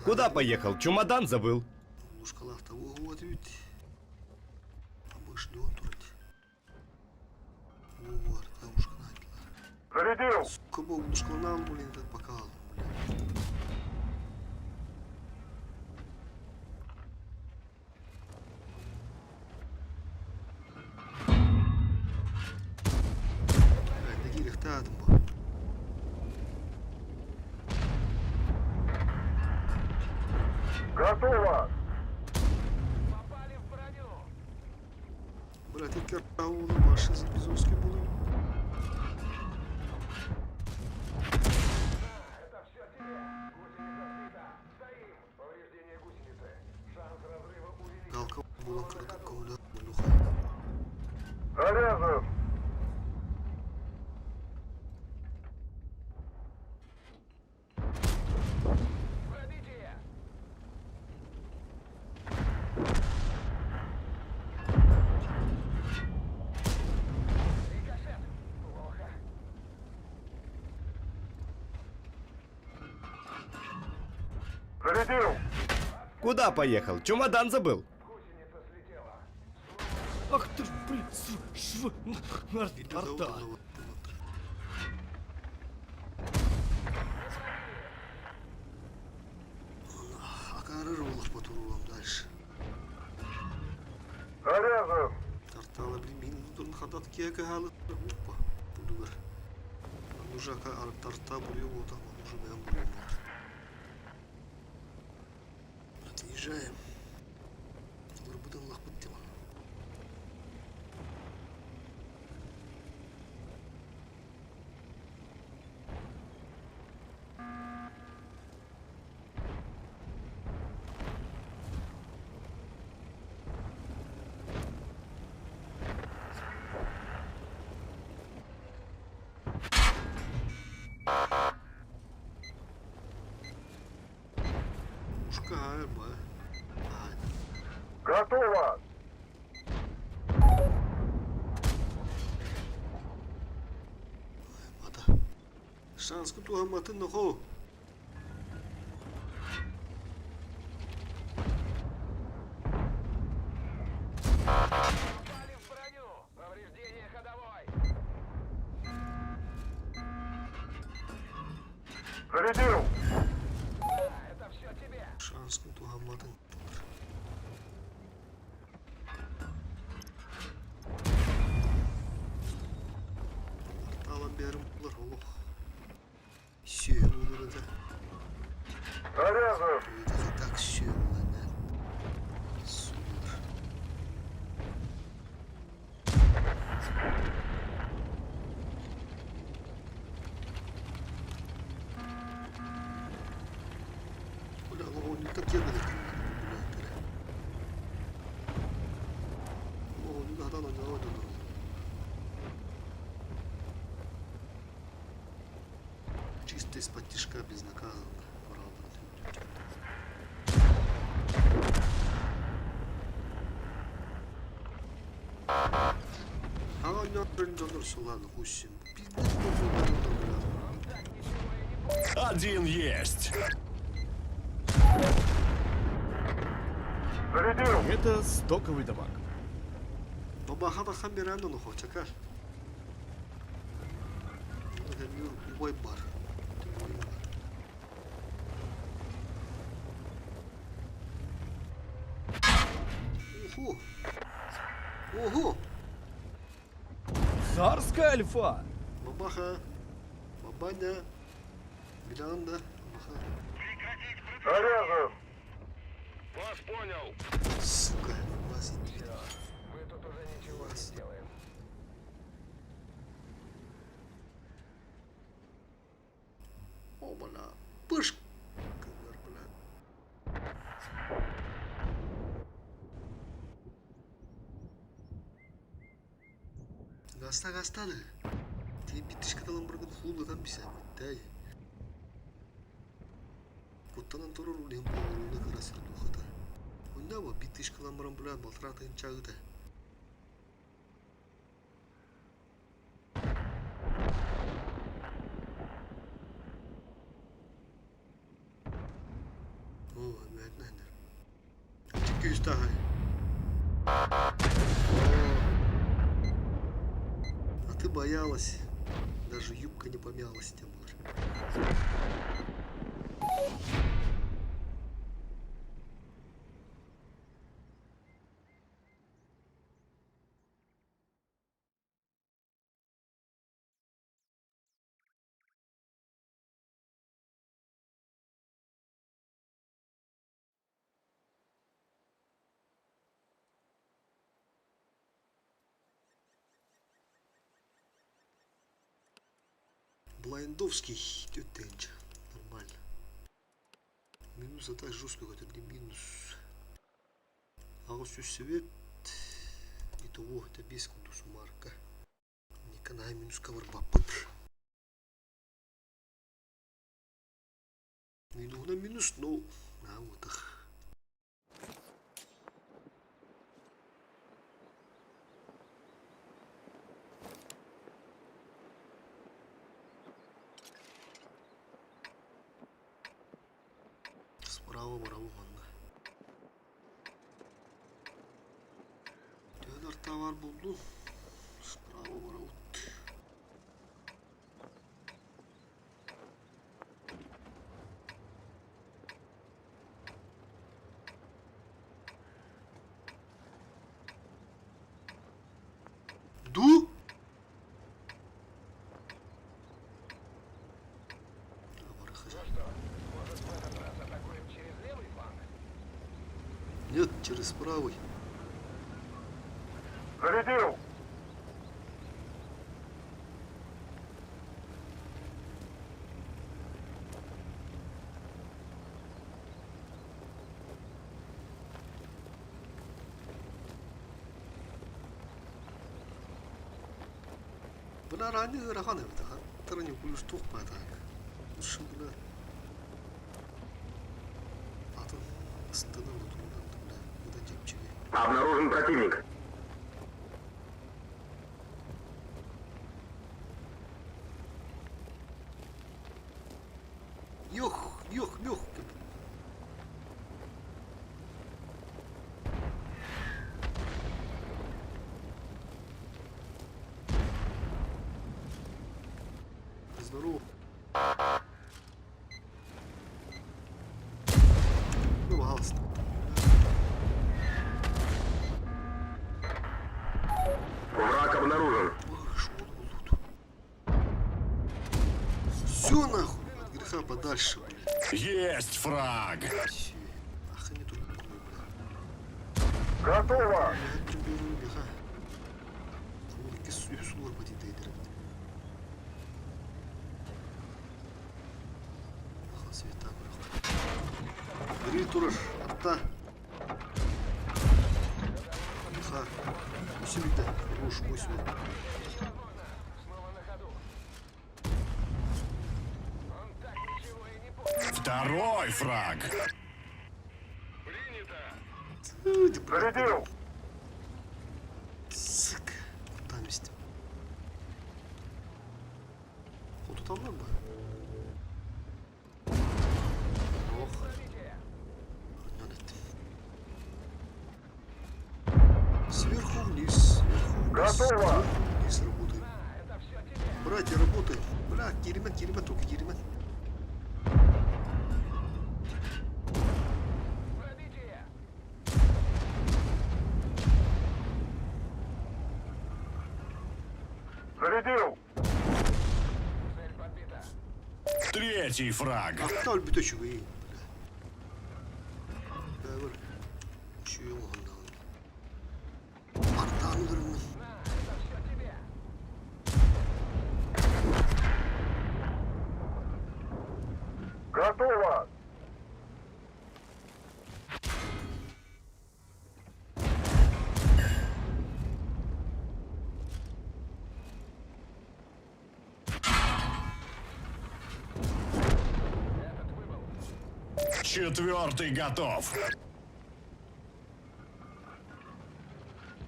Куда поехал? Чемодан забыл. Ушкалах того вот ведь. Обычный он турать. Вот, ушка Зарядил! Сука, бог, ушкаланал, блин, этот бокал, блин. Блядь, дагирих-то бо. Готово! Попали в броню. Блядь, это Караула Маша Забизовский буолуй. Это все тебе! Гусеница сбита! Стоим! Повреждение гусеницы. Шанс разрыва увеличен. Галка буолан кыратык көҥүлэ Малюха. Заряжен! Пробитие! Рикошет! Плохо. Зарядил! Куда поехал? Чемодан забыл. Гусеница слетела. Ах ты ж, блин, шв, арта. Акаарар олох ботуруом дальше. Заряжен! Тартаала били мин турун хатат киэкэ хаалы опа будугар. Нужа тарта бурю вот там, уже бэм бурю вот. Отъезжаем. Турбутан лахпыт тема. Ушка ба. А, Готово! Ата. Шанска туһамматын нохоо. Попали в броню! Повреждение ходовой! Зарядил! Да, это все тебе! Шанска туһамматын. Арталан бәрім бұлар олох. Сүйе olur да. Заряжен! Это так сүйе olur да. Сулар. Бля, ну он не так кергенер. Бля, О, ну да, да, да, да, да. Чисто из-под тишка безнаказанно. Правда. А ладно, хуй с ним. Пиздец, бля. Один есть. Зарядил! Это стоковый дамаг. Бабаха хамбиран ну чакар. Убой бар. Убой бар. Ого! Ого! Царская альфа! Бабаха! Бабаня! Билянда! Бабаха! Заряжен! Вас понял! Сука! Лазит дверь. Мы тут уже ничего не сделаем. О, бля! Пыш! Ковер, бля. Гаста гастады. Ти битишкаталан бұргын хулдан бисә дай. Куттанан турur улин буолуна кырасыр духата. Онна битишкалан баран бля балтыратын чагыта. О, мәтнәндер. 200 daha. А ты боялась. Даже юбка не помялась, тем более. Блайндовский түөрт Нормально. Минус а так жестко көтөрдө минус. Аҕыс сүүс сэбиэт. Итого это 5 курдук суммарка. Николай минуска барбаппыт. Минуһунан минус, но наһаа уотах. Справа барабы манна. Төһө да баар буоллун, справа барабыт. Ду? Может, в этот раз атакуем через левый фланг? Нет, через правый. Зарядил! Бына ранее ыарахан эбит ахан. Тарани кулюс туох баатаак. Лучше бына атын ыстана тутулунан бына быдан чэпчэки. Обнаружен противник. Йох, йох, мёх. Здорово. Ну, пожалуйста. Враг обнаружен. Ох, шо тут? Все нахуй, от греха подальше, блядь. Есть фраг! Все. Ах, не тут, бля. Готово! Турар, арта. Ха. Үсүмүтэ. Хорош, мой свет. Снова на ходу. Он так ничего и не понял. Второй фраг! Ты, блядь, Зарядил! Сука. Там есть. Вот тут там бы. Ох. Аннан Сверху вниз, сверху вниз, Готово! сверху вниз работаем. Братья, работаем. Бля, киримен, киримен, только киримен. Пробитие! Зарядил! Цель подбита. Третий фраг! Ахта өлбүтэ үчүгэй. Бля. Бля, үчүгэй оҥоһуннаҕын. Артаан өлөрүммүн. На, это все тебе. Готово! Этот выбыл. Четвертый готов!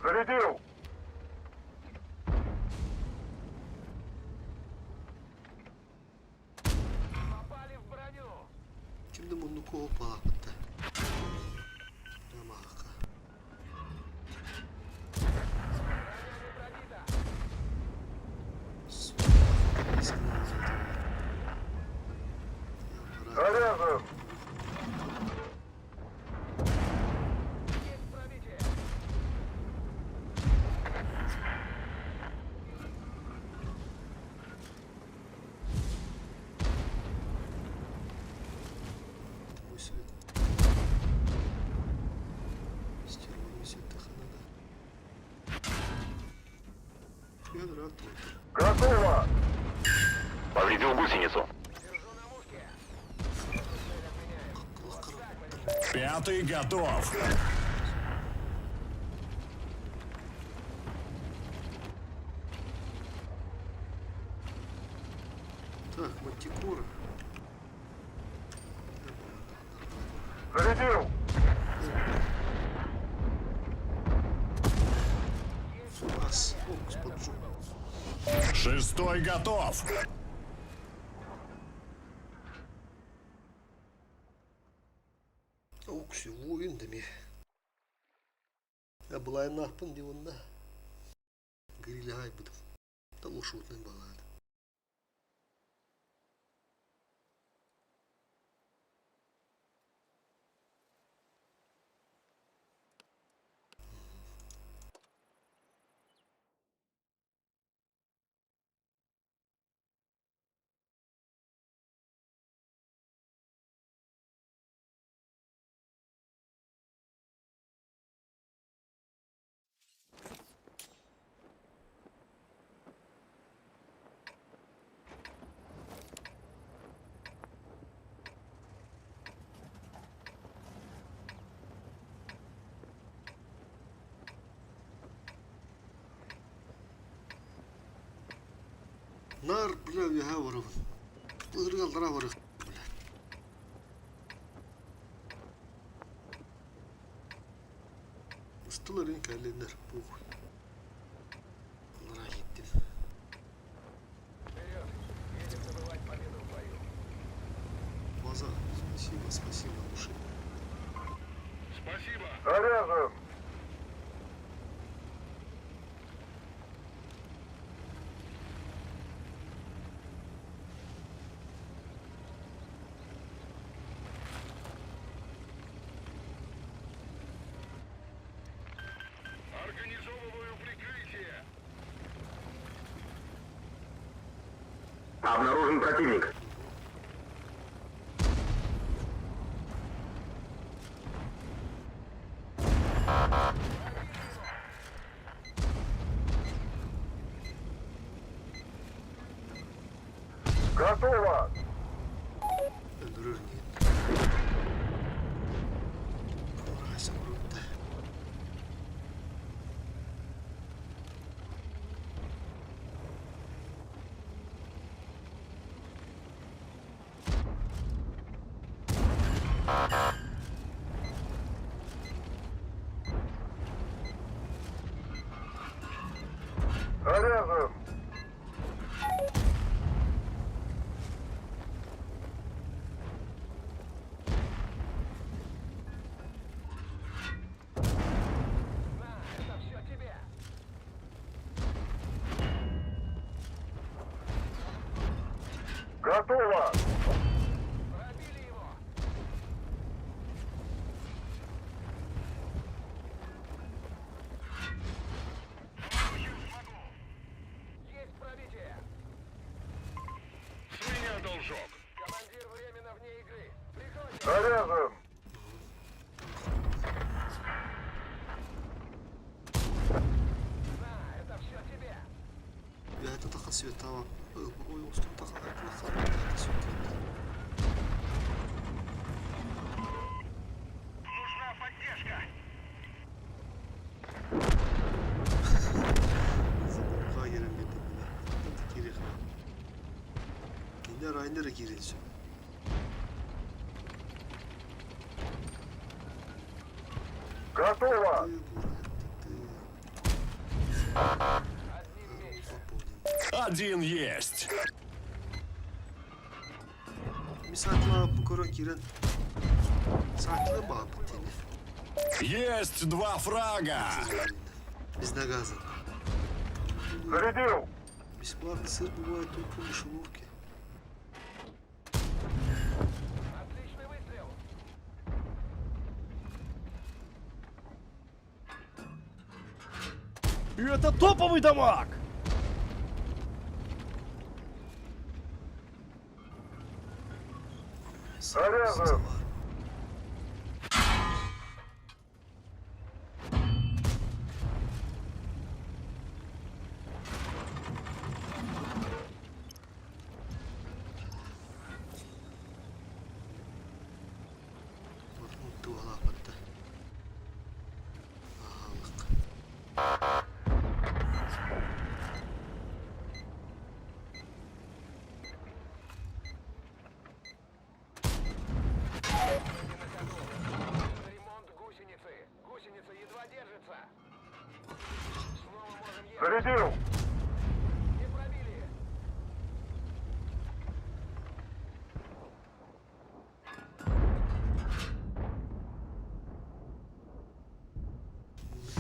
Зарядил! Попали в броню. Ким да муннуку опалаахпытта. Намаха. Броня не пробита. Заряжен! Есть пробитие. Мой свет. Стервами надо. Я рад Готово! Повредил гусеницу. Пятый готов. Так, мантикора. Зарядил! Ас, фокус поджог. Шестой готов. Окси, воин дами. Я была и нахпын диванда. Гриля айбыдым. Да лошадный балад. Нар, бля, үөһээ олоробун. Былыргы аллараа барыах, бля. Устуларын кэллиннэр бух. Аллараа иһиттим. Вперед! Едем добывать победу в бою. Глаза. Спасибо, спасибо, души. Спасибо! Заряжен! Организовываю прикрытие! Обнаружен противник. Готово! Өлөрөр инигин. Аллараа сорунда. Заряжен! На, это все тебе! Готово! Пробили его! Есть пробитие! С меня должок! Командир временно вне игры. Приходим! Заряжен! На, это все тебе! Үөһэ тахха светаба. Ой, устун тахха света. Нужна поддержка! Заборга киирэн биэрдим бile. Киириэх. Кинилэр айнара киирэн сөп. Готово! Одним меньше. Один есть. Мисатла бу көрөн киирэн саатылы баҕарбыт диэни. Есть два фрага. Безнаказанно. Зарядил! Бесплатный сыр бывает только в мышеловке. Отличный выстрел! И это топовый дамаг! Заряжен! Зарядил! Не пробили! Есть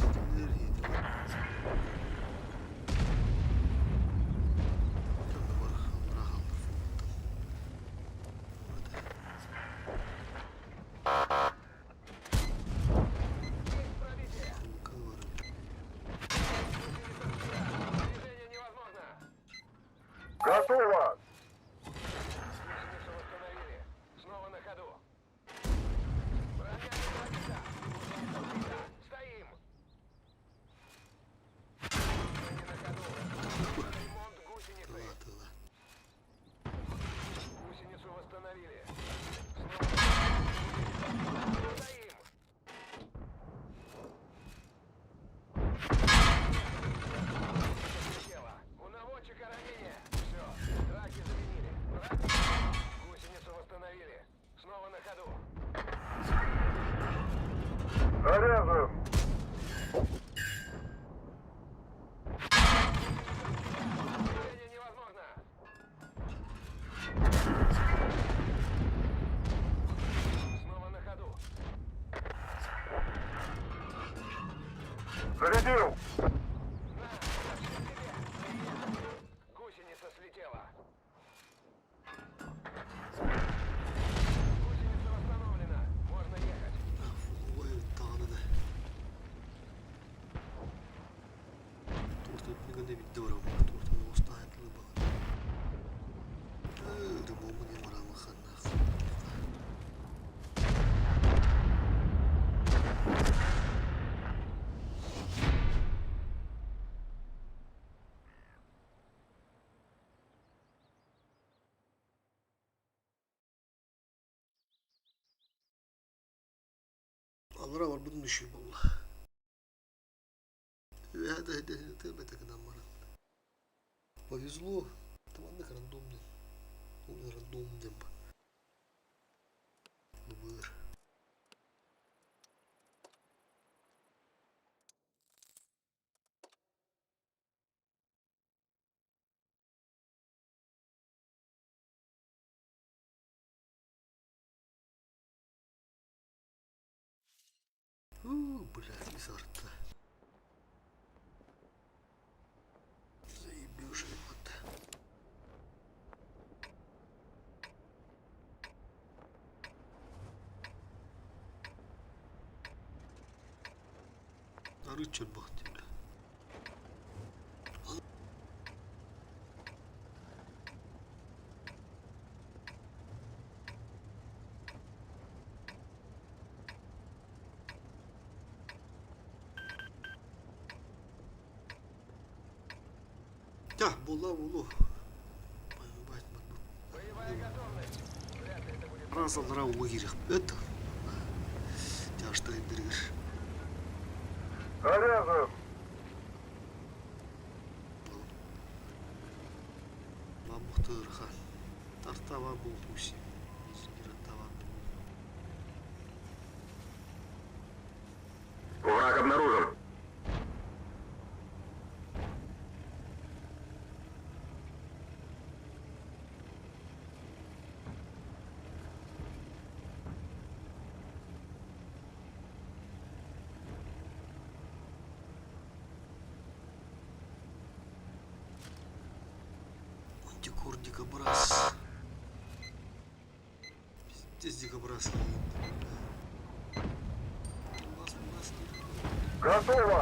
пробитие! Движение невозможно! Готово! Гусеницу восстановили. Снова на ходу. Броня не пробита. Гусеница сбита. Стоим! Мы не на ходу. Ремонт гусеницы. Гусеницу восстановили. Снова на ходу. Гусеница. Стоим! Гусеница слетела. У наводчика ранение. Все, траки заменили. Траки. Гусеницу восстановили. Снова на ходу. Заряжен! Движение невозможно. Снова на ходу. Зарядил! На, это все тебе. Приехали. Гусеница слетела. Гусеница восстановлена. Можно ехать. Ой, даҕаны да. Туохтан биирдэ бараммын, туохтан оҕустаан ремонт барамын ханнаах. Аллара барбытын үчүгэй буолла. Гынан баран. Повезло. Маннык рандомный. Ол рандом диэн Быбыр. У, блядь, изо рта. Заебешь вот. Арычар бахты, бля. Тя, була булу. Боевая готовность. Вряд ли это будет Раз аллара угирих. Это. Тяжтайын бергер. Заряжен! Бабухтырха. Тартава булхуси. Изгиратава. Враг обнаружен. Антикор дикобраз. Пиздец дикобраз. У нас, у нас не Готово!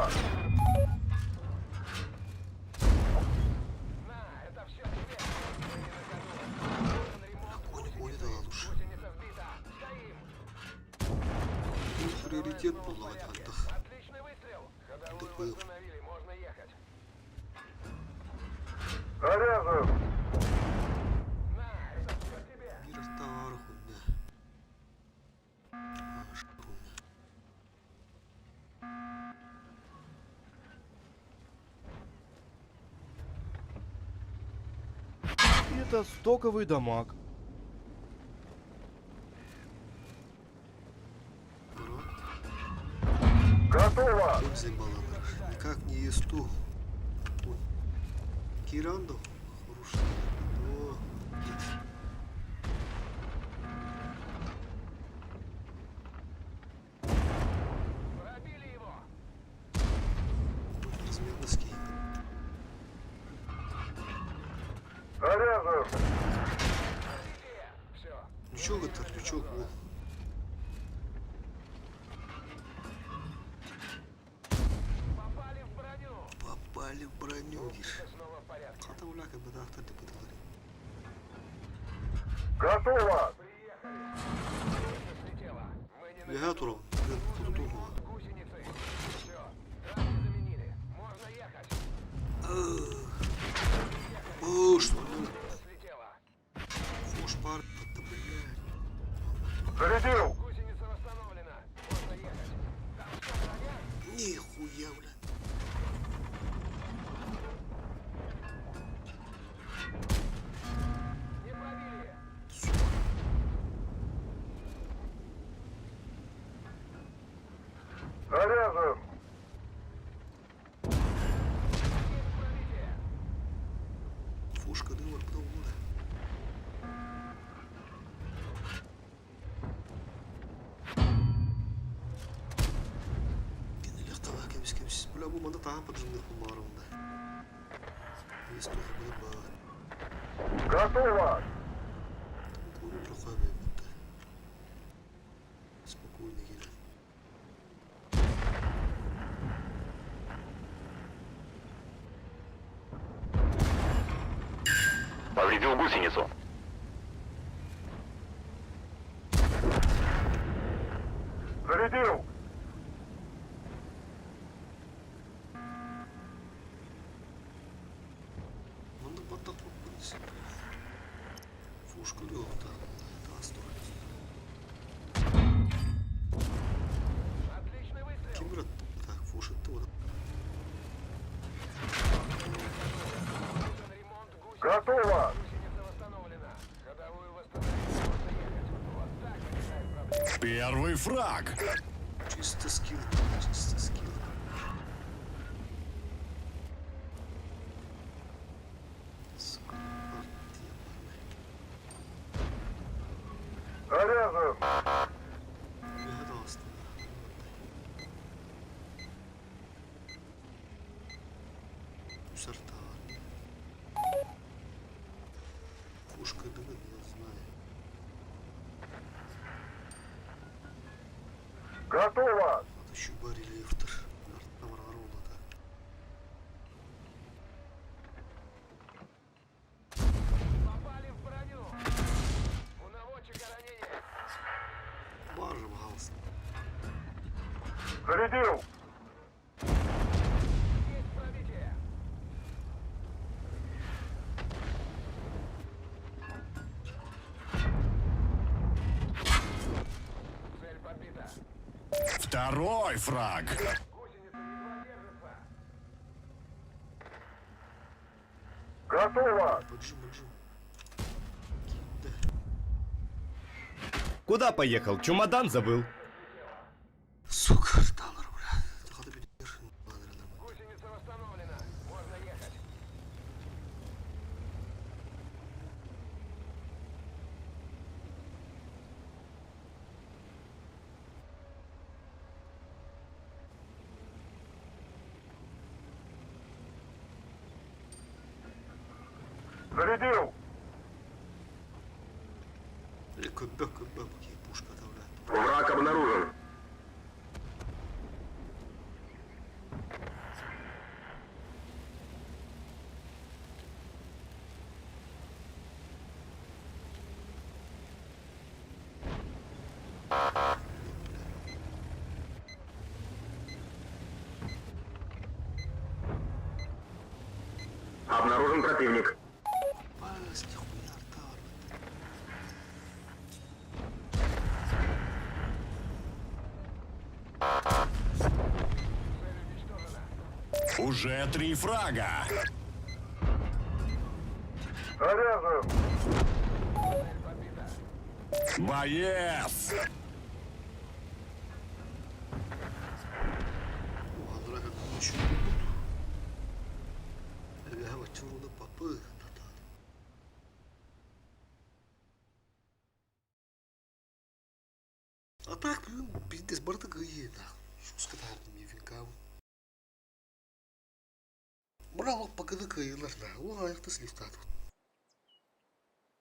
На, это все тебе. Мы не на ходу. Нужен ремонт Кони, кони гусеницы. да ладуш. Гусеница сбита. Стоим. Приоритет Снова в был порядке. антах. Отличный выстрел. Ходовую Такой. восстановили. Можно ехать. Заряжен! На, это все тебе. Биир товар хуйня. Аш, хуйня. Это стоковый дамаг. Народ. Готово! Пользой баланыр. Никак не есту. Киирэҕин дуо? Хорош. Оо, Пробили его! Размерность киһи. Заряжен! Пробитие! Все. Лючок это, лючок, во. Попали в броню! Попали в броню, диир. Снова в порядке. Хата уляка бадахтар деп бытылар. Готово! Приехали! Гусеница слетела. Мы не на Үөһэ тураҕын. Нужен Хоту ремонт гусеницы. Все. Травки заменили. Можно ехать. О, что Гусеница слетела. Фош пар, да блядь. Зарядил! Гусеница восстановлена. Можно ехать. Там что, броня? Нихуя, блядь. Не пробили. Сука. Заряжен! Есть пробитие. Фошка дымар, куда угодно. Кинилэх кэбис кэбис. Бля, бу манна таһан поджимных баарында. Есть тоже буде бар. Готово! Куйын турха бэбитте. Спокойно кэлэн. Повредил гусеницу. Зарядил! Маннык баттах принцип. Фошка лёгта. Таас турар. Отличный выстрел. Ким так, фош это вот. Нужен ремонт гусеницы. Готово! Гусеница восстановлена. Ходовую восстановить. Можно ехать. Вот так решает проблему. Первый фраг. Чисто скилл, чисто скилл. Сука, арт ебаный. Заряжен! Үөһэ таҕыста. Үс артаар. Пушка дымит, я знаю. Готово! Ата щуба рельефтер. Артта бар буолла так. Попали в броню. У наводчика ранение. Боже, пожалуйста. Зарядил! Есть пробитие. Цель подбита. Второй фраг. Гусеница едва держится. Готово! Поджим, поджим. Да. Куда поехал? Чемодан забыл. Сука, арталар, бля. Хата битер. Гусеница восстановлена. Можно ехать. Зарядил! Или көббөк, көббөк, пушка бля. Враг обнаружен. Обнаружен противник. Пас, нихуя арталар. Цель уничтожена. Уже три фрага. Заряжен! Цель подбита. Боец. О, алара как еще тут. Пиздец, барыта кыайыы Шуска таһардым Евинкабын. Бра лоппакыны кыайыылар на. Ол аҕыйахта сливтаатыбыт.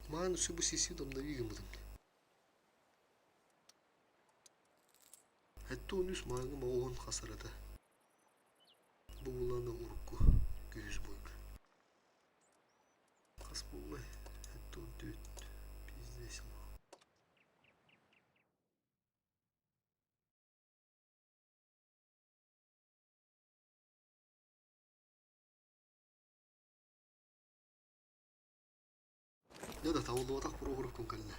Маан үсү бу сиси домнови гыммытым. Этте он үс мааҥҥы оҕуһун хасарата. Бу буланы урукку күһүс бойга. Хас буоллай? Этте он түөт. Пиздец. Дьэ да табыллыбатах Прохоровкам кэллэ.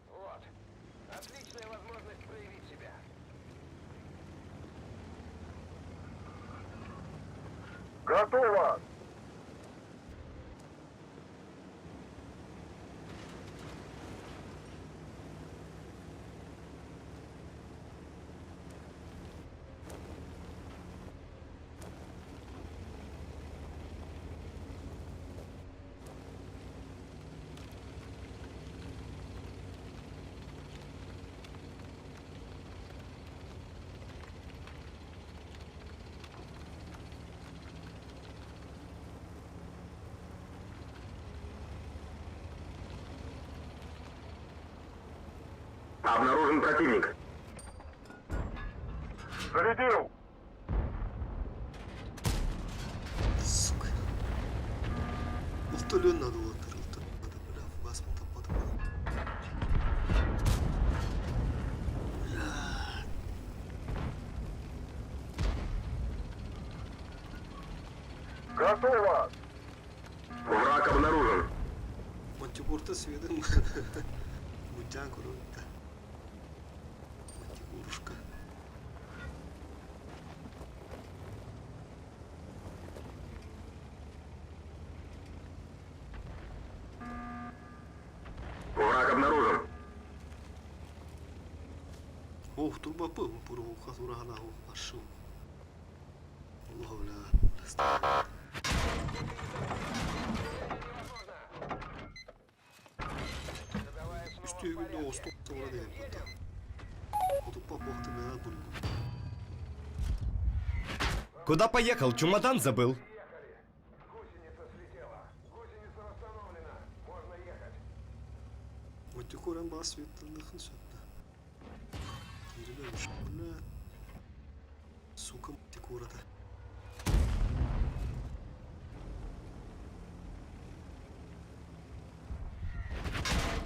Вот. Отличная возможность проявить себя. Готово! Обнаружен противник. Зарядил! Сука. Алта өлүөн наада уолаттар. Алта наада. Бля, фугаспын таппатым. Бля. Готово! Враг обнаружен. Мантикорта Светын Мунтян көрөбүт да. Мантикорушка. Враг обнаружен. Ох, турбапы, пургуха тураһана аршыл. Олох бля. Үстүү күндө оҕустук туора диэн кутта. Утуппах буохты мээнэ булгу. Куда поехал? Чемодан забыл. Гусеница слетела. Гусеница восстановлена. Можно ехать. Мантикоран баас светтанныхын сөттө. Кииринэ бля. Сука мантикората.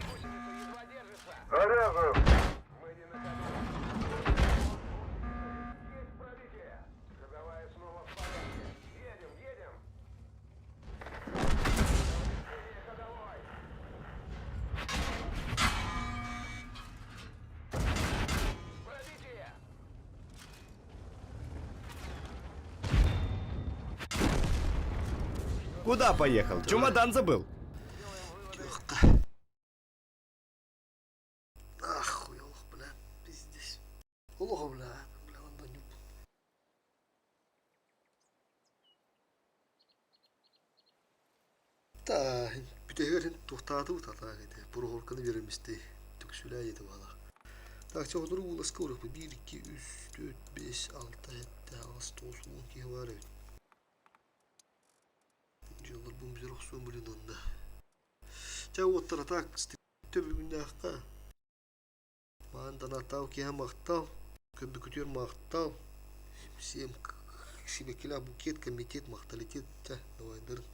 Гусеница едва держится. Заряжен! Мы не на ходу. Есть пробитие. Ходовая снова в порядке. Едем, едем. Повреждение ходовой. Пробитие. Куда поехал? Чемодан забыл. Туохха. Нахуй олох бля. Пиздец. Олох бля. Бля, онно ньуп. Та бүтэһигэр иһин туохтаатыбыт атаак ити Прохорканы биэрэммистий түксүлээ диэтэ баалаах. Так чэ сотору ууласка уруохпут биир икки үс түөрт биэс алта сэттэ аҕыс тоҕус уон киһи баар эбит. Дьылларбын бүтэр охсуом блин онно. Чэ уоттар атаак төбүгүннээххэ Маан донаттаах киһи махтал, көбүкүтүөр махтал, всем сибэккилээх букет, комитет, махталитет, чэ, давайдарын.